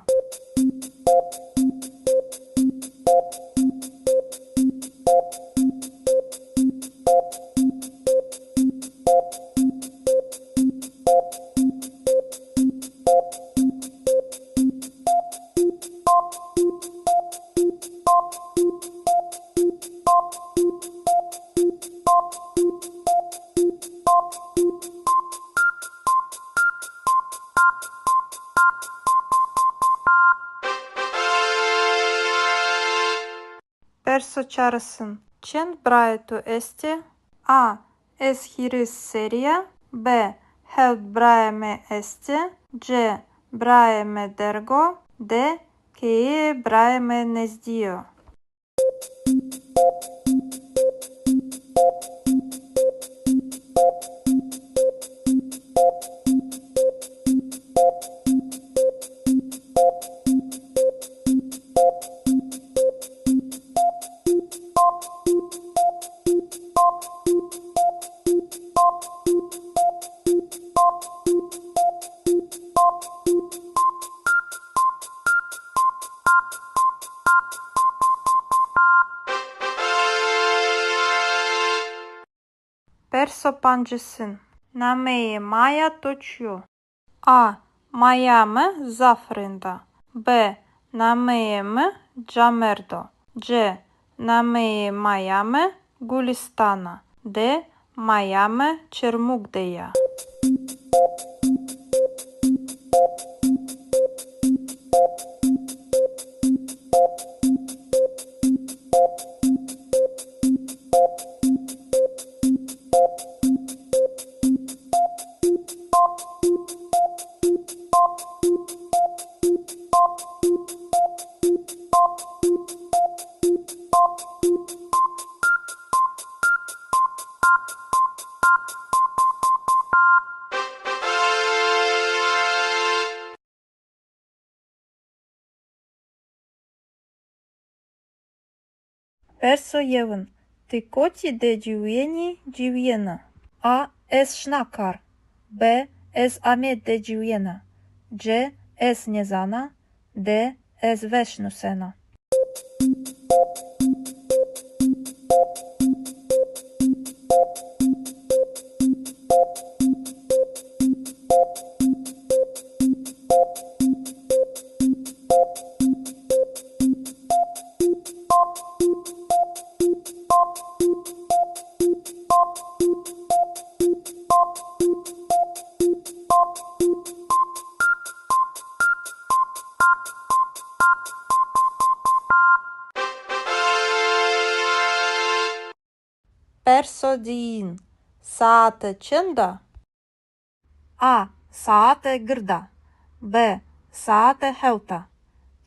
Perso çarêsin. Çend birayê to estê? A. Ez hîris serrî ya. B. Hewt birayê mi estê. C. Birayê mi derg o. D. Keyeyê birayê mi nezdî yo. Perso pancêsin. Nameyê maya to çi yo? A. Maya mi zaf rind a. B. Nameyê mi Camerd o. C. Nameyê maya mi Gulistan a. D. Maya mi Çermug de ya. Perso yewin. Ti kotî de ciwîyenî, ciwîyena? A. Ez şina kar. B. Ez Amed de ciwîyena. C. Ez nêzana. D. Ez weş nusena. Perso diyin. Saete çend a? A. Saete gird a. B. Saete hewt a.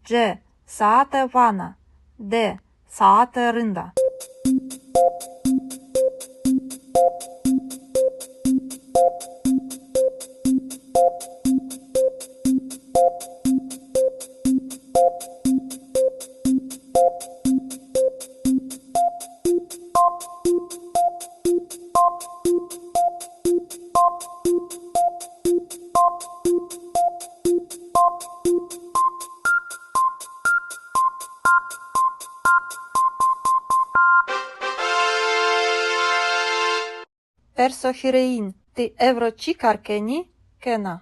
C. Saete vana. D. Saete rind a. Perso hîrêyin. Ti ewro çi kar kenî, kena?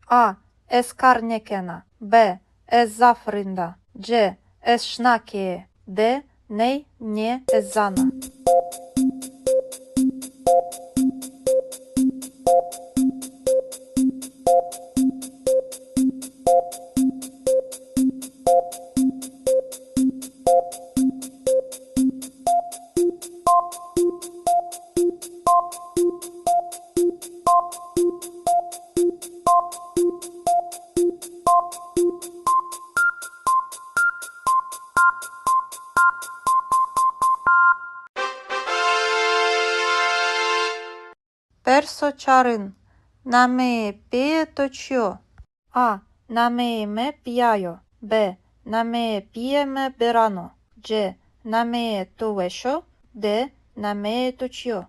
A. Ez kar nêkena. B. Ez zaf rind a. C. Ez şina keye. D. Ney, nê, ez zana. Perso çarin. Nameyê pîyê to çi yo? A. Nameyê mi Pîya yo. B. Nameyê pîyê mi Beran o. C. Nameyê to weş o. D. Nameyê to çi yo?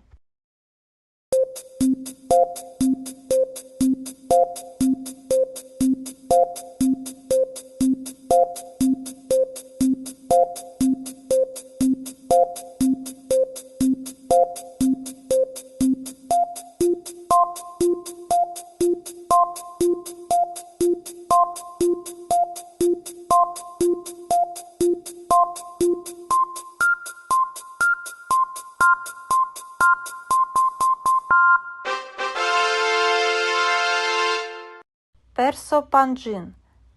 Perso pancin.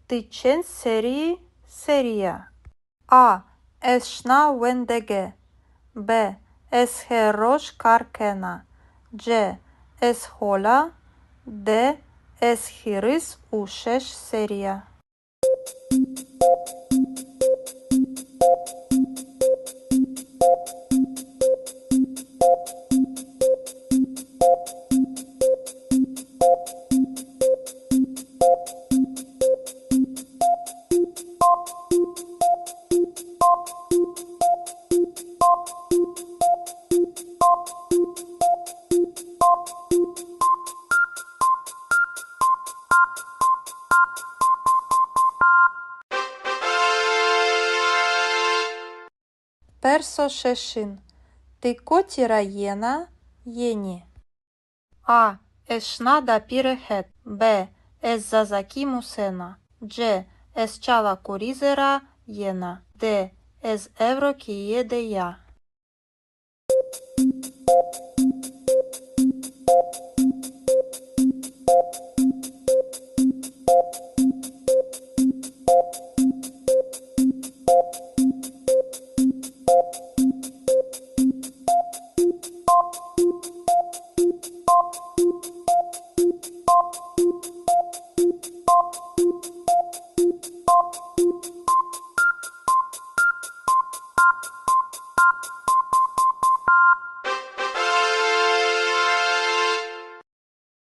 Ti çend serrî, serrî ya? A. Ez şina wendege. B. Ez her roj kar kena. C. Ez hol a. D. Ez hîris û şeş serrî ya. Perso şeşin. Ti kotî ra yena, yenî? A. Ez şina dapîre het. B. Ez zazakî musena. C. Ez Çala Kurîze ra yena. D. Ez ewro keye de ya.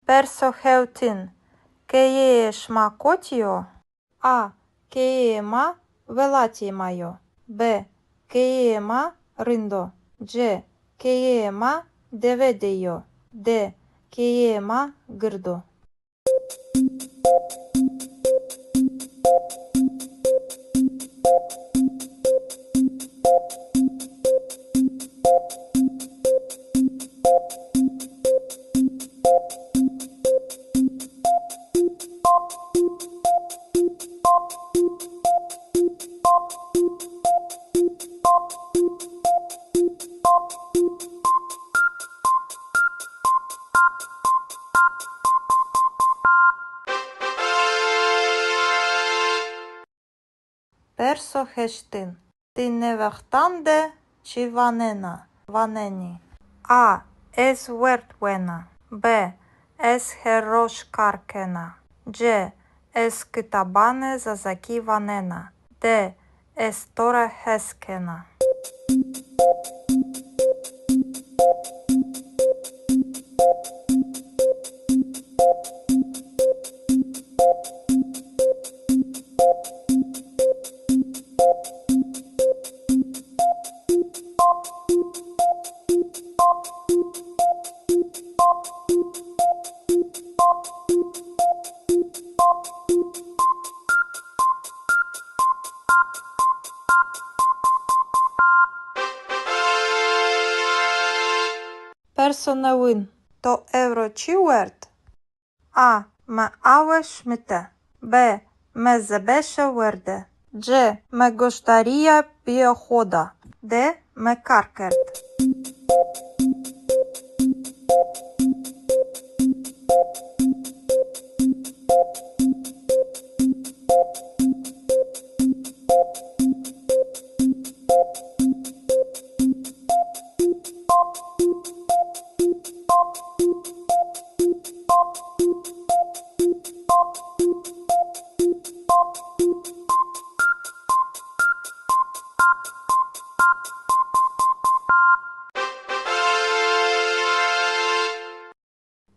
Perso hewtin. Keyeyê şima kotî yo? A. Keyeyê ma welatê ma yo. B. Keyeyê ma rind o. C. Keyeyê ma dewe de yo. D. Keyeyê ma gird o. Perso heştin. Ti nê wextan de çi wanena, wanenî? A. Ez werd wena. B. Ez her roj kar kena. C. Ez kitabanê zazakî wanena. D. Ez to ra hes kena. Perso newin. To ewro çi werd? A. Mi awe şimite. B. Mi zebeşe werde. C. Mi goşdarîya pîyê xo da. D. Mi kar kerd.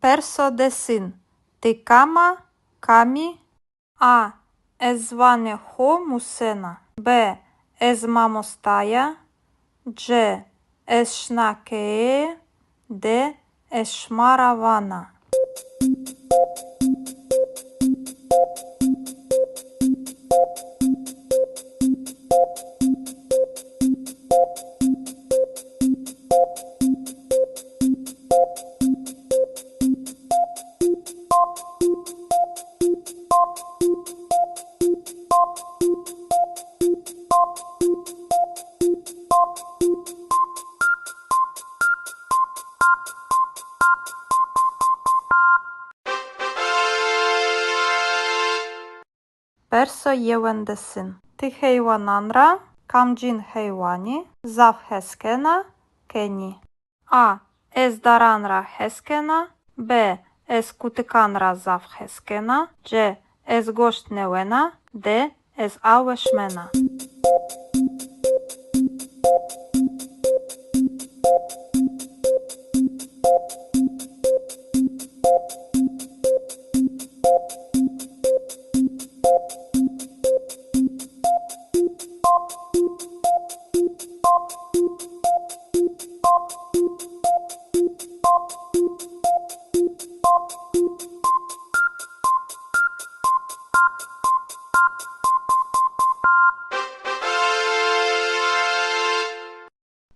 Perso desin. Ti kam a, kam î? A. Ez ziwanê xo musena. B. Ez mamosta ya. C. Ez şina keye. D. Ez şima ra vana. Perso yewendesin. Ti heywanan ra kamcîn heywanî zaf hes kena, kenî? A. Ez daran ra hes kena. B. Ez kutikan ra zaf hes kena. C. Ez goşt nêwena. D. Ez awe şimena.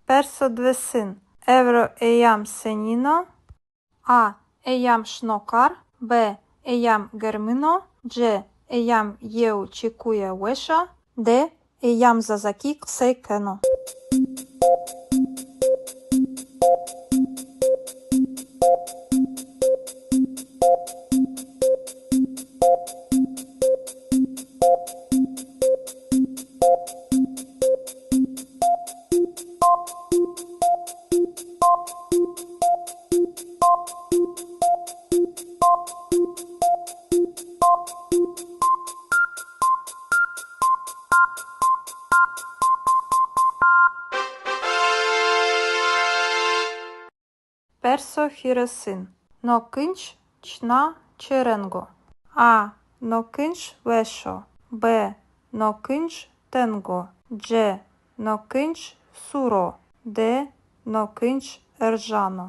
Perso diwêsin. Ewro eyam senîn o? A. Eyam şino kar. B. Eyam germin o. C. Eyam yew çekuye weş a. D. Eyam zazakî qisey keno. Perso hîrêsin. No kinc çina çi reng o? A. No kinc weş o. B. No kinc teng o. C. No kinc sûr o. D. No kinc erjan o.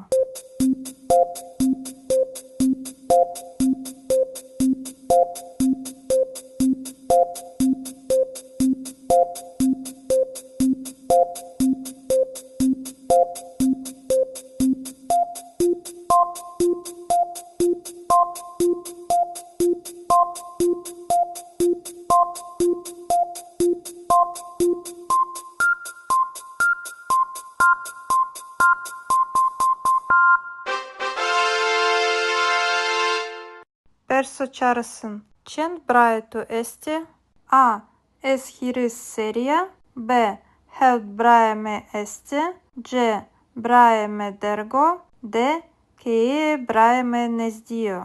Perso çarêsin. Çend birayê to estê? A. Ez hîris serrî ya. B. Hewt birayê mi estê. C. Birayê mi derg o. D. Keyeyê birayê mi nezdî yo.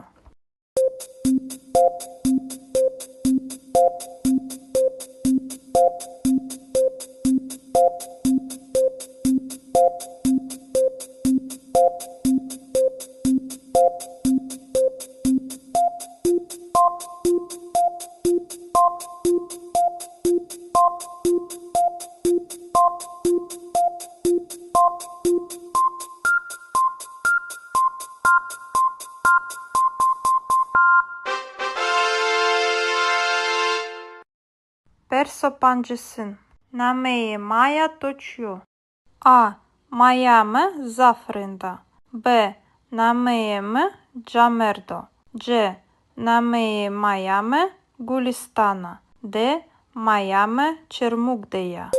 Perso pancêsin. Nameyê maya to çi yo? A. Maya mi zaf rind a. B. Nameyê mi Camerd o. C. Nameyê maya mi Gulîstana. D. Maya mi Çermug de ya.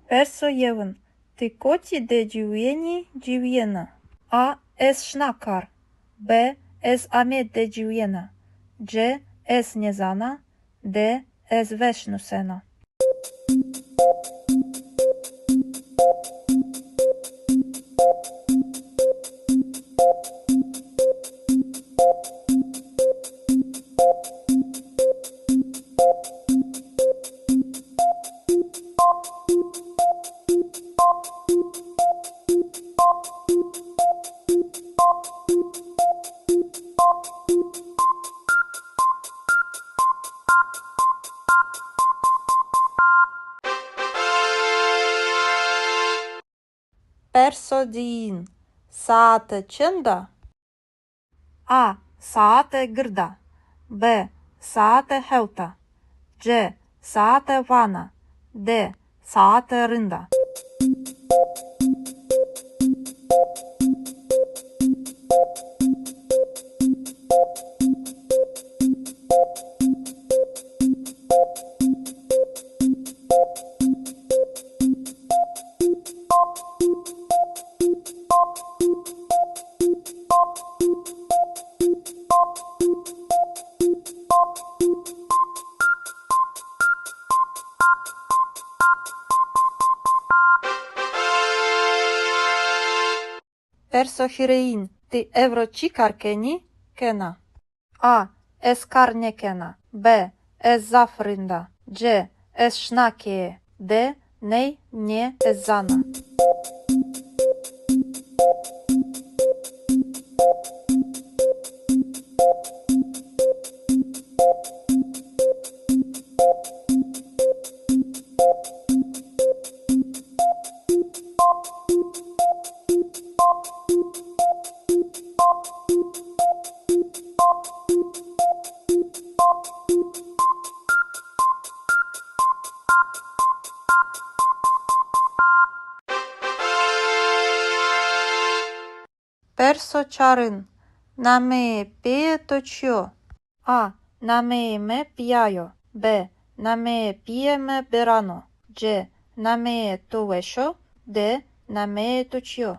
Perso yewin. Ti kotî de ciwîyenî, ciwîyena? A. Ez şina kar. B. Ez Amed de ciwîyena. C. Ez nêzana. D. Ez weş nusena. Perso diyin. Saete çend a? A. Saete gird a. B. Saete hewt a. C. Saete vana. D. Saete rind a. Perso hîrêyin. Ti ewro çi kar kenî, kena? A. Ez kar nêkena. B. Ez zaf rind a. C. Ez şina keye. D. Ney, nê, ez zana. Perso çarin. Nameyê pîyê to çi yo? A. Nameyê mi Pîya yo. B. Nameyê pîyê mi Beran o. C. Nameyê to weş o. D. Nameyê to çi yo?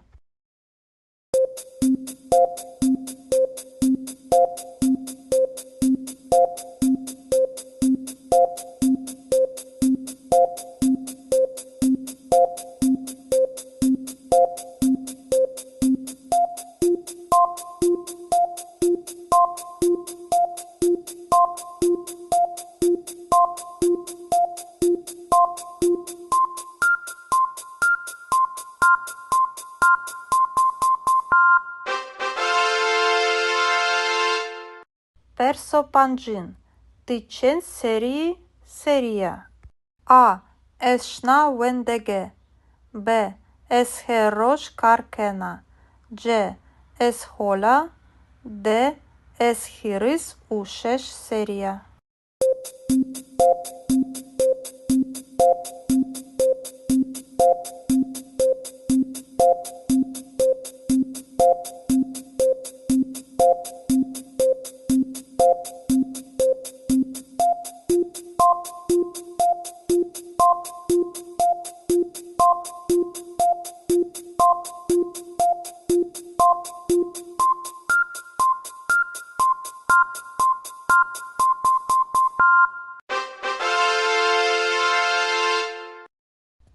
Perso pancin. Ti çend serrî, serrî ya? A. Ez şina wendege. B. Ez her roj kar kena. C. Ez hol a. D. Ez hîris û şeş serrî ya.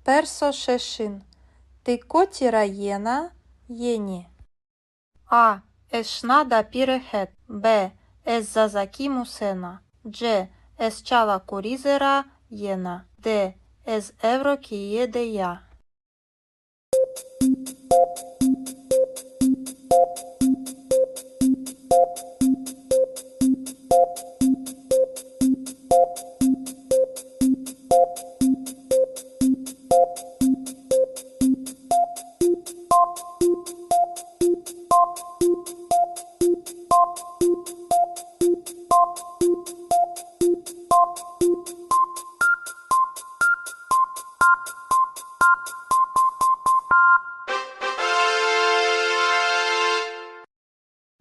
Perso şeşin. Ti kotî ra yena, yenî? A. Ez şina dapîre het. B. Ez zazakî musena. C. Ez Çala Kurîze ra yena. D. Ez ewro keye de ya.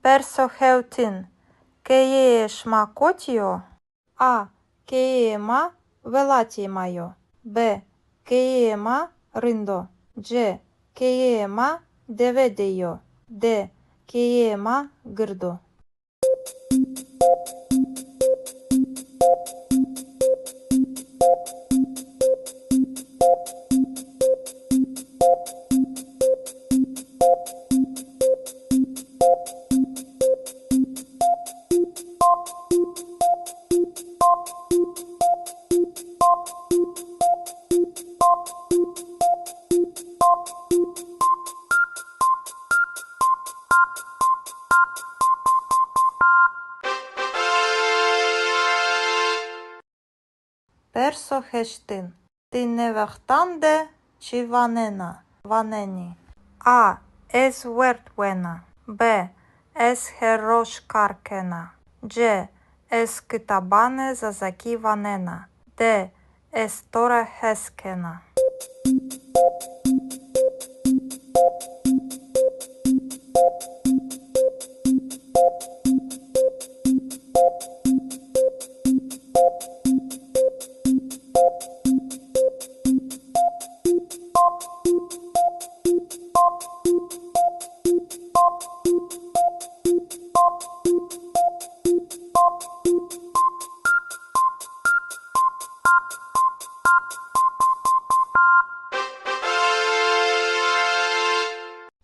Perso hewtin. Keyeyê şima kotî yo? A. Keyeyê ma welatê ma yo. B. Keyeyê ma rind o. C. Keyeyê ma dewe de yo. D. Keyeyê ma gird o. Perso heştin. Ti nê wextan de çi wanena, wanenî? A. Ez werd wena. B. Ez her roj kar kena. C. Ez kitabanê zazakî wanena. D. Ez to ra hes kena.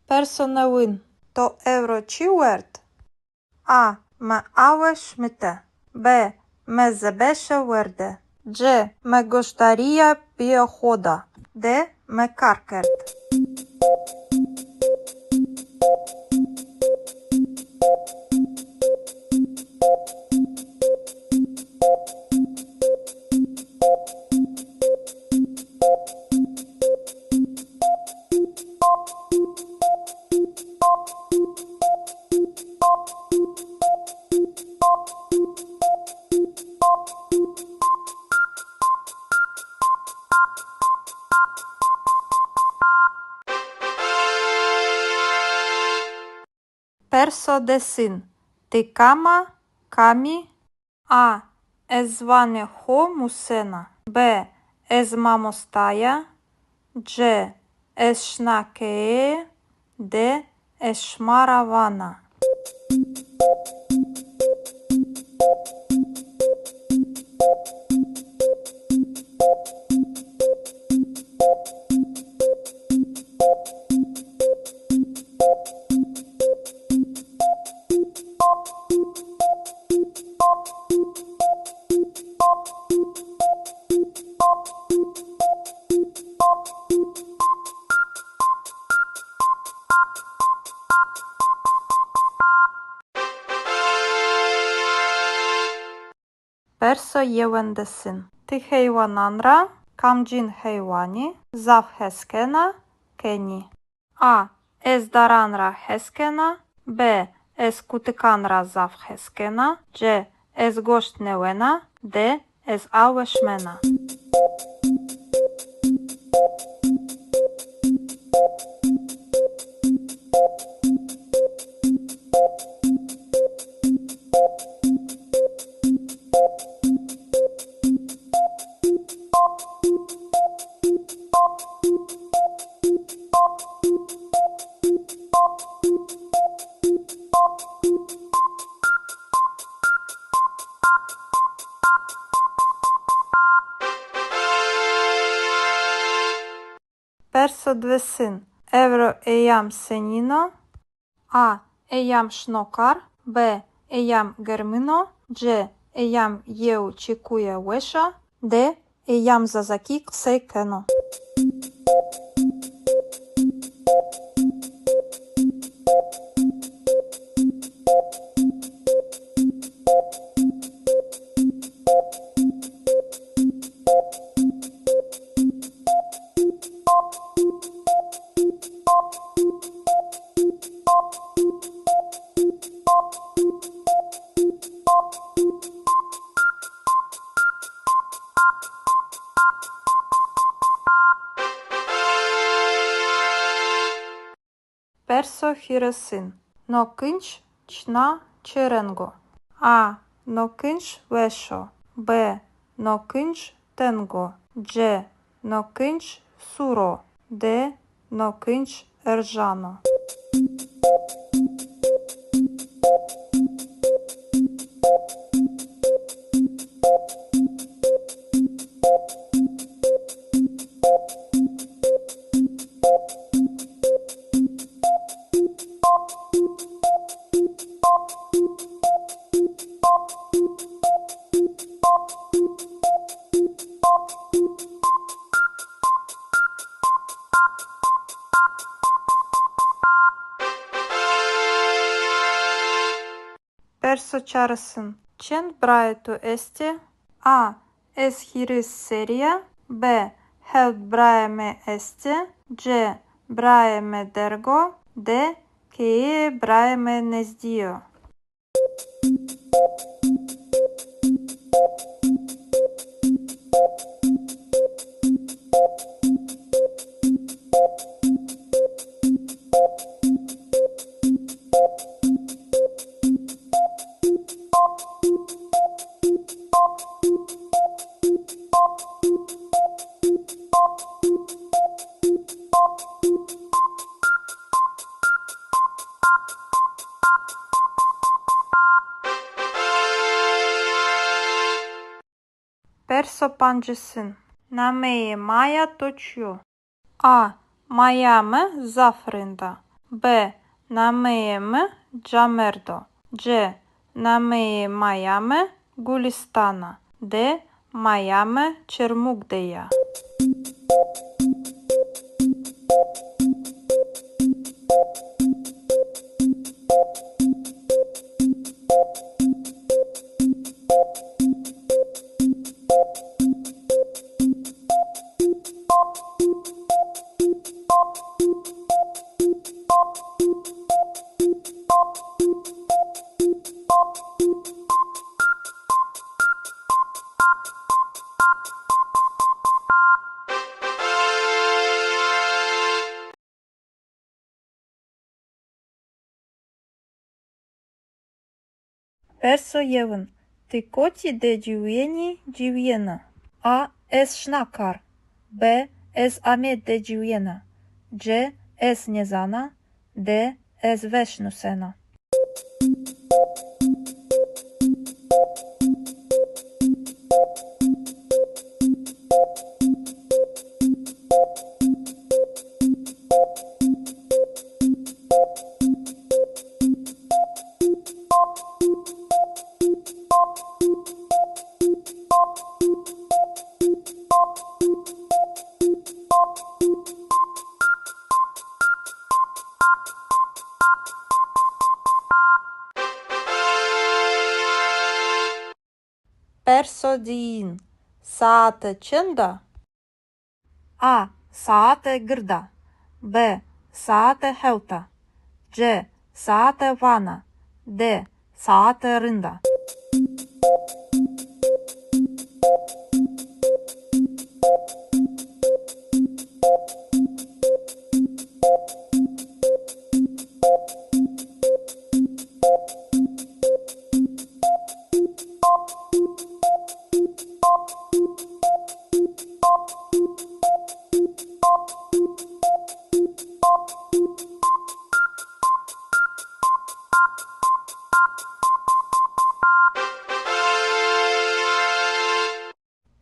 Perso newin. To ewro çi werd? A. Mi awe şimite. B. Mi zebeşe werde. C. Mi goşdarîya pîyê xo da. D. Mi kar kerd. Perso desin. Ti kam a, kam î? A. Ez ziwanê xo musena. B. Ez mamosta ya. C. Ez şina keye. D. Ez şima ra vana. Perso yewendesin. Ti heywanan ra kamcîn heywanî zaf hes kena, kenî? A. Ez daran ra hes kena. B. Ez kutikan ra zaf hes kena. C. Ez goşt nêwena. D. Ez awe şimena. Perso diwêsin. Ewro eyam senîn o? A. Eyam şino kar. B. Eyam germin o. C. Eyam yew çekuye weş a. D. Eyam zazakî qisey keno. Perso hîrêsin. No kinc çina çi reng o? A. No kinc weş o. B. No kinc teng o. C. No kinc sûr o. D. No kinc erjan o. Perso çarisin. Çend birayê to estê? A. Ez hîris serrî ya. B. Hewt birayê mi estê. C. Birayê mi derg o. D. Keyeyê birayê mi nezdî yo. Perso pancisin. Nameyê maya to çi yo? A. Maya mi zaf rind a. B. Nameyê mi Camerd o. C. Nameyê maya mi Gulistan a. D. Maya mi Çermug de ya. Perso yewin. Ti kotî de ciwîyenî, ciwîyena? A. Ez şina kar. B. Ez Amed de ciwîyena. C. Ez nêzana. D. Ez weş nusena. Perso diyin. Saete çend a? A. Saete gird a. B. Saete hewt a. C. Saete vana. D. Saete rind a.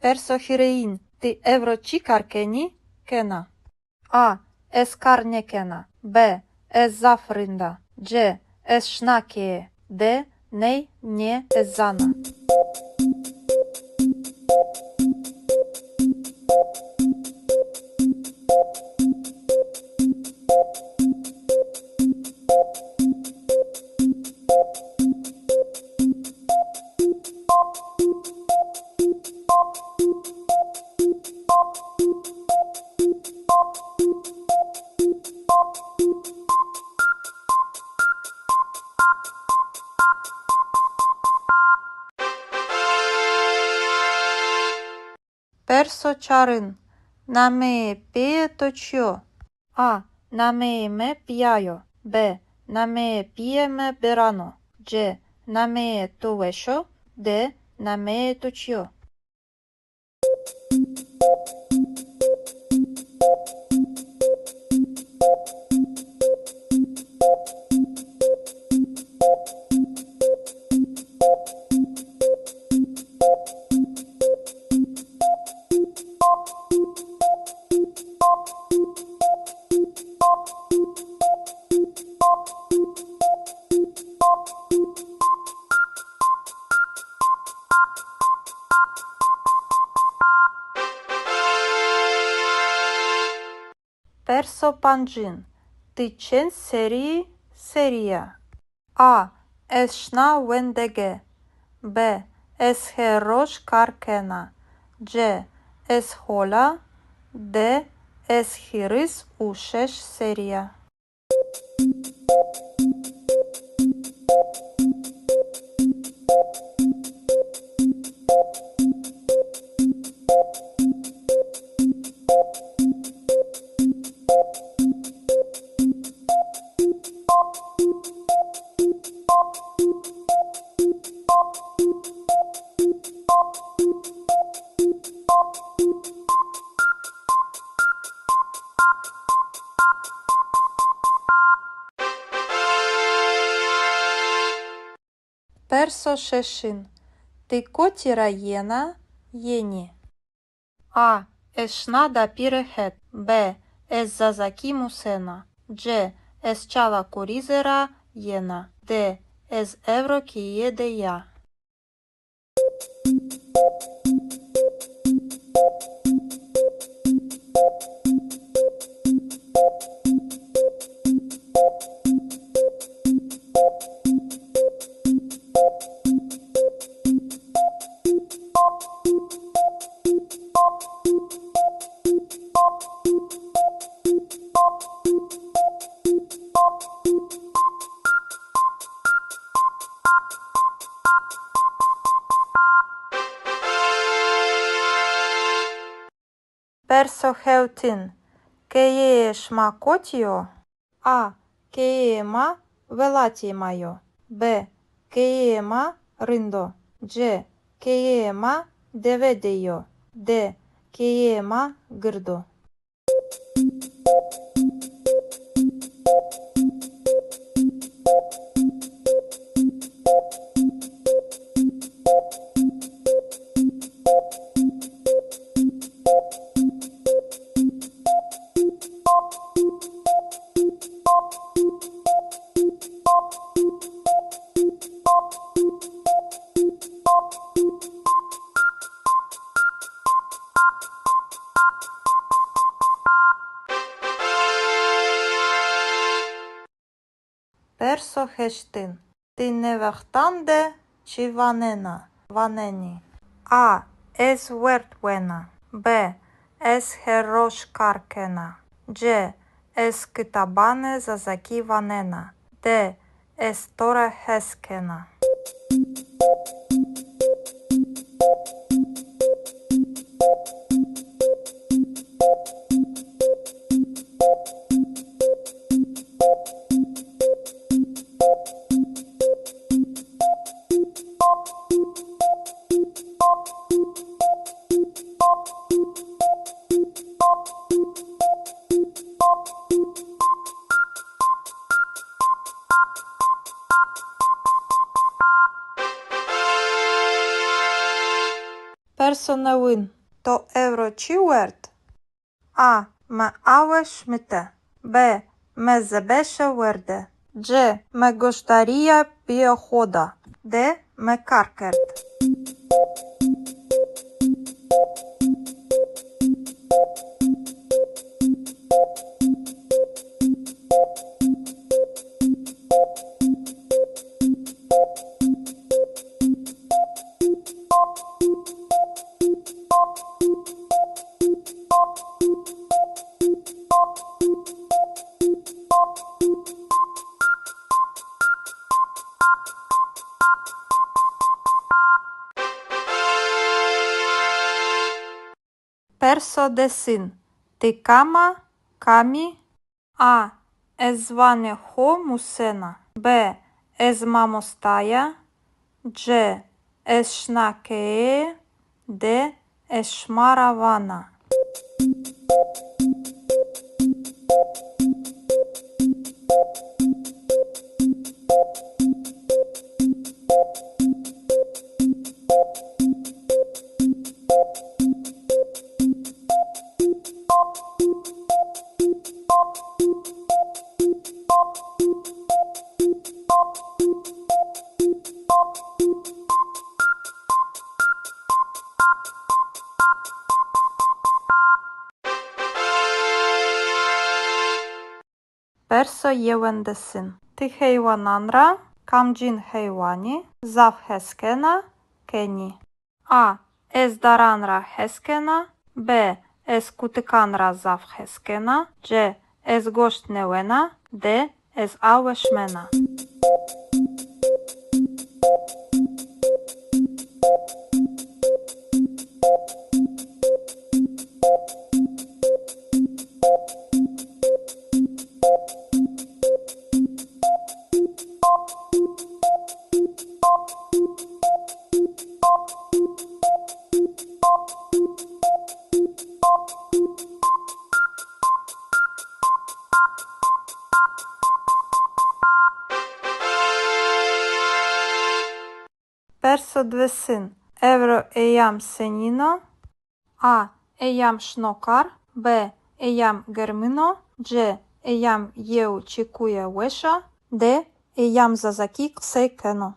Perso hîrêyin. Ti ewro çi kar kenî, kena? A. Ez kar nêkena. B. Ez zaf rind a. C. Ez şina keye. D. Ney, nê, ez zana. Perso çarin. Nameyê pîyê to çi yo? A. Nameyê mi Pîya yo. B. Nameyê pîyê mi Biran o. C. Nameyê to weş o. D. Nameyê to çi yo? Perso pancin. Ti çend serrî serrî ya? A. Ez şina wendege. B. Ez her roj kar kena. C. Ez hol a. D. Ez hîris û şeş serrî ya. Perso şeşin. Ti kotî ra yena, yenî? A. Ez şina dapîre het. B. Ez zazakî musena. C. Ez Çala Kurîze ra yena. D. Ez ewro keye de ya. Perso hewtin. Keyeyê şima kotî yo? A. Keyeyê ma welatê ma yo. B. Keyeyê ma rind o. C. Keyeyê ma dewe de yo. D. Keyeyê ma gird o. Perso heştin. Ti nê wextan de çi wanena, wanenî? A. Ez werd wena. B. Ez her roj kar kena. C. Ez kitabanê zazakî wanena. D. Ez to ra hes kena. Perso newin. To ewro çi werd? A. Mi awe şimite. B. Mi zebeşe werde. C. Mi goşdarîya pîyê xo da. D. Mi kar kerd. Perso desin. Ti kam a, kam î? A. Ez ziwanê xo musena. B. Ez mamosta ya. C. Ez şina keye. D. Ez şima ra vana. Perso yewendesin. Ti heywanan ra kamcîn heywanî zaf hes kena, kenî? A. Ez daran ra hes kena. B. Ez kutikan ra zaf hes kena. C. Ez goşt nêwena. D. Ez awe şimena. Perso diwêsin. Ewro eyam senîn o? A. Eyam şino kar. B. Eyam germin o. C. Eyam yew çekuye weş a. D. Eyam zazakî qisey keno.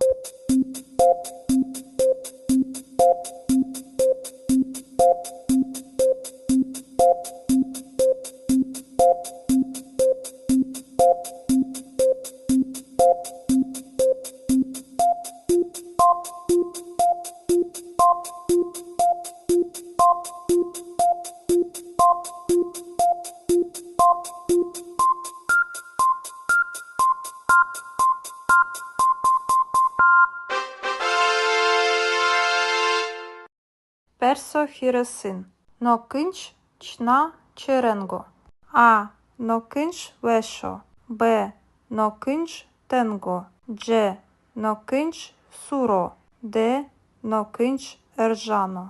Perso hîrêsin. No kinc çina çi reng o? A. No kinc weş o. B. No kinc teng o. C. No kinc sûr o. D. No kinc erjan o.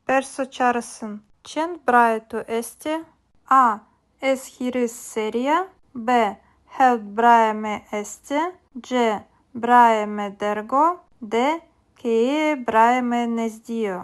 Perso çarêsin. Çend birayê to estê? A. Ez hîris serrî ya. B. Hewt birayê mi estê. C. Birayê mi derg o. D. Keyeyê birayê mi nezdî yo.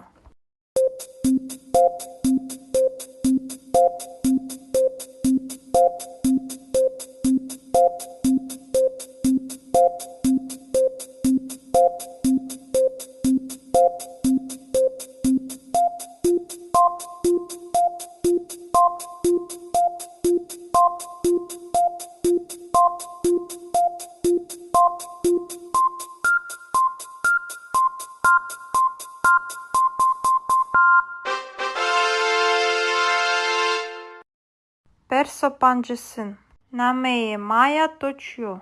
Perso pancêsin. Nameyê maya to çi yo?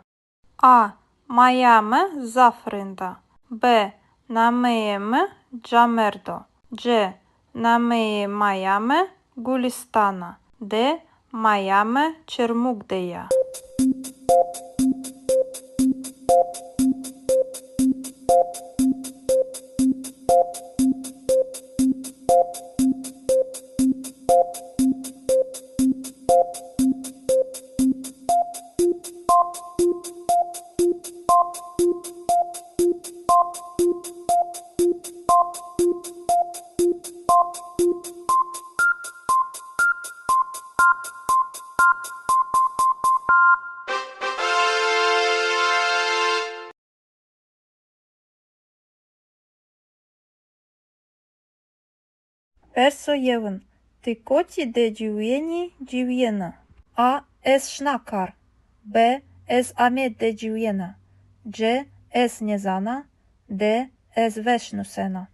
A. Maya mi zaf rind a. B. Nameyê mi Camerd o. C. Nameyê maya mi Gulistan a. D. Maya mi Çermug de ya. Perso yewin. Ti kotî de ciwîyenî, ciwîyena? A. Ez şina kar. B. Ez Amed de ciwîyena. C. Ez nêzana. D. Ez weş nusena.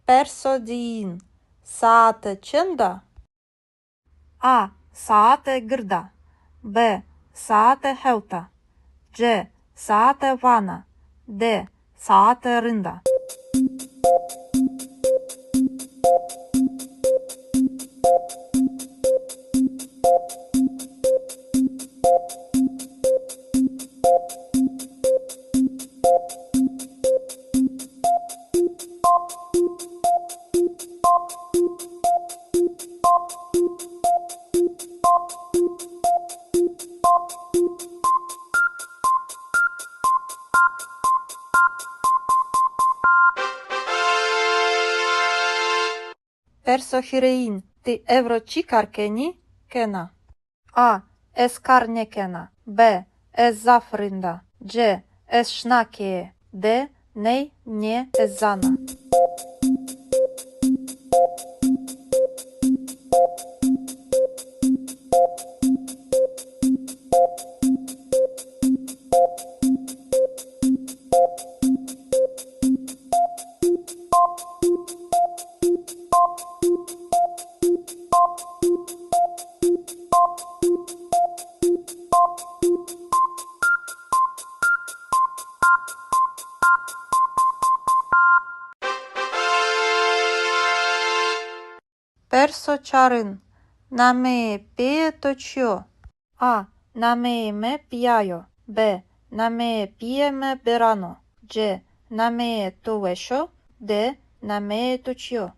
Perso diyin. Saete çend a? A. Saete gird a. B. Saete hewt a. C. Saete vana. D. Saete rind a. Perso hîrêyin. Ti ewro çi kar kenî, kena? A. Ez kar nêkena. B. Ez zaf rind a. C. Ez şina keye. D. Ney, nê, ez zana. Perso çarin. Nameyê pîyê to çi yo? A. Nameyê mi Pîya yo. B. Nameyê pîyê mi Biran o. C. Nameyê to weş o. D. Nameyê to çi yo?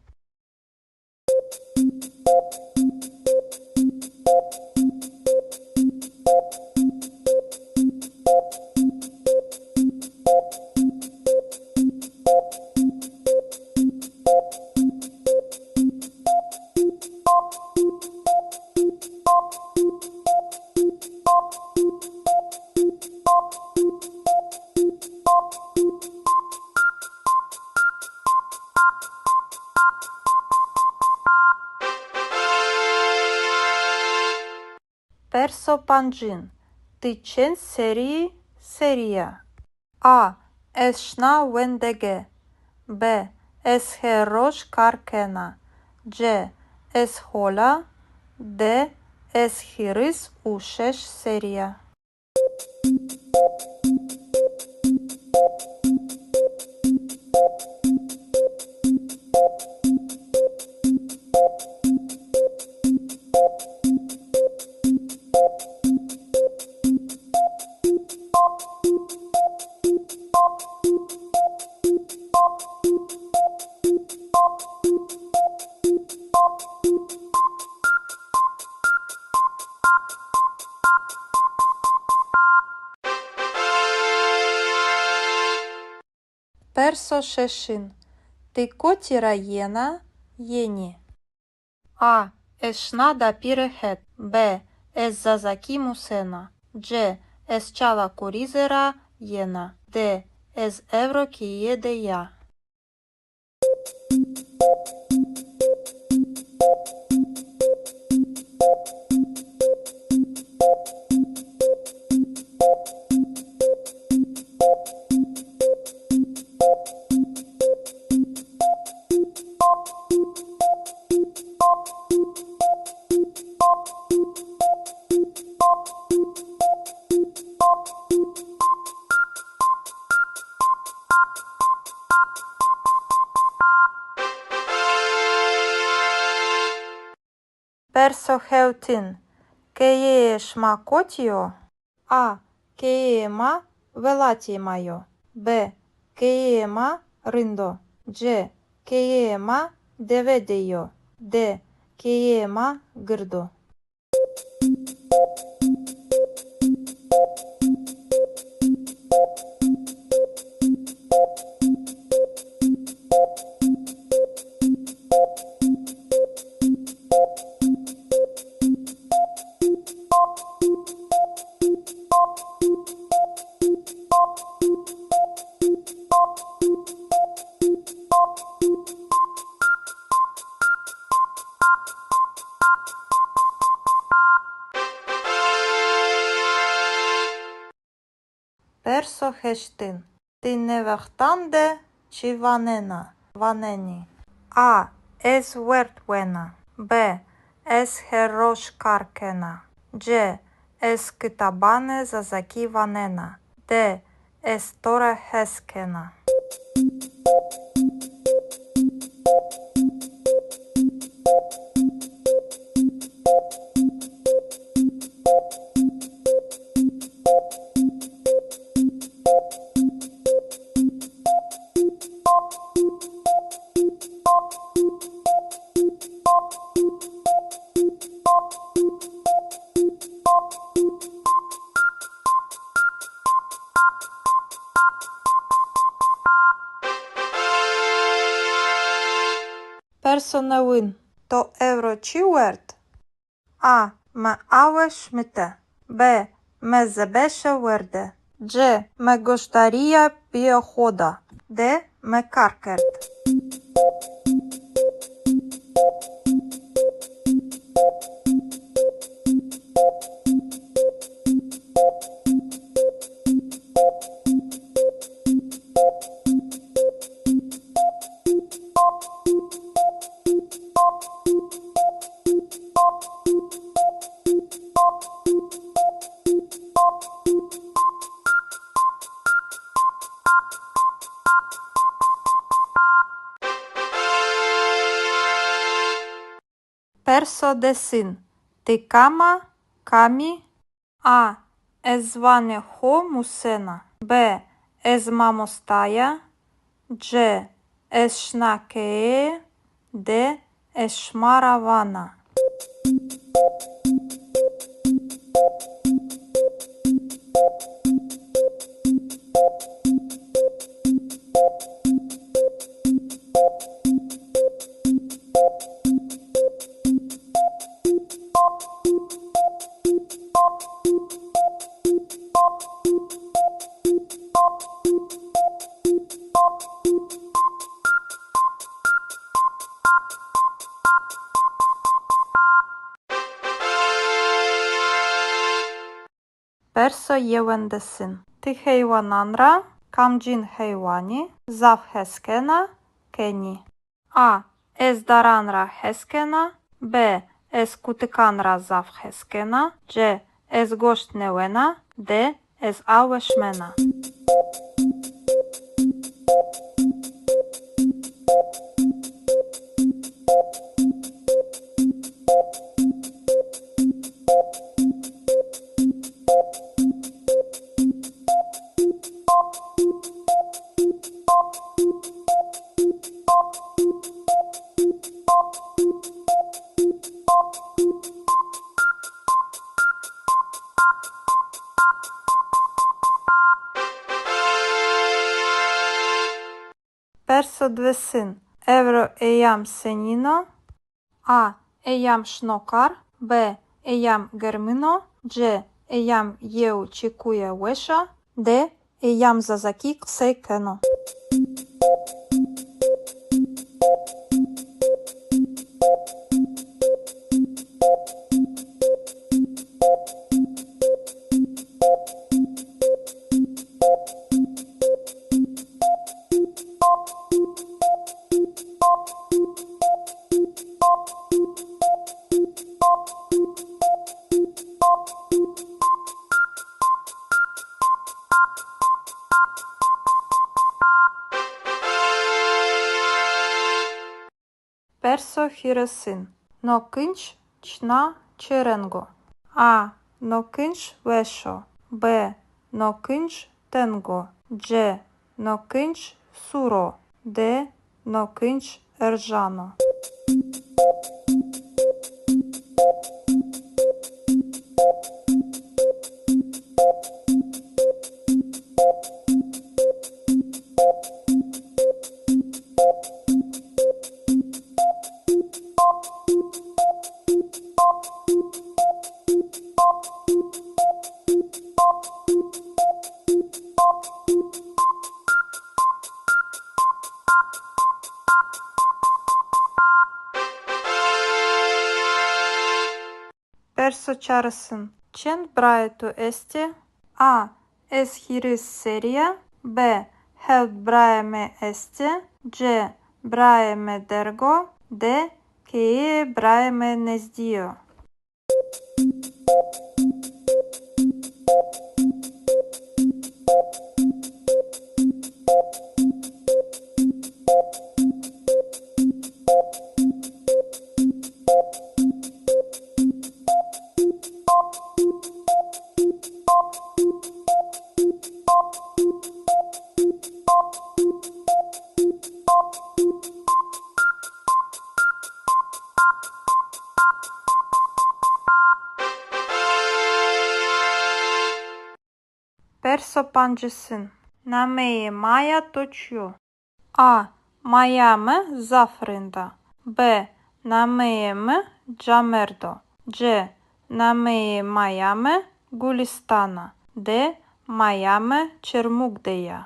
Perso pancin. Ti çend serî, serî ya? A. Ez şina wendege. B. Ez her roj kar kena. C. Ez hol a. D. Ez hîris û şeş serî ya. Perso şeşin. Ti kotî ra yena, yenî? A. Ez şina dapîre het. B. Ez zazakî musena. C. Ez Çala Kurîze ra yena. D. Ez ewro keye de ya. Perso hewtin. Keyeyê şima kotî yo? A. Keyeyê ma welatê ma yo. B. Keyeyê ma rind o. C. Keyeyê ma dewe de yo. D. Keyeyê ma gird o. Perso heştin. Ti nê wextan de çi wanena, wanenî? A. Ez werd wena. B. Ez her roj kar kena. C. Ez kitabanê zazakî wanena. D. Ez to ra hes kena. Perso newin. To ewro çi werd? A. Mi awe şimite. B. Mi zebeşe werde. C. Mi goşdarîya pîyê xo da. D. Mi kar kerd. Perso desin. Ti kam a, kam î? A. Ez ziwanê xo musena. B. Ez mamosta ya. C. Ez şina keye. D. Ez şima ra vana. Perso yewendesin. Ti heywanan ra kamcîn heywanî zaf hes kena, kenî? A. Ez daran ra hes kena. B. Ez kutikan ra zaf hes kena. C. Ez goşt nêwena. D. Ez awe şimena. Perso diwêsin. Ewro eyam senîn o? A. Eyam şino kar. B. Eyam germin o. C. Eyam yew çekuye weş a. D. Eyam zazakî qisey keno. Perso hîrêsin. No kinc çina çi reng o? A. No kinc weş o. B. No kinc teng o. C. No kinc sûr o. D. no kinc erjano. Perso çarisin. Çend birayê to estê? A. Ez hîris serrî ya. B. Hewt birayê mi estê. C. Birayê mi derg o. D. Keyeyê birayê mi nezdî yo. Perso pancisin. Nameyê maya to çi yo? A. Maya mi zaf rind a. B. Nameyê mi Camerd o. C. Nameyê maya mi Gulistan a. D. Maya mi Çermug de ya.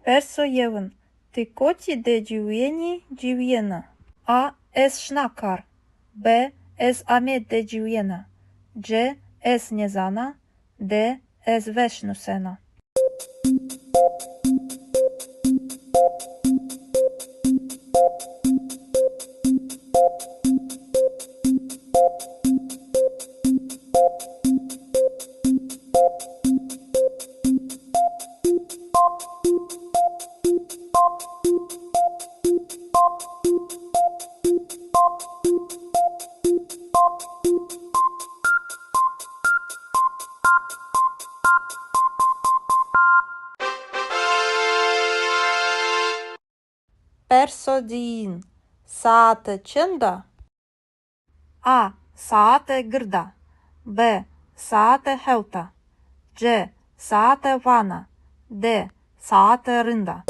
Perso yewin. Ti kotî de ciwîyenî, ciwîyena? A. Ez şina kar. B. Ez Amed de ciwîyena. C. Ez nêzana. D. Ez weş nusena. Perso diyin. Saete çend a? A. Saete gird a. B. Saete hewt a. C. Saete vana. D. Saete rind a.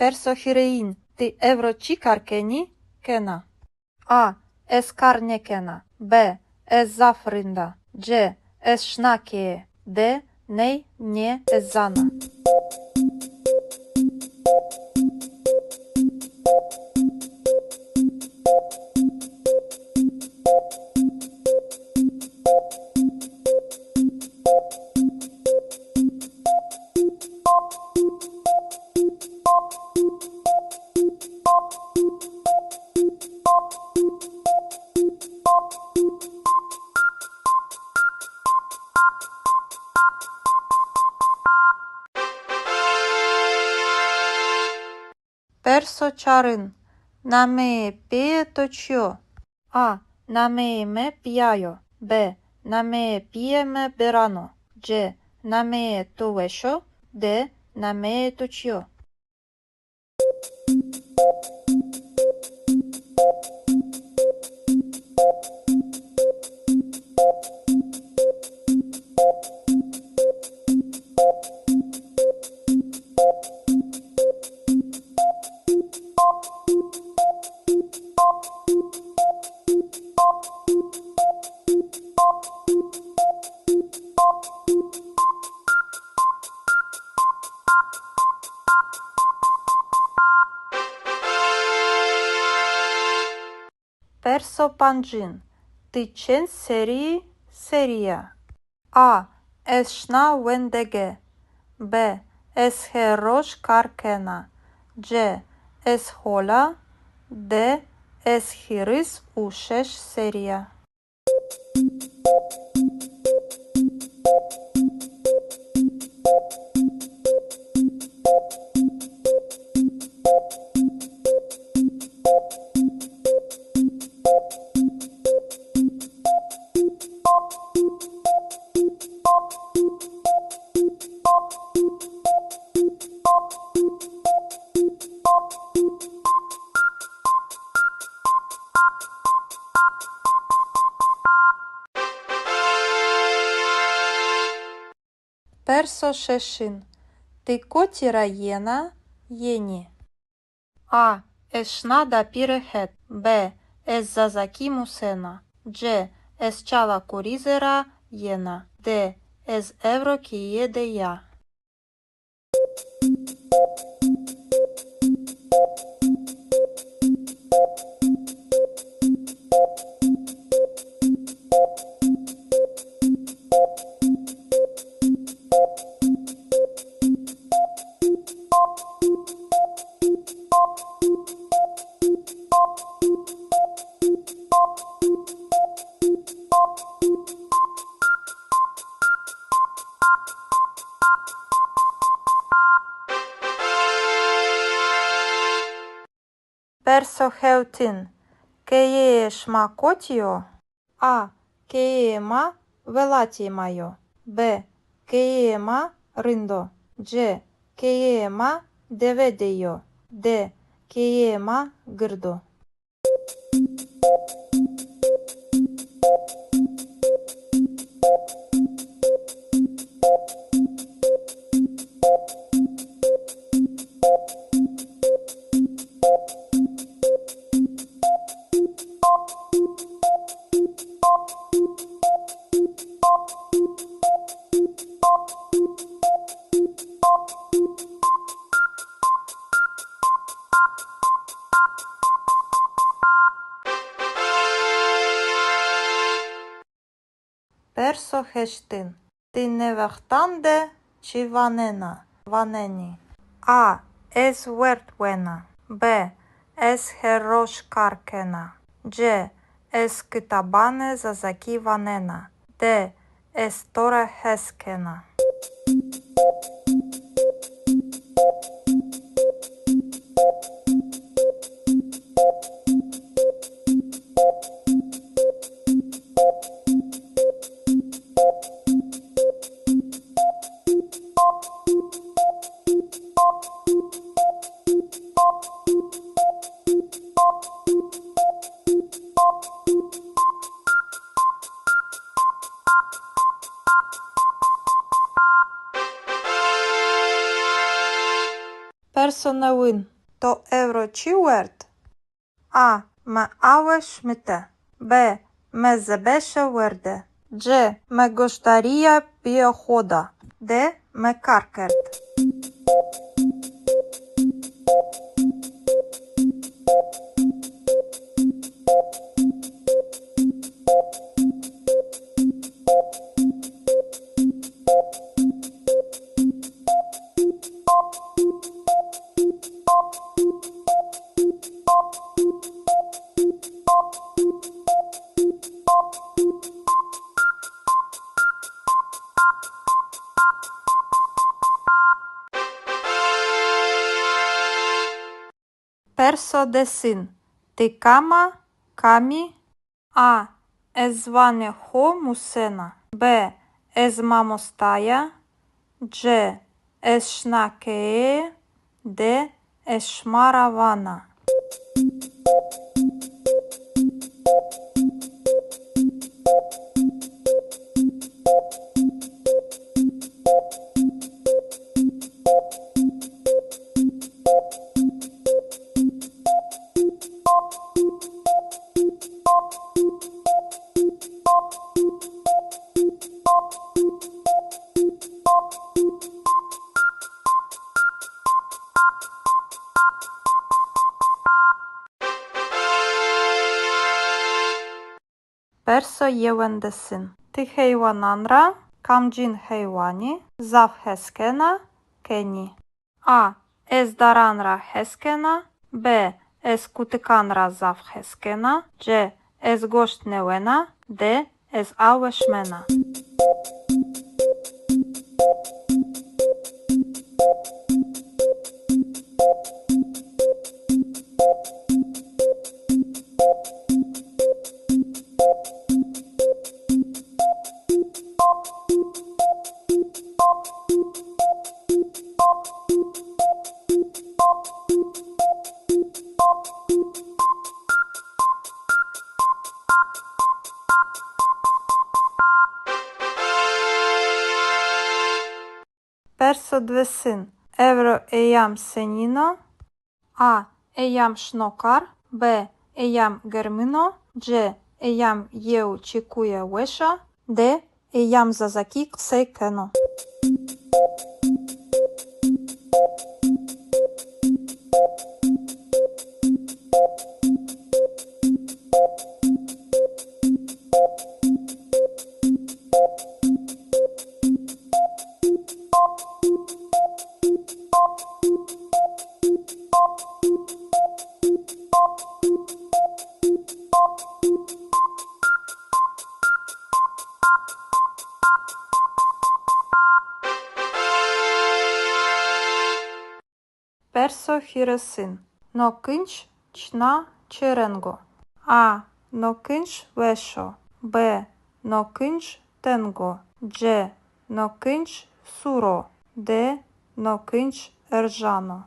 Perso hîrêyin. Ti ewro çi kar kenî, kena? A. Ez kar nêkena. B. Ez zaf rind a. C. Ez şina keye. D. Ney, nê, ez zana. Perso çarin. Nameyê pîyê to çi yo? A. Nameyê mi Pîya yo. B. Nameyê pîyê mi Beran o. C. Nameyê to weş o. D. Nameyê to çi yo? Perso pancin. Ti çend serrî yî, serrî ya? A. Ez şina wendege. B. Ez her roj kar kena. C. Ez hol a. D. Ez hîris û şeş serrî ya. Perso şeşin. Ti kotî ra yena, yenî? A. Ez şina dapîre het. B. Ez zazakî musena. C. Ez Çala Kurîze ra yena. D. Ez ewro keye de ya. Perso hewtin. Keyeyê şima kotî yo? A. Keyeyê ma welatê ma yo. B. Keyeyê ma rind o. C. Keyeyê ma dewe de yo. D. Keyeyê ma gird o. Perso heştin. Ti nê wextan de çi wanena, wanenî? A. Ez werd wena. B. Ez her roj kar kena. C. Ez kitabanê zazakî wanena. D. Ez to ra hes kena. Perso newin. To ewro çi werd? A. Mi awe şimite. B. Mi zebeşe werde. C. Mi goşdarîya pîyê xo da. D. Mi kar kerd. Perso desin. Ti kam a, kam î? A. Ez ziwanê xo musena. B. Ez mamosta ya. C. Ez şina keye. D. Ez şima ra vana. Perso yewendesin. Ti heywanan ra kamcîn heywanî zaf hes kena, kenî? A. Ez daran ra hes kena. B. Ez kutikan ra zaf hes kena. C. Ez goşt nêwena. D. Ez awe şimena. Perso diwêsin. Ewro eyam senîn o? A. Eyam şino kar. B. Eyam germin o. C. Eyam yew çekuye weş a. D. Eyam zazakî qisey keno. Perso hîrêsin. No kinc çina çi reng o? A. No kinc weş o. B. No kinc teng o. C. No kinc sûr o. D. No kinc erjan o.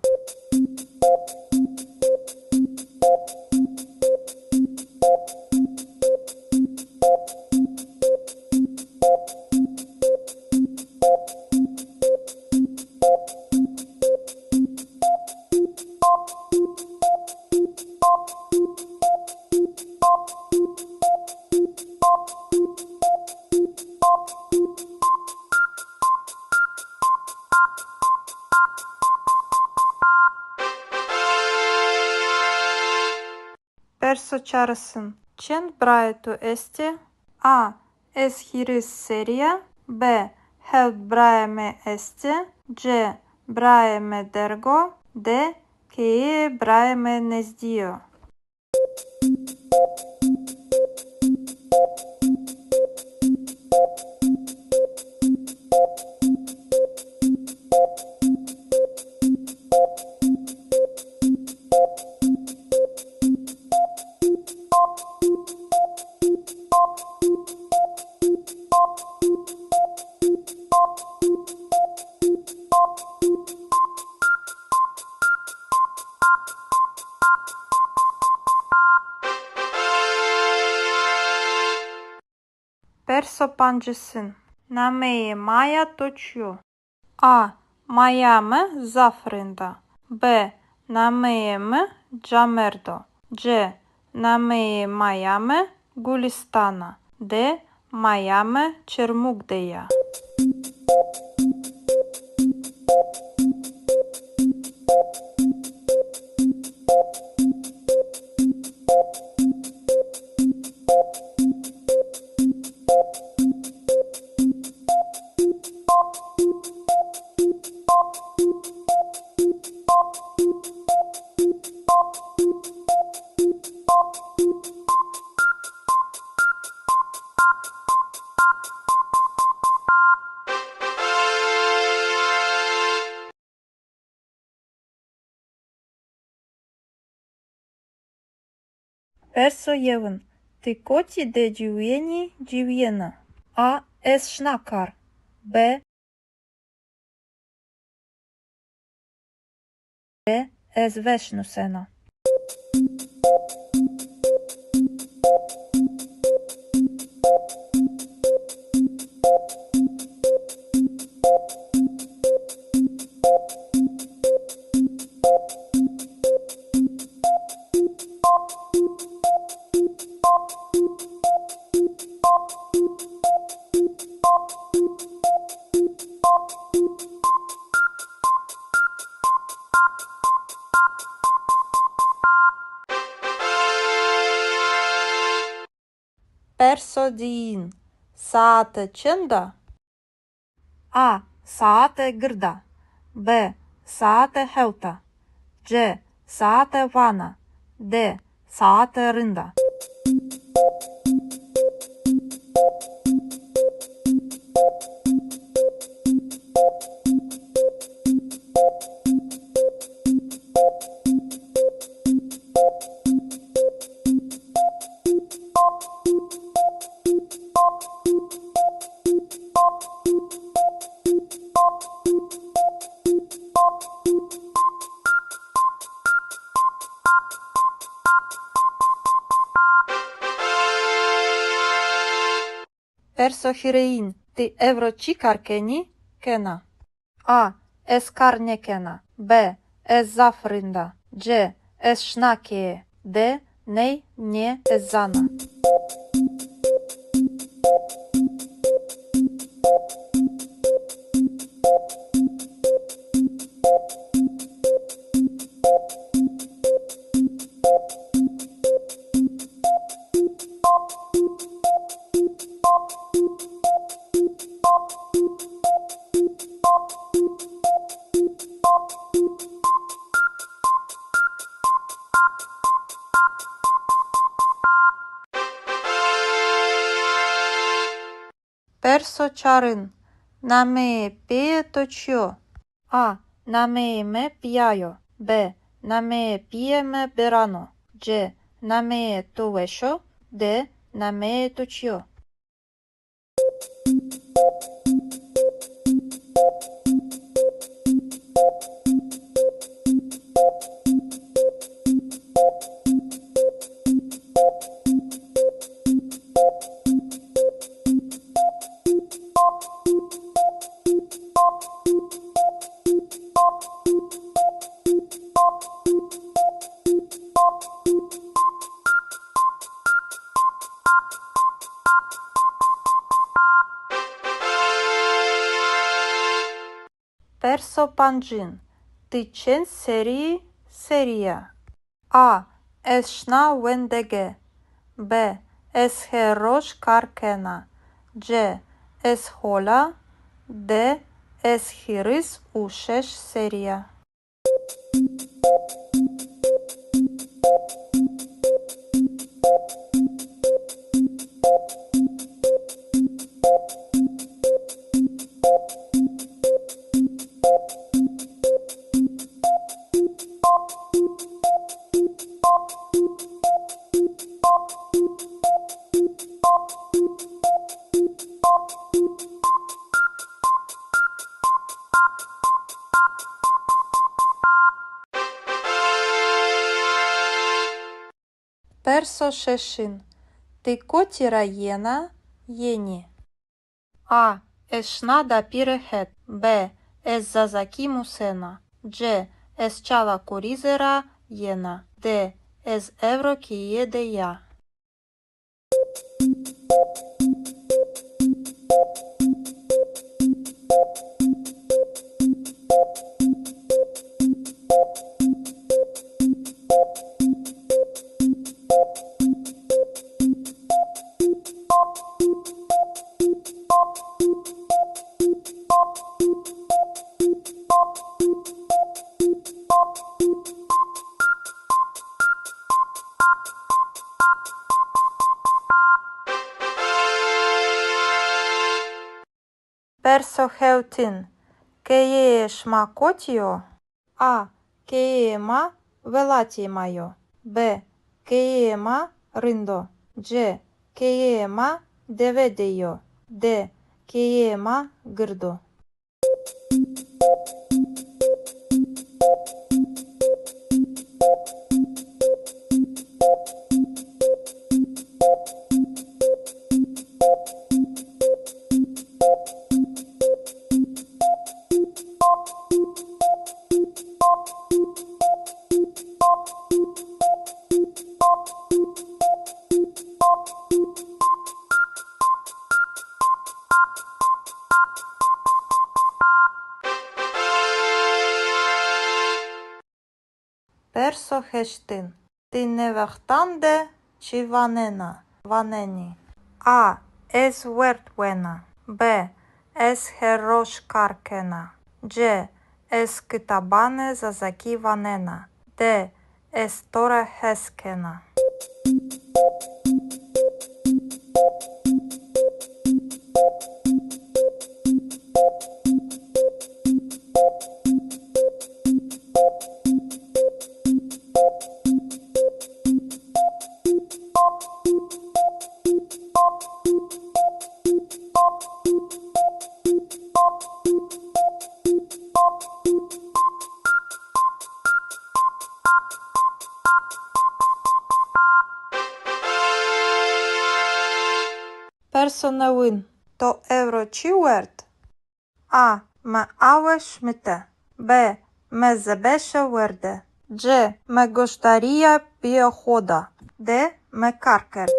Perso çarêsin. Çend birayê to estê? A. Ez hîris serrî ya. B. Hewt birayê mi estê. C. Birayê mi derg o. D. Keyeyê birayê mi nezdî yo. Perso pancêsin. Nameyê maya to çi yo? A. Maya mi zaf rind a. B. Nameyê mi Camerd o. C. Nameyê maya mi Gulistan a. D. Maya mi Çermug de ya. Perso yewin. Ti kotî de ciwîyenî, ciwîyena? A. Ez şina kar. B. B. Ez weş nusena. Perso diyin. Saete çend a? A. Saete gird a. B. Saete hewt a. C. Saete vana. D. Saete rind a. Perso hîrêyin. Ti ewro çi kar kenî, kena? A. Ez kar nêkena. B. Ez zaf rind a. C. Ez şina keye. D. Ney, nê, ez zana. Perso çarin. Nameyê pîyê to çi yo? A. Nameyê mi Pîya yo. B. Nameyê pîyê mi Biran o. C. Nameyê to weş o. D. Nameyê to çi yo? Perso pancin. Ti çend serrî, serrî ya? A. Ez şina wendege. B. Ez her roj kar kena. C. Ez hol a. D. Ez hîris û şeş serrî ya. Perso şeşin. Ti kotî ra yena, yenî? A. Ez şina dapîre het. B. Ez zazakî musena. C. Ez Çala Kurîze ra yena. D. Ez ewro keye de ya. Perso hewtin. Keyeyê şima kotî yo? A. Keyeyê ma welatê ma yo. B. Keyeyê ma rind o. C. Keyeyê ma dewe de yo. D. Keyeyê ma gird o. Perso heştin. Ti nê wextan de çi wanena, wanenî? A. Ez werd wena. B. Ez her roj kar kena. C. Ez kitabanê zazakî wanena. D. Ez to ra hes kena. Perso newin. To ewro çi werd? A. Mi awe şimite. B. Mi zebeşe werde. C. Mi goşdarîya pîyê xo da. D. Mi kar kerd.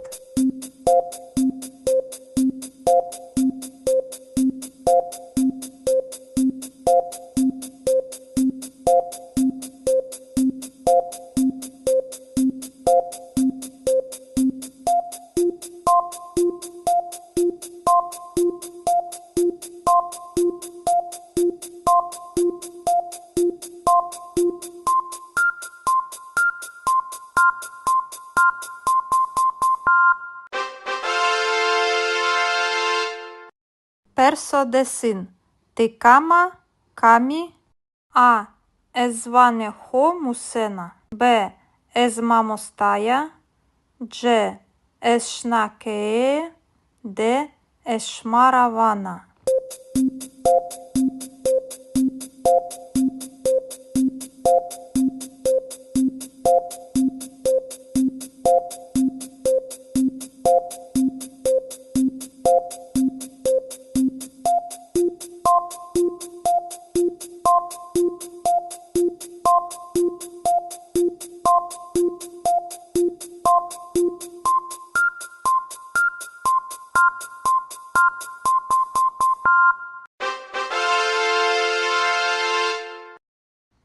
Perso desin. Ti kam a, kam î? A. Ez ziwanê xo musena. B. Ez mamosta ya. C. Ez şina keye. D. Ez şima ra vana.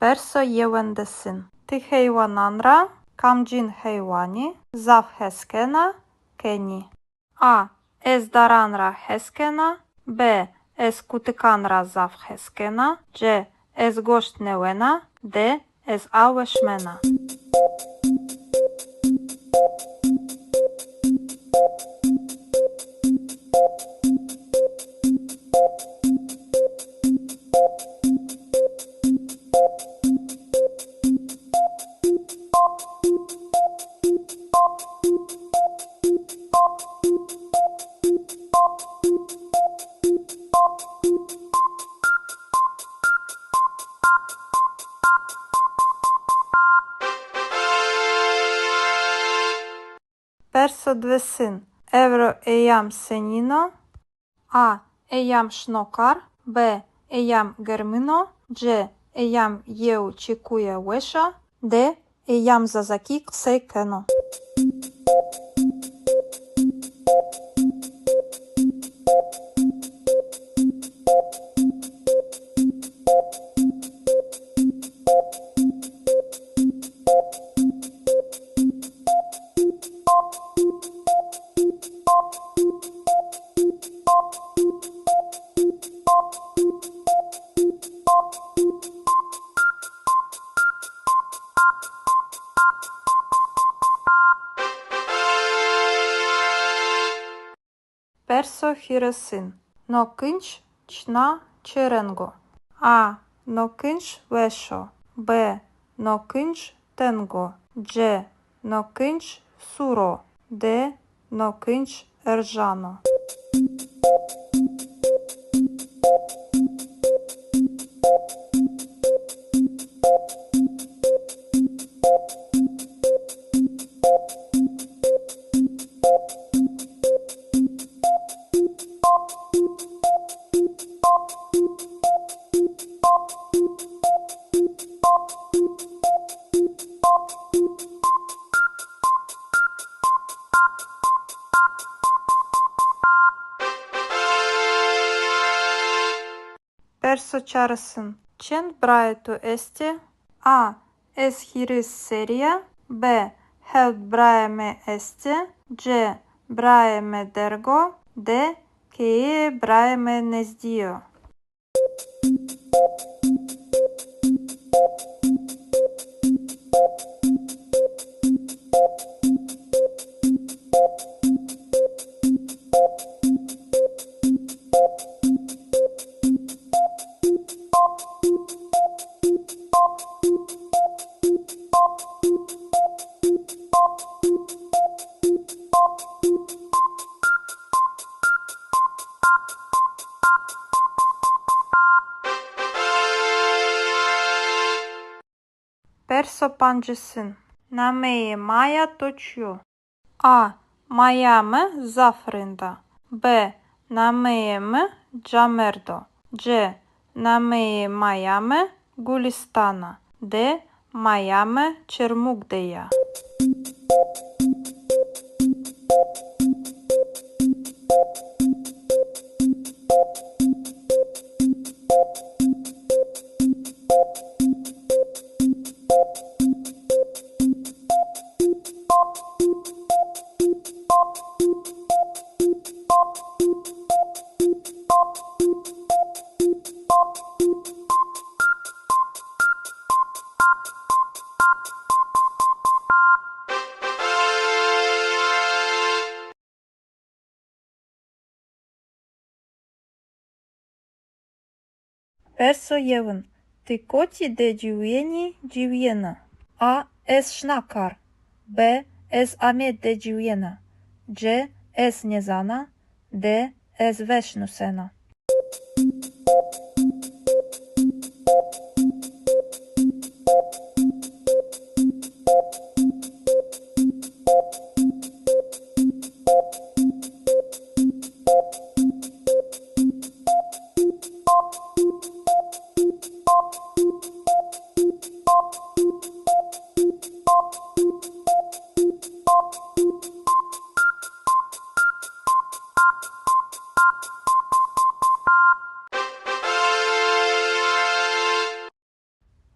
Perso yewendesin. Ti heywanan ra kamcîn heywanî zaf hes kena, kenî? A. Ez daran ra hes kena. B. Ez kutikan ra zaf hes kena. C. Ez goşt nêwena. D. Ez awe şimena. Perso diwêsin. Ewro eyam senîn o? A. Eyam şino kar. B. Eyam germin o. C. Eyam yew çekuye weş a. D. Eyam zazakî qisey keno. Perso hîrêsin. No kinc çina çi reng o? A. No kinc weş o. B. No kinc teng o. C. No kinc sûr o. D. No kinc erjan o. Perso çarêsin. Çend birayê to estê? A. Ez hîris serrî ya. B. Hewt birayê mi estê. C. Birayê mi derg o. D. Keyeyê birayê mi nezdî yo. Perso pancisin. Nameyê maya to çi yo? A. Maya mi zaf rind a. B. Nameyê mi Camerd o. C. Nameyê maya mi Gulistan a. D. Maya mi Çermug de ya. Perso yewin. Ti kotî de ciwîyenî, ciwîyena? A. Ez şina kar. B. Ez Amed de ciwîyena. C. Ez nêzana. D. Ez weş nusena.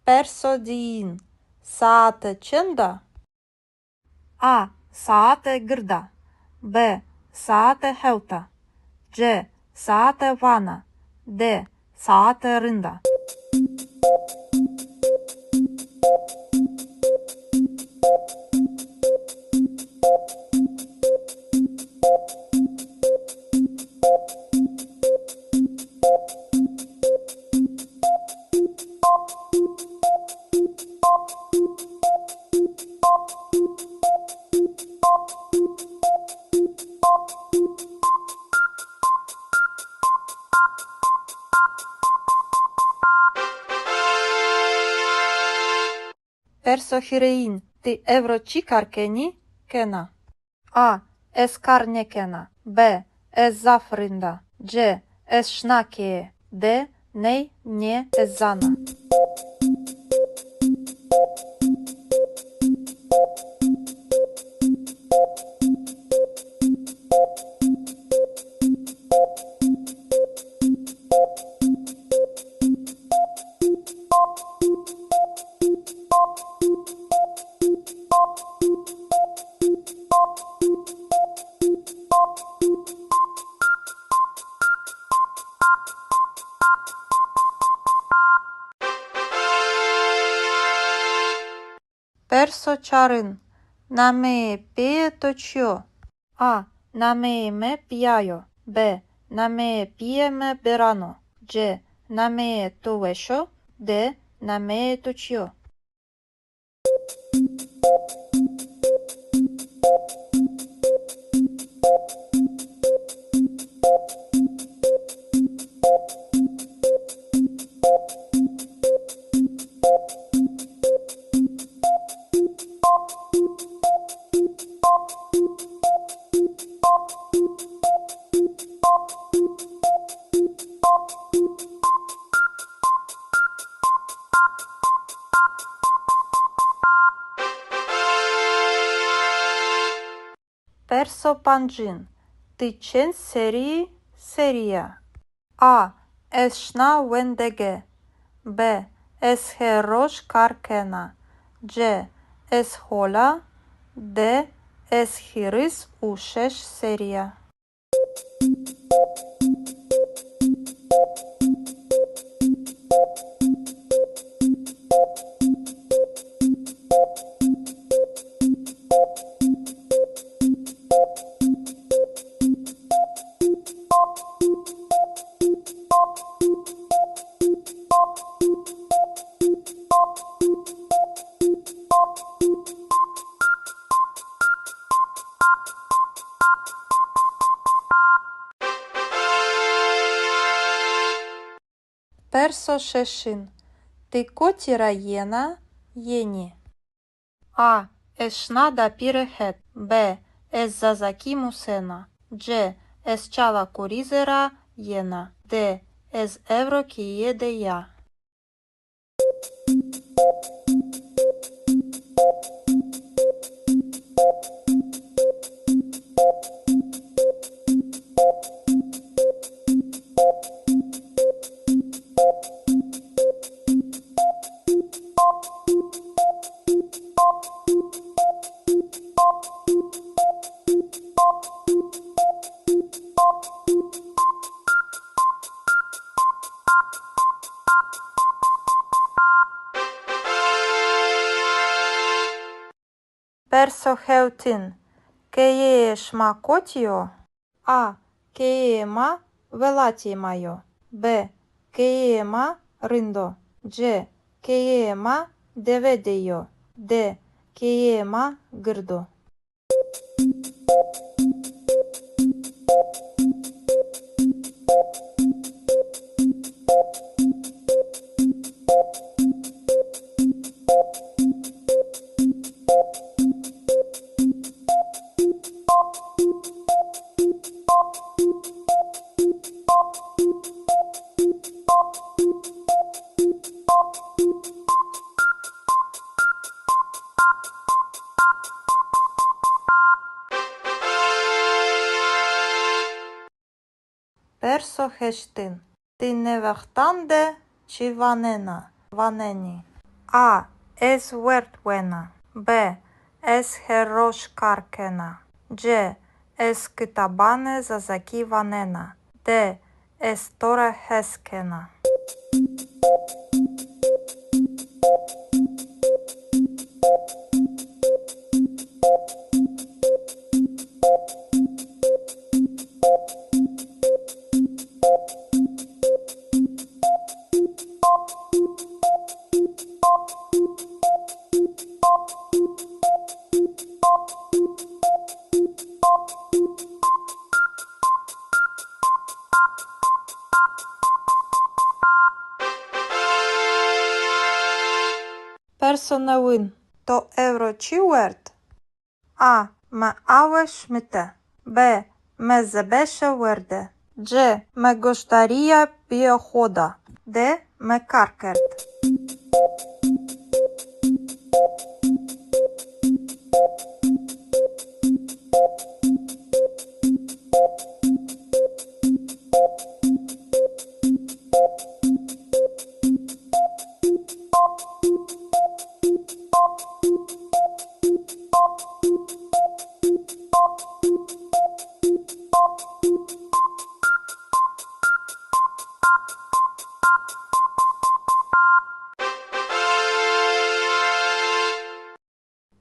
Perso diyin. Saete çend a? A. Saete gird a. B. Saete hewt a. C. Saete vana. D. Saete rind a. Perso hîrêyin. Ti ewro çi kar kenî, kena? A. Ez kar nêkena. B. Ez zaf rind a. C. Ez şina keye. D. Ney, nê, ez zana. Perso çarin. Nameyê pîyê to çi yo? A. Nameyê mi Pîya yo. B. Nameyê pîyê mi Beran o. C. Nameyê to weş o. D. Nameyê to çi yo? Perso pancin. Ti çend serrî, serrî ya? A. Ez şina wendege. B. Ez her roj kar kena. C. Ez hol a. D. Ez hîris û şeş serrî ya. Perso şeşin. Ti kotî ra yena, yenî? A. Ez şina dapîre het. B. Ez zazakî musena. C. Ez Çala Kurîze ra yena. D. Ez ewro keye de ya. Perso hewtin. Keyeyê şima kotî yo? A. Keyeyê ma welatê ma yo. B. Keyeyê ma rind o. C. Keyeyê ma dewe de yo. D. Keyeyê ma gird o. Perso heştin. Ti nê wextan de çi wanena, wanenî? A. Ez werd wena. B. Ez her roj kar kena. C. Ez kitabanê zazakî wanena. D. Ez to ra hes kena. Perso newin. To ewro çi werd? A. Mi awe şimite. B. Mi zebeşe werde. C. Mi goşdarîya pîyê xo da. D. Mi kar kerd.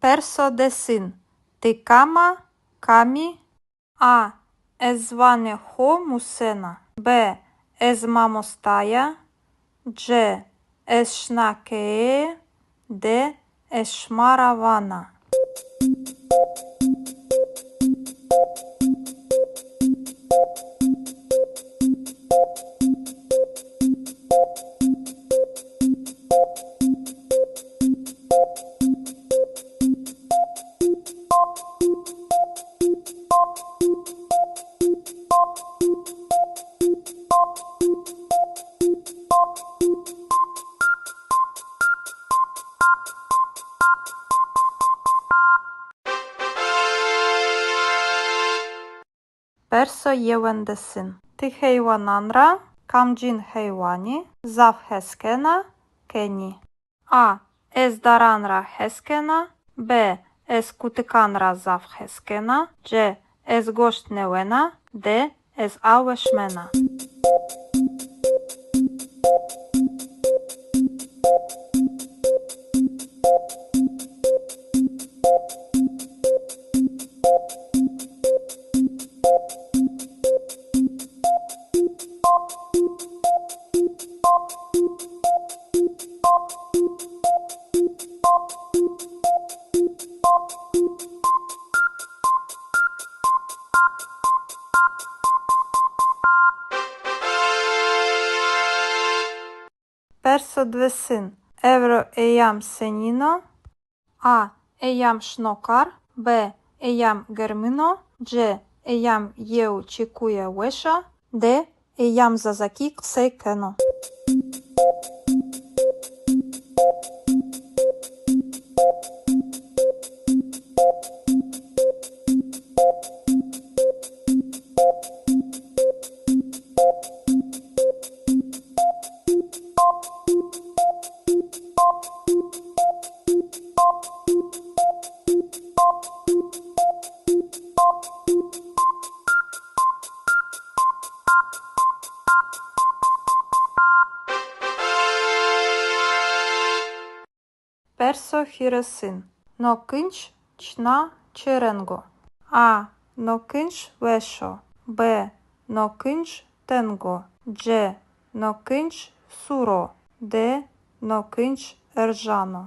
Perso desin. Ti kam a, kam î? A. Ez ziwanê xo musena. B. Ez mamosta ya. C. Ez şina keye. D. Ez şima ra vana. Perso yewendesin. Ti heywanan ra kamcîn heywanî zaf hes kena, kenî? A. Ez daran ra hes kena. B. Ez kutikan ra zaf hes kena. C. Ez goşt nêwena. D. Ez awe şimena. Perso diwêsin. Ewro eyam senîn o? A. Eyam şino kar. B. Eyam germin o. C. Eyam yew çekuye weş a. D. Eyam zazakî qisey keno. Perso hîrêsin. No kinc çina çi reng o? A. No kinc weş o. B. No kinc teng o. C. No kinc sûr o. D. No kinc erjan o.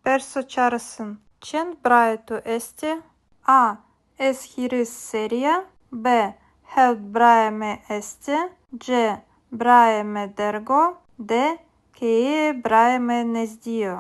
Perso çarêsin. Çend birayê to estê? A. Ez hîris serrî ya. B. Hewt birayê mi estê. C. Birayê mi derg o. D. Keyeyê birayê mi nezdî yo.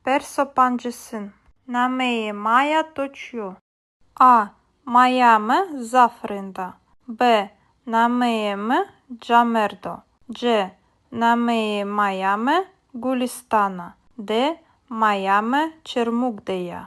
Perso pancêsin. Nameyê maya to çi yo? A. Maya mi zaf rind a. B. Nameyê mi Camerd o. C. Nameyê maya mi Gulîstan a. D. Maya mi Çermug de ya.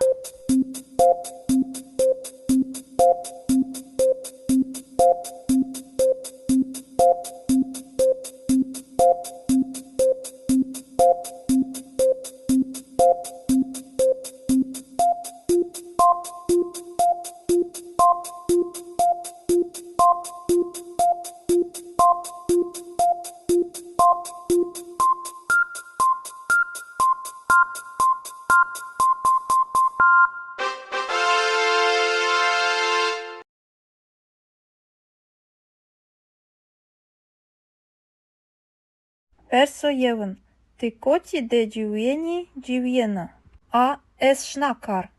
Perso yewin. Ti kotî de ciwîyenî, ciwîyena? A. Ez şina kar.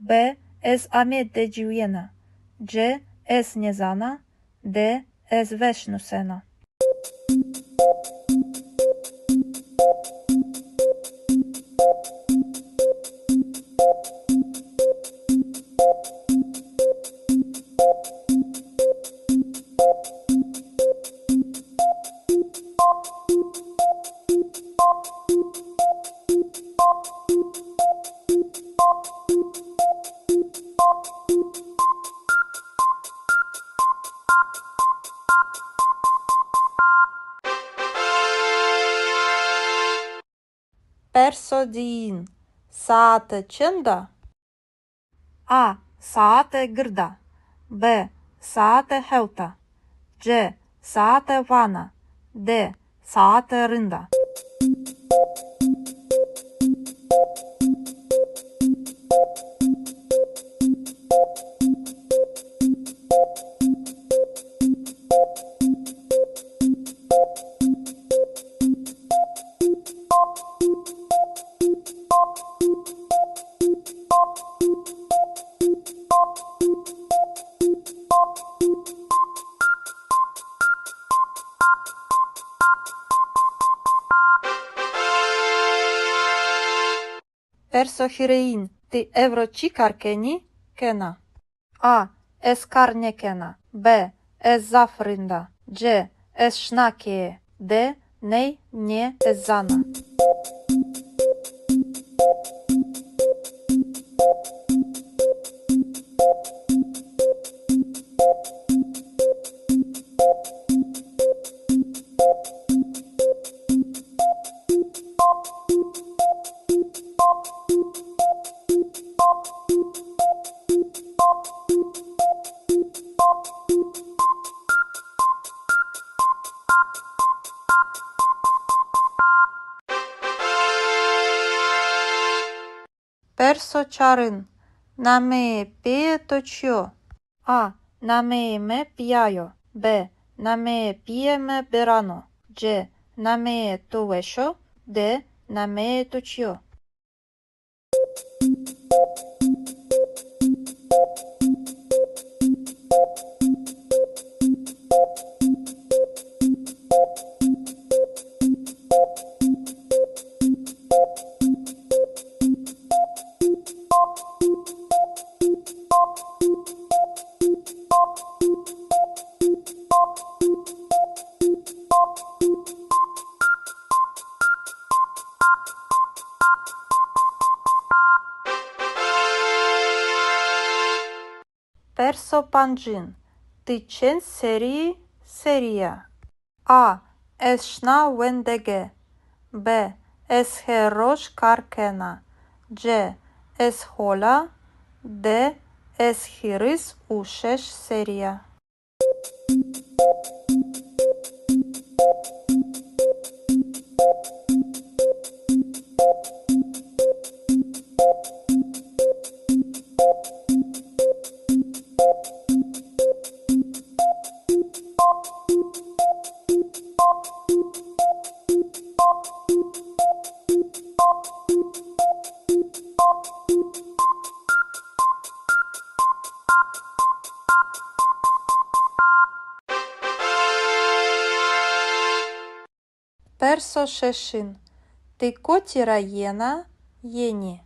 B. Ez Amed de ciwîyena. C. Ez nêzana. D. Ez weş nusena. Perso diyin. Saete çend a? A. Saete gird a. B. Saete hewt a. C. Saete vana. D. Saete rind a. Perso hîrêyin, ti ewro çi kar kenî, kena? A. Ez kar nêkena. B. Ez zaf rind a. C. Ez şina keye. D. Ney, nê, ez zana. Perso çarin. Nameyê pîyê to çi yo? A. Nameyê mi Pîya yo. B. Nameyê pîyê mi Biran o. C. Nameyê to weş o. D. Nameyê to çi yo? Perso pancin. Ti çend serrî, serrî ya? A. Ez şina wendege. B. Ez her roj kar kena. C. Ez hol a. D. Ez hîris û şeş serrî ya. Perso şeşin. Ti kotî ra yena, yenî?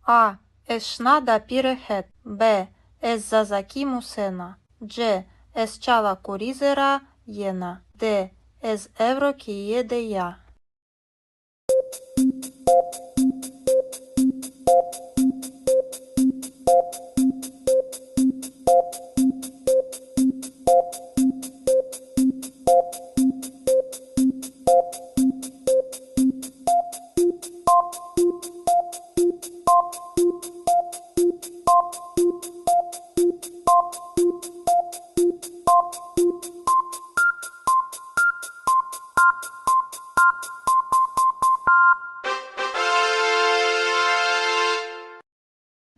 A. Ez şina dapîre het. B. Ez zazakî musena. C. Ez Çala Kurîze ra yena. D. Ez ewro keye de ya.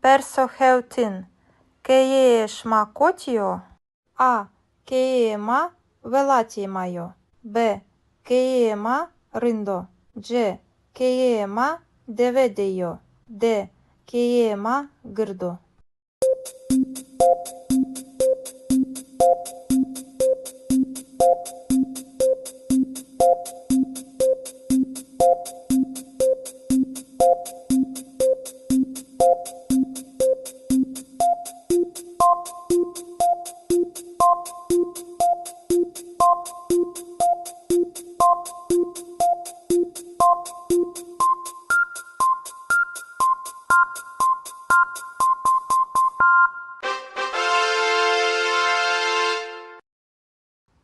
Perso hewtin. Keyeyê şima kotî yo? A. Keyeyê ma welatê ma yo. B. Keyeyê ma rind o. C. Keyeyê ma dewe de yo. D. Keyeyê ma gird o.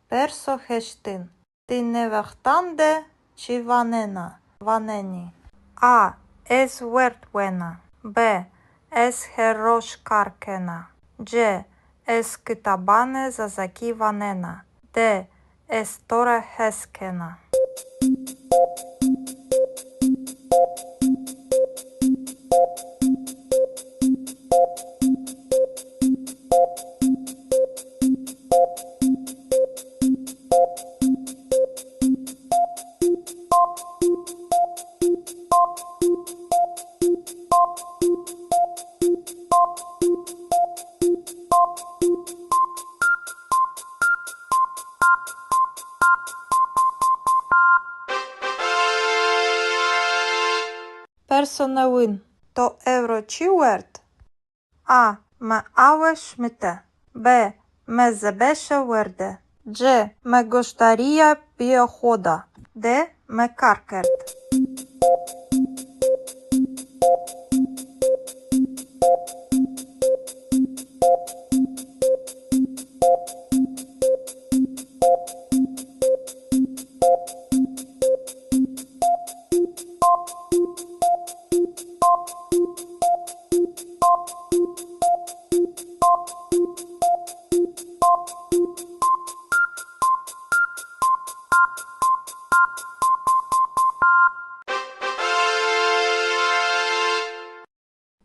Perso heştin. Ti nê wextan de çi wanena, wanenî? A. Ez werd wena. B. Ez her roj kar kena. C. Ez kitabanê zazakî wanena. D. Ez to ra hes kena. Perso newin. To ewro çi werd? A. Mi awe şimite. B. Mi zebeşe werde. C. Mi goşdarîya pîyê xo da. D. Mi kar kerd.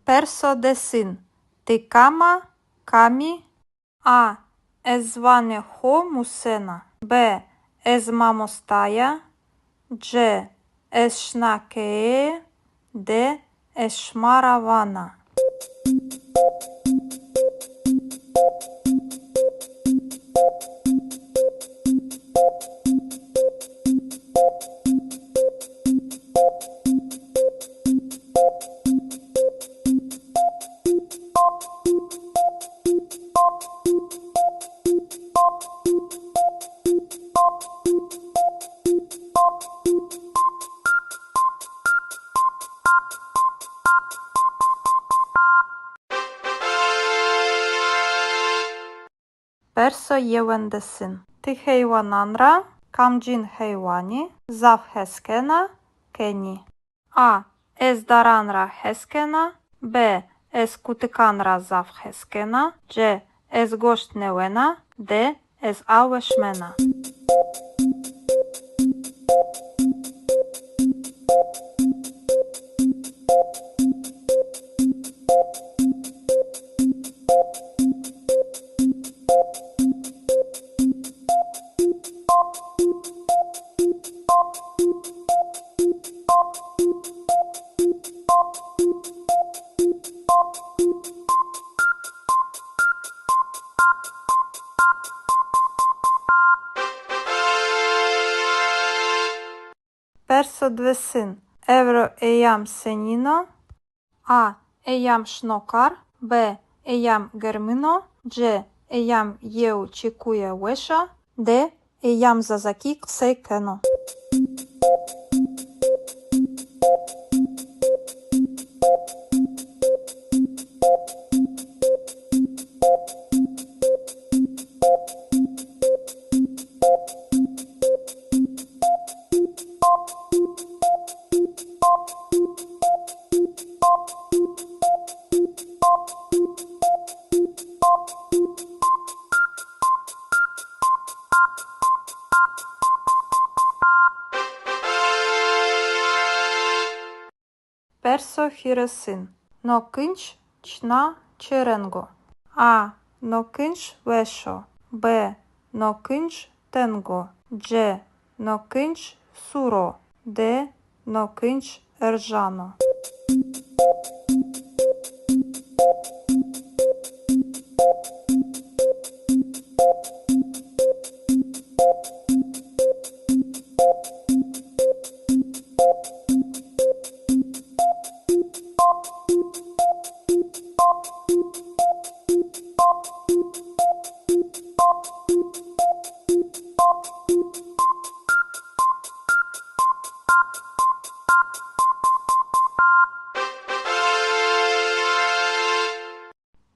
Perso desin. Ti kam a, kam î? A. Ez ziwanê xo musena. B. Ez mamosta ya. C. Ez şina keye. D. Ez şima ra vana. Perso yewendesin. Ti heywanan ra kamcîn heywanî zaf hes kena, kenî? A. Ez daran ra hes kena. B. Ez kutikan ra zaf hes kena. C. Ez goşt nêwena. D. Ez awe şimena. Perso diwêsin. Ewro eyam senîn o? A. Eyam şino kar. B. Eyam germin o. C. Eyam yew çekuye weş a. D. Eyam zazakî qisey keno. Perso hîrêsin. No kinc çina çi reng o? A. No kinc weş o. B. No kinc teng o. C. No kinc sûr o. D. No kinc erjan o.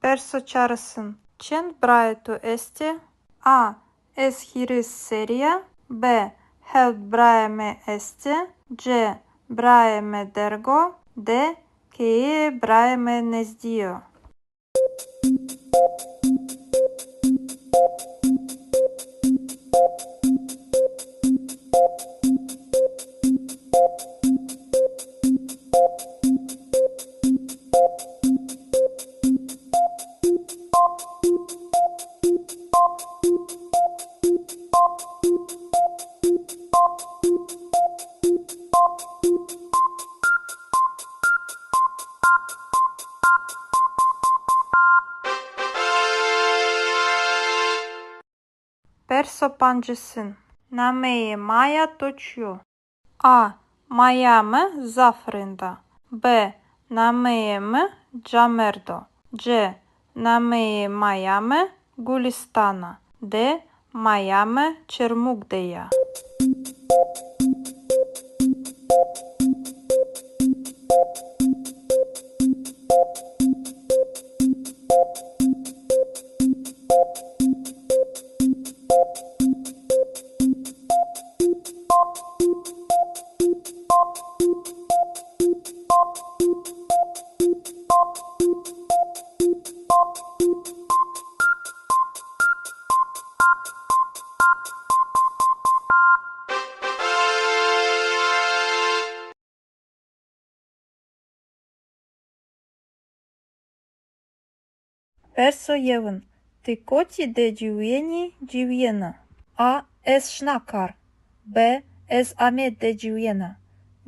Perso çarisin. Çend birayê to estê? A. Ez hîris serrî ya. B. Hewt birayê mi estê. C. Birayê mi derg o. D. Keyeyê birayê mi nezdî yo. Perso pancisin. Nameyê maya to çi yo? A. Maya mi zaf rind a. B. Nameyê mi Camerd o. C. Nameyê maya mi Gulistan a. D. Maya mi Çermug de ya. Perso yewin. Ti kotî de ciwîyenî, ciwîyena? A. Ez şina kar. B. Ez Amed de ciwîyena.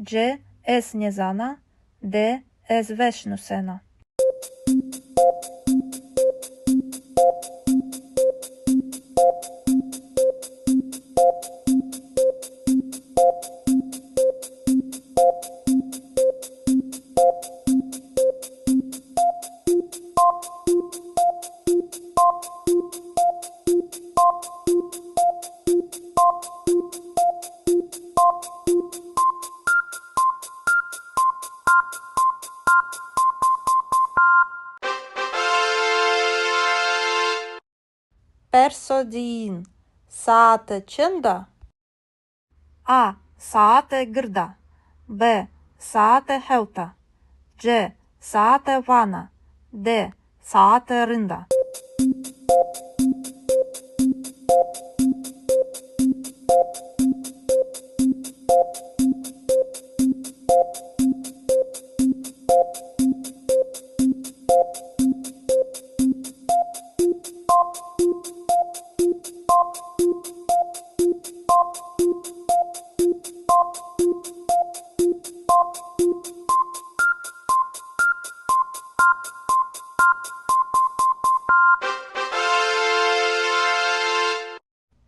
C. Ez nêzana. D. Ez weş nusena. Perso diyin. Saete çend a? A. Saete gird a. B. Saete hewt a. C. Saete vana. D. Saete rind a.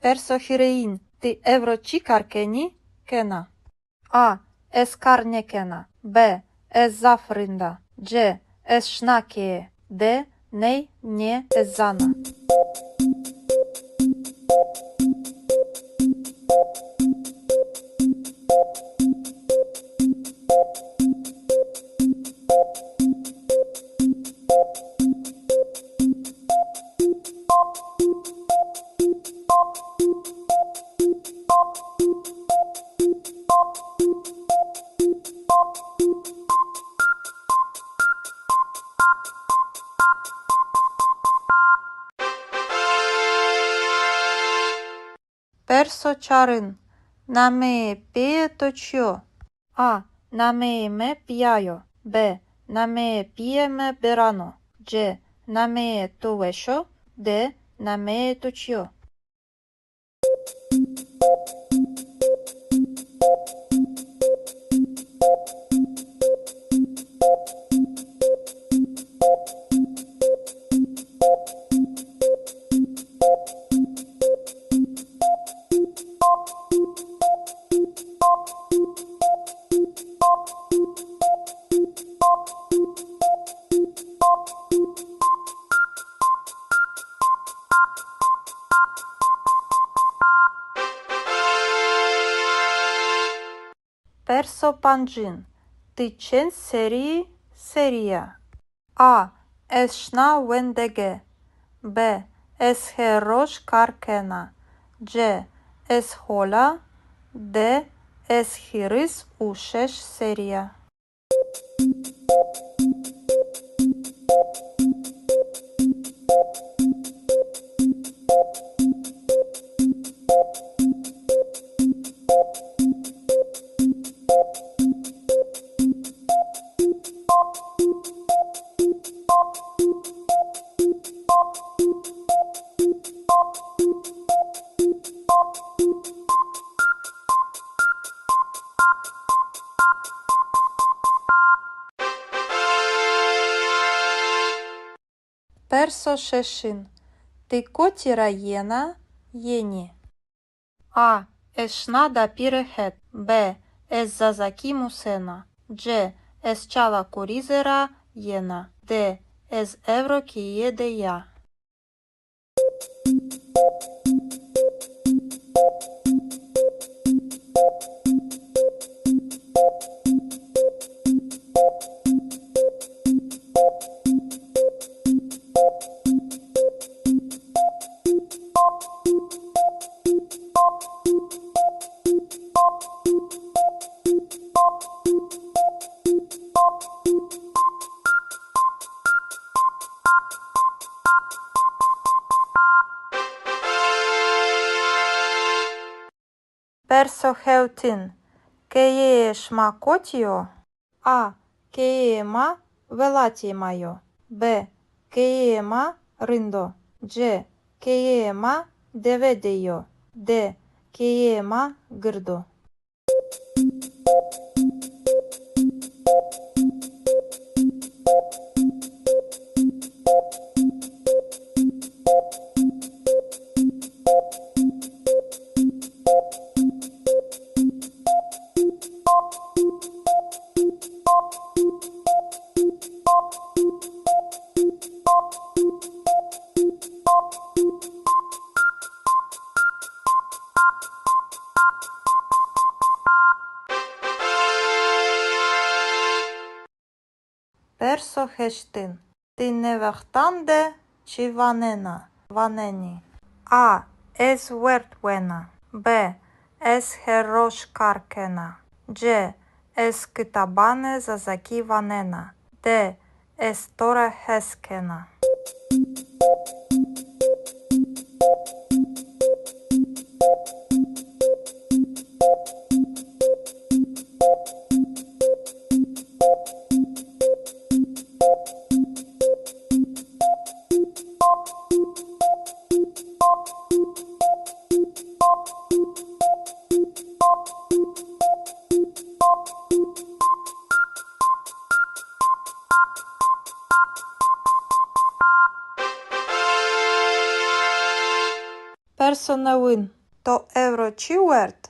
Perso hîrêyin. Ti ewro çi kar kenî, kena? A. Ez kar nêkena. B. Ez zaf rind a. C. Ez şina keye. D. Ney, nê, ez zana. Perso çarin. Nameyê pîyê to çi yo? A. Nameyê mi Pîya yo. B. Nameyê pîyê mi Beran o. C. Nameyê to weş o. D. Nameyê to çi yo? Perso pancin. Ti çend serrî serrî ya? A. Ez şina wendege. B. Ez her roj kar kena. C. Ez hol a. D. Ez hîris û şeş serrî ya. Perso şeşin. Ti kotî ra yena, yenî? A. Ez şina dapîre het. B. Ez zazakî musena. C. Ez Çala Kurîze ra yena. D. Ez ewro keye de ya. Perso hewtin. Keyeyê şima kotî yo? A. Keyeyê ma welatê ma yo. B. Keyeyê ma rind o. C. Keyeyê ma dewe de yo. D. Keyeyê ma gird o. Perso heştin. Ti nê wextan de çi wanena, wanenî? A. Ez werd wena. B. Ez her roj kar kena. C. Ez kitabanê zazakî wanena. D. Ez to ra hes kena. Perso newin. To ewro çi werd?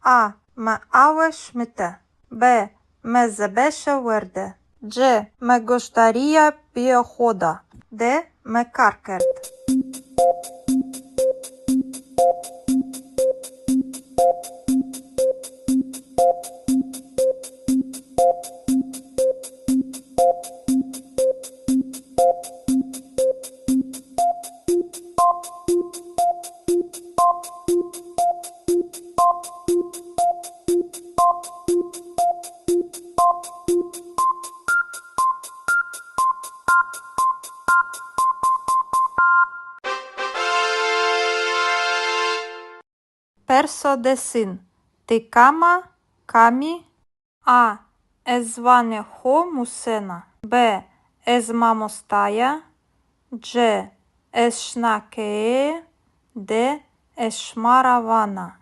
A. Mi awe şimite. B. Mi zebeşe werde. C. Mi goşdarîya pîyê xo da. D. Mi kar kerd. Perso desin. Ti kam a, kam î? A. Ez ziwanê xo musena. B. Ez mamosta ya. C. Ez şina keye. D. Ez şima ra vana.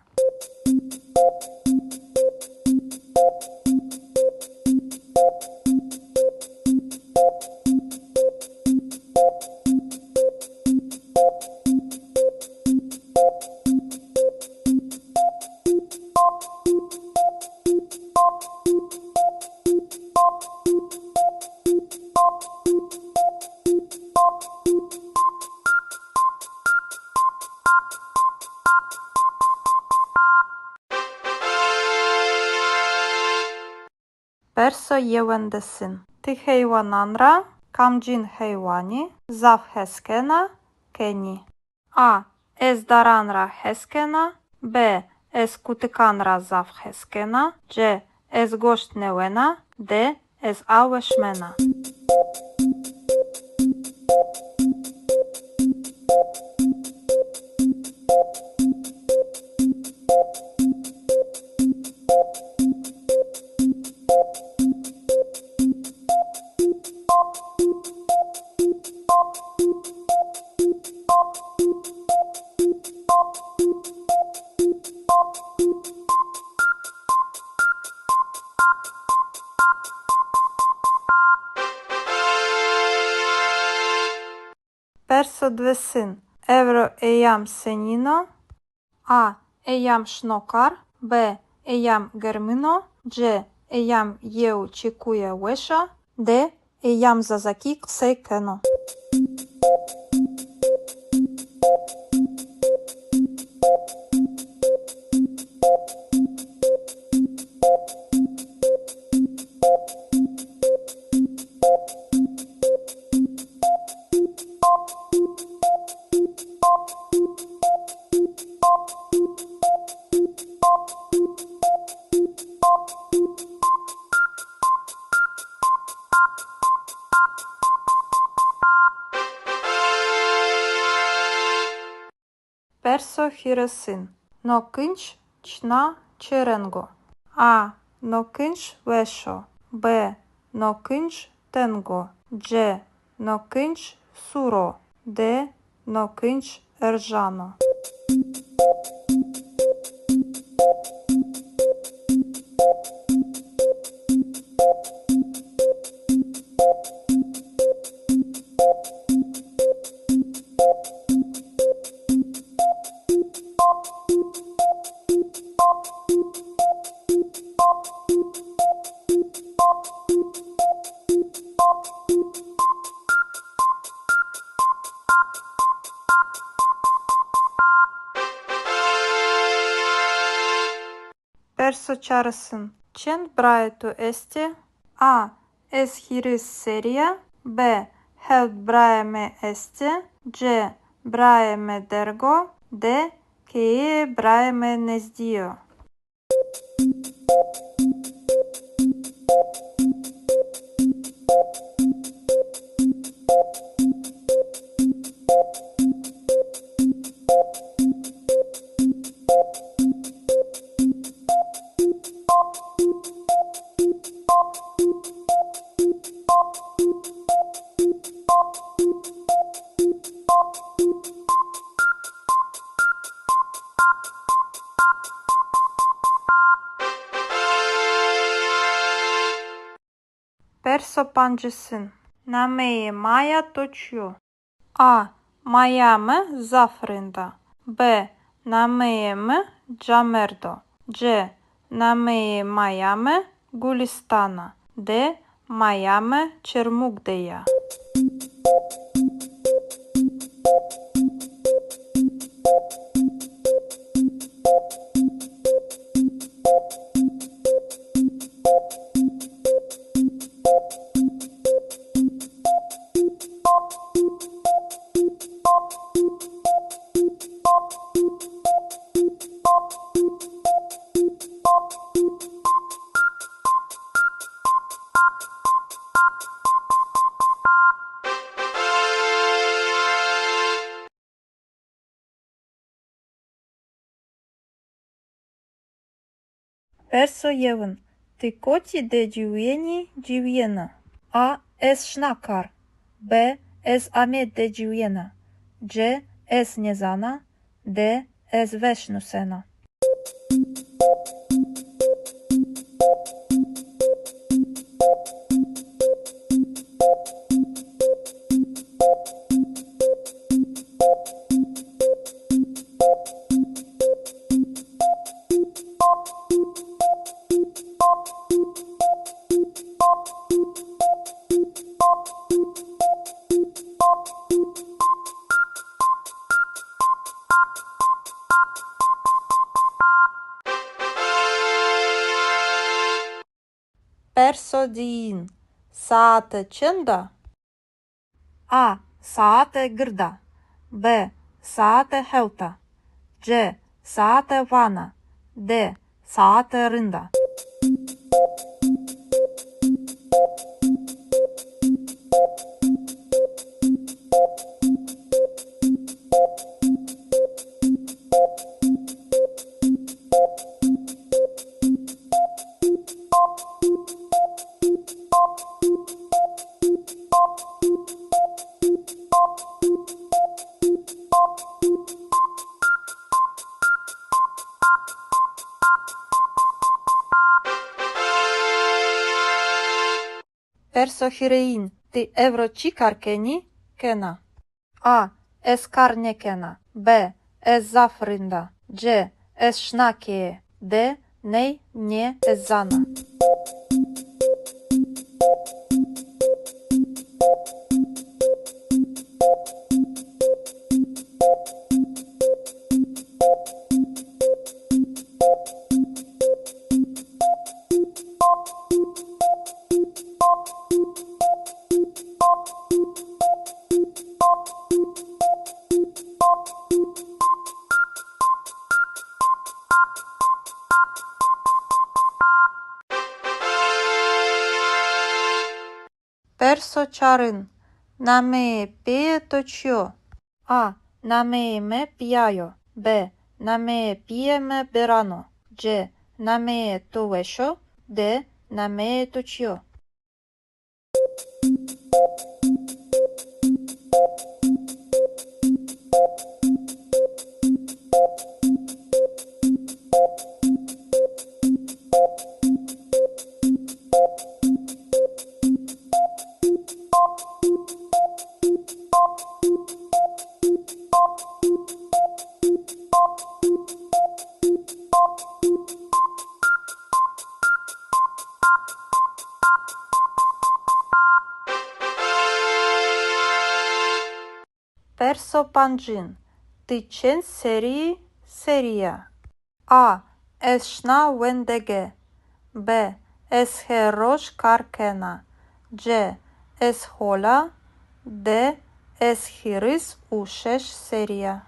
Perso yewendesin. Ti heywanan ra kamcîn heywanî zaf hes kena, kenî? A. Ez daran ra hes kena. B. Ez kutikan ra zaf hes kena. C. Ez goşt nêwena. D. Ez awe şimena. Perso diwêsin. Ewro eyam senîn o? A. Eyam şino kar. B. Eyam germin o. C. Eyam yew çekuye weş a. D. Eyam zazakî qisey keno. Perso hîrêsin. No kinc çina çi reng o? A. No kinc weş o. B. No kinc teng o. C. No kinc sûr o. D. No kinc erjan o. Perso çarêsin. Çend birayê to estê? A. Ez hîris serrî ya. B. Hewt birayê mi estê. C. Birayê mi derg o. D. Keyeyê birayê mi nezdî yo. Perso pancêsin. Nameyê maya to çi yo? A. Maya mi zaf rind a. B. Nameyê mi Camerd o. C. Nameyê maya mi Gulistan a. D. Maya mi Çermug de ya. Perso yewin. Ti kotî de ciwîyenî, ciwîyena? A. Ez şina kar. B. Ez Amed de ciwîyena. C. Ez nêzana. D. Ez weş nusena. Perso diyin. Saete çend a? A. Saete gird a. B. Saete hewt a. C. Saete vana. D. Saete rind a. Perso hîrêyin. Ti ewro çi kar kenî, kena? A. Ez kar nêkena. B. Ez zaf rind a. C. Ez şina keye. De, ney, nê, ez zana. Perso çarin. Nameyê pîyê to çi yo? A. Nameyê mi Pîya yo. B. Nameyê pîyê mi Biran o. C. Nameyê to weş o. D. Nameyê to çi yo? Perso pancin. Ti çend serrî, serrî ya? A. Ez şina wendege. B. Ez her roj kar kena. C. Ez hol a. D. Ez hîris û şeş serrî ya.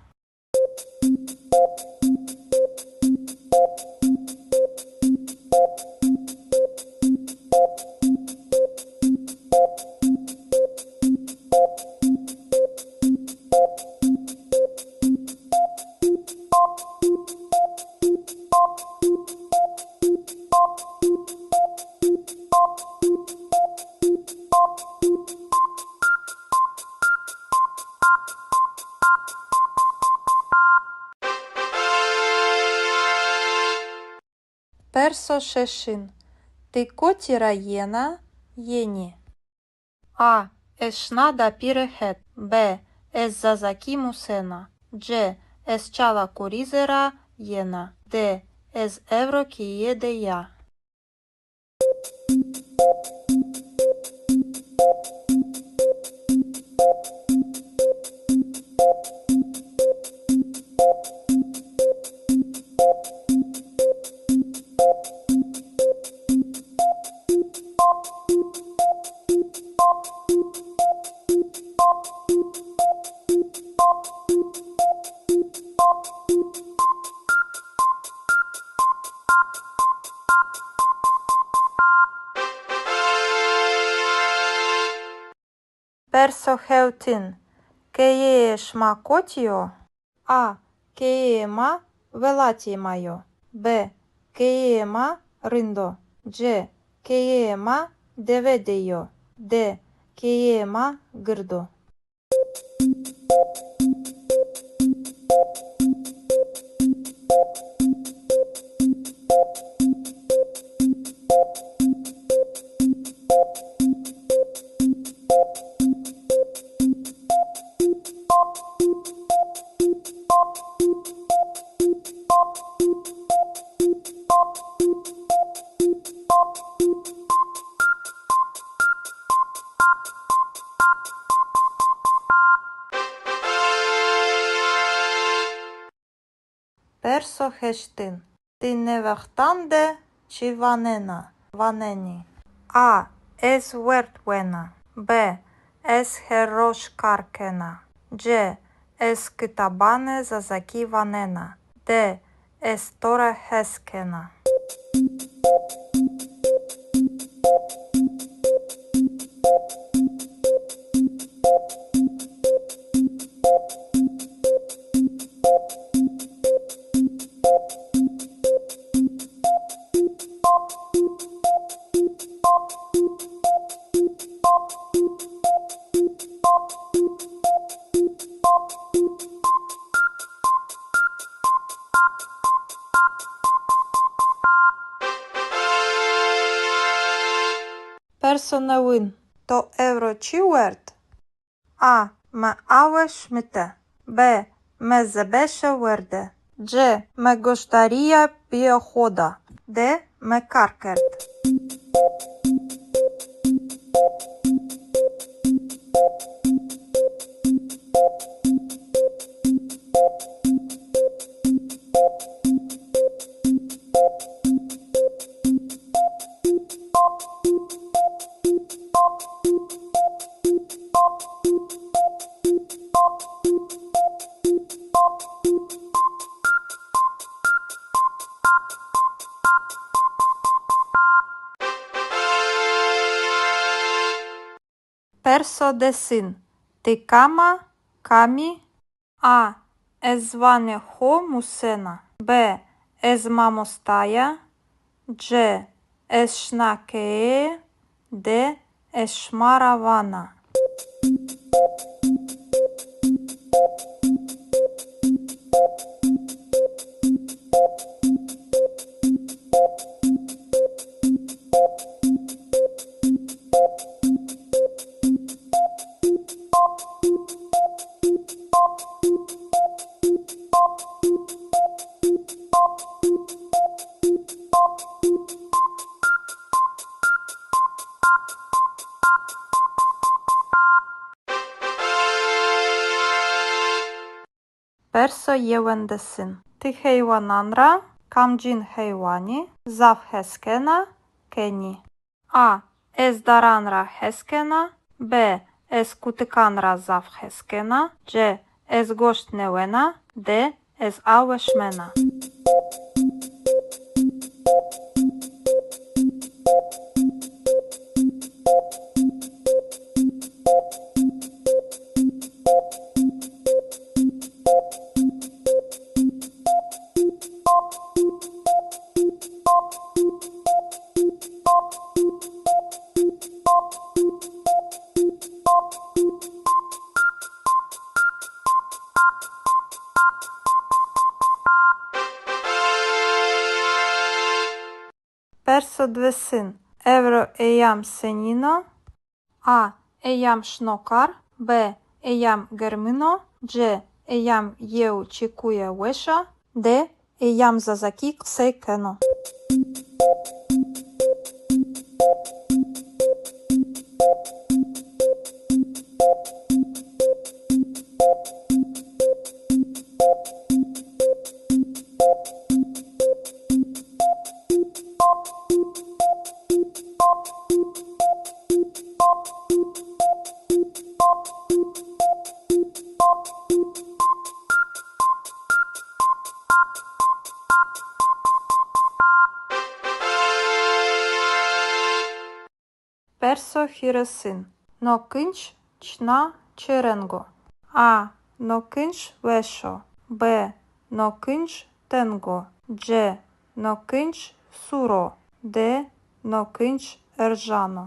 Perso şeşin. Ti kotî ra yena, yenî? A. Ez şina dapîre het. B. Ez zazakî musena. C. Ez Çala Kurîze ra yena. D. Ez ewro keye de ya. Perso hewtin. Keyeyê şima kotî yo? A. Keyeyê ma welatê ma yo. B. Keyeyê ma rind o. C. Keyeyê ma dewe de yo. D. Keyeyê ma gird o. Perso heştin. Ti nê wextan de çi wanena, wanenî? A. Ez werd wena. B. Ez her roj kar kena. C. Ez kitabanê zazakî wanena. D. Ez to ra hes kena. Perso newin. To ewro çi werd? A. Mi awe şimite. B. Mi zebeşe werde. C. Mi goşdarîya pîyê xo da. D. Mi kar kerd. Perso desin. Ti kam a, kam î? A. Ez ziwanê xo musena. B. Ez mamosta ya. C. Ez şina keye. D. Ez şima ra vana. Perso yewendesin. Ti heywanan ra kamcîn heywanî zaf hes kena, kenî? A. Ez daran ra hes kena. B. Ez kutikan ra zaf hes kena. C. Ez goşt nêwena. D. Ez awe şimena. Perso diwêsin. Ewro eyam senîn o? A. Eyam şino kar. B. Eyam germin o. C. Eyam yew çekuye weş a. D. Eyam zazakî qisey keno. Perso hîrêsin. No kinc çina çi reng o? A. No kinc weş o. B. No kinc teng o. C. No kinc sûr o. D. No kinc erjan o.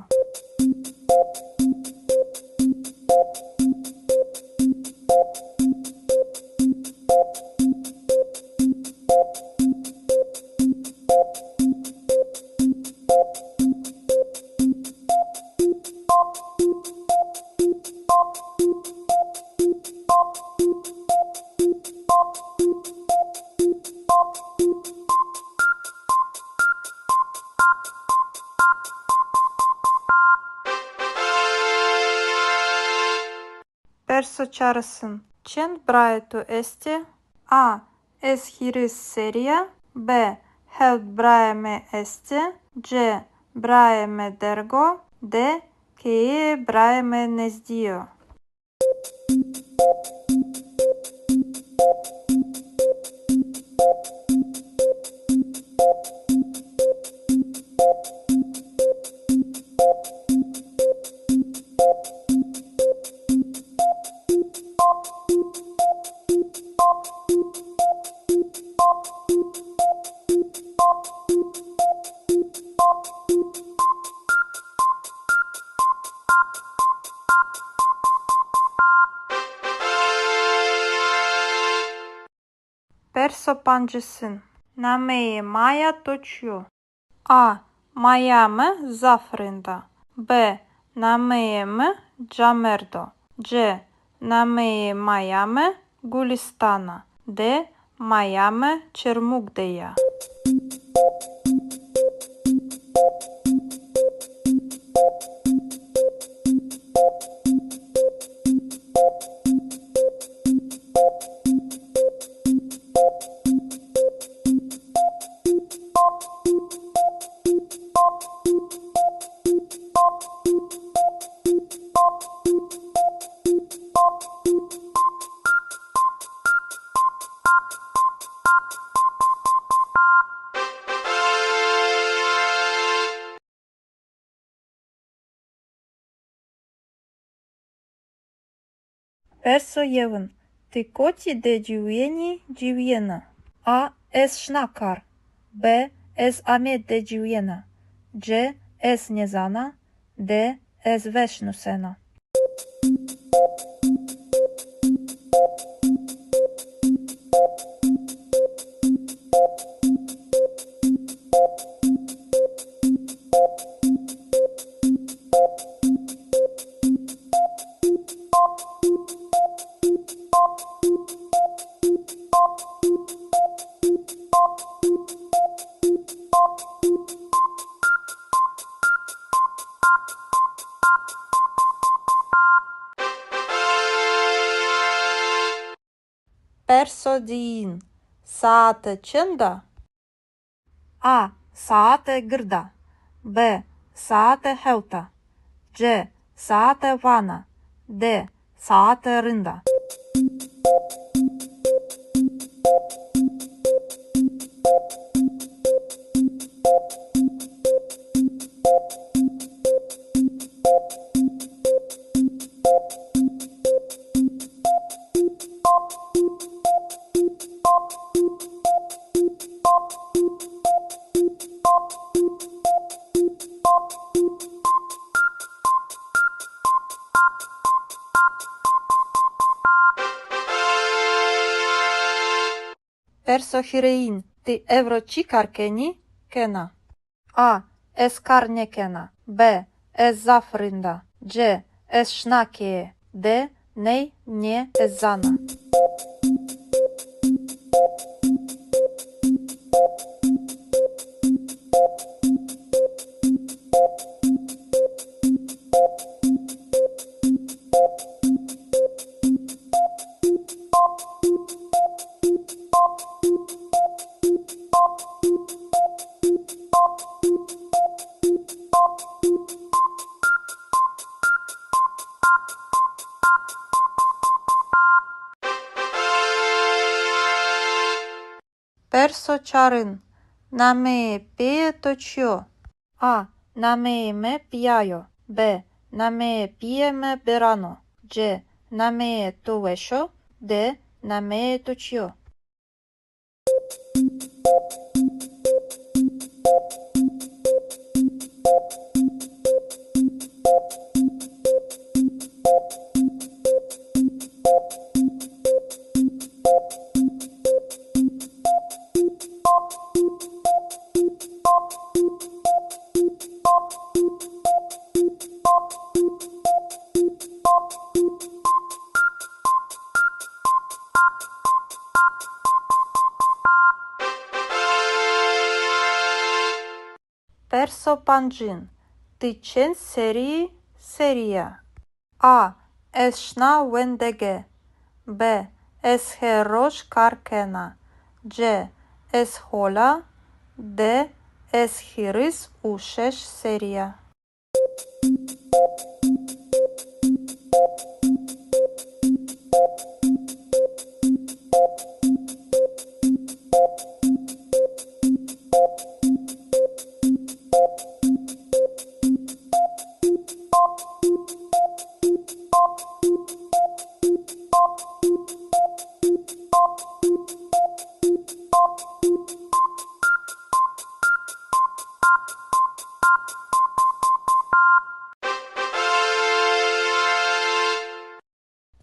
Perso çarisin. Çend birayê to estê? A. Ez hîris serrî ya. B. Hewt birayê mi estê. C. Birayê mi derg o. D. Keyeyê birayê mi nezdî yo. Perso pancisin. Nameyê maya to çi yo? A. Maya mi zaf rind a. B. Nameyê mi Camerd o. C. Nameyê maya mi Gulistan a. D. Maya mi Çermug de ya. Perso yewin. Ti kotî de ciwîyenî, ciwîyena? A. Ez şina kar. B. Ez Amed de ciwîyena. C. Ez nêzana. D. Ez weş nusena. Perso diyin. Saete çend a? A. Saete gird a. B. Saete hewt a. C. Saete vana. D. Saete rind a. Perso hîrêyin. Ti ewro çi kar kenî, kena? A. Ez kar nêkena. B. Ez zaf rind a. C. Ez şina keye. D. Ney, nê, ez zana. Perso çarin. Nameyê pîyê to çi yo? A. Nameyê mi Pîya yo. B. Nameyê pîyê mi Beran o. C. Nameyê to weş o. D. Nameyê to çi yo? Perso pancin. Ti çend serrî, serrî ya? A. Ez şina wendegeh. B. Ez her roj kar kena. C. Ez hol a. D. Ez hîris û şeş serrî ya.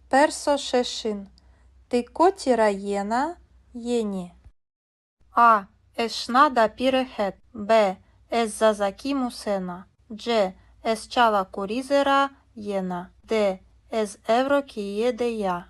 Perso şeşin. Ti kotî ra yena, yenî? A. Ez şina dapîre het. B. Ez zazakî musena. C. Ez Çala Kurîze ra yena. D. Ez ewro keye de ya.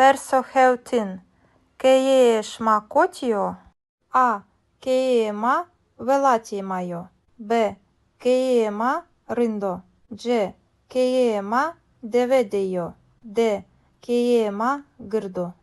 Perso hewtin. Keyeyê şima kotî yo? A. Keyeyê ma welatê ma yo. B. Keyeyê ma rind o. C. Keyeyê ma dewe de yo. D. Keyeyê ma gird o.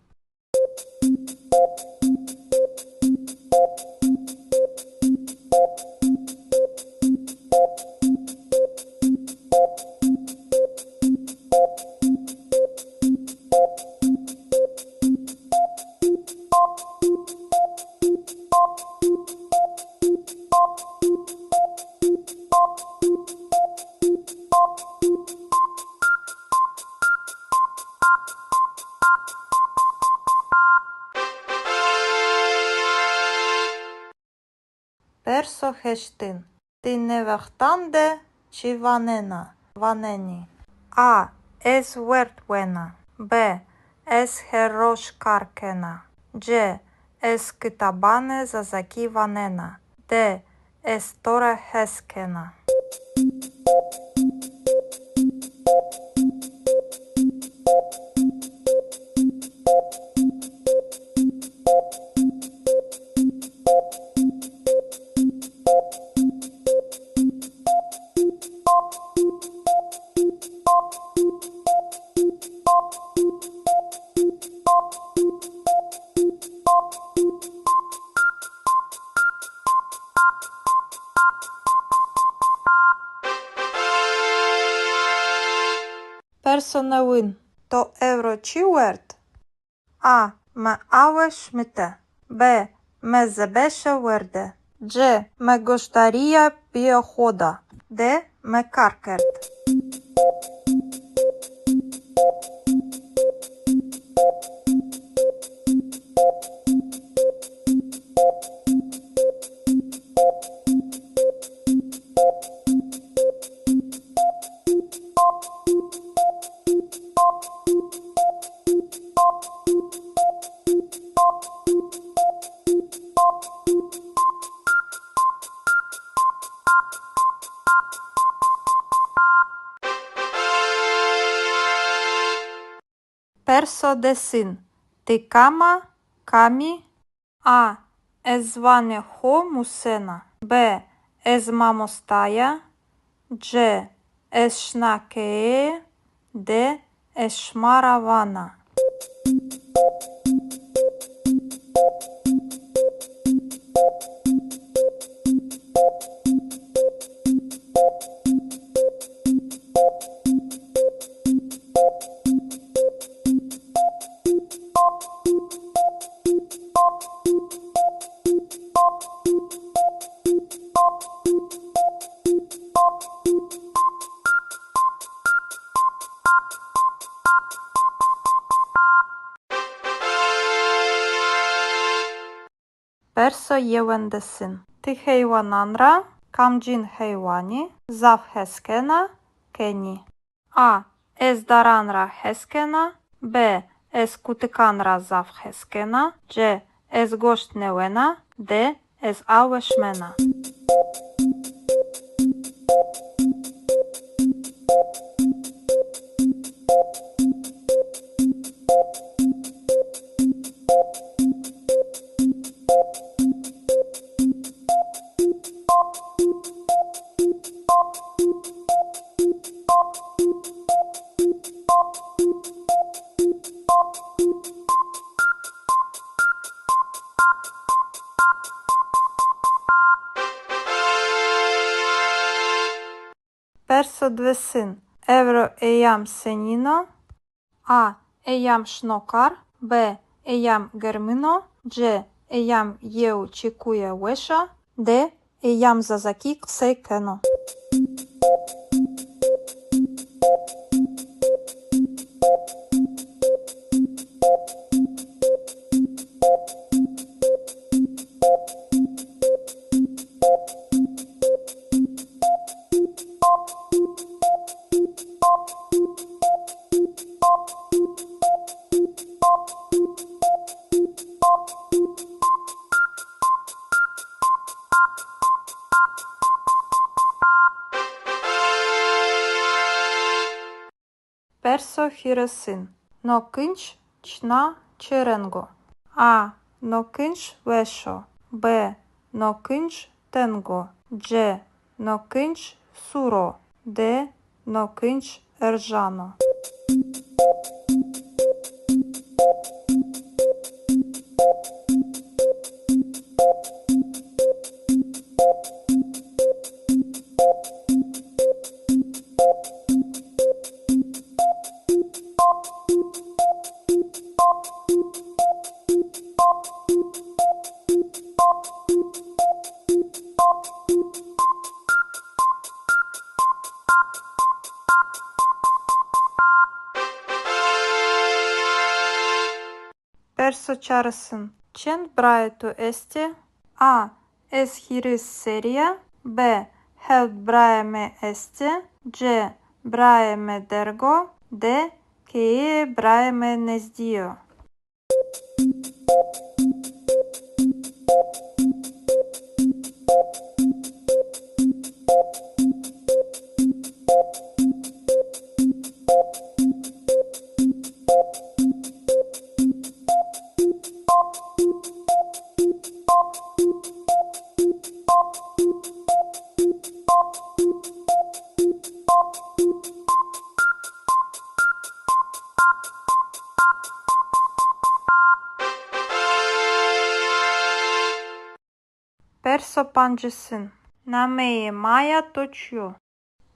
Perso heştin. Ti nê wextan de çi wanena, wanenî? A. Ez werd wena. B. Ez her roj kar kena. C. Ez kitabanê zazakî wanena. D. Ez to ra hes kena. Perso newin. To ewro çi werd? A. Mi awe şimite. B. Mi zebeşe werde. C. Mi goşdarîya pîyê xo da. D. Mi kar kerd. Perso desin. Ti kam a, kam î? A. Ez ziwanê xo musena. B. Ez mamosta ya. C. Ez şina keye. D. Ez şima ra vana. Perso yewendesin. Ti heywanan ra kamcîn heywanî zaf hes kena, kenî? A. Ez daran ra hes kena. B. Ez kutikan ra zaf hes kena. C. Ez goşt nêwena. D. Ez awe şimena. Perso diwêsin. Ewro eyam senîn o? A. Eyam şino kar. B. Eyam germin o. C. Eyam yew çekuye weş a. D. Eyam zazakî qisey keno. Perso hîrêsin. No kinc Çina çi reng o? A. No kinc weş o. B. No kinc teng o. C. No kinc sûr o. D. No kinc erjan o. Perso çarisin. Çend birayê to estê? A. Ez hîris serrî ya. B. Hewt birayê mi estê. C. Birayê mi derg o. D. Keyeyê birayê mi nezdî yo. Perso pancisin. Nameyê maya to çi yo?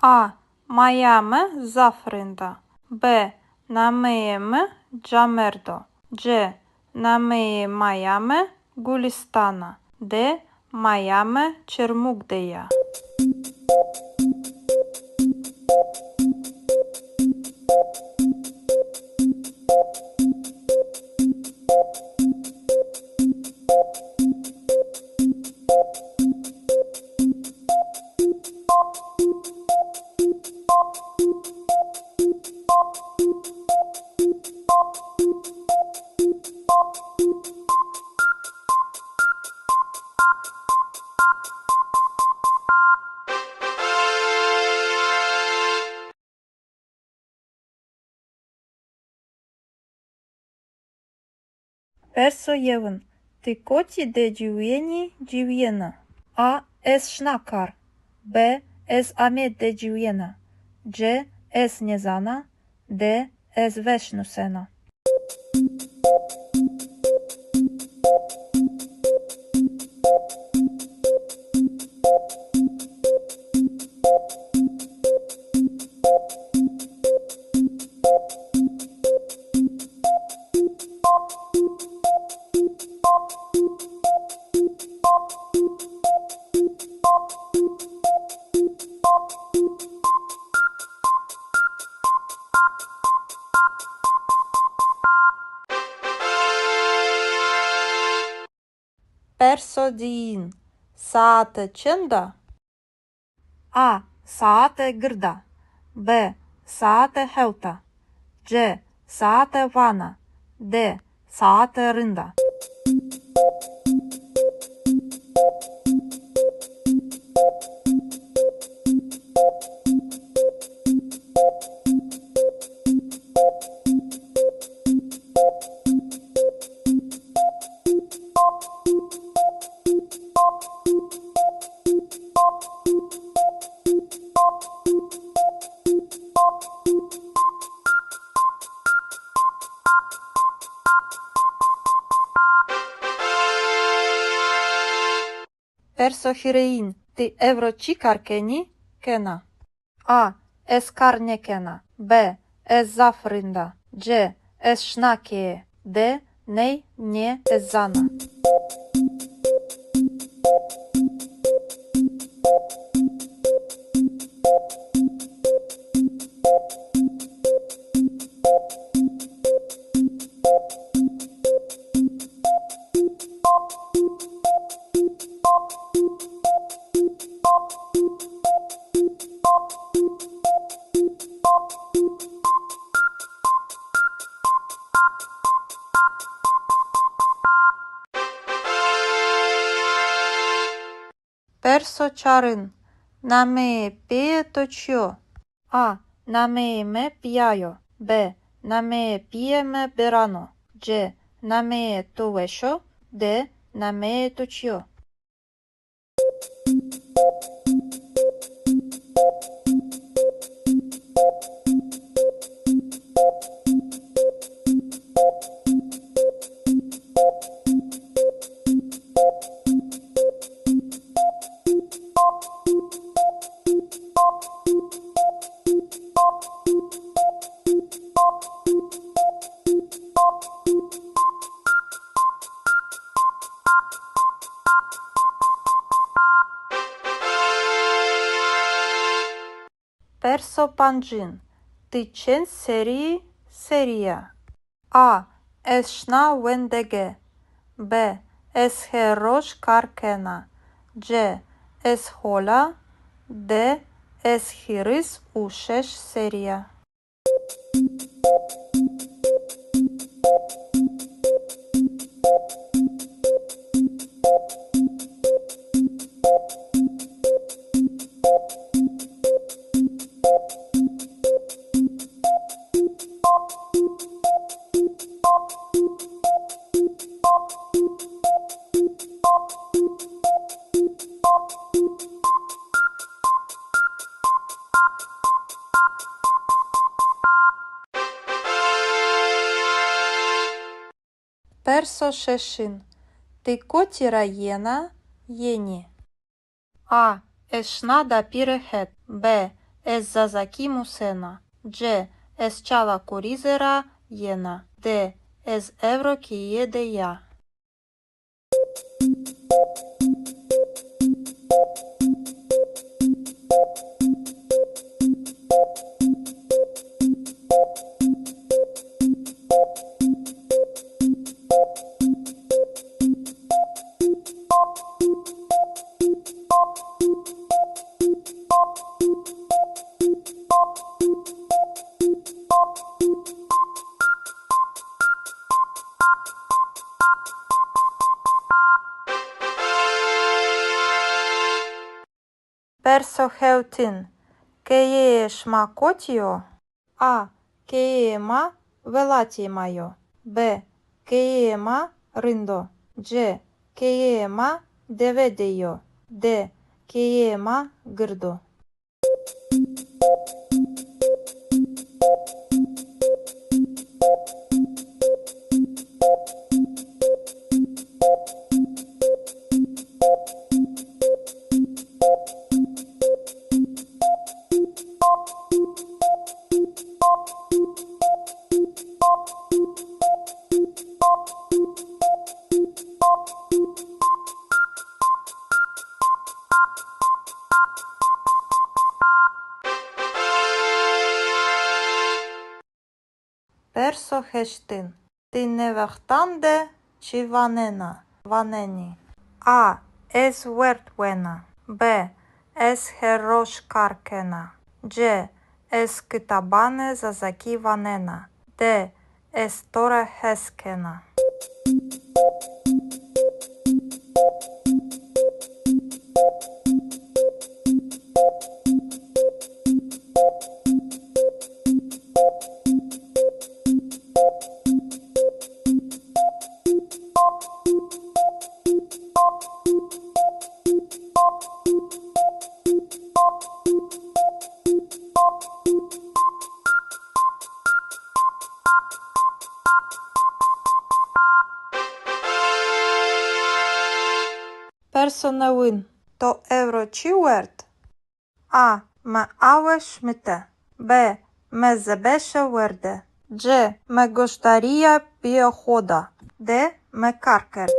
A. Maya mi zaf rind a. B. Nameyê mi Camerd o. C. Nameyê maya mi Gulistan a. D. Maya mi Çermug de ya. Perso yewin. Ti kotî de ciwîyenî, ciwîyena? A. Ez şina kar. B. Ez Amed de ciwîyena. C. Ez nêzana. D. Ez weş nusena. Perso diyin. Saete çend a? A. Saete gird a. B. Saete hewt a. C. Saete vana. D. Saete rind a. Perso hîrêyin. Ti ewro çi kar kenî, kena? A. Ez kar nêkena. B. Ez zaf rind a. C. Ez şina keye. D. Ney, nê, ez zana. Perso çarin. Nameyê pîyê to çi yo? A. Nameyê mi Pîya yo. B. Nameyê pîyê mi Biran o. C. Nameyê to weş o. D. Nameyê to çi yo? Perso pancin. Ti çend serrî serrî ya? A. Ez şina wendege. B. Ez her roj kar kena. C. Ez hol a. D. Ez hîris û şeş serrî ya. Perso şeşin. Ti kotî ra yena, yenî? A. Ez şina dapîre het. B. Ez zazakî musena. C. Ez Çala Kurîze ra yena. D. Ez ewro keye de ya. Perso hewtin. Keyeyê şima kotî yo? A. Keyeyê ma welatê ma yo. B. Keyeyê ma rind o. C. Keyeyê ma dewe de yo. D. Keyeyê ma gird o. Perso heştin. Ti nê wextan de çi wanena, wanenî? A. Ez werd wena. B. Ez her roj kar kena. C. Ez kitabanê zazakî wanena. D. Ez to ra hes kena. Perso newin. To ewro çi werd? A. Mi awe şimite. B. Mi zebeşe werde. C. Mi goşdarîya pîyê xo da. D. Mi kar kerd.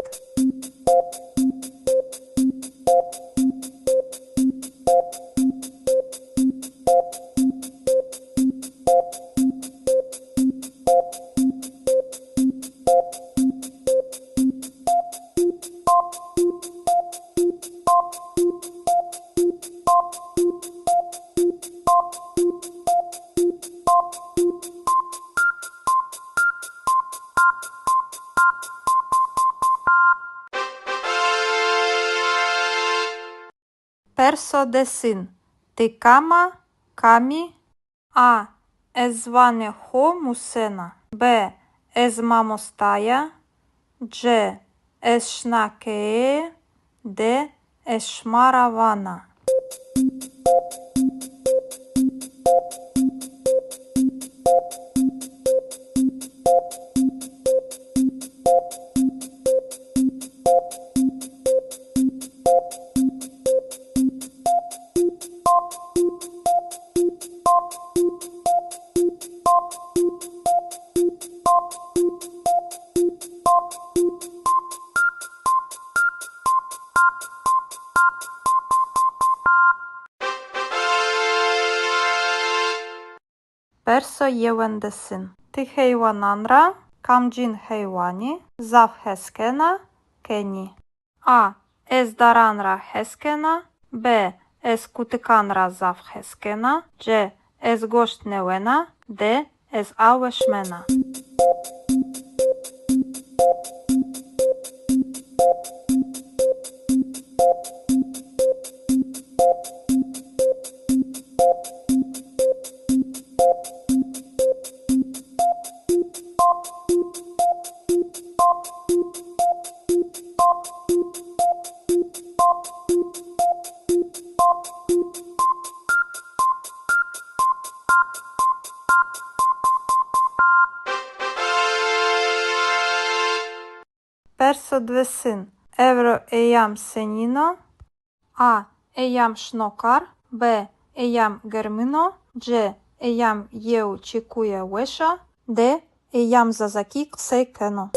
Perso desin. Ti kam a, kam î? A. Ez ziwanê xo musena. B. Ez mamosta ya. C. Ez şina keye. D. Ez şima ra vana. Perso yewendesin. Ti heywanan ra kamcîn heywanî zaf hes kena, kenî? A. Ez daran ra hes kena. B. Ez kutikan ra zaf hes kena. C. Ez goşt nêwena. D. Ez awe şimena. Perso diwêsin. Ewro eyam senîn o? A. Eyam şino kar. B. Eyam germin o. C. Eyam yew çekuye weş a. D. Eyam zazakî qisey keno.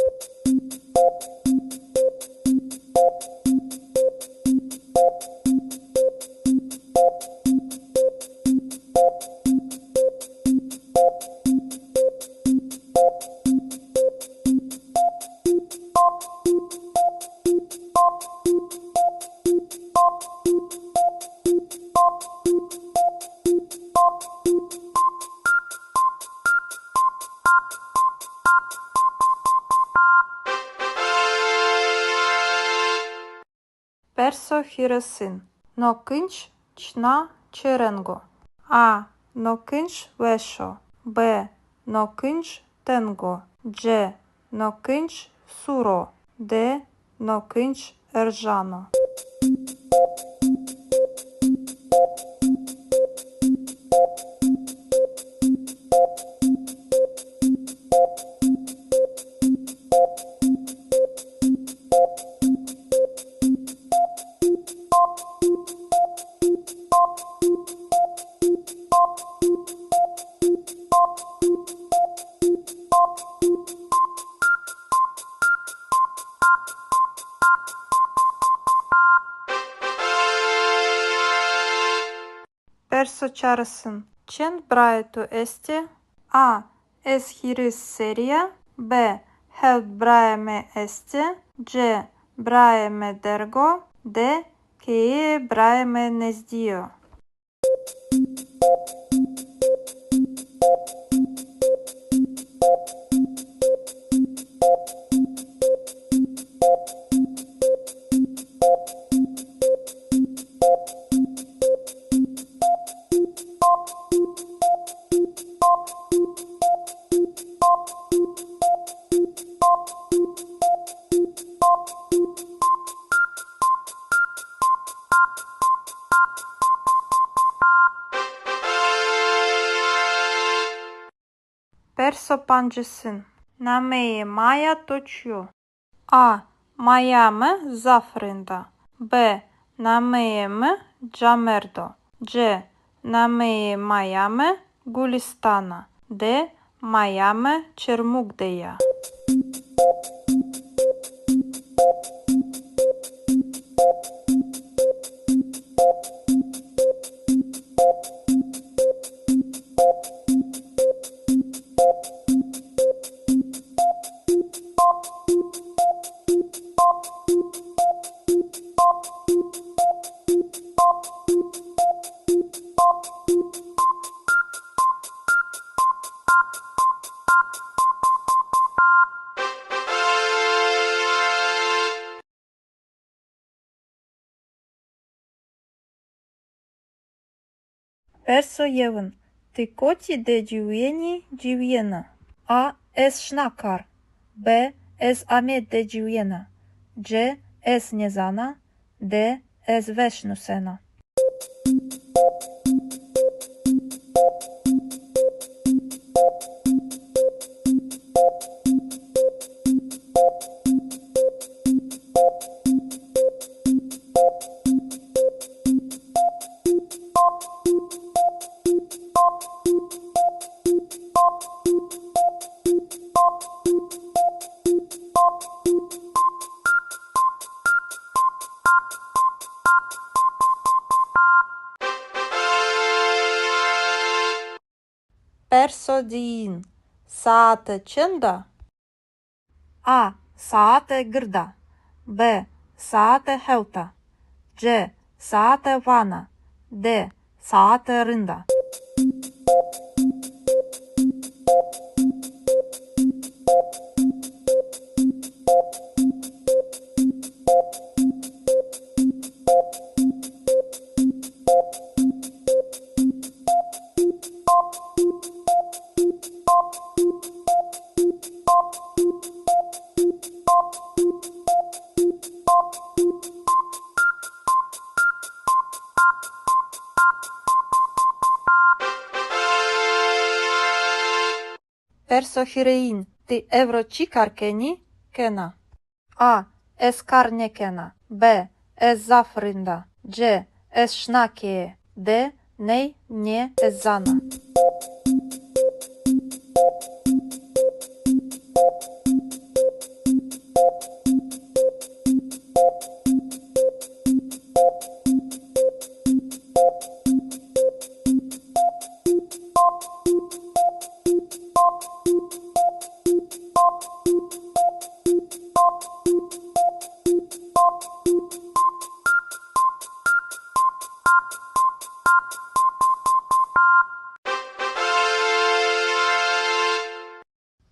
Perso hîrêsin. No kinc çina çi reng o? A. No kinc weş o. B. No kinc teng o. C. No kinc sûr o. D. No kinc erjan o. Perso çarêsin. Çend birayê to estê? A. Ez hîris serrî ya. B. Hewt birayê mi estê. C. Birayê mi derg o. D. Keyeyê birayê mi nezdî yo. Perso pancêsin. Nameyê maya to çi yo? A. Maya mi zaf rind a. B. Nameyê mi Camerd o. C. Nameyê maya mi Gulistan a. D. Maya mi Çermug de ya. Perso yewin. Ti kotî de ciwîyenî, ciwîyena? A. Ez şina kar. B. Ez Amed de ciwîyena. C. Ez nêzana. D. Ez weş nusena. Perso diyin. Saete çend a? A. Saete gird a. B. Saete hewt a. C. Saete vana. D. Saete rind a. Perso hîrêyin. Ti ewro çi kar kenî, kena? A. Ez kar nêkena. B. Ez zaf rind a. C. Ez şina keye. D. Ney, nê, ez zana.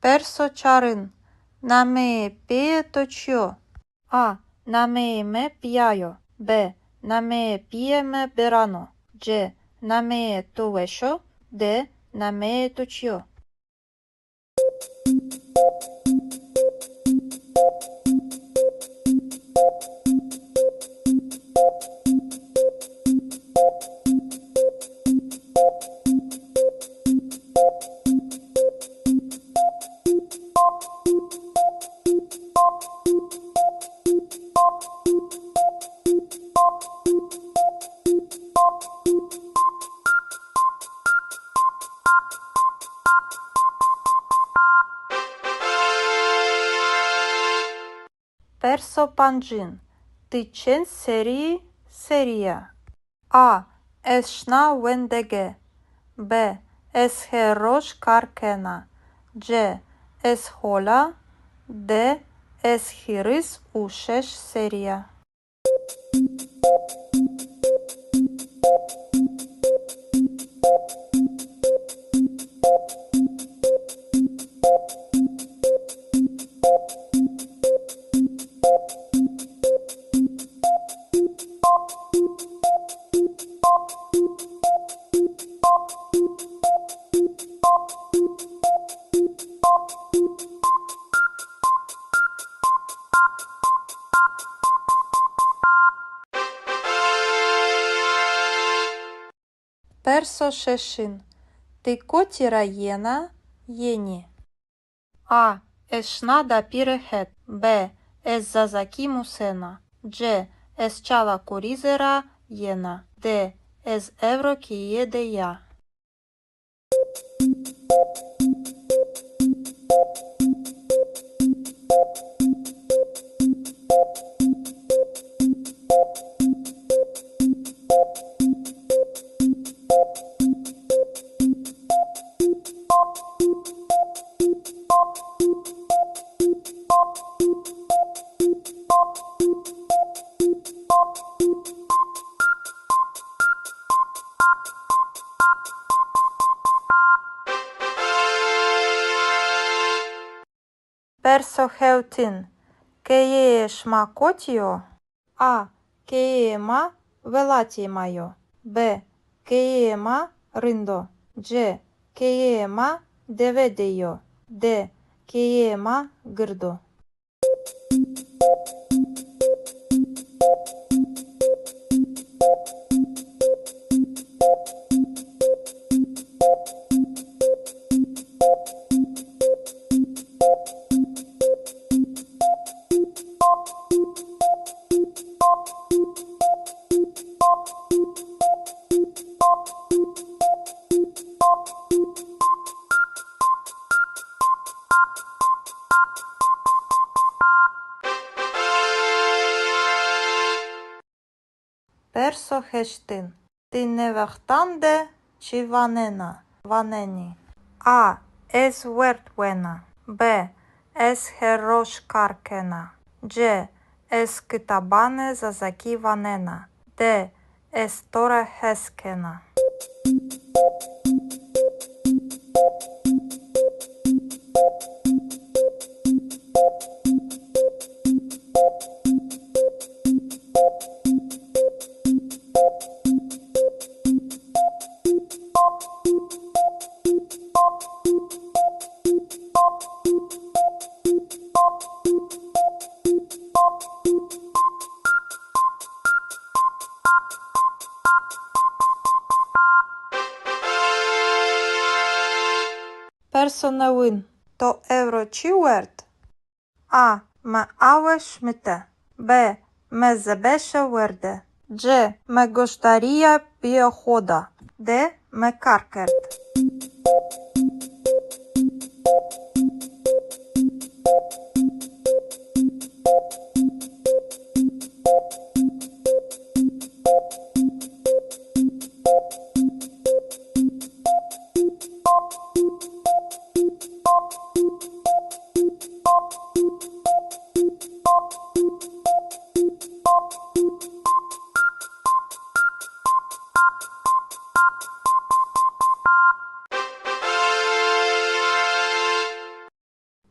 Perso çarin. Nameyê pîyê to çi yo? A. Nameyê mi Pîya yo. B. Nameyê pîyê mi Biran o. C. Nameyê to weş o. D. Nameyê to çi yo? Perso pancin. Ti çend serî, serî ya? A. Ez şina wendege. B. Ez her roj kar kena. C. Ez hol a. D. Ez hîris û şeş serî ya. Perso şeşin. Ti kotî ra yena, yenî? A. Ez şina dapîre het. B. Ez zazakî musena. C. Ez Çala Kurîze ra yena. D. Ez ewro keye de ya. Perso hewtin. Keyeyê şima kotî yo? A. Keyeyê ma welatê ma yo. B. Keyeyê ma rind o. C. Keyeyê ma dewe de yo. D. Keyeyê ma gird o. Perso heştin. Ti nê wextan de çi wanena, wanenî? A. Ez werd wena. B. Ez her roj kar kena. C. Ez kitabanê zazakî wanena. D. Ez to ra hes kena. Perso newin. To ewro çi werd? A. Mi awe şimite. B. Mi zebeşe werde. C. Mi goşdarîya pîyê xo da. D. Mi kar kerd.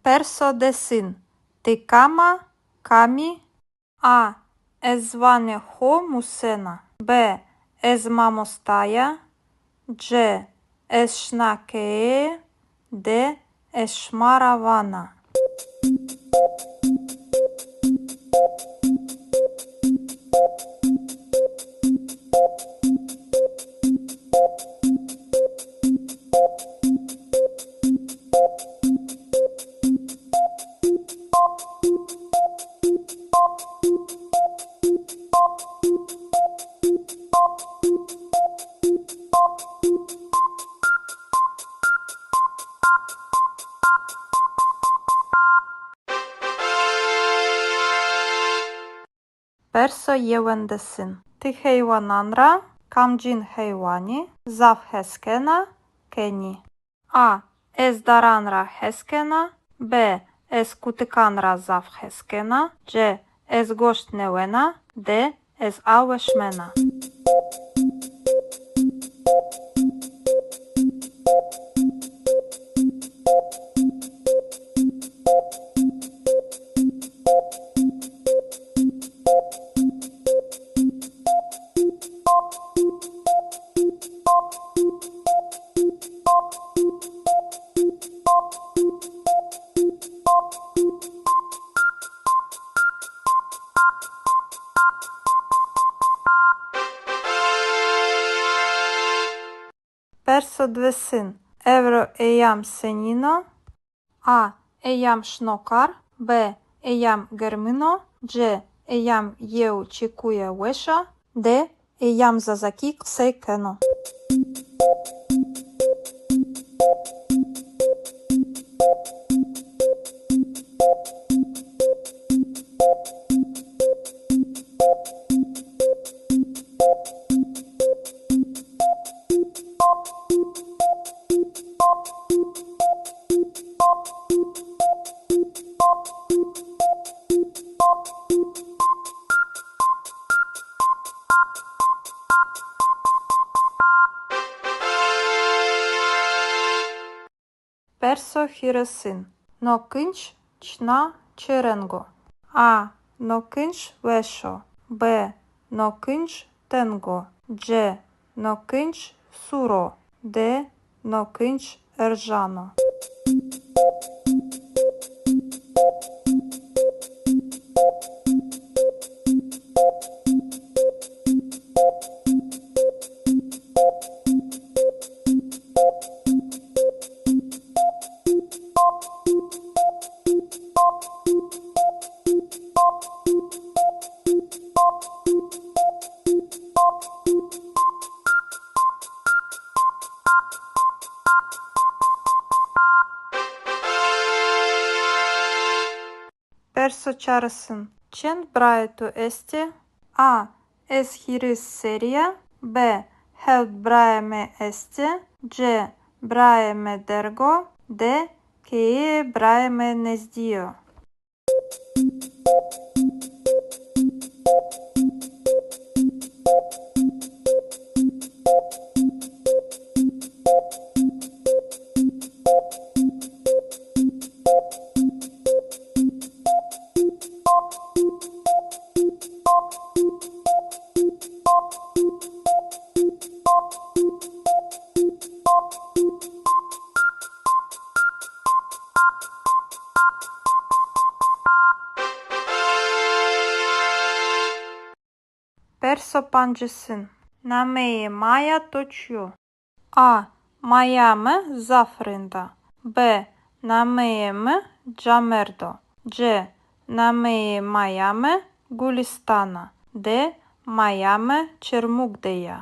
Perso desin. Ti kam a, kam î? A. Ez ziwanê xo musena. B. Ez mamosta ya. C. Ez şina keye. D. Ez şima ra vana. Perso yewendesin. Ti heywanan ra kamcîn heywanî zaf hes kena, kenî? A. Ez daran ra hes kena. B. Ez kutikan ra zaf hes kena. C. Ez goşt nêwena. D. Ez awe şimena. Perso diwêsin. Ewro eyam senîn o? A. Eyam şino kar. B. Eyam germin o. C. Eyam yew çekuye weş a. D. Eyam zazakî qisey keno. Perso hîrêsin. No kinc çina çi reng o? A. No kinc weş o. B. No kinc teng o. C. No kinc sûr o. D. no kinc erjano. Perso çarisin. Çend birayê to estê? A. Ez hîris serrî ya. B. Hewt birayê mi estê. C. Birayê mi derg o. D. Keyeyê birayê mi nezdî yo. Perso pancisin. Nameyê maya to çi yo? A. Maya mi zaf rind a. B. Nameyê mi Camerd o. C. Nameyê maya mi Gulistan a. D. Maya mi Çermug de ya.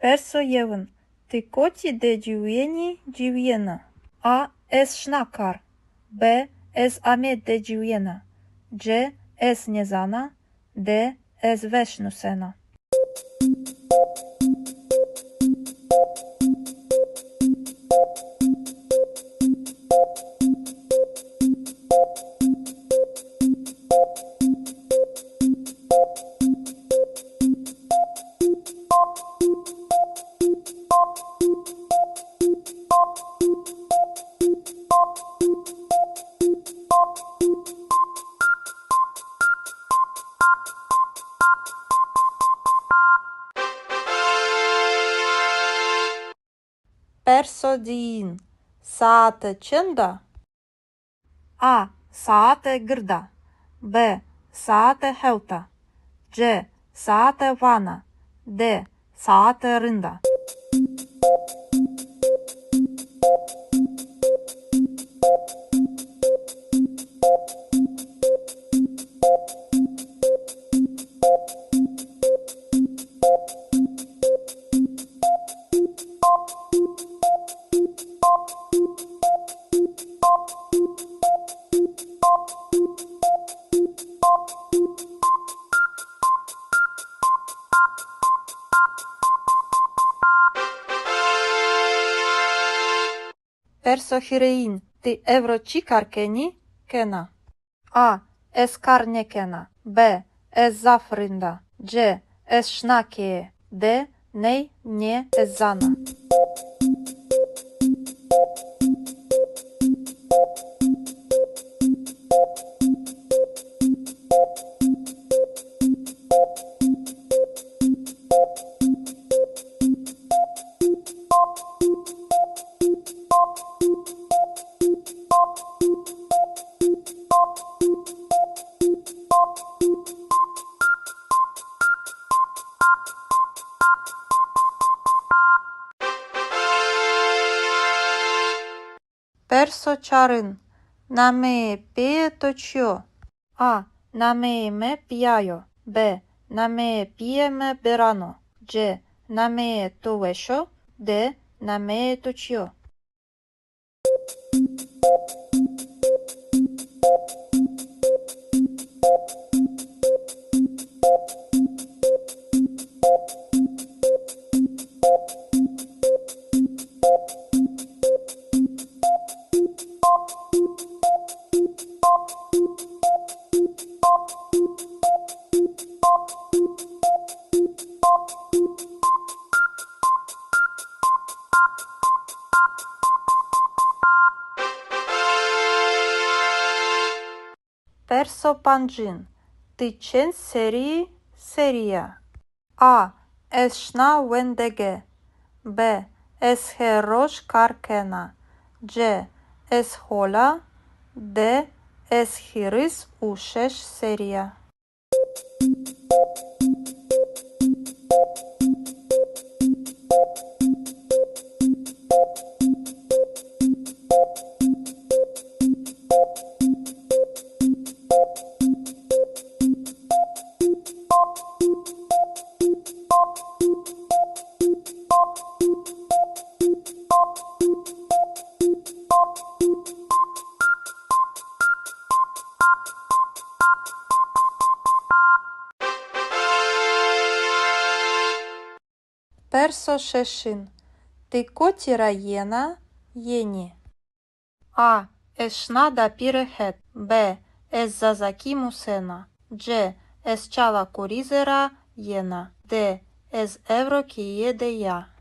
Perso yewin. Ti kotî de ciwîyenî, ciwîyena? A. Ez şina kar. B. Ez Amed de ciwîyena. C. Ez nêzana. D. Ez weş nusena. Perso diyin. Saete çend a? A. Saete gird a. B. Saete hewt a. C. Saete vana. D. Saete rind a. Perso hîrêyin. Ti ewro çi kar kenî, kena? A. Ez kar nêkena. B. Ez zaf rind a. C. Ez şina keye. D. Ney, nê, ez zana. Perso çarin. Nameyê pîyê to çi yo? A. Nameyê mi Pîya yo. B. Nameyê pîyê mi Beran o. C. Nameyê to weş o. D. Nameyê to çi yo? Perso pancin. Ti çend serrî yî, serrî ya? A. Ez şina wendege. B. Ez her roj kar kena. C. Ez hol a. D. Ez hîris û şeş serrî ya. Perso şeşin. Ti kotî ra yena, yenî? A. Ez şina dapîre het. B. Ez zazakî musena. C. Ez Çala Kurîze ra yena. D. Ez ewro keye de ya.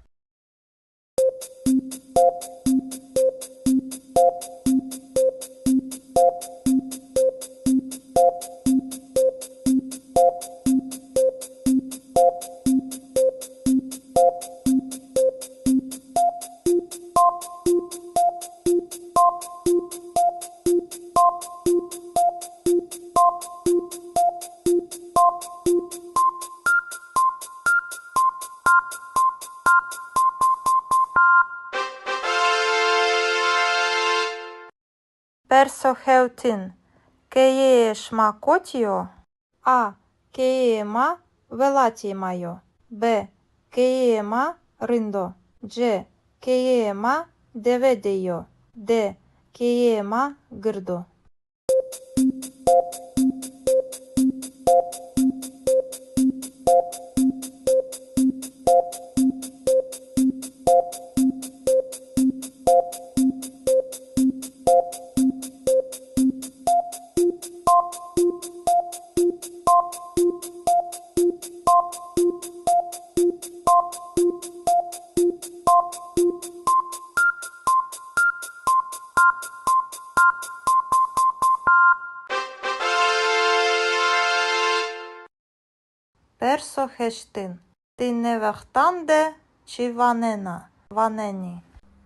Perso hewtin. Keyeyê şima kotî yo? A. Keyeyê ma welatê ma yo. B. Keyeyê ma rind o. C. Keyeyê ma dewe de yo. D. Keyeyê ma gird o. Perso heştin. Ti nê wextan de çi wanena, wanenî?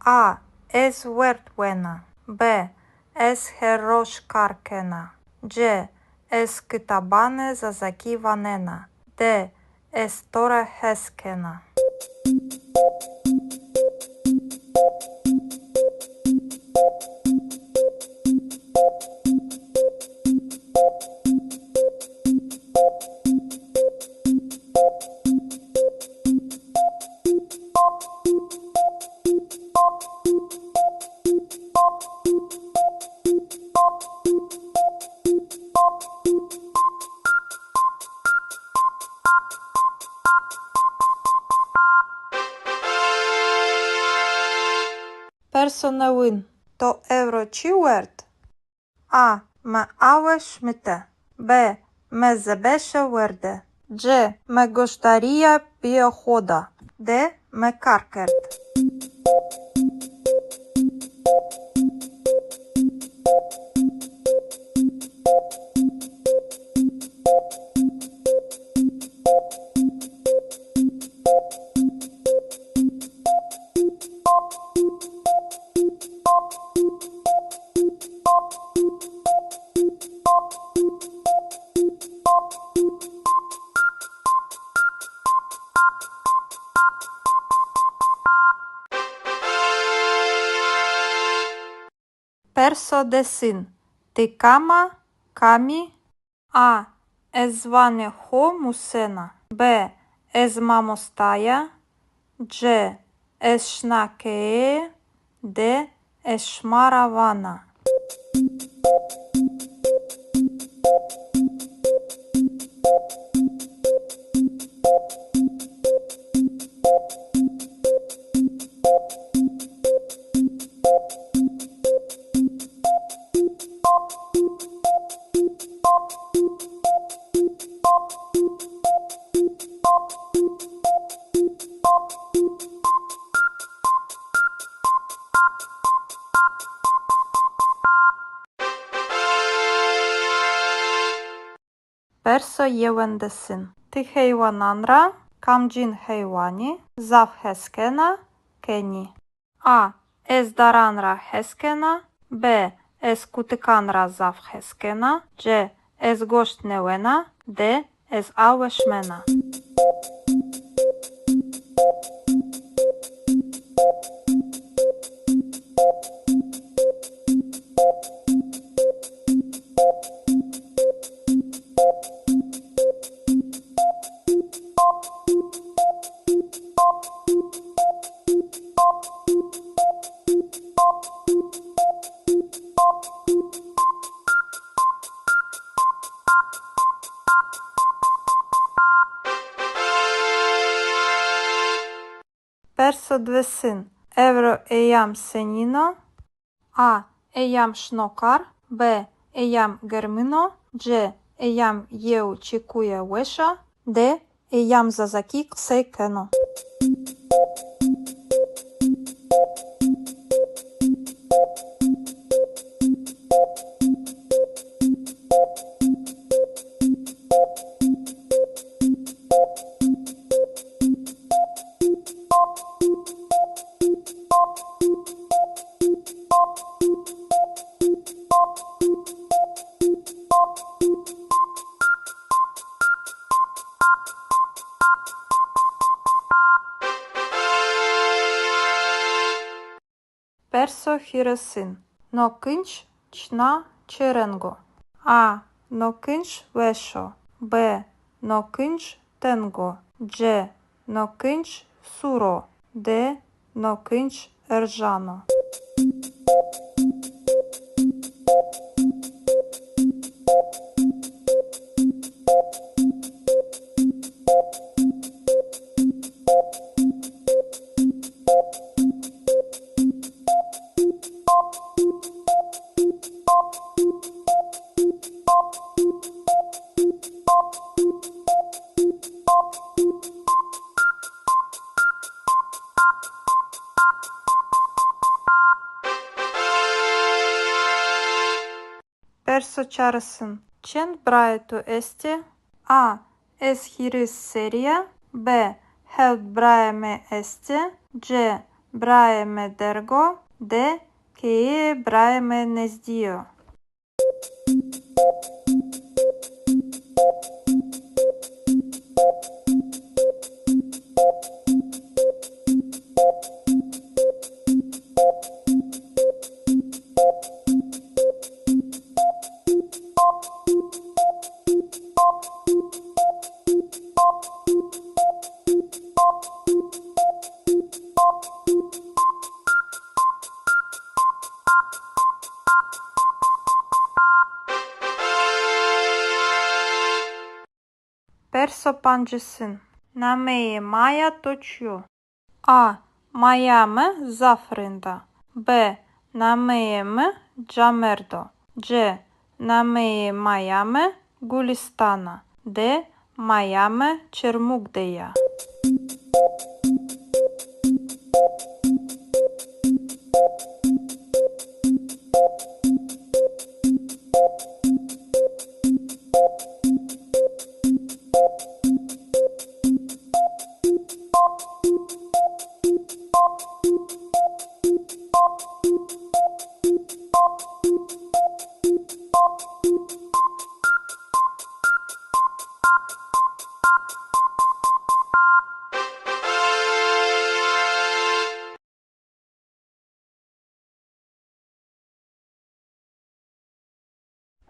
A. Ez werd wena. B. Ez her roj kar kena. C. Ez kitabanê zazakî wanena. D. Ez to ra hes kena. Perso newin. To ewro çi werd? A. Mi awe şimite. B. Mi zebeşe werde. C. Mi goşdarîya pîyê xo da. D. Mi kar kerd. Perso desin. Ti kam a, kam î? A. Ez ziwanê xo musena. B. Ez mamosta ya. C. Ez şina keye. D. Ez şima ra vana. Perso yewendesin. Ti heywanan ra kamcîn heywanî zaf hes kena, kenî? A. Ez daran ra hes kena. B. Ez kutikan ra zaf hes kena. C. Ez goşt nêwena. D. Ez awe şimena. Perso diwêsin. Ewro eyam senîn o? A. Eyam şino kar. B. Eyam germin o. C. Eyam yew çekuye weş a. D. Eyam zazakî qisey keno. Perso hîrêsin. No kinc çina çi reng o? A. No kinc weş o. B. No kinc teng o. C. No kinc sûr o. D. No kinc erjan o. Perso çarêsin. Çend birayê to estê? A. Ez hîris serrî ya. B. Hewt birayê mi estê. C. Birayê mi derg o. D. Keyeyê birayê mi nezdî yo. Perso pancêsin. Nameyê maya to çi yo? A. Maya mi zaf rind a. B. Nameyê mi Camerd o. C. Nameyê maya mi Gulistan a. D. Maya mi Çermug de ya.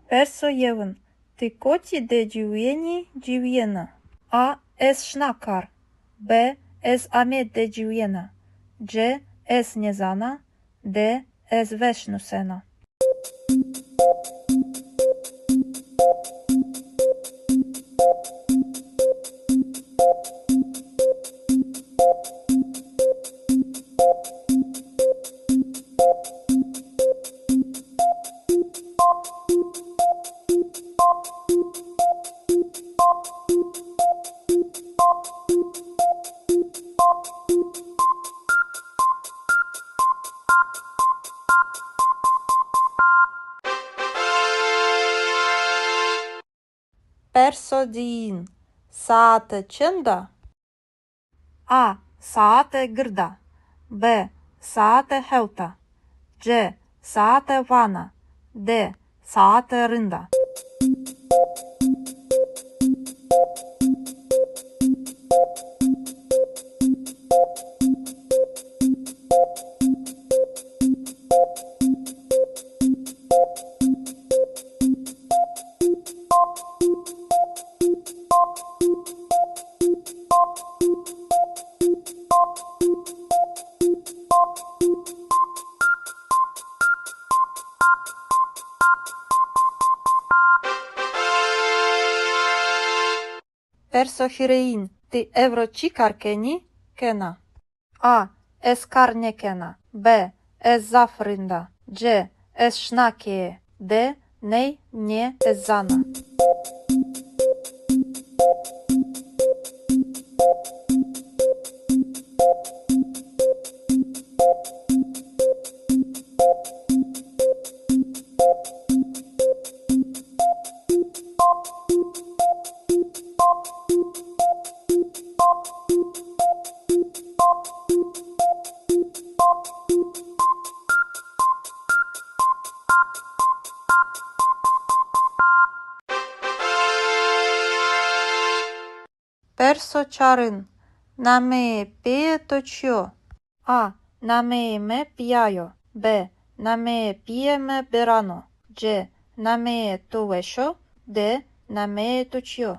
Perso yewin. Ti kotî de ciwîyenî, ciwîyena? A. Ez şina kar. B. Ez Amed de ciwîyena. C. Ez nêzana. D. Ez weş nusena. Perso diyin. Saete çend a? A. Saete gird a. B. Saete hewt a. C. Saete vana. D. Saete rind a. Perso hîrêyin. Ti ewro çi kar kenî, kena? A. Ez kar nêkena. B. Ez zaf rind a. C. Ez şina keye. D. Ney, nê, ez zana. Perso çarin. Nameyê pîyê to çi yo? A. Nameyê mi Pîya yo. B. Nameyê pîyê mi Beran o. C. Nameyê to weş o. D. Nameyê to çi yo?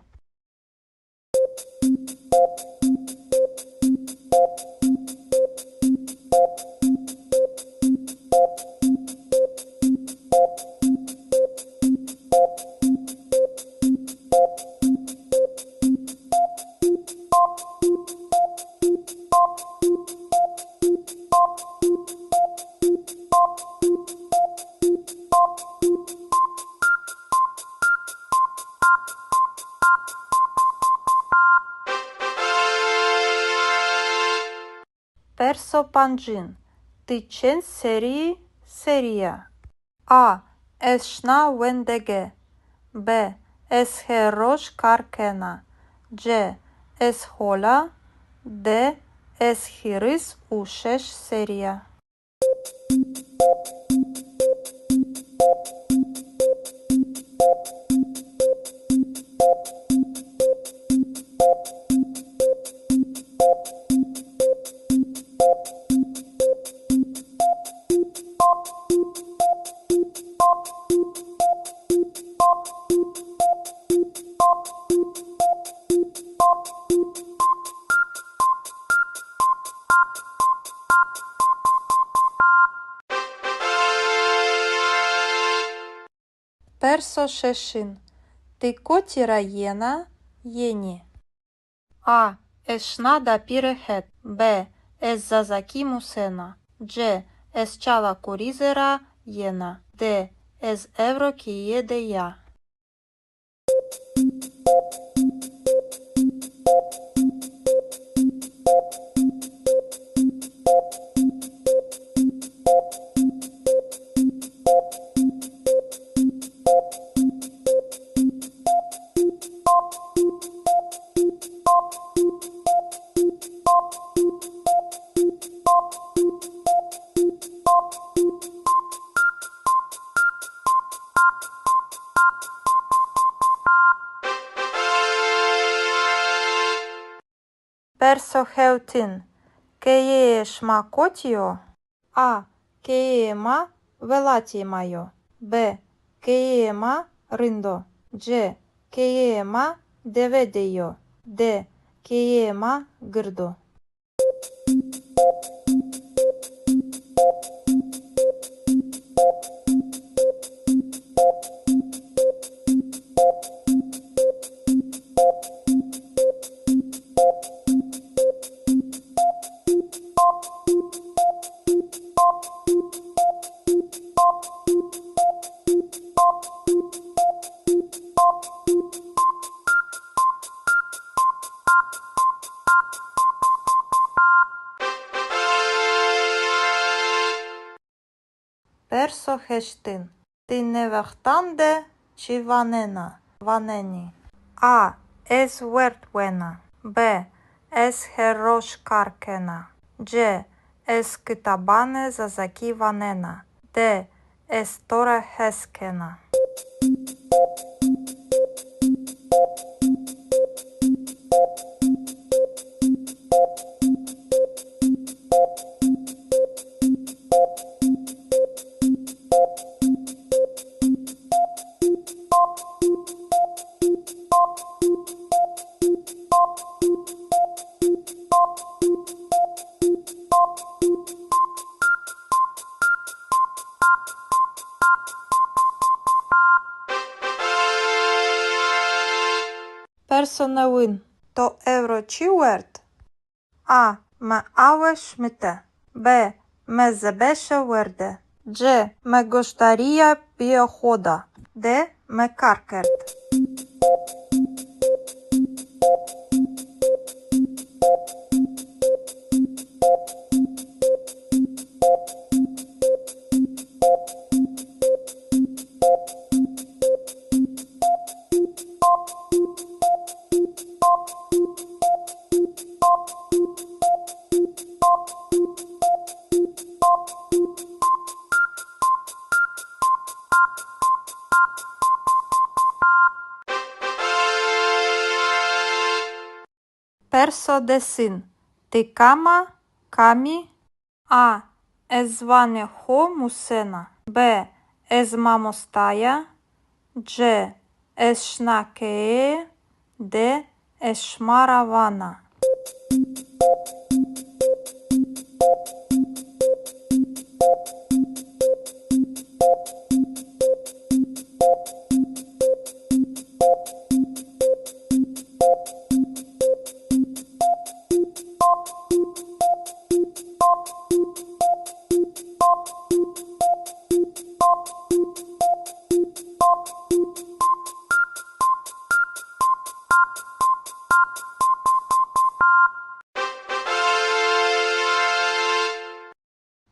Perso pancin. Ti çend serrî yî, serrî ya? A. Ez şina wendege. B. Ez her roj kar kena. C. Ez hol a. D. Ez hîris û şeş serrî ya. Perso şeşin. Ti kotî ra yena, yenî? A. Ez şina dapîre het. B. Ez zazakî musena. C. Ez Çala Kurîze ra yena. D. Ez ewro keye de ya. Perso hewtin. Keyeyê şima kotî yo? A. Keyeyê ma welatê ma yo. B. Keyeyê ma rind o. C. Keyeyê ma dewe de yo. D. Keyeyê ma gird o. Perso heştin. Ti nê wextan de çi wanena, wanenî? A. Ez werd wena. B. Ez her roj kar kena. C. Ez kitabanê zazakî wanena. D. Ez to ra hes kena. Perso newin. To ewro çi werd? A. Mi awe şimite. B. Mi zebeşe werde. C. Mi goşdarîya pîyê xo da. D. Mi kar kerd. Perso desin. Ti kam a, kam î? A. Ez ziwanê xo musena. B. Ez mamosta ya. C. Ez şina keye. D. Ez şima ra vana.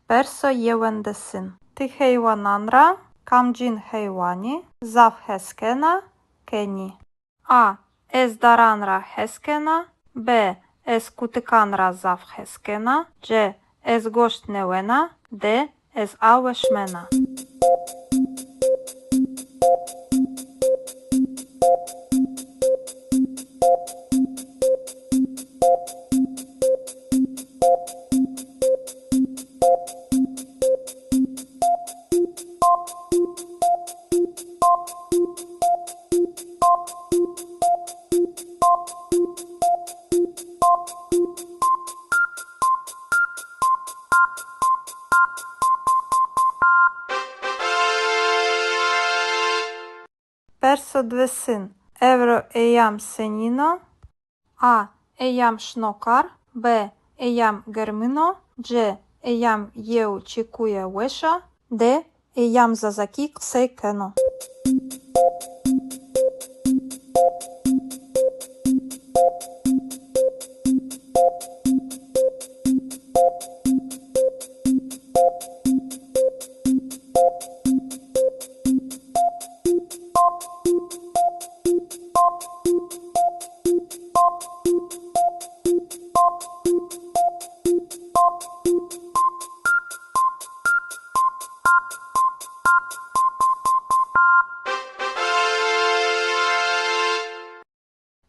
Perso yewendesin. Ti heywanan ra kamcîn heywanî zaf hes kena, kenî? A. Ez daran ra hes kena. B. Ez kutikan ra zaf hes kena. C. Ez goşt nêwena. D. Ez awe şimena. Perso diwêsin. Ewro eyam senîn o? A. Eyam şino kar. B. Eyam germin o. C. Eyam yew çekuye weş a. D. Eyam zazakî qisey keno.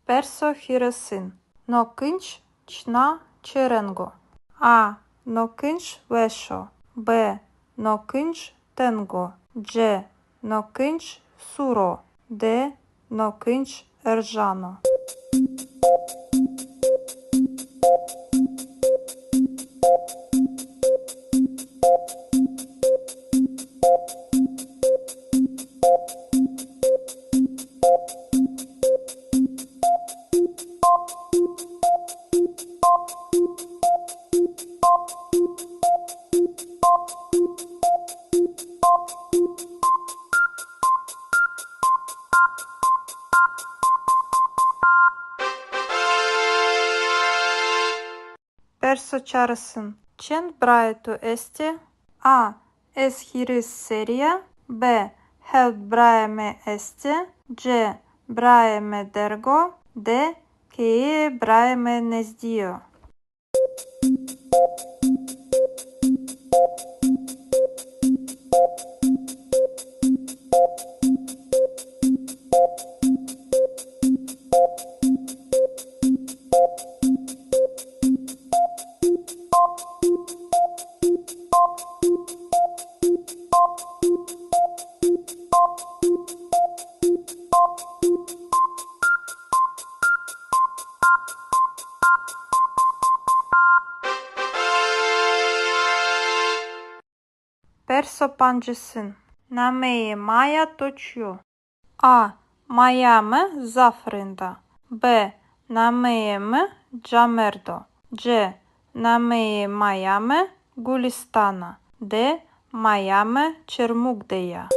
Perso hîrêsin. No kinc çina çi reng o? A. No kinc weş o. B. No kinc teng o. C. No kinc sûr o. D. No kinc erjan o. Perso çarêsin. Çend birayê to estê? A. Ez hîris serrî ya. B. Hewt birayê mi estê. C. Birayê mi derg o. D. Keyeyê birayê mi nezdî yo. Perso pancisin. Nameyê maya to çi yo? A. Maya mi zaf rind a. B. Nameyê mi Camerd o. C. Nameyê maya mi Gulistan a. D. Maya mi Çermug de ya.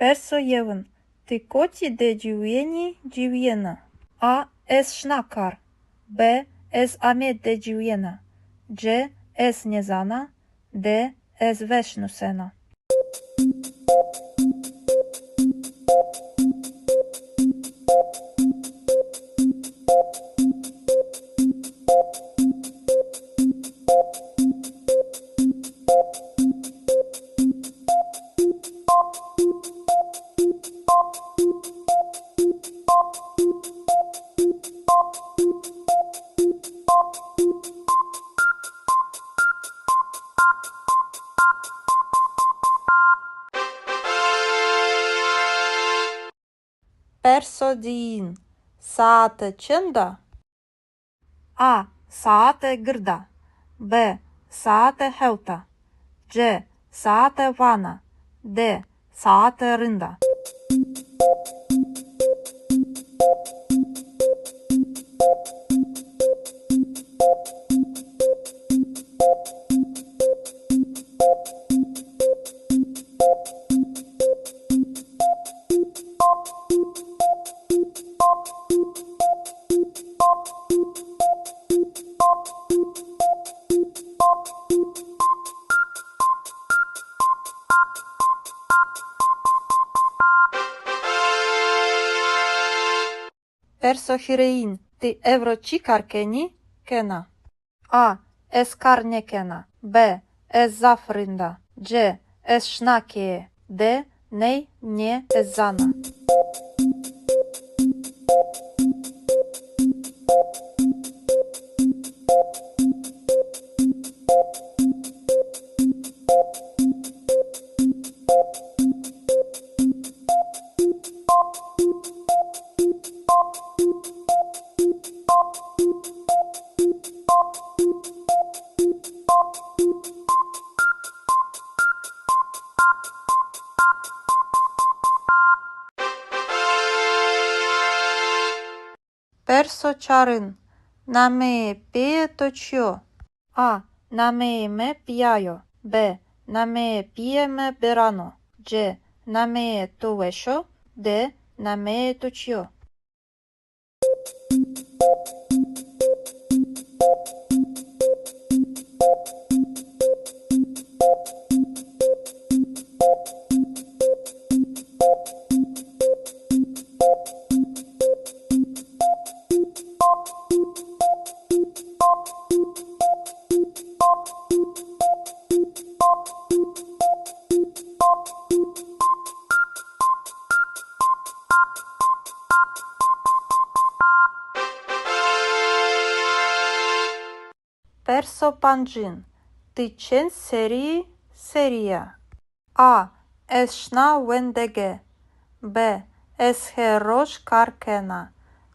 Perso yewin. Ti kotî de ciwîyenî, ciwîyena? A. Ez şina kar. B. Ez Amed de ciwîyena. C. Ez nêzana. D. Ez weş nusena. Perso diyin. Saete çend a? A. Saete gird a. B. Saete hewt a. C. Saete vana. D. Saete rind a. Perso hîrêyin. Ti ewro çi kar kenî, kena? A. Ez kar nêkena. B. Ez zaf rind a. C. Ez şina keye. D. Ney, nê, ez zana. Perso çarin. Nameyê pîyê to çi yo? A. Nameyê mi Pîya yo. B. Nameyê pîyê mi Beran o. C. Nameyê to weş o. D. Nameyê to çi yo? Perso pancin. Ti çend serrî, serrî ya? A. Ez şina wendege. B. Ez her roj kar kena.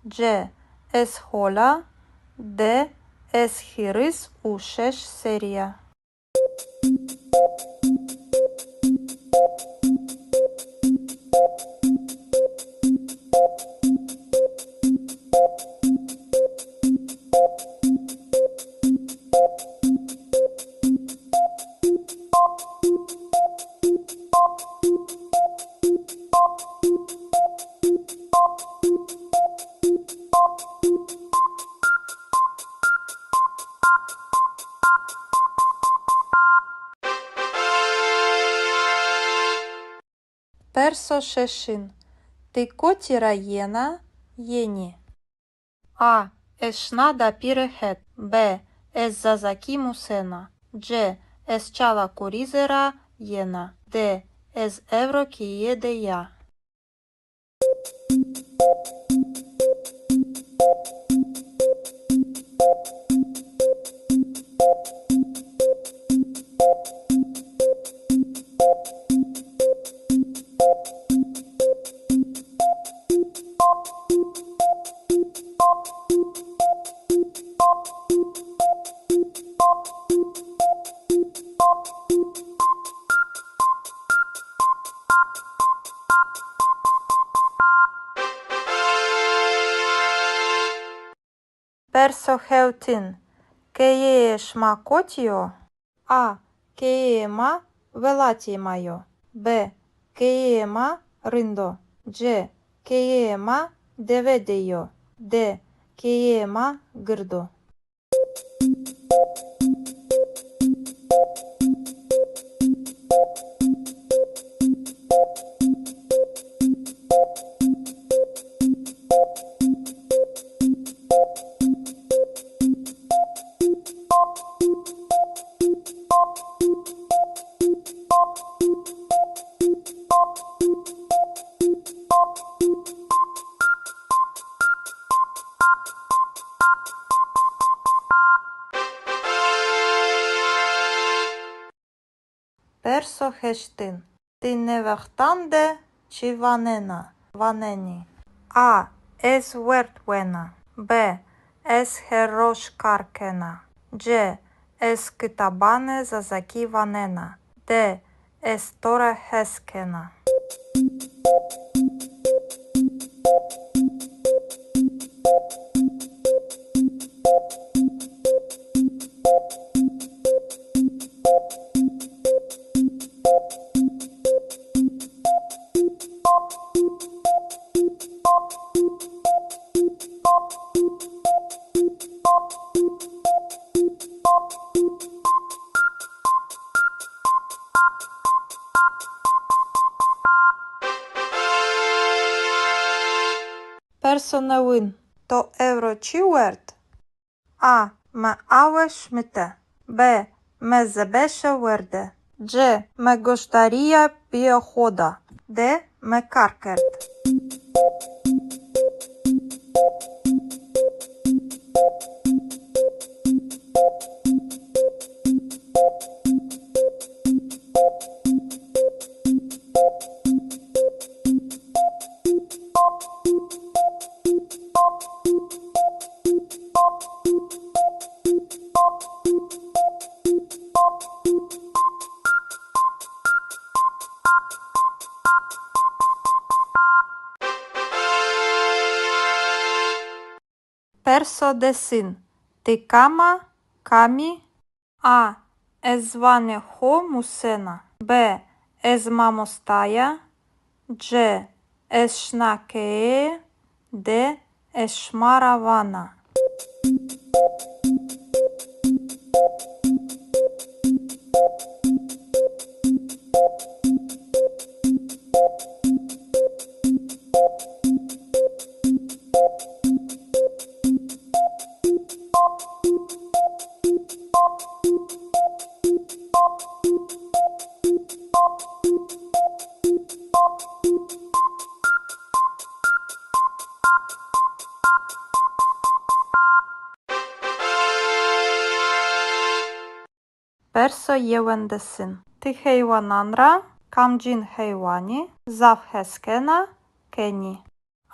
C. Ez hol a. D. Ez hîris û şeş serrî ya. Perso şeşin. Ti kotî ra yena, yenî? A. Ez şina dapîre het. B. Ez zazakî musena. C. Ez Çala Kurîze ra yena. D. Ez ewro keye de ya. Perso hewtin. Keyeyê şima kotî yo? A. Keyeyê ma welatê ma yo. B. Keyeyê ma rind o. C. Keyeyê ma dewe de yo. D. Keyeyê ma gird o. Perso heştin. Ti nê wextan de çi wanena, wanenî? A. Ez werd wena. B. Ez her roj kar kena. C. Ez kitabanê zazakî wanena. D. Ez to ra hes kena. Perso newin. To ewro çi werd? A. Mi awe şimite. B. Mi zebeşe werde. C. Mi goşdarîya pîyê xo da. D. Mi kar kerd. Perso desin. Ti kam a, kam î? A. Ez ziwanê xo musena. B. Ez mamosta ya. C. Ez şina keye. D. Ez şima ra vana. Perso yewendesin. Ti heywanan ra kamcîn heywanî zaf hes kena, kenî?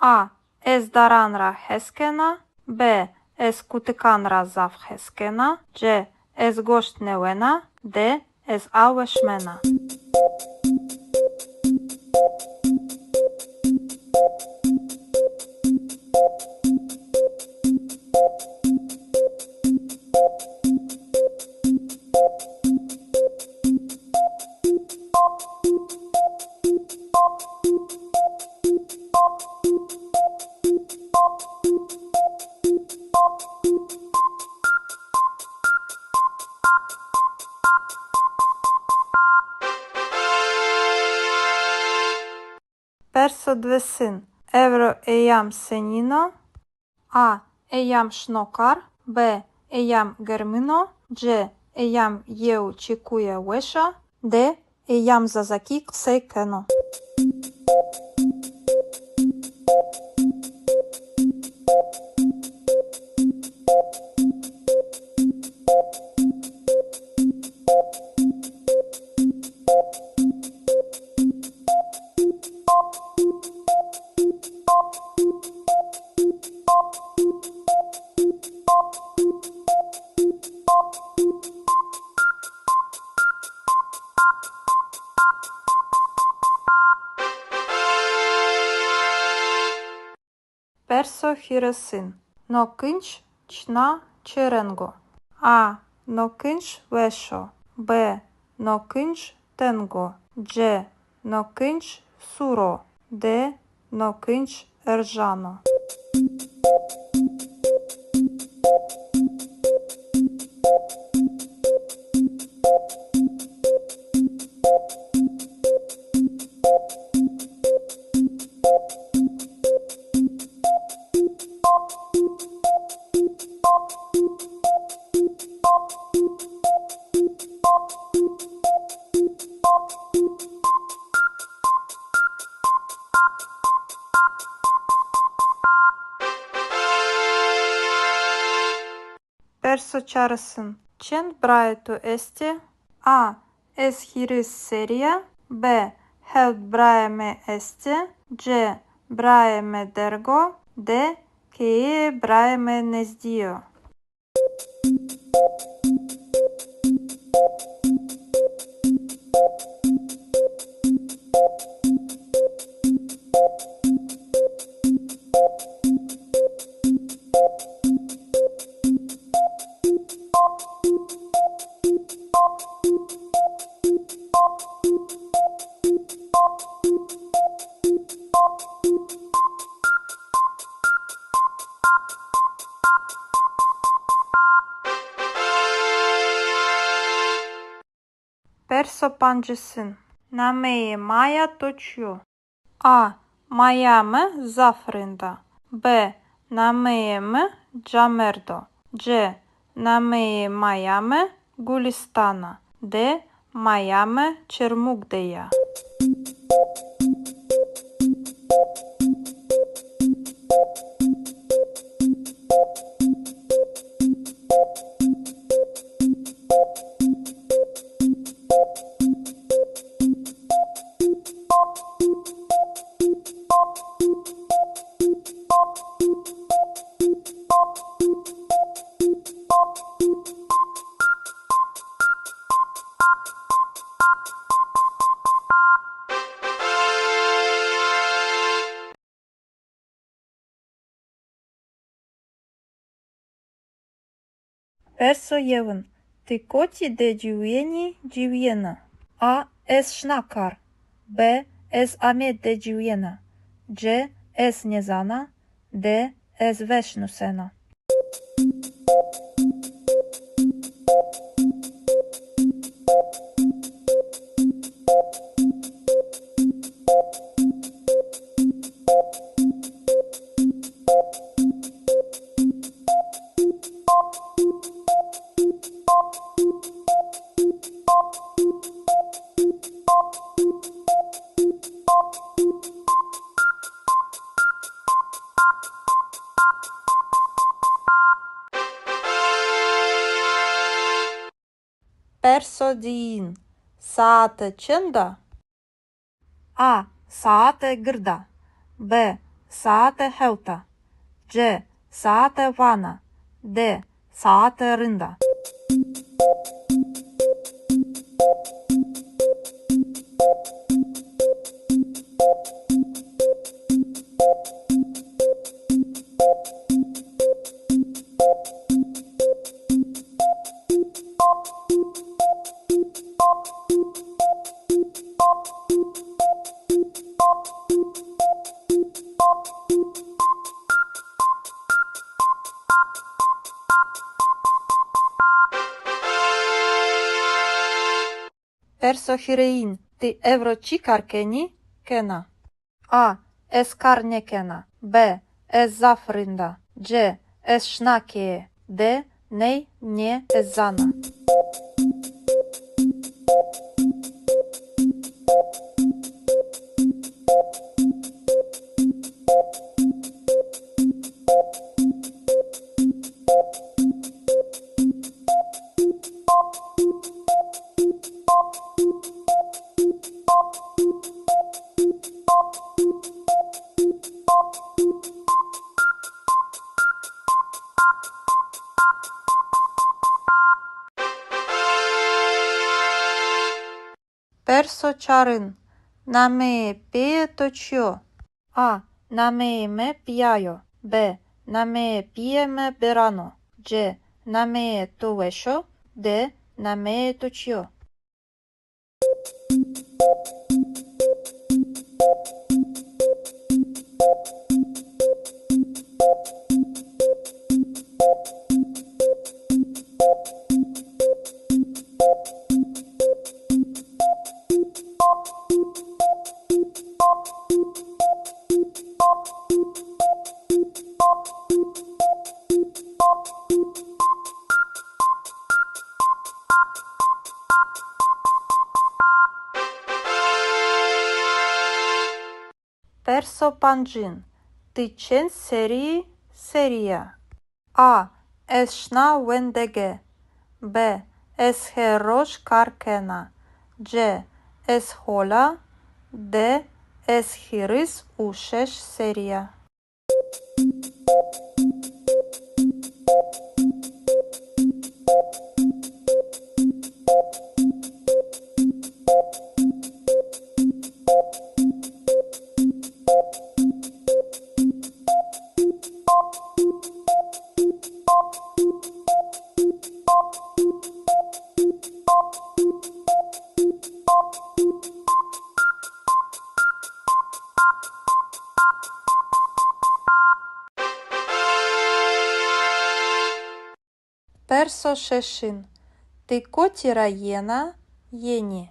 A. Ez daran ra hes kena. B. Ez kutikan ra zaf hes kena. C. Ez goşt nêwena. D. Ez awe şimena. Perso diwêsin. Ewro eyam senîn o? A. Eyam şino kar. B. Eyam germin o. C. Eyam yew çekuye weş a. D. Eyam zazakî qisey keno. Perso hîrêsin. No kinc çina çi reng o? A. No kinc weş o. B. No kinc teng o. C. No kinc sûr o. D. No kinc erjan o. Perso çarêsin. Çend birayê to estê? A. Ez hîris serrî ya. B. Hewt birayê mi estê. C. Birayê mi derg o. D. Keyeyê birayê mi nezdî yo. Perso pancêsin. Nameyê maya to çi yo? A. Maya mi zaf rind a. B. Nameyê mi Camerd o. C. Nameyê maya mi Gulîstan a. D. Maya mi Çermug de ya. Perso yewin. Ti kotî de ciwîyenî, ciwîyena? A. Ez şina kar. B. Ez Amed de ciwîyena. C. Ez nêzana. D. Ez weş nusena. Perso diyin. Saete çend a? A. Saete gird a. B. Saete hewt a. C. Saete vana. D. Saete rind a. Perso hîrêyin. Ti ewro çi kar kenî? Kena. A. Ez kar nêkena. B. Ez zaf rind a. C. Ez şina keye. D. Ney, nê, ez zana. Perso çarin. Nameyê pîyê to çi yo? A. Nameyê mi Pîya yo. B. Nameyê pîyê mi Biran o. C. Nameyê to weş o. D. Nameyê to çi yo? Perso pancin. Ti çend serrî yî? Serrî ya. A. Ez şina wendegeh. B. Ez her roj kar kena. C. Ez hol a. D. Ez hîris û şeş serrî ya. Perso şeşin. Ti kotî ra yena, yenî?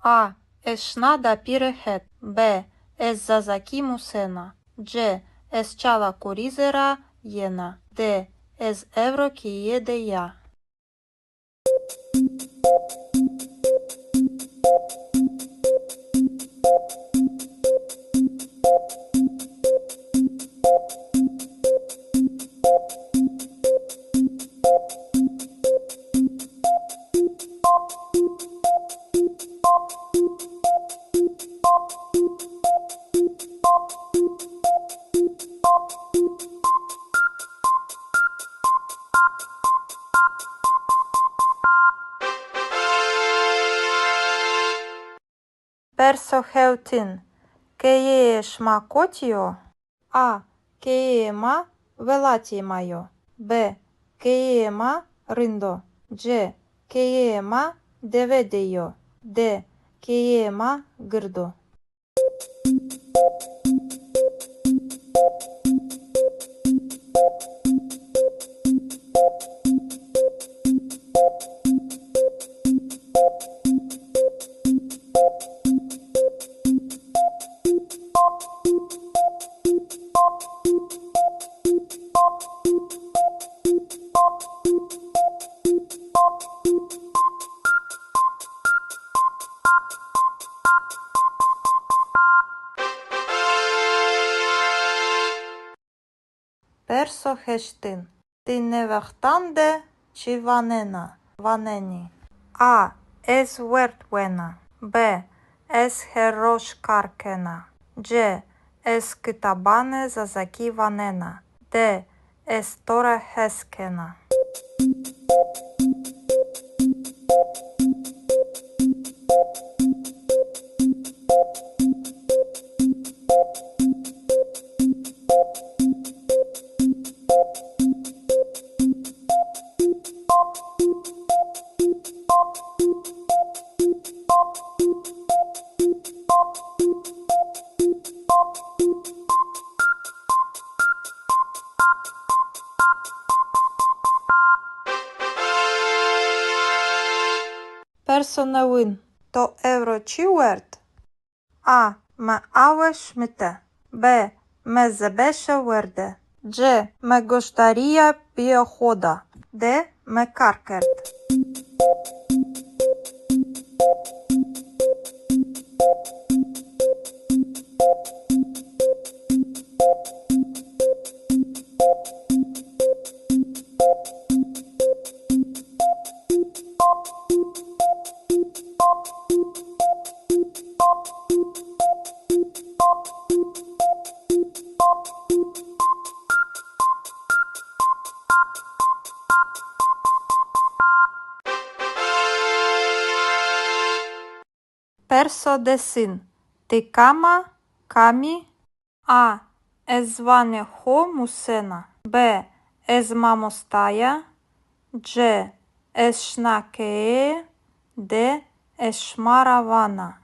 A. Ez şina dapîre het. B. Ez zazakî musena. C. Ez Çala Kurîze ra yena. D. Ez ewro keye de ya. Perso hewtin. Keyeyê şima kotî yo? A. Keyeyê ma welatê ma yo. B. Keyeyê ma rind o. C. Keyeyê ma dewe de yo. D. Keyeyê ma gird o. Perso heştin. Ti nê wextan de çi wanena, wanenî? A. Ez werd wena. B. Ez her roj kar kena. C. Ez kitabanê zazakî wanena. D. Ez to ra hes kena. Perso newin. To ewro çi werd? A. Mi awe şimite. B. Mi zebeşe werde. C. Mi goşdarîya pîyê xo da. D. Mi kar kerd. Perso desin. Ti kam a, kam î? A. Ez ziwanê xo musena. B. Ez mamosta ya. C. Ez şina keye. D. Ez şima ra vana.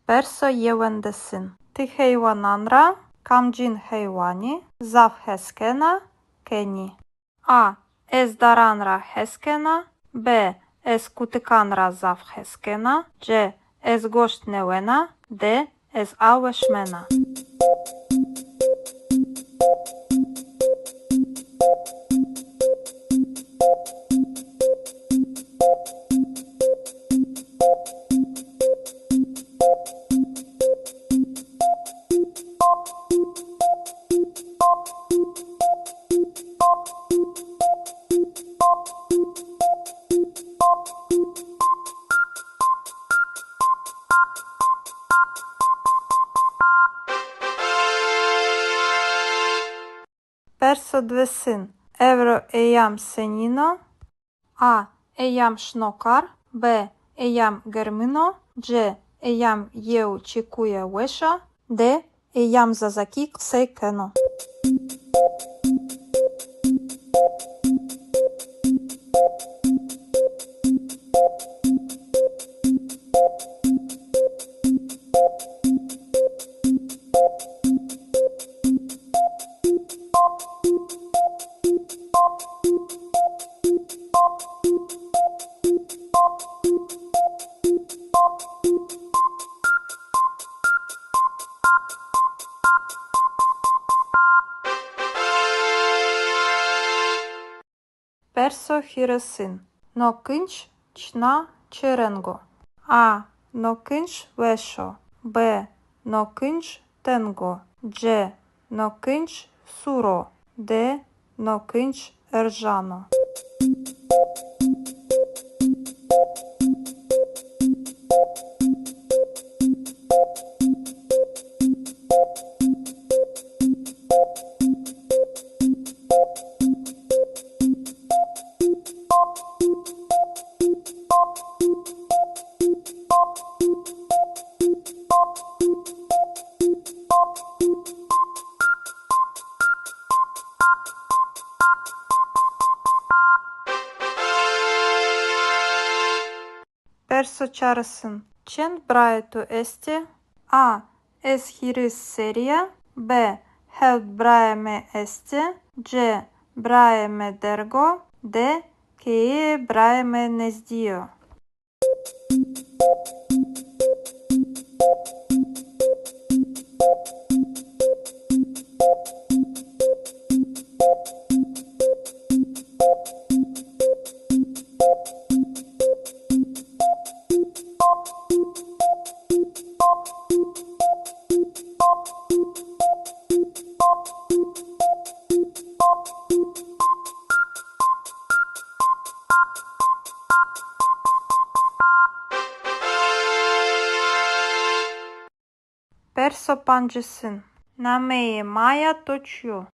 Perso yewendesin. Ti heywanan ra kamcîn heywanî zaf hes kena, kenî? A. Ez daran ra hes kena. B. Ez kutikan ra zaf hes kena. C. Ez goşt nêwena. D. Ez awe şimena. Perso diwêsin. Ewro eyam senîn o? A. Eyam şino kar. B. Eyam germin o. C. Eyam yew çekuye weş a. D. Eyam zazakî qisey keno. Perso hîrêsin. No kinc çina çi reng o? A. No kinc weş o. B. No kinc teng o. C. No kinc sûr o. D. No kinc erjan o. Perso çarêsin. Çend birayê to estê? A. Ez hîris serrî ya. B. Hewt birayê mi estê. C. Birayê mi derg o. D. Keyeyê birayê mi nezdî yo. Perso pancisin. Nameyê maya to çi yo?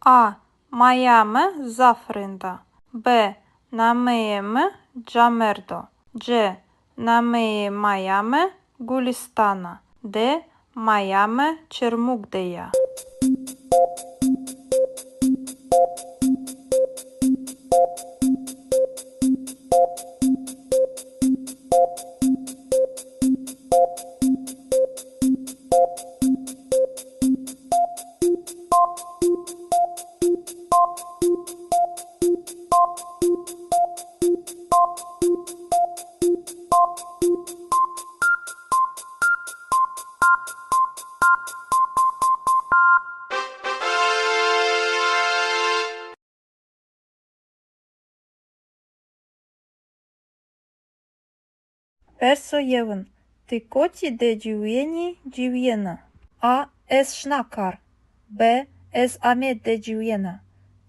A. Maya mi zaf rind a. B. Nameyê mi Camerd o. C. Nameyê maya mi Gulistan a. D. Maya mi Çermug de ya. Perso yewin. Ti kotî de ciwîyenî, ciwîyena? A. Ez şina kar. B. Ez Amed de ciwîyena.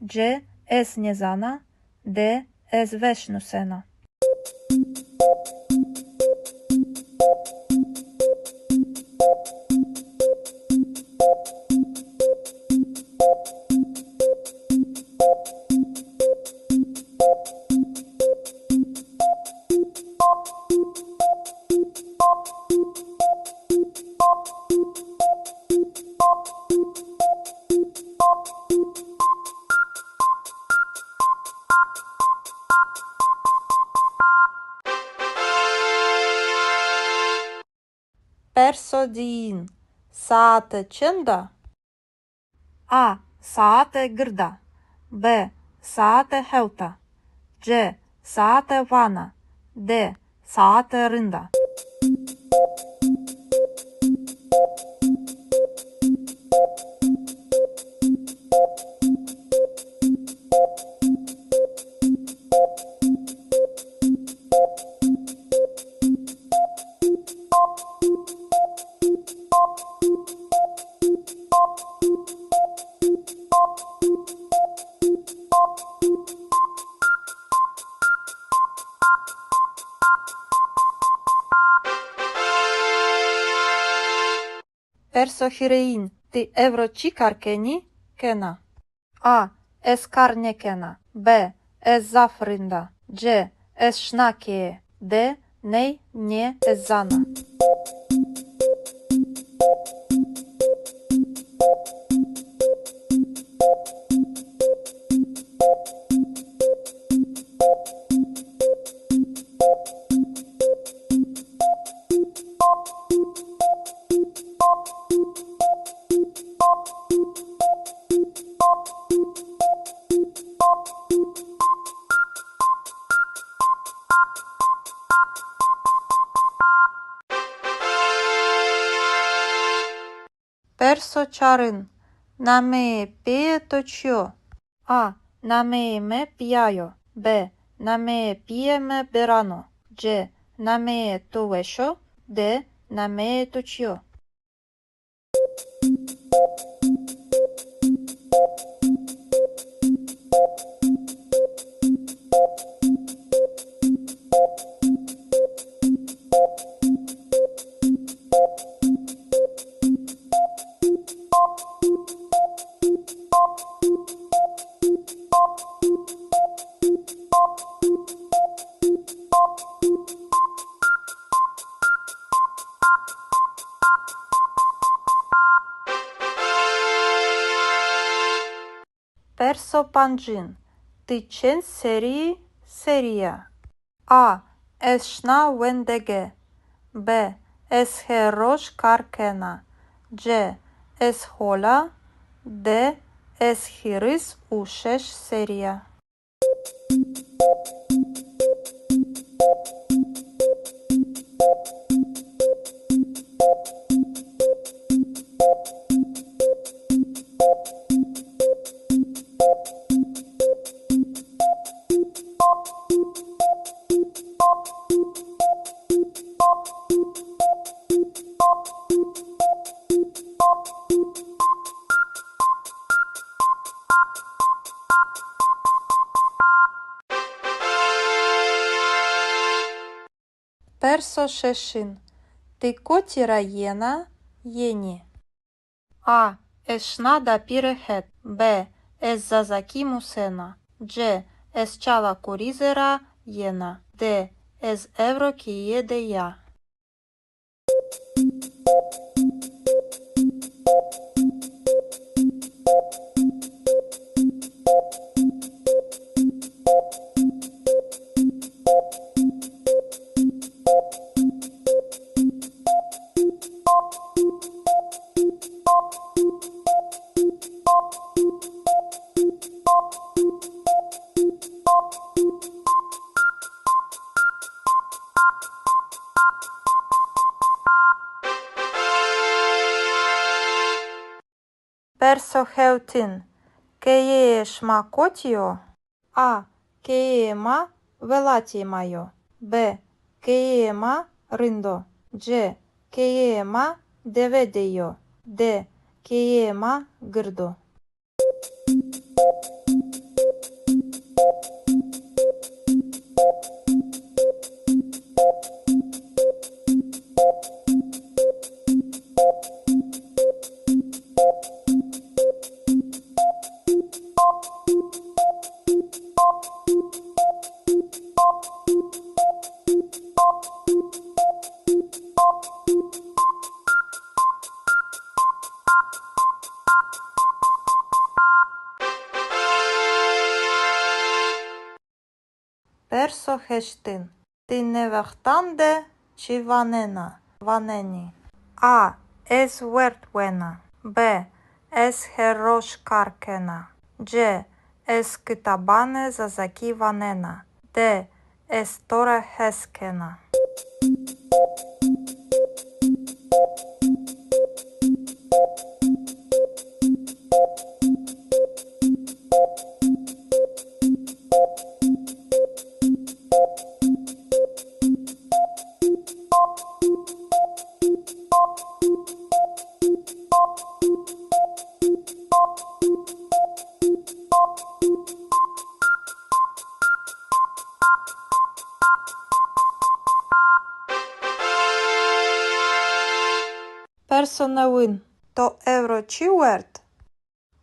C. Ez nêzana. D. Ez weş nusena. Perso diyin. Saete çend a? A. Saete gird a. B. Saete hewt a. C. Saete vana. D. Saete rind a. Perso hîrêyin. Ti ewro çi kar kenî, kena? A. Ez kar nêkena. B. Ez zaf rind a. C. Ez şina keye. D. Ney, nê, ez zana. Perso çarin. Nameyê pîyê to çi yo? A. Nameyê mi Pîya yo. B. Nameyê pîyê mi Beran o. C. Nameyê to weş o. D. Nameyê to çi yo? Perso pancin. Ti çend serrî serrî ya? A. Ez şina wendege. B. Ez her roj kar kena. C. Ez hol a. D. Ez hîris û şeş serrî ya. Perso şeşin. Ti kotî ra yena, yenî? A. Ez şina dapîre het. B. Ez zazakî musena. C. Ez Çala Kurîze ra yena. D. Ez ewro keye de ya. Perso hewtin. Keyeyê şima kotî yo? A. Keyeyê ma welatê ma yo. B. Keyeyê ma rind o. C. Keyeyê ma dewe de yo. D. Keyeyê ma gird o. Perso heştin. Ti nê wextan de çi wanena, wanenî? A. Ez werd wena. B. Ez her roj kar kena. C. Ez kitabanê zazakî wanena. D. Ez to ra hes kena. Perso newin. To ewro çi werd?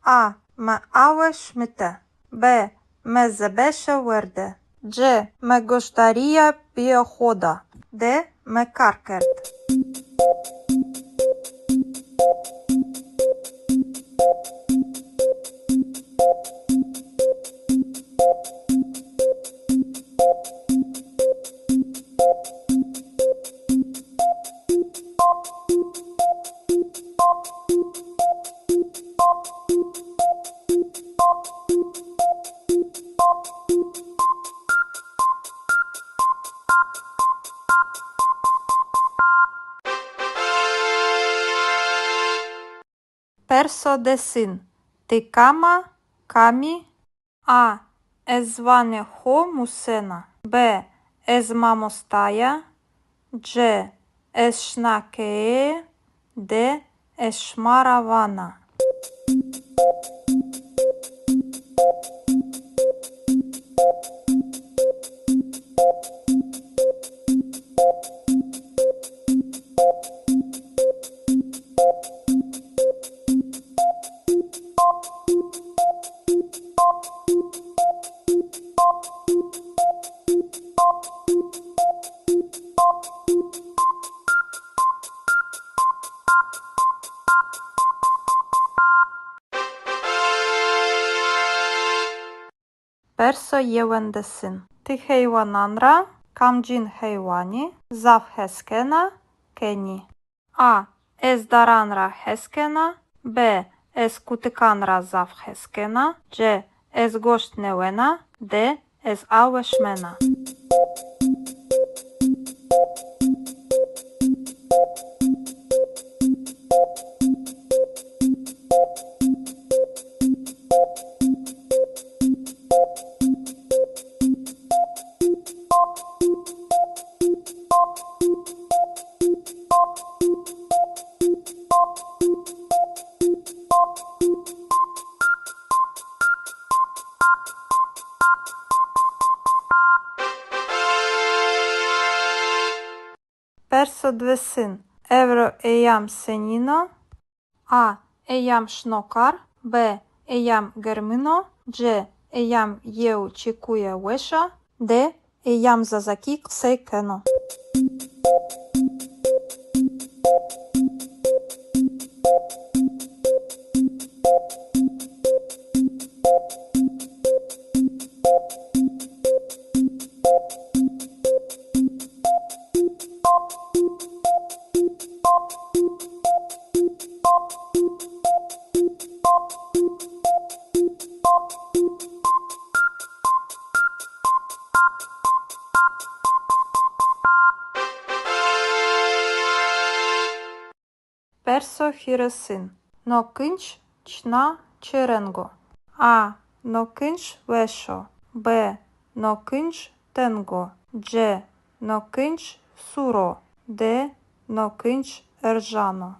A. Mi awe şimite. B. Mi zebeşe werde. C. Mi goşdarîya pîyê xo da. D. Mi kar kerd. Perso desin. Ti kam a, kam î? A. Ez ziwanê xo musena. B. Ez mamosta ya. C. Ez şina keye. D. Ez şima ra vana. Perso yewendesin. Ti heywanan ra kamcîn heywanî zaf hes kena, kenî? A. Ez daran ra hes kena. B. Ez kutikan ra zaf hes kena. C. Ez goşt nêwena. D. Ez awe şimena. Perso diwêsin. Ewro eyam senîn o? A. Eyam şino kar. B. Eyam germin o. C. Eyam yew çekuye weş a. D. Eyam zazakî qisey keno. Perso hîrêsin. No kinc çina çi reng o? A. No kinc weş o. B. No kinc teng o. C. No kinc sûr o. D. No kinc erjan o.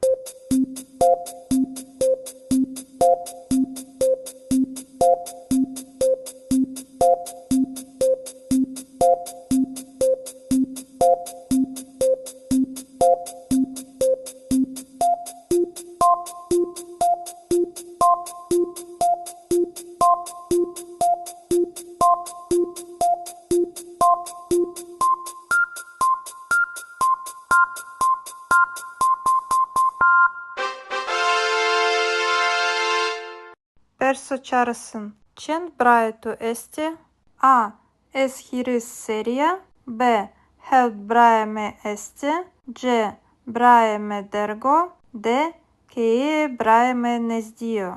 Perso çarêsin. Çend birayê to estê? A. Ez hîris serrî ya. B. Hewt birayê mi estê. C. Birayê mi derg o. D. Keyeyê birayê mi nezdî yo.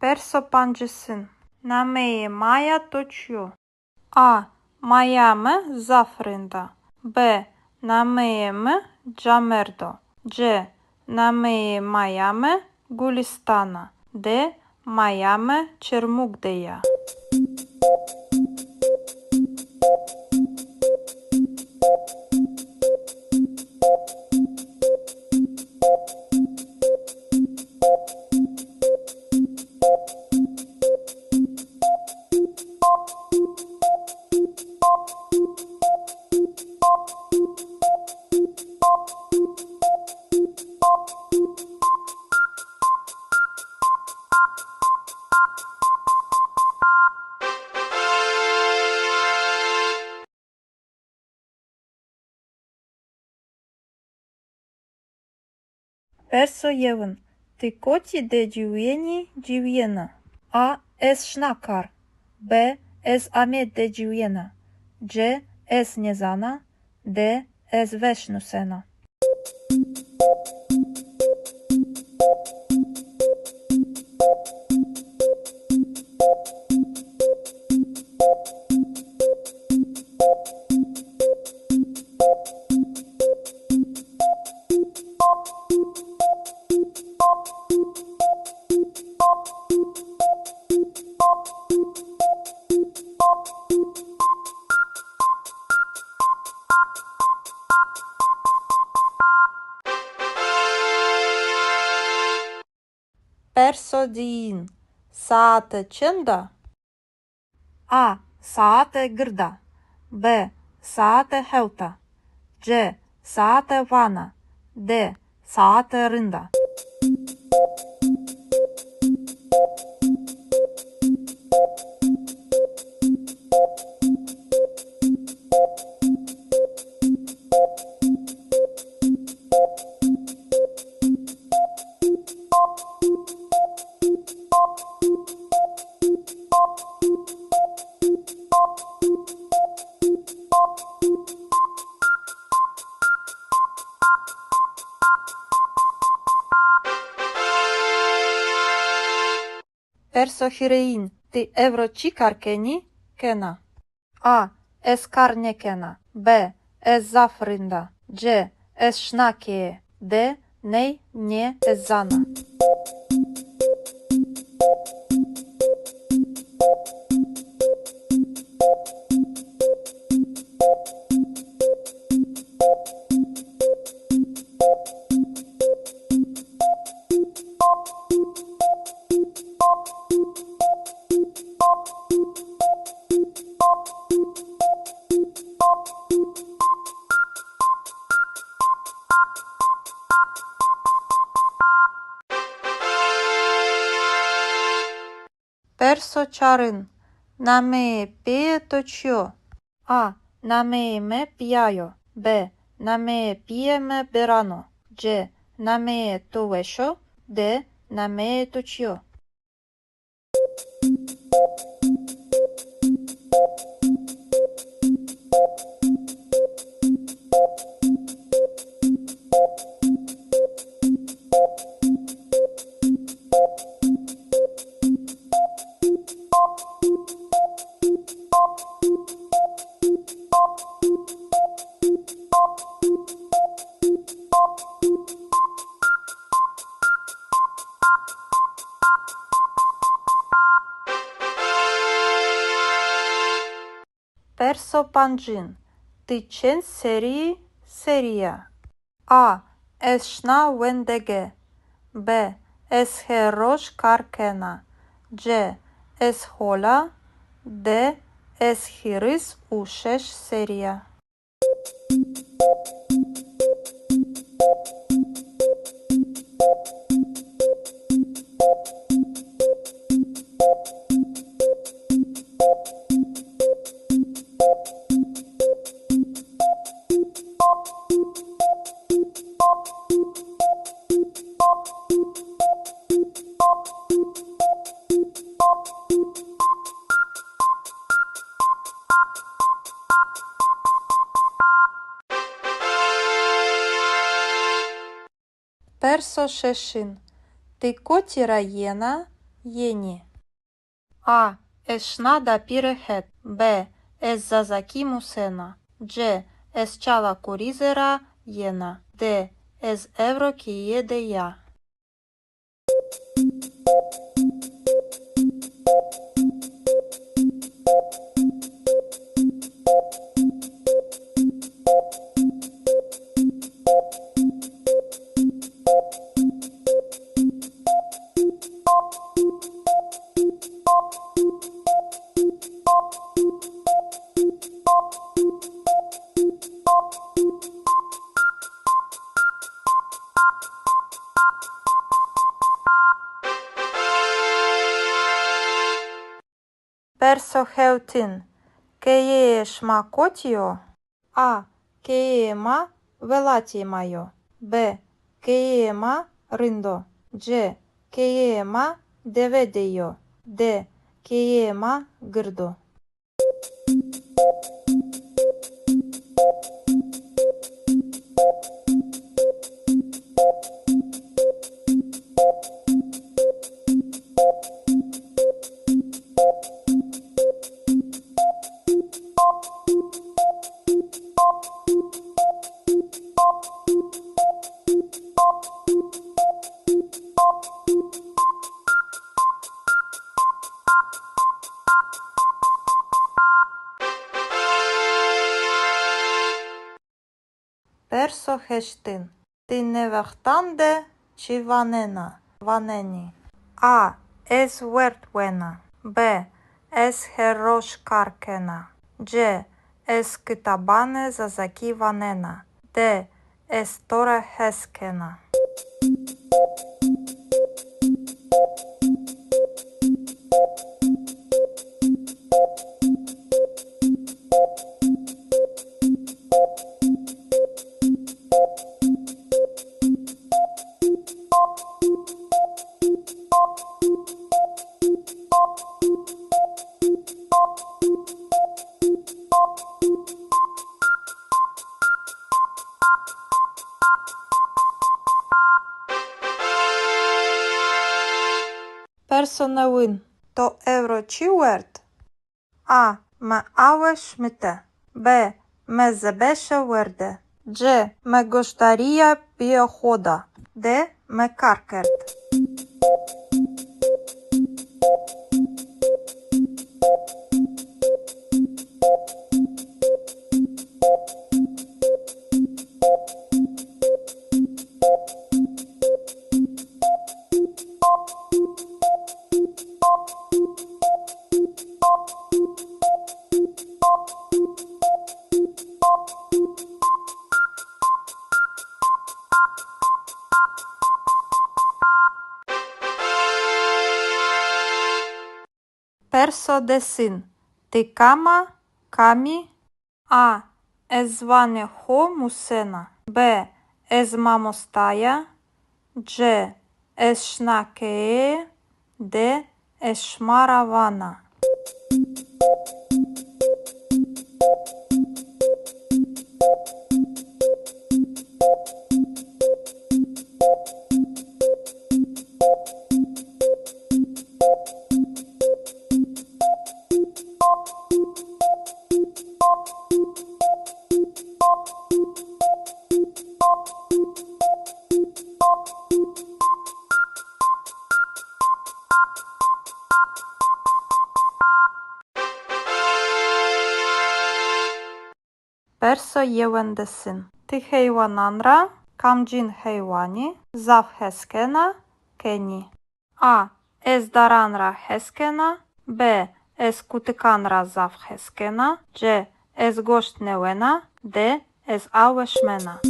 Perso pancêsin. Nameyê maya to çi yo? A. Maya mi zaf rind a. B. Nameyê mi Camerd o. C. Nameyê maya mi Gulistan a. D. Maya mi Çermug de ya. Perso yewin. Ti kotî de ciwîyenî, ciwîyena? A. Ez şina kar. B. Ez Amed de ciwîyena. C. Ez nêzana. D. Ez weş nusena. Perso diyin. Saete çend a? A. Saete gird a. B. Saete hewt a. C. Saete vana. D. Saete rind a. Perso hîrêyin. Ti ewro çi kar kenî, kena? A. Ez kar nêkena. B. Ez zaf rind a. C. Ez şina keye. D. Ney, nê, ez zana. Perso çarin. Nameyê pîyê to çi yo? A. Nameyê mi Pîya yo. B. Nameyê pîyê mi Biran o. C. Nameyê to weş o. D. Nameyê to çi yo? Perso pancin. Ti çend serrî, serrî ya? A. Ez şina wendege. B. Ez her roj kar kena. C. Ez hol a. D. Ez hîris û şeş serrî ya. Perso şeşin. Ti kotî ra yena, yenî? A. Ez şina dapîre het. B. Ez zazakî musena. C. Ez Çala Kurîze ra yena. D. Ez ewro keye de ya. Perso hewtin. Keyeyê şima kotî yo? A. Keyeyê ma welatê ma yo. B. Keyeyê ma rind o. C. Keyeyê ma dewe de yo. D. Keyeyê ma gird o. Perso heştin. Ti nê wextan de çi wanena, wanenî? A. Ez werd wena. B. Ez her roj kar kena. C. Ez kitabanê zazakî wanena. D. Ez to ra hes kena. Perso newin. To ewro çi werd? A. Mi awe şimite. B. Mi zebeşe werde. C. Mi goşdarîya pîyê xo da. D. Mi kar kerd. Perso desin. Ti kam a, kam î? A. Ez ziwanê xo musena. B. Ez mamosta ya. C. Ez şina keye. D. Ez şima ra vana. Perso yewendesin. Ti heywanan ra kamcîn heywanî zaf hes kena, kenî? A. Ez daran ra hes kena. B. Ez kutikan ra zaf hes kena. C. Ez goşt nêwena. D. Ez awe şimena.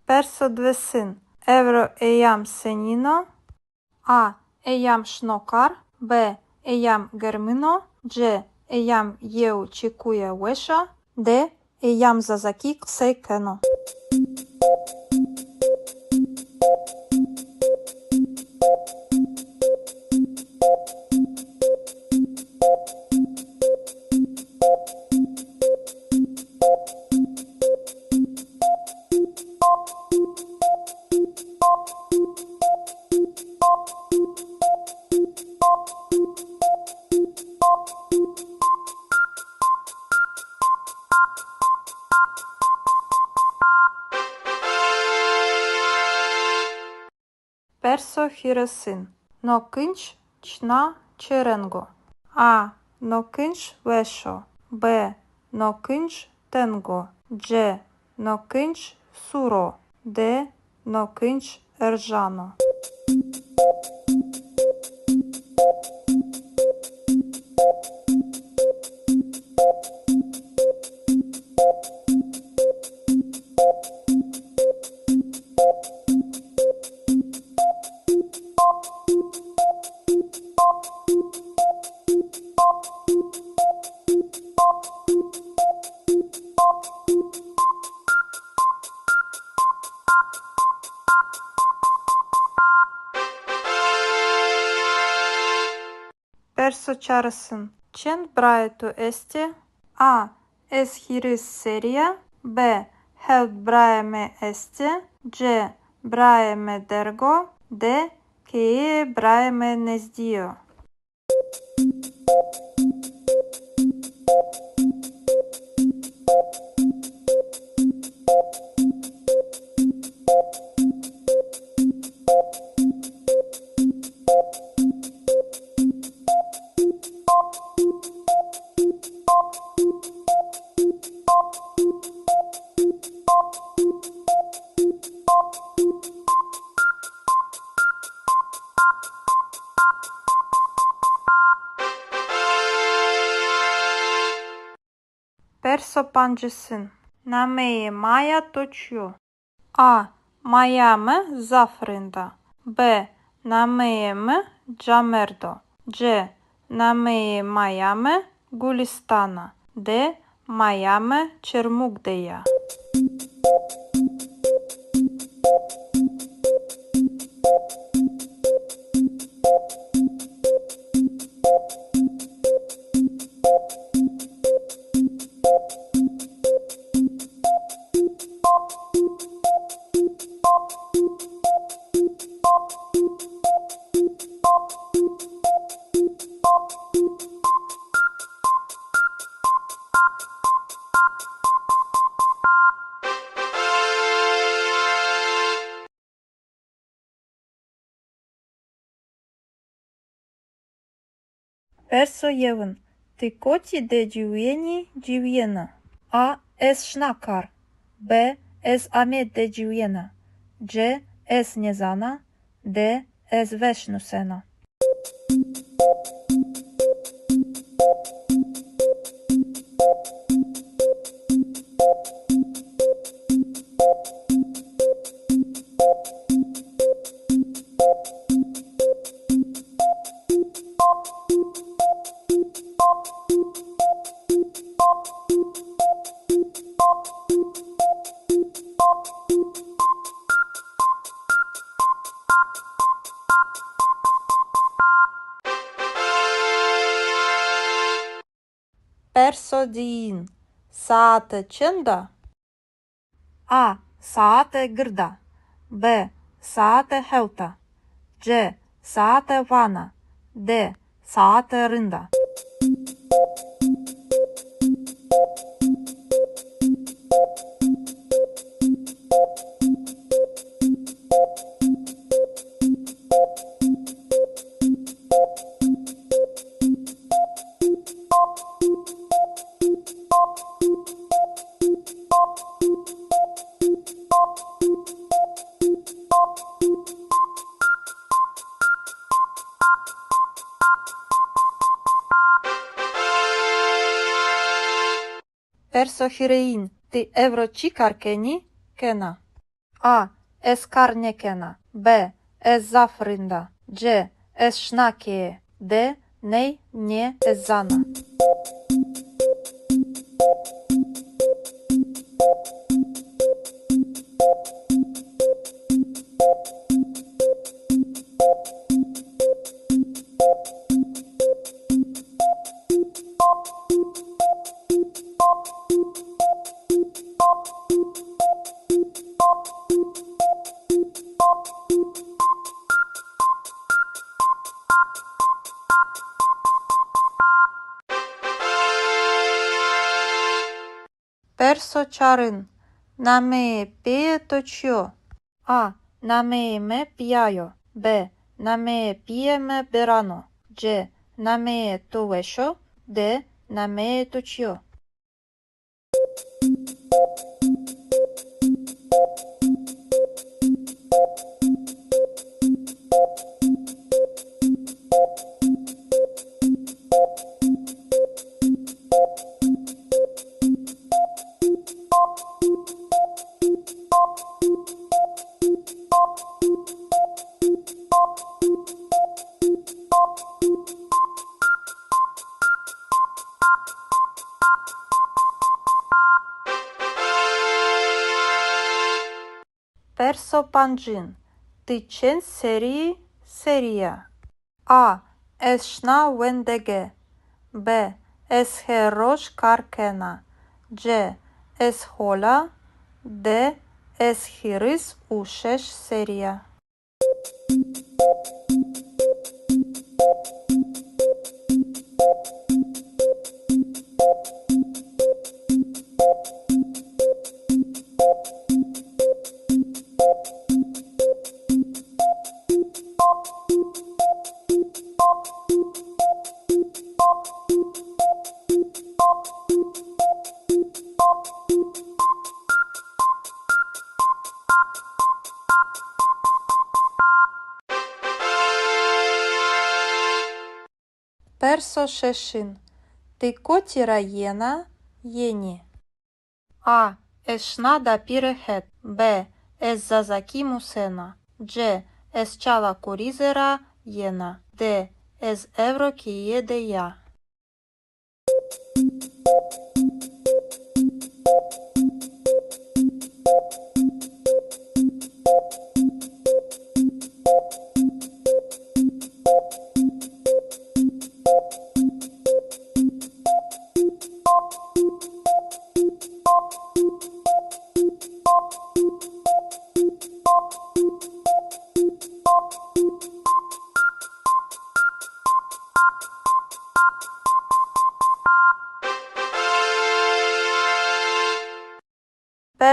Perso diwêsin. Ewro eyam senîn o? A. Eyam şino kar. B. Eyam germin o. C. Eyam yew çekuye weş a. D. Eyam zazakî qisey keno. Perso hîrêsin. No kinc çina çi reng o? A. No kinc weş o. B. No kinc teng o. C. No kinc sûr o. D. No kinc erjan o. Perso çarêsin. Çend birayê to estê? A. Ez hîris serrî ya. B. Hewt birayê mi estê. C. Birayê mi derg o. D. Keyeyê birayê mi nezdî yo. Perso pancêsin. Nameyê maya to çi yo? A. Maya mi zaf rind a. B. Nameyê mi Camerd o. C. Nameyê maya mi Gulîstan a. D. Maya mi Çermug de ya. Perso yewin. Ti kotî de ciwîyenî, ciwîyena? A. Ez şina kar. B. Ez Amed de ciwîyena. C. Ez nêzana. D. Ez weş nusena. Perso diyin. Saete çend a? A. Saete gird a. B. Saete hewt a. C. Saete vana. D. Saete rind a. Perso hîrêyin. Ti ewro çi kar kenî, kena? A. Ez kar nêkena. B. Ez zaf rind a. C. Ez şina keye. D. Ney, nê, ez zana. Perso çarin. Nameyê pîyê to çi yo? A. Nameyê mi Pîya yo. B. Nameyê pîyê mi Beran o. C. Nameyê to weş o. D. Nameyê to çi yo? Perso pancin. Ti çend serrî, serrî ya? A. Ez şina wendege. B. Ez her roj kar kena. C. Ez hol a. D. Ez hîris û şeş serrî ya. Perso şeşin. Ti kotî ra yena, yenî? A. Ez şina dapîre het. B. Ez zazakî musena. C. Ez Çala Kurîze ra yena. D. Ez ewro keye de ya.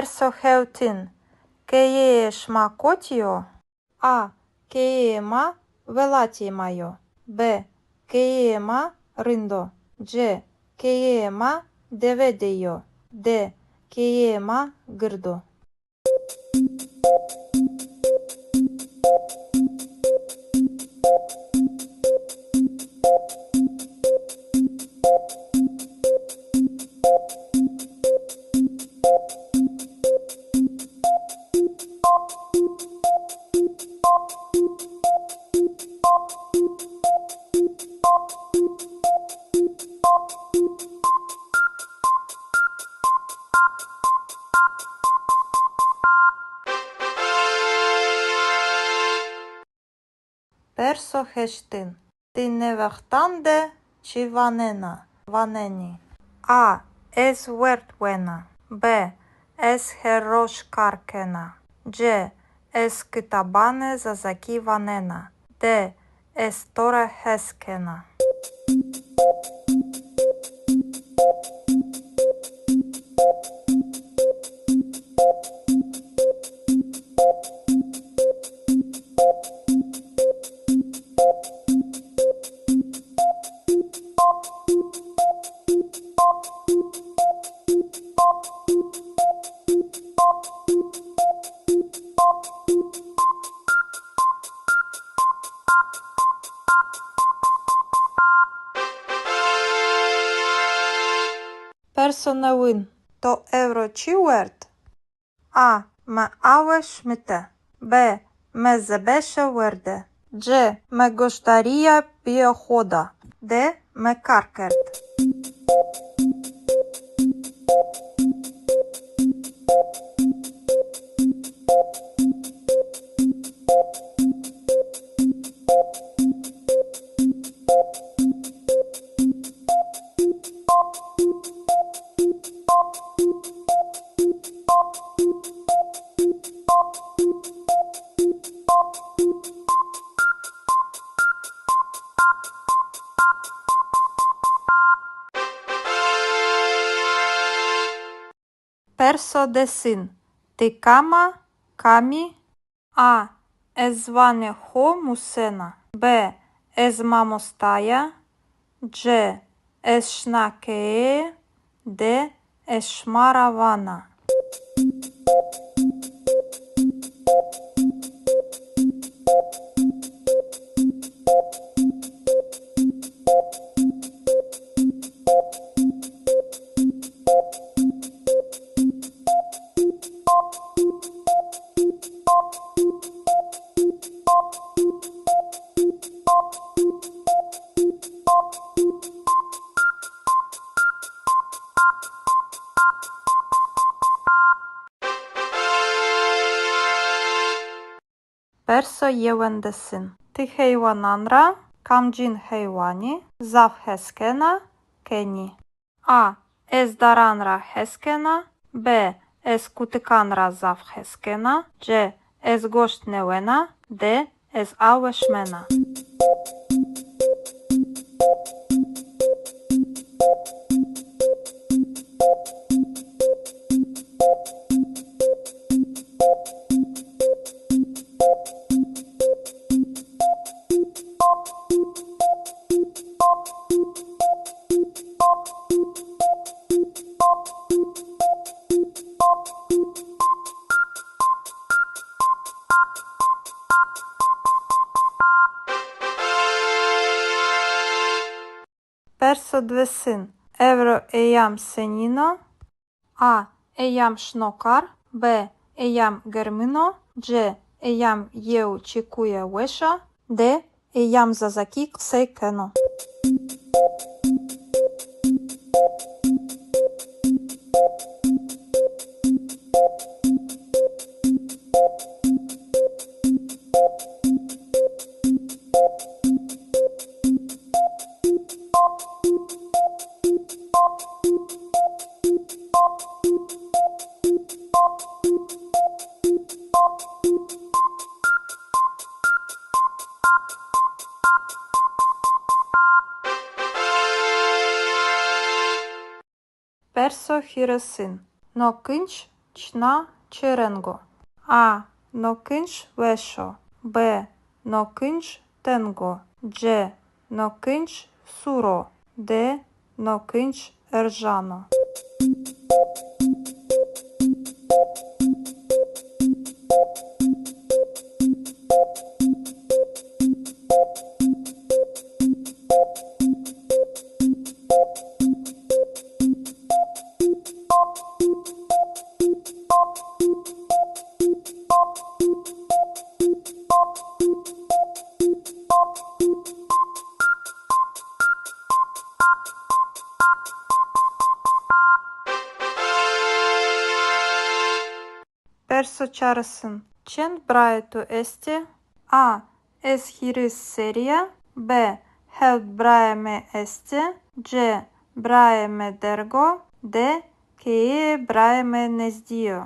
Perso hewtin. Keyeyê şima kotî yo? A. Keyeyê ma welatê ma yo. B. Keyeyê ma rind o. C. Keyeyê ma dewe de yo. D. Keyeyê ma gird o. Perso heştin. Ti nê wextan de çi wanena, wanenî? A. Ez werd wena. B. Ez her roj kar kena. C. Ez kitabanê zazakî wanena. D. Ez to ra hes kena. Perso newin. To ewro çi werd? A. Mi awe şimite. B. Mi zebeşe werde. C. Mi goşdarîya pîyê xo da. D. Mi kar kerd. Perso desin. Ti kam a, kam î? A. Ez ziwanê xo musena. B. Ez mamosta ya. C. Ez şina keye. D. Ez şima ra vana. Perso yewendesin. Ti heywanan ra kamcîn heywanî zaf hes kena, kenî? A. Ez daran ra hes kena. B. Ez kutikan ra zaf hes kena. C. Ez goşt nêwena. D. Ez awe şimena. Perso diwêsin. Ewro eyam senîn o? A. Eyam şino kar. B. Eyam germin o. C. Eyam yew çekuye weş a. D. Eyam zazakî qisey keno. Perso hîrêsin. No kinc Çina çi reng o? A. No kinc weş o. B. No kinc teng o. C. No kinc sûr o. D. No kinc erjan o. Perso çarisin. Çend birayê to estê? A. Ez hîris serrî ya. B. Hewt birayê mi estê. C. Birayê mi derg o. D. Keyeyê birayê mi nezdî yo.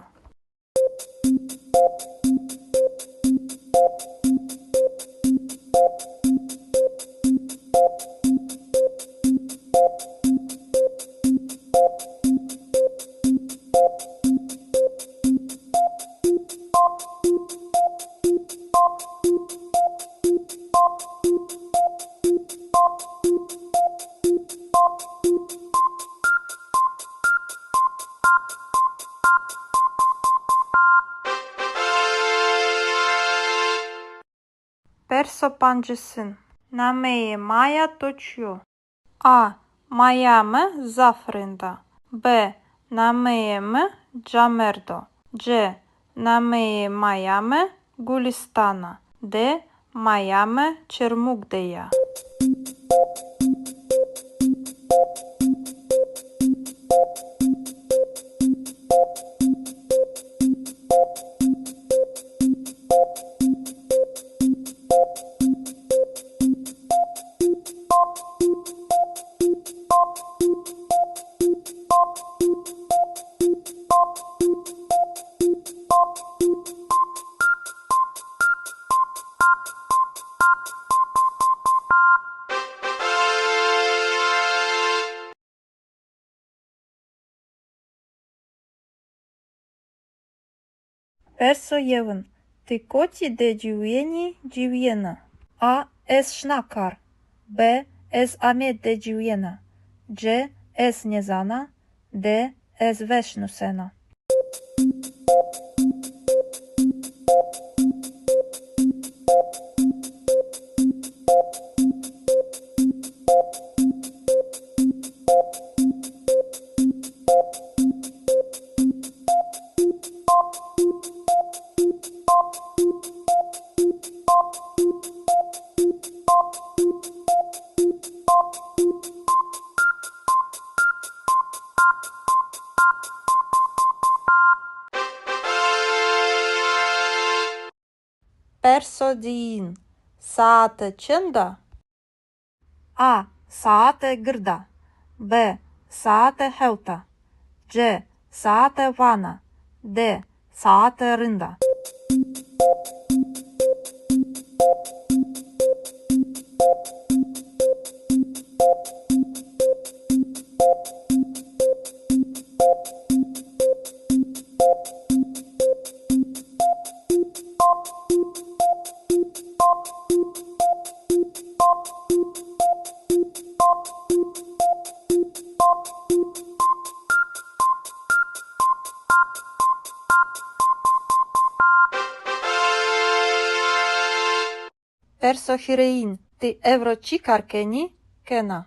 Perso pancisin. Nameyê maya to çi yo? A. Maya mi zaf rind a. B. Nameyê mi Camerd o. C. Nameyê maya mi Gulistan a. D. Maya mi Çermug de ya. Perso yewin. Ti kotî de ciwîyenî, ciwîyena? A. Ez şina kar. B. Ez Amed de ciwîyena. C. Ez nêzana. D. Ez weş nusena. Perso diyin. Saete çend a? A. Saete gird a. B. Saete hewt a. C. Saete vana. D. Saete rind a. Perso hîrêyin. Ti ewro çi kar kenî, kena?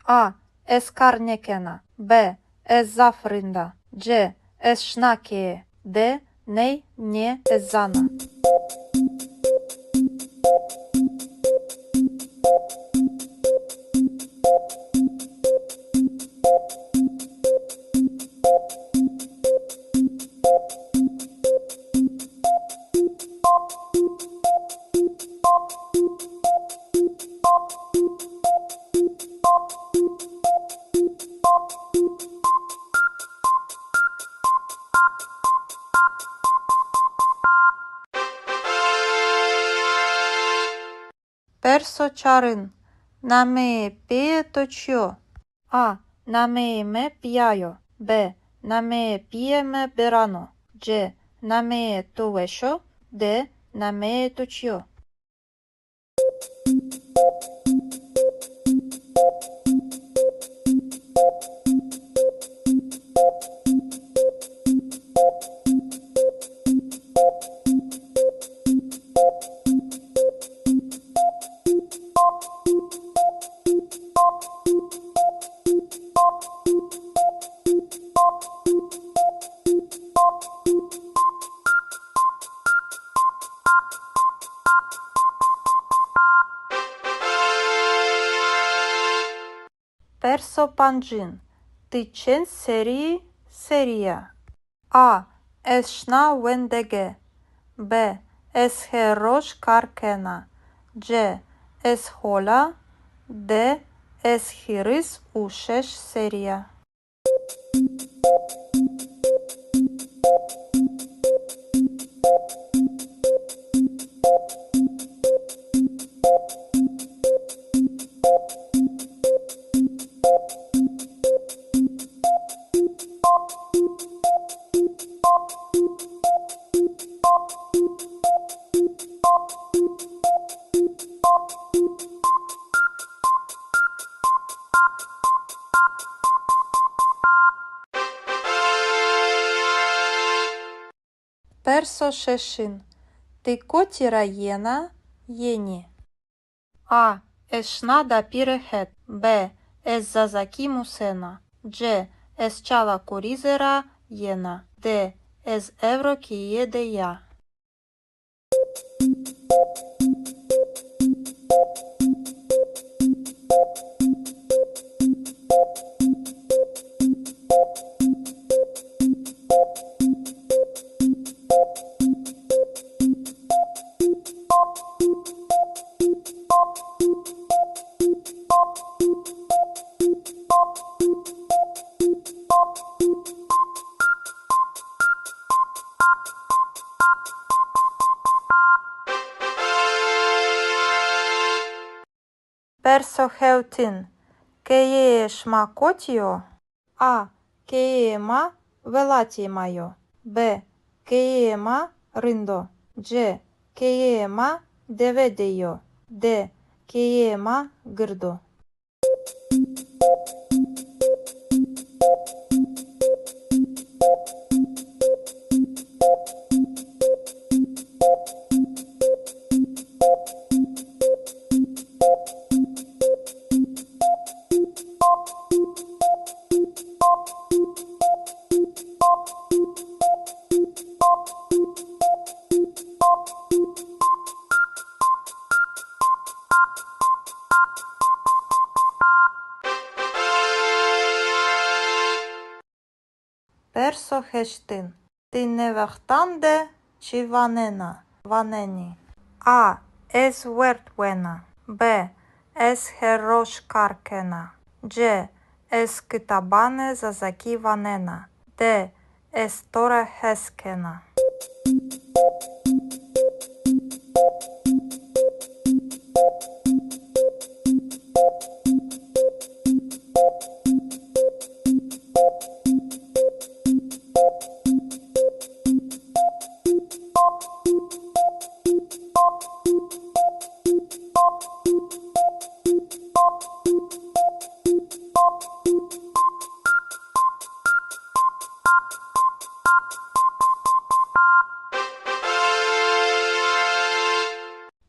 A. Ez kar nêkena. B. Ez zaf rind a. C. Ez şina keye. D. Ney, nê, ez zana. Perso çarin. Nameyê pîyê to çi yo? A. Nameyê mi Pîya yo. B. Nameyê pîyê mi Beran o. C. Nameyê to weş o. D. Nameyê to çi yo? Perso pancin. Ti çend serrî yî, serrî ya? A. Ez şina wendegeh. B. Ez her roj kar kena. C. Ez hol a. D. Ez hîris û şeş serrî ya. Perso şeşin. Ti kotî ra yena, yenî? A. Ez şina dapîre het. B. Ez zazakî musena. C. Ez Çala Kurîze ra yena. D. Ez ewro keye de ya. Perso hewtin. Keyeyê şima kotî yo? A. Keyeyê ma welatê ma yo. B. Keyeyê ma rind o. C. Keyeyê ma dewe de yo. D. Keyeyê ma gird o. Perso heştin. Ti nê wextan de çi wanena, wanenî? A. Ez werd wena. B. Ez her roj kar kena. C. Ez kitabanê zazakî wanena. D. Ez to ra hes kena.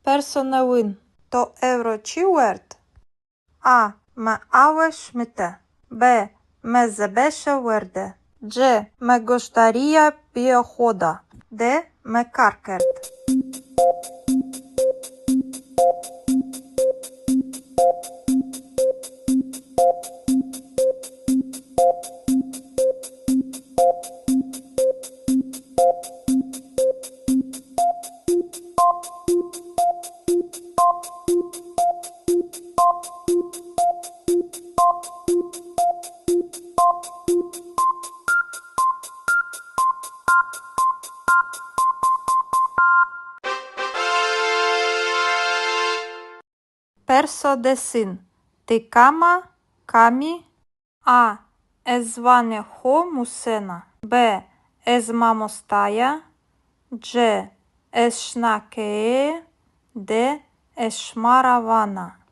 Perso newin. To ewro çi werd? A. Mi awe şimite. B. Mi zebeşe werde. C. Mi goşdarîya pîyê xo da. D. Mi kar kerd. Perso desin. Ti kam a, kam î? A. Ez ziwanê xo musena. B. Ez mamosta ya. C. Ez şina keye. D. Ez şima ra vana.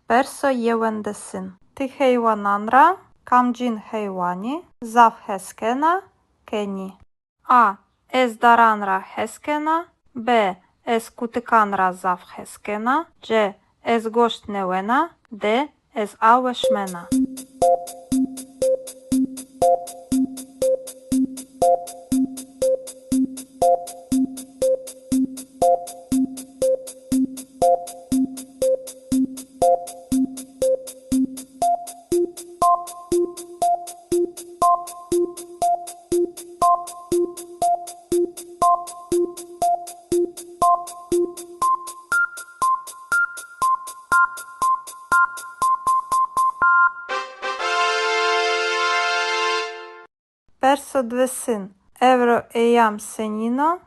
Perso yewendesin. Ti heywanan ra kamcîn heywanî zaf hes kena, kenî? A. Ez daran ra hes kena. B. Ez kutikan ra zaf hes kena. C. Ez goşt nêwena. D. Ez awe şimena. Perso diwêsin. Ewro eyam senîn o?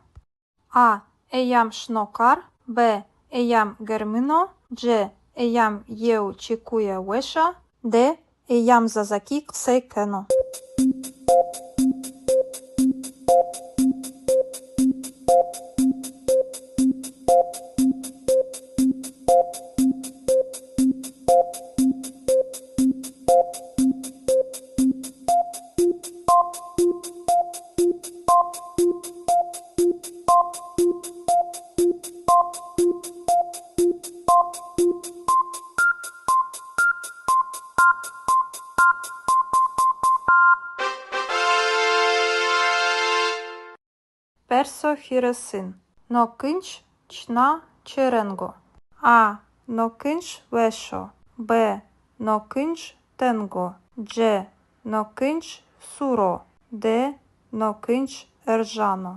A. Eyam şino kar. B. Eyam germin o. C. Eyam yew çekuye weş a. D. Eyam zazakî qisey keno. Perso hîrêsin. No kinc çina çi reng o? A. No kinc weş o. B. No kinc teng o. C. No kinc sûr o. D. No kinc erjan o.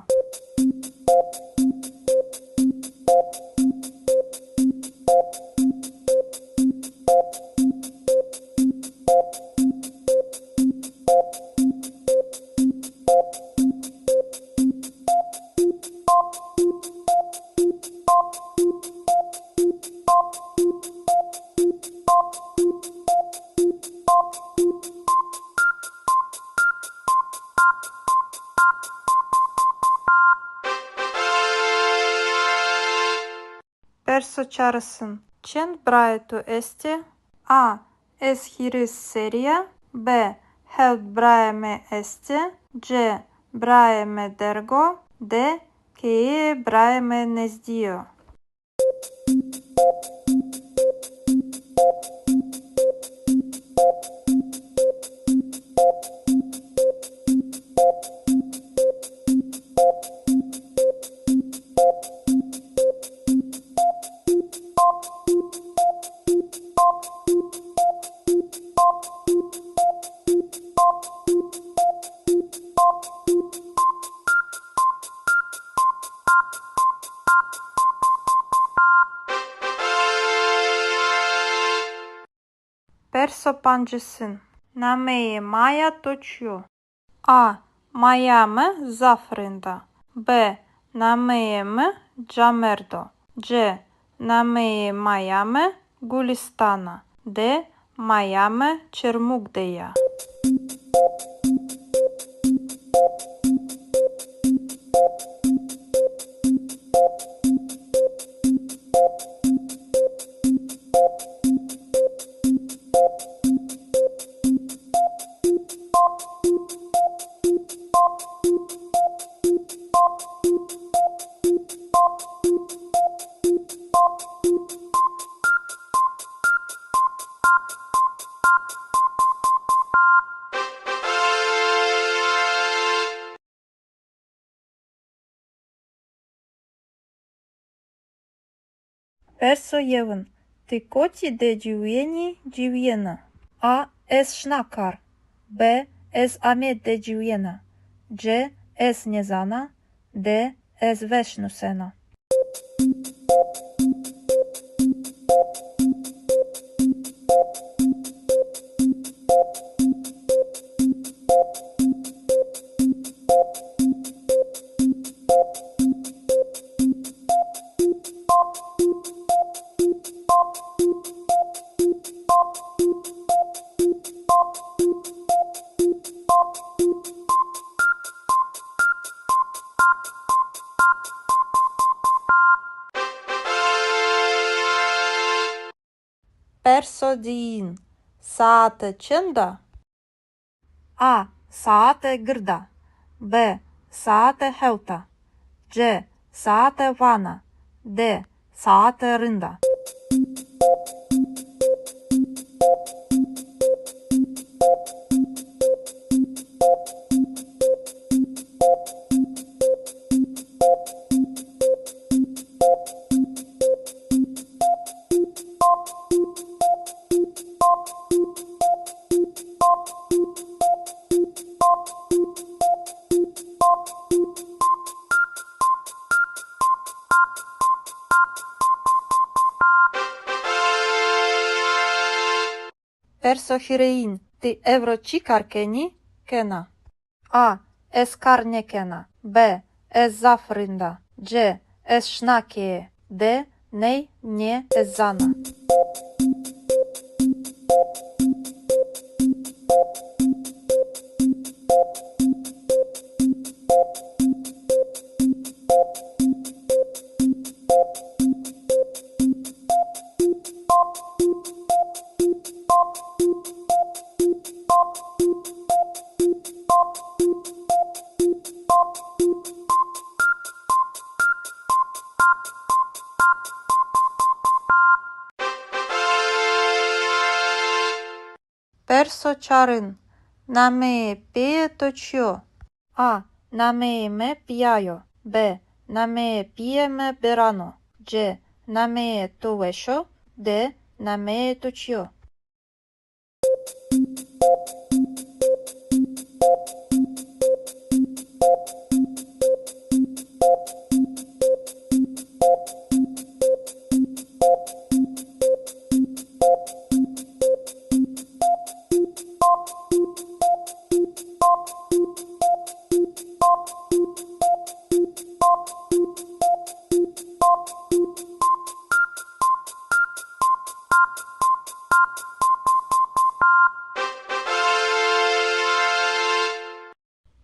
Perso çarêsin. Çend birayê to estê? A. Ez hîris serrî ya. B. Hewt birayê mi estê. C. Birayê mi derg o. D. Keyeyê birayê mi nezdî yo. Perso pancêsin. Nameyê maya to çi yo? A. Maya mi zaf rind a. B. Nameyê mi Camerd o. C. Nameyê maya mi Gulistan a. D. Maya mi Çermug de ya. Perso yewin. Ti kotî de ciwîyenî, ciwîyena? A. Ez şina kar. B. Ez Amed de ciwîyena. C. Ez nêzana. D. Ez weş nusena. Perso diyin. Saete çend a? A. Saete gird a. B. Saete hewt a. C. Saete vana. D. Saete rind a. Perso hîrêyin. Ti ewro çi kar kenî, kena? A. Ez kar nêkena. B. Ez zaf rind a. C. Ez şina keye. D. Ney, nê, ez zana. Perso çarin. Nameyê pîyê to çi yo? A. Nameyê mi Pîya yo. B. Nameyê pîyê mi Biran o. C. Nameyê to weş o. D. Nameyê to çi yo?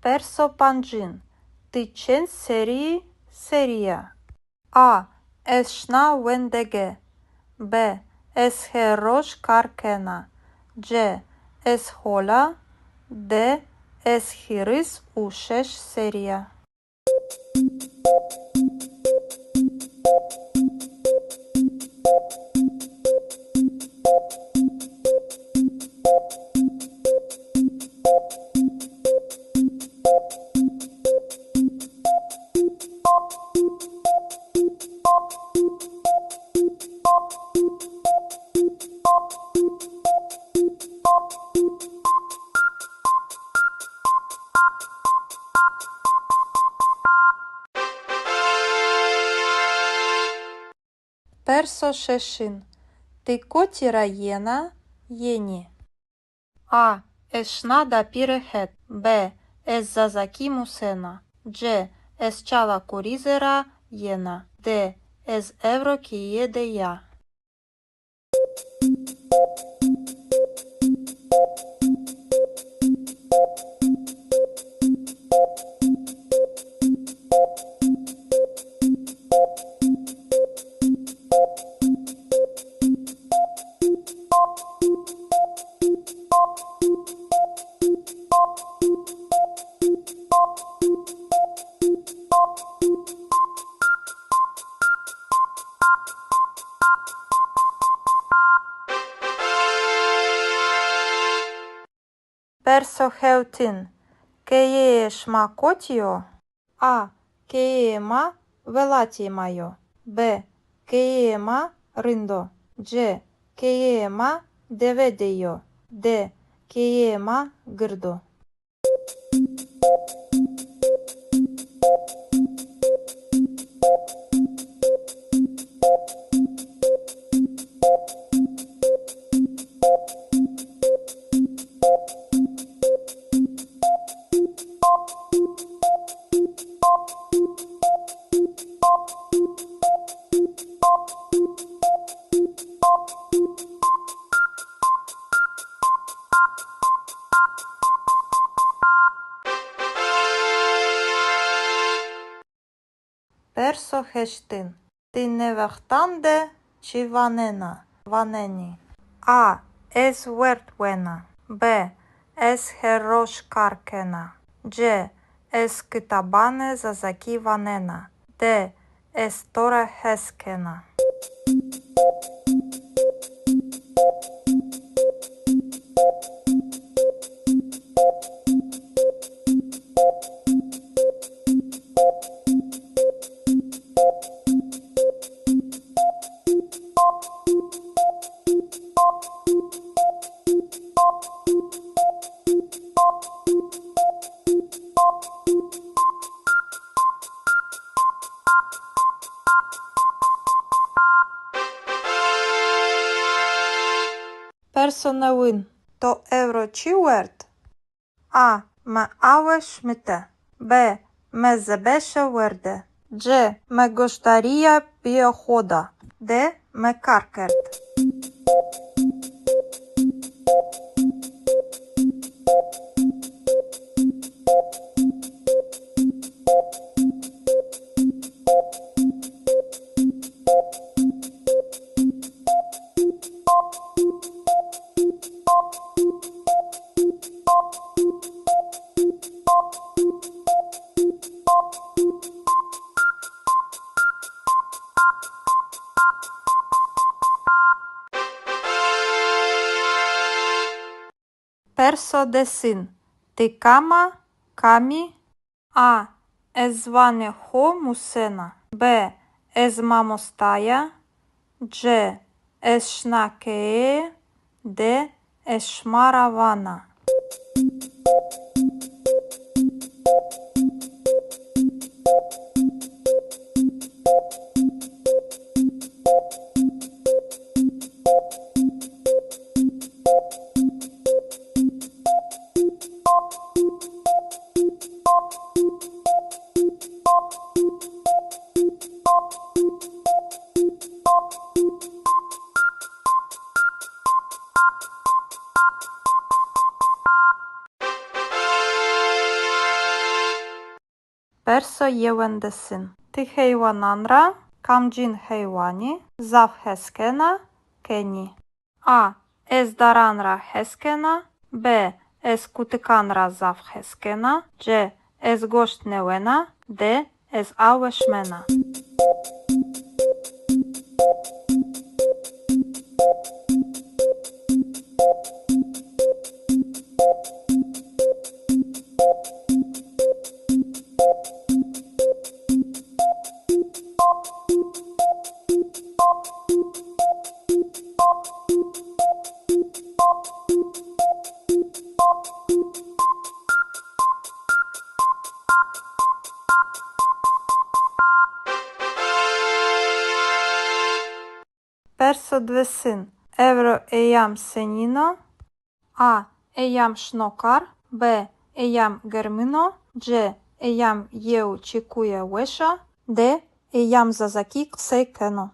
Perso pancin. Ti çend serî, serî ya? A. Ez şina wendege. B. Ez her roj kar kena. C. Ez hol a. D. Ez hîris û şeş serî ya. Perso şeşin. Ti kotî ra yena, yenî? A. Ez şina dapîre het. B. Ez zazakî musena. C. Ez Çala Kurîze ra yena. D. Ez ewro keye de ya. Perso hewtin. Keyeyê şima kotî yo? A. Keyeyê ma welatê ma yo. B. Keyeyê ma rind o. C. Keyeyê ma dewe de yo. D. Keyeyê ma gird o. Perso heştin. Ti nê wextan de çi wanena, wanenî? A. Ez werd wena. B. Ez her roj kar kena. C. Ez kitabanê zazakî wanena. D. Ez to ra hes kena. Perso newin. To ewro çi werd? A. Mi awe şimite. B. Mi zebeşe werde. C. Mi goşdarîya pîyê xo da. D. Mi kar kerd. Perso desin. Ti kam a, kam î? A. Ez ziwanê xo musena. B. Ez mamosta ya. C. Ez şina keye. D. Ez şima ra vana. Perso yewendesin. Ti heywanan ra kamcîn heywanî zaf hes kena, kenî? A. Ez daran ra hes kena. B. Ez kutikan ra zaf hes kena. C. Ez goşt nêwena. D. Ez awe şimena. Perso diwêsin. Ewro eyam senîn o? A. Eyam şino kar. B. Eyam germin o. C. Eyam yew çekuye weş a. D. Eyam zazakî qisey keno.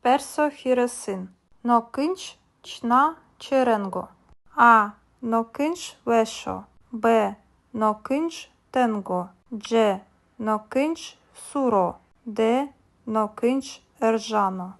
Perso hîrêsin. No kinc çina çi reng o? A. No kinc weş o. B. No kinc teng o. C. No kinc sûr o. D. no kinc erjano.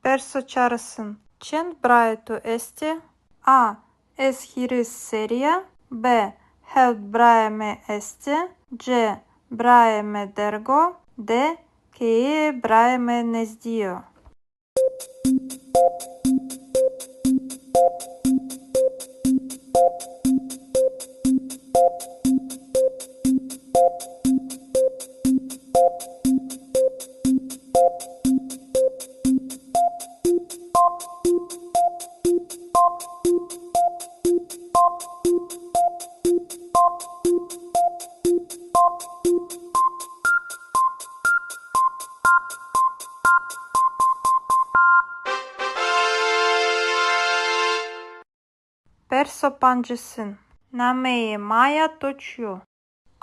Perso çarisin. Çend birayê to estê? A. Ez hîris serrî ya. B. Hewt birayê mi estê. C. Birayê mi derg o. D. Keyeyê birayê mi nezdî yo. Perso pancisin. Nameyê maya to çi yo?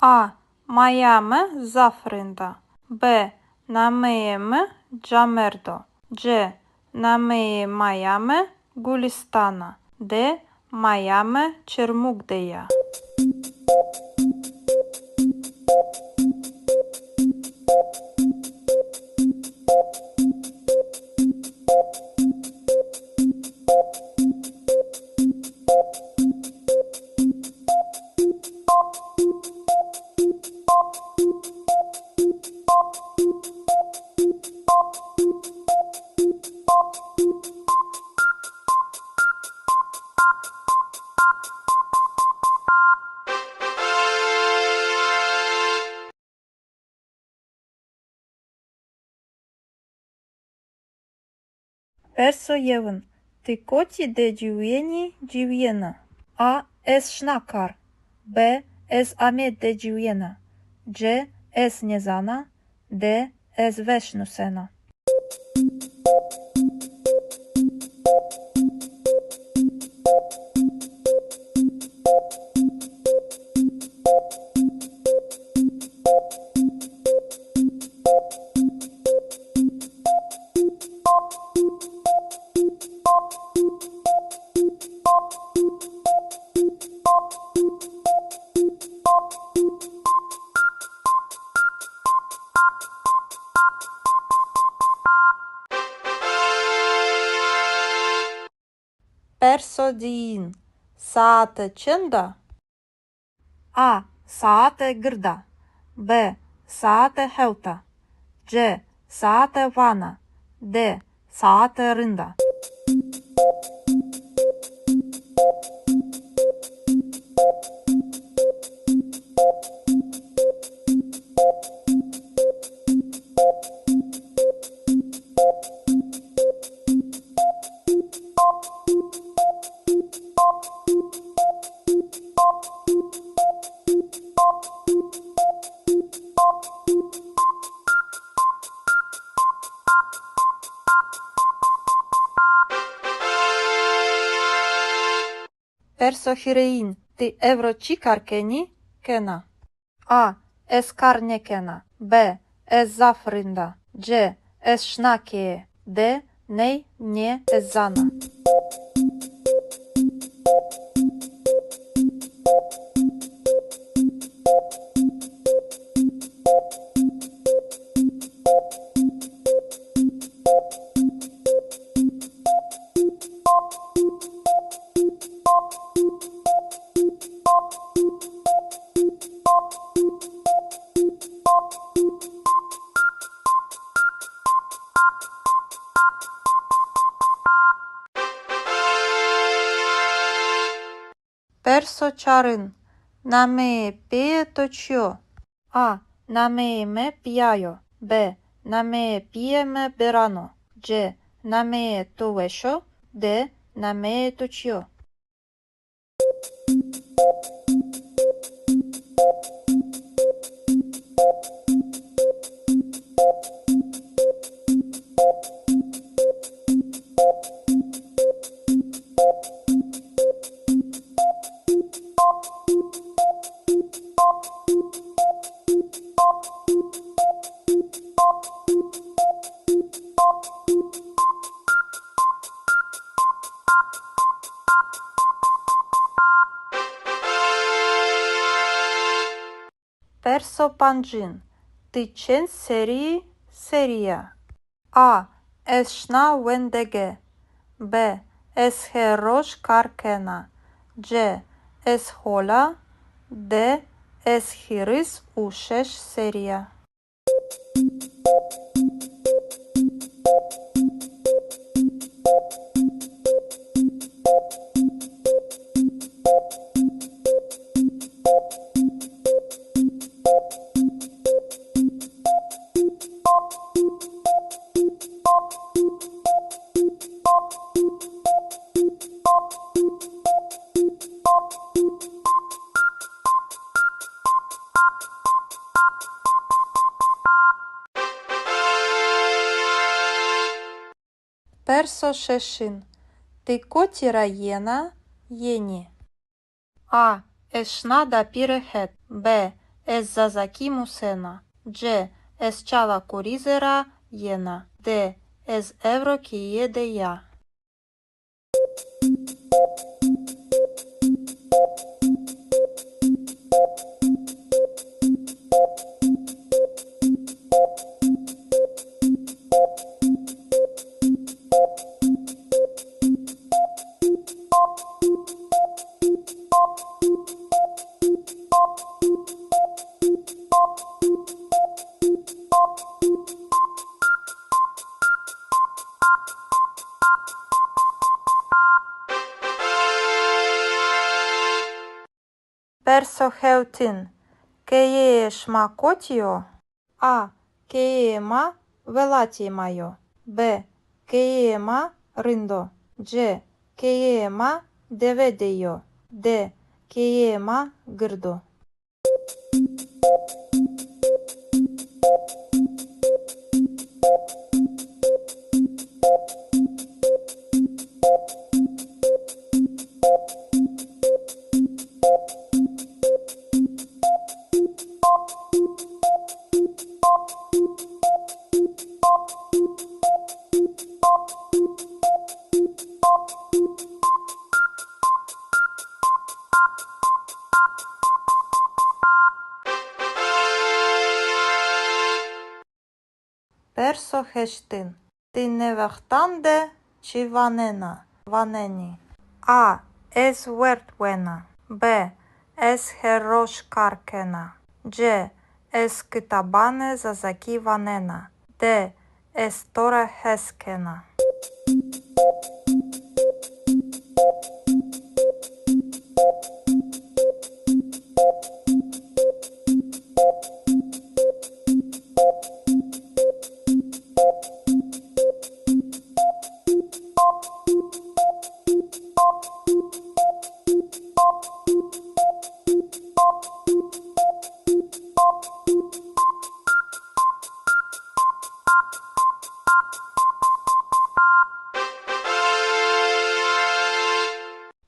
A. Maya mi zaf rind a. B. Nameyê mi Camerd o. C. Nameyê maya mi Gulistan a. D. Maya mi Çermug de ya. Perso yewin. Ti kotî de ciwîyenî, ciwîyena? A. Ez şina kar. B. Ez Amed de ciwîyena. C. Ez nêzana. D. Ez weş nusena. Perso diyin. Saete çend a? A. Saete gird a. B. Saete hewt a. C. Saete vana. D. Saete rind a. Perso hîrêyin. Ti ewro çi kar kenî, kena? A. Ez kar nêkena. B. Ez zaf rind a. C. Ez şina keye. D. Ney, nê, ez zana. Perso çarin. Nameyê pîyê to çi yo? A. Nameyê mi Pîya yo. B. Nameyê pîyê mi Beran o. C. Nameyê to weş o. D. Nameyê to çi yo? Perso pancin. Ti çend serrî yî, serrî ya? A. Ez şina wendege. B. Ez her roj kar kena. C. Ez hol a. D. Ez hîris û şeş serrî ya. Perso şeşin. Ti kotî ra yena, yenî? A. Ez şina dapîre het. B. Ez zazakî musena. C. Ez Çala Kurîze ra yena. D. Ez ewro keye de ya. Perso hewtin. Keyeyê şima kotî yo? A. Keyeyê ma welatê ma yo. B. Keyeyê ma rind o. C. Keyeyê ma dewe de yo. D. Keyeyê ma gird o. Perso heştin. Ti nê wextan de çi wanena, wanenî? A. Ez werd wena. B. Ez her roj kar kena. C. Ez kitabanê zazakî wanena. D. Ez to ra hes kena.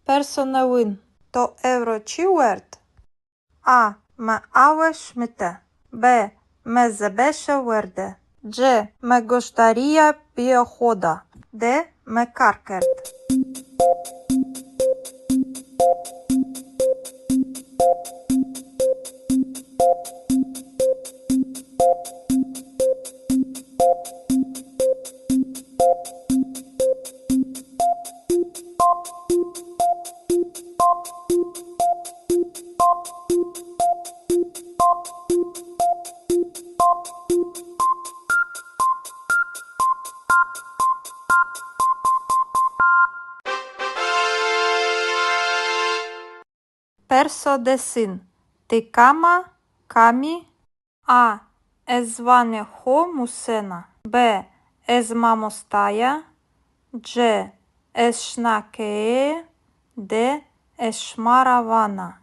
Perso newin. To ewro çi werd? A. Mi awe şimite. B. Mi zebeşe werde. C. Mi goşdarîya pîyê xo da. D. Mi kar kerd. Perso desin. Ti kam a, kam î? A. Ez ziwanê xo musena. B. Ez mamosta ya. C. Ez şina keye. D. Ez şima ra vana.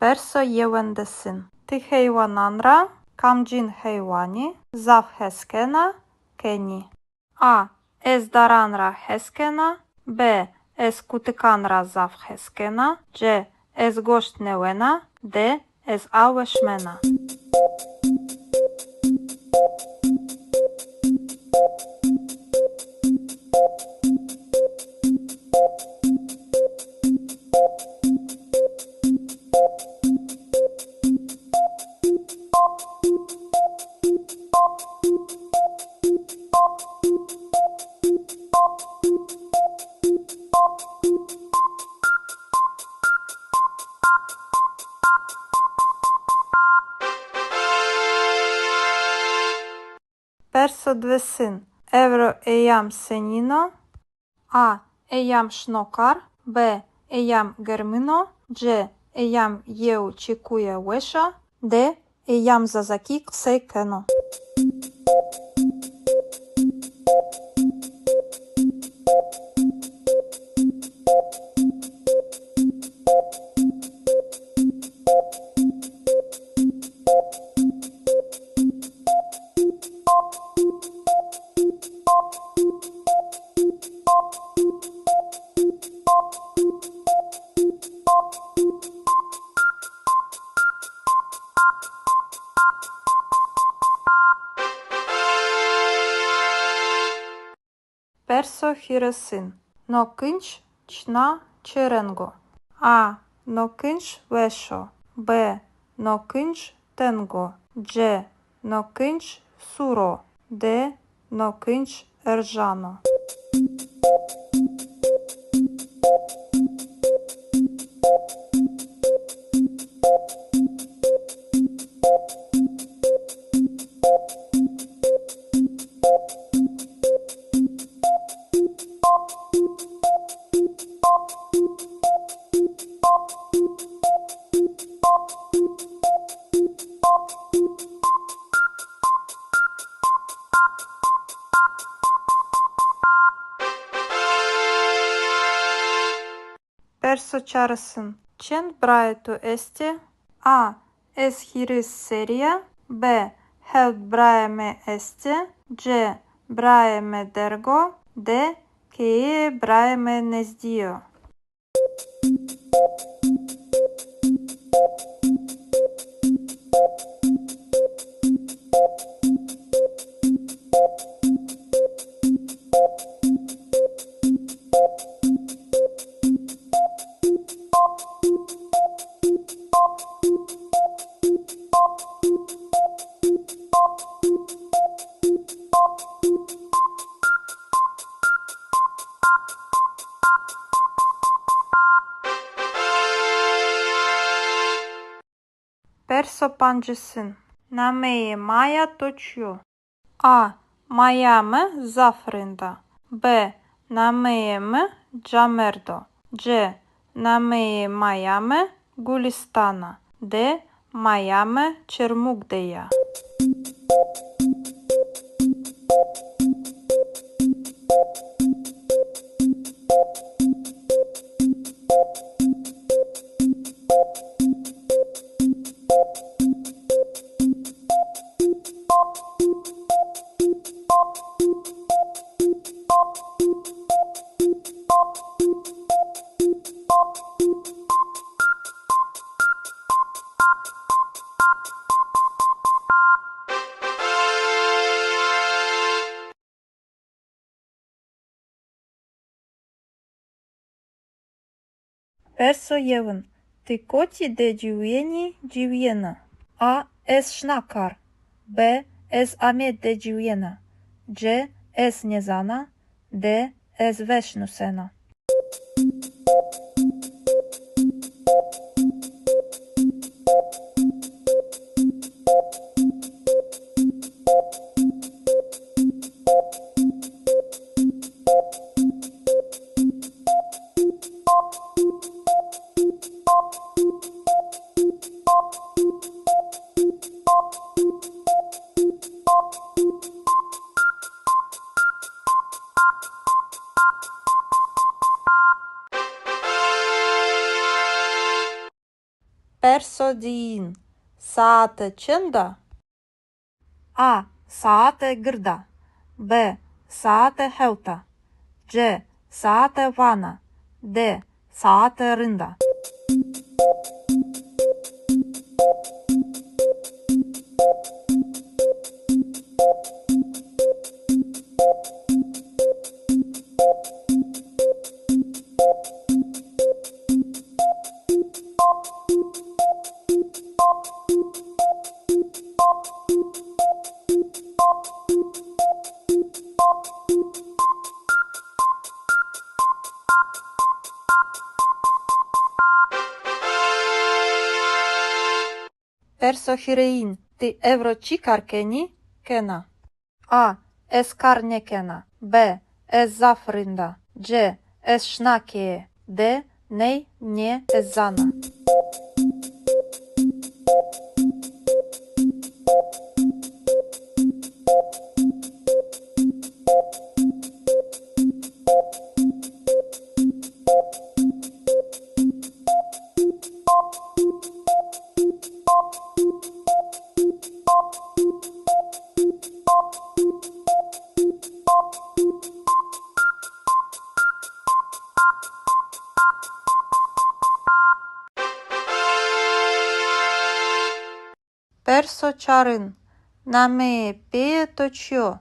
Perso yewendesin. Ti heywanan ra kamcîn heywanî zaf hes kena, kenî? A. Ez daran ra hes kena. B. Ez kutikan ra zaf hes kena. C. Ez goşt nêwena. D. Ez awe şimena. Perso diwêsin. Ewro eyam senîn o? A. Eyam şino kar. B. Eyam germin o. C. Eyam yew çekuye weş a. D. Eyam zazakî qisey keno. Perso hîrêsin. No kinc çina çi reng o? A. No kinc weş o. B. No kinc teng o. C. No kinc sûr o. D. No kinc erjan o. Perso çarêsin. Çend birayê to estê? A. Ez hîris serrî ya. B. Hewt birayê mi estê. C. Birayê mi derg o. D. Keyeyê birayê mi nezdî yo. Perso pancêsin. Nameyê maya to çi yo? A. Maya mi zaf rind a. B. Nameyê mi Camerd o. C. Nameyê maya mi Gulistan a. D. Maya mi Çermug de ya. Perso yewin. Ti kotî de ciwîyenî, ciwîyena? A. Ez şina kar. B. Ez Amed de ciwîyena. C. Ez nêzana. D. Ez weş nusena. Perso diyin. Saete çend a? A. Saete gird a. B. Saete hewt a. C. Saete vana. D. Saete rind a. Perso hîrêyin. Ti ewro çi kar kenî, kena? A. Ez kar nêkena. B. Ez zaf rind a. C. Ez şina keye. D. Ney, nê, ez zana. Perso çarin. Nameyê pîyê to çi yo?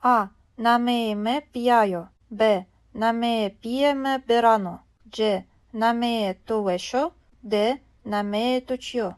A. Nameyê mi Pîya yo. B. Nameyê pîyê mi Beran o. C. Nameyê to weş o. D. Nameyê to çi yo?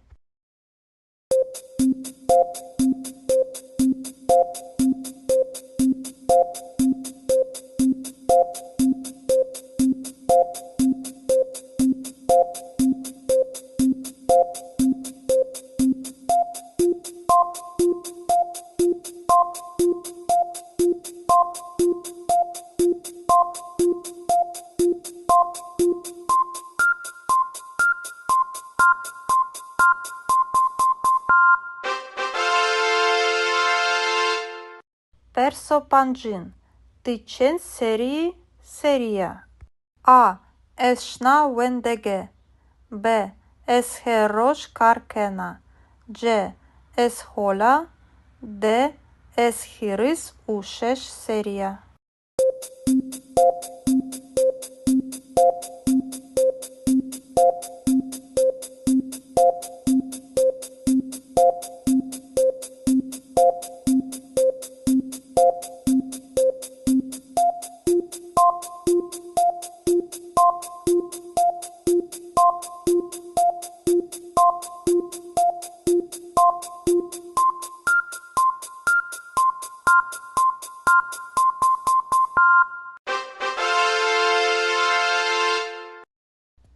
Perso pancin. Ti çend serrî yî, serrî ya? A. Ez şina wendege. B. Ez her roj kar kena. C. Ez hol a. D. Ez hîris û şeş serrî ya.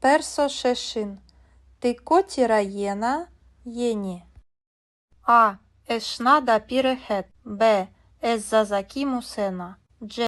Perso şeşin. Ti kotî ra yena, yenî? A. Ez şina dapîre het. B. Ez zazakî musena. C.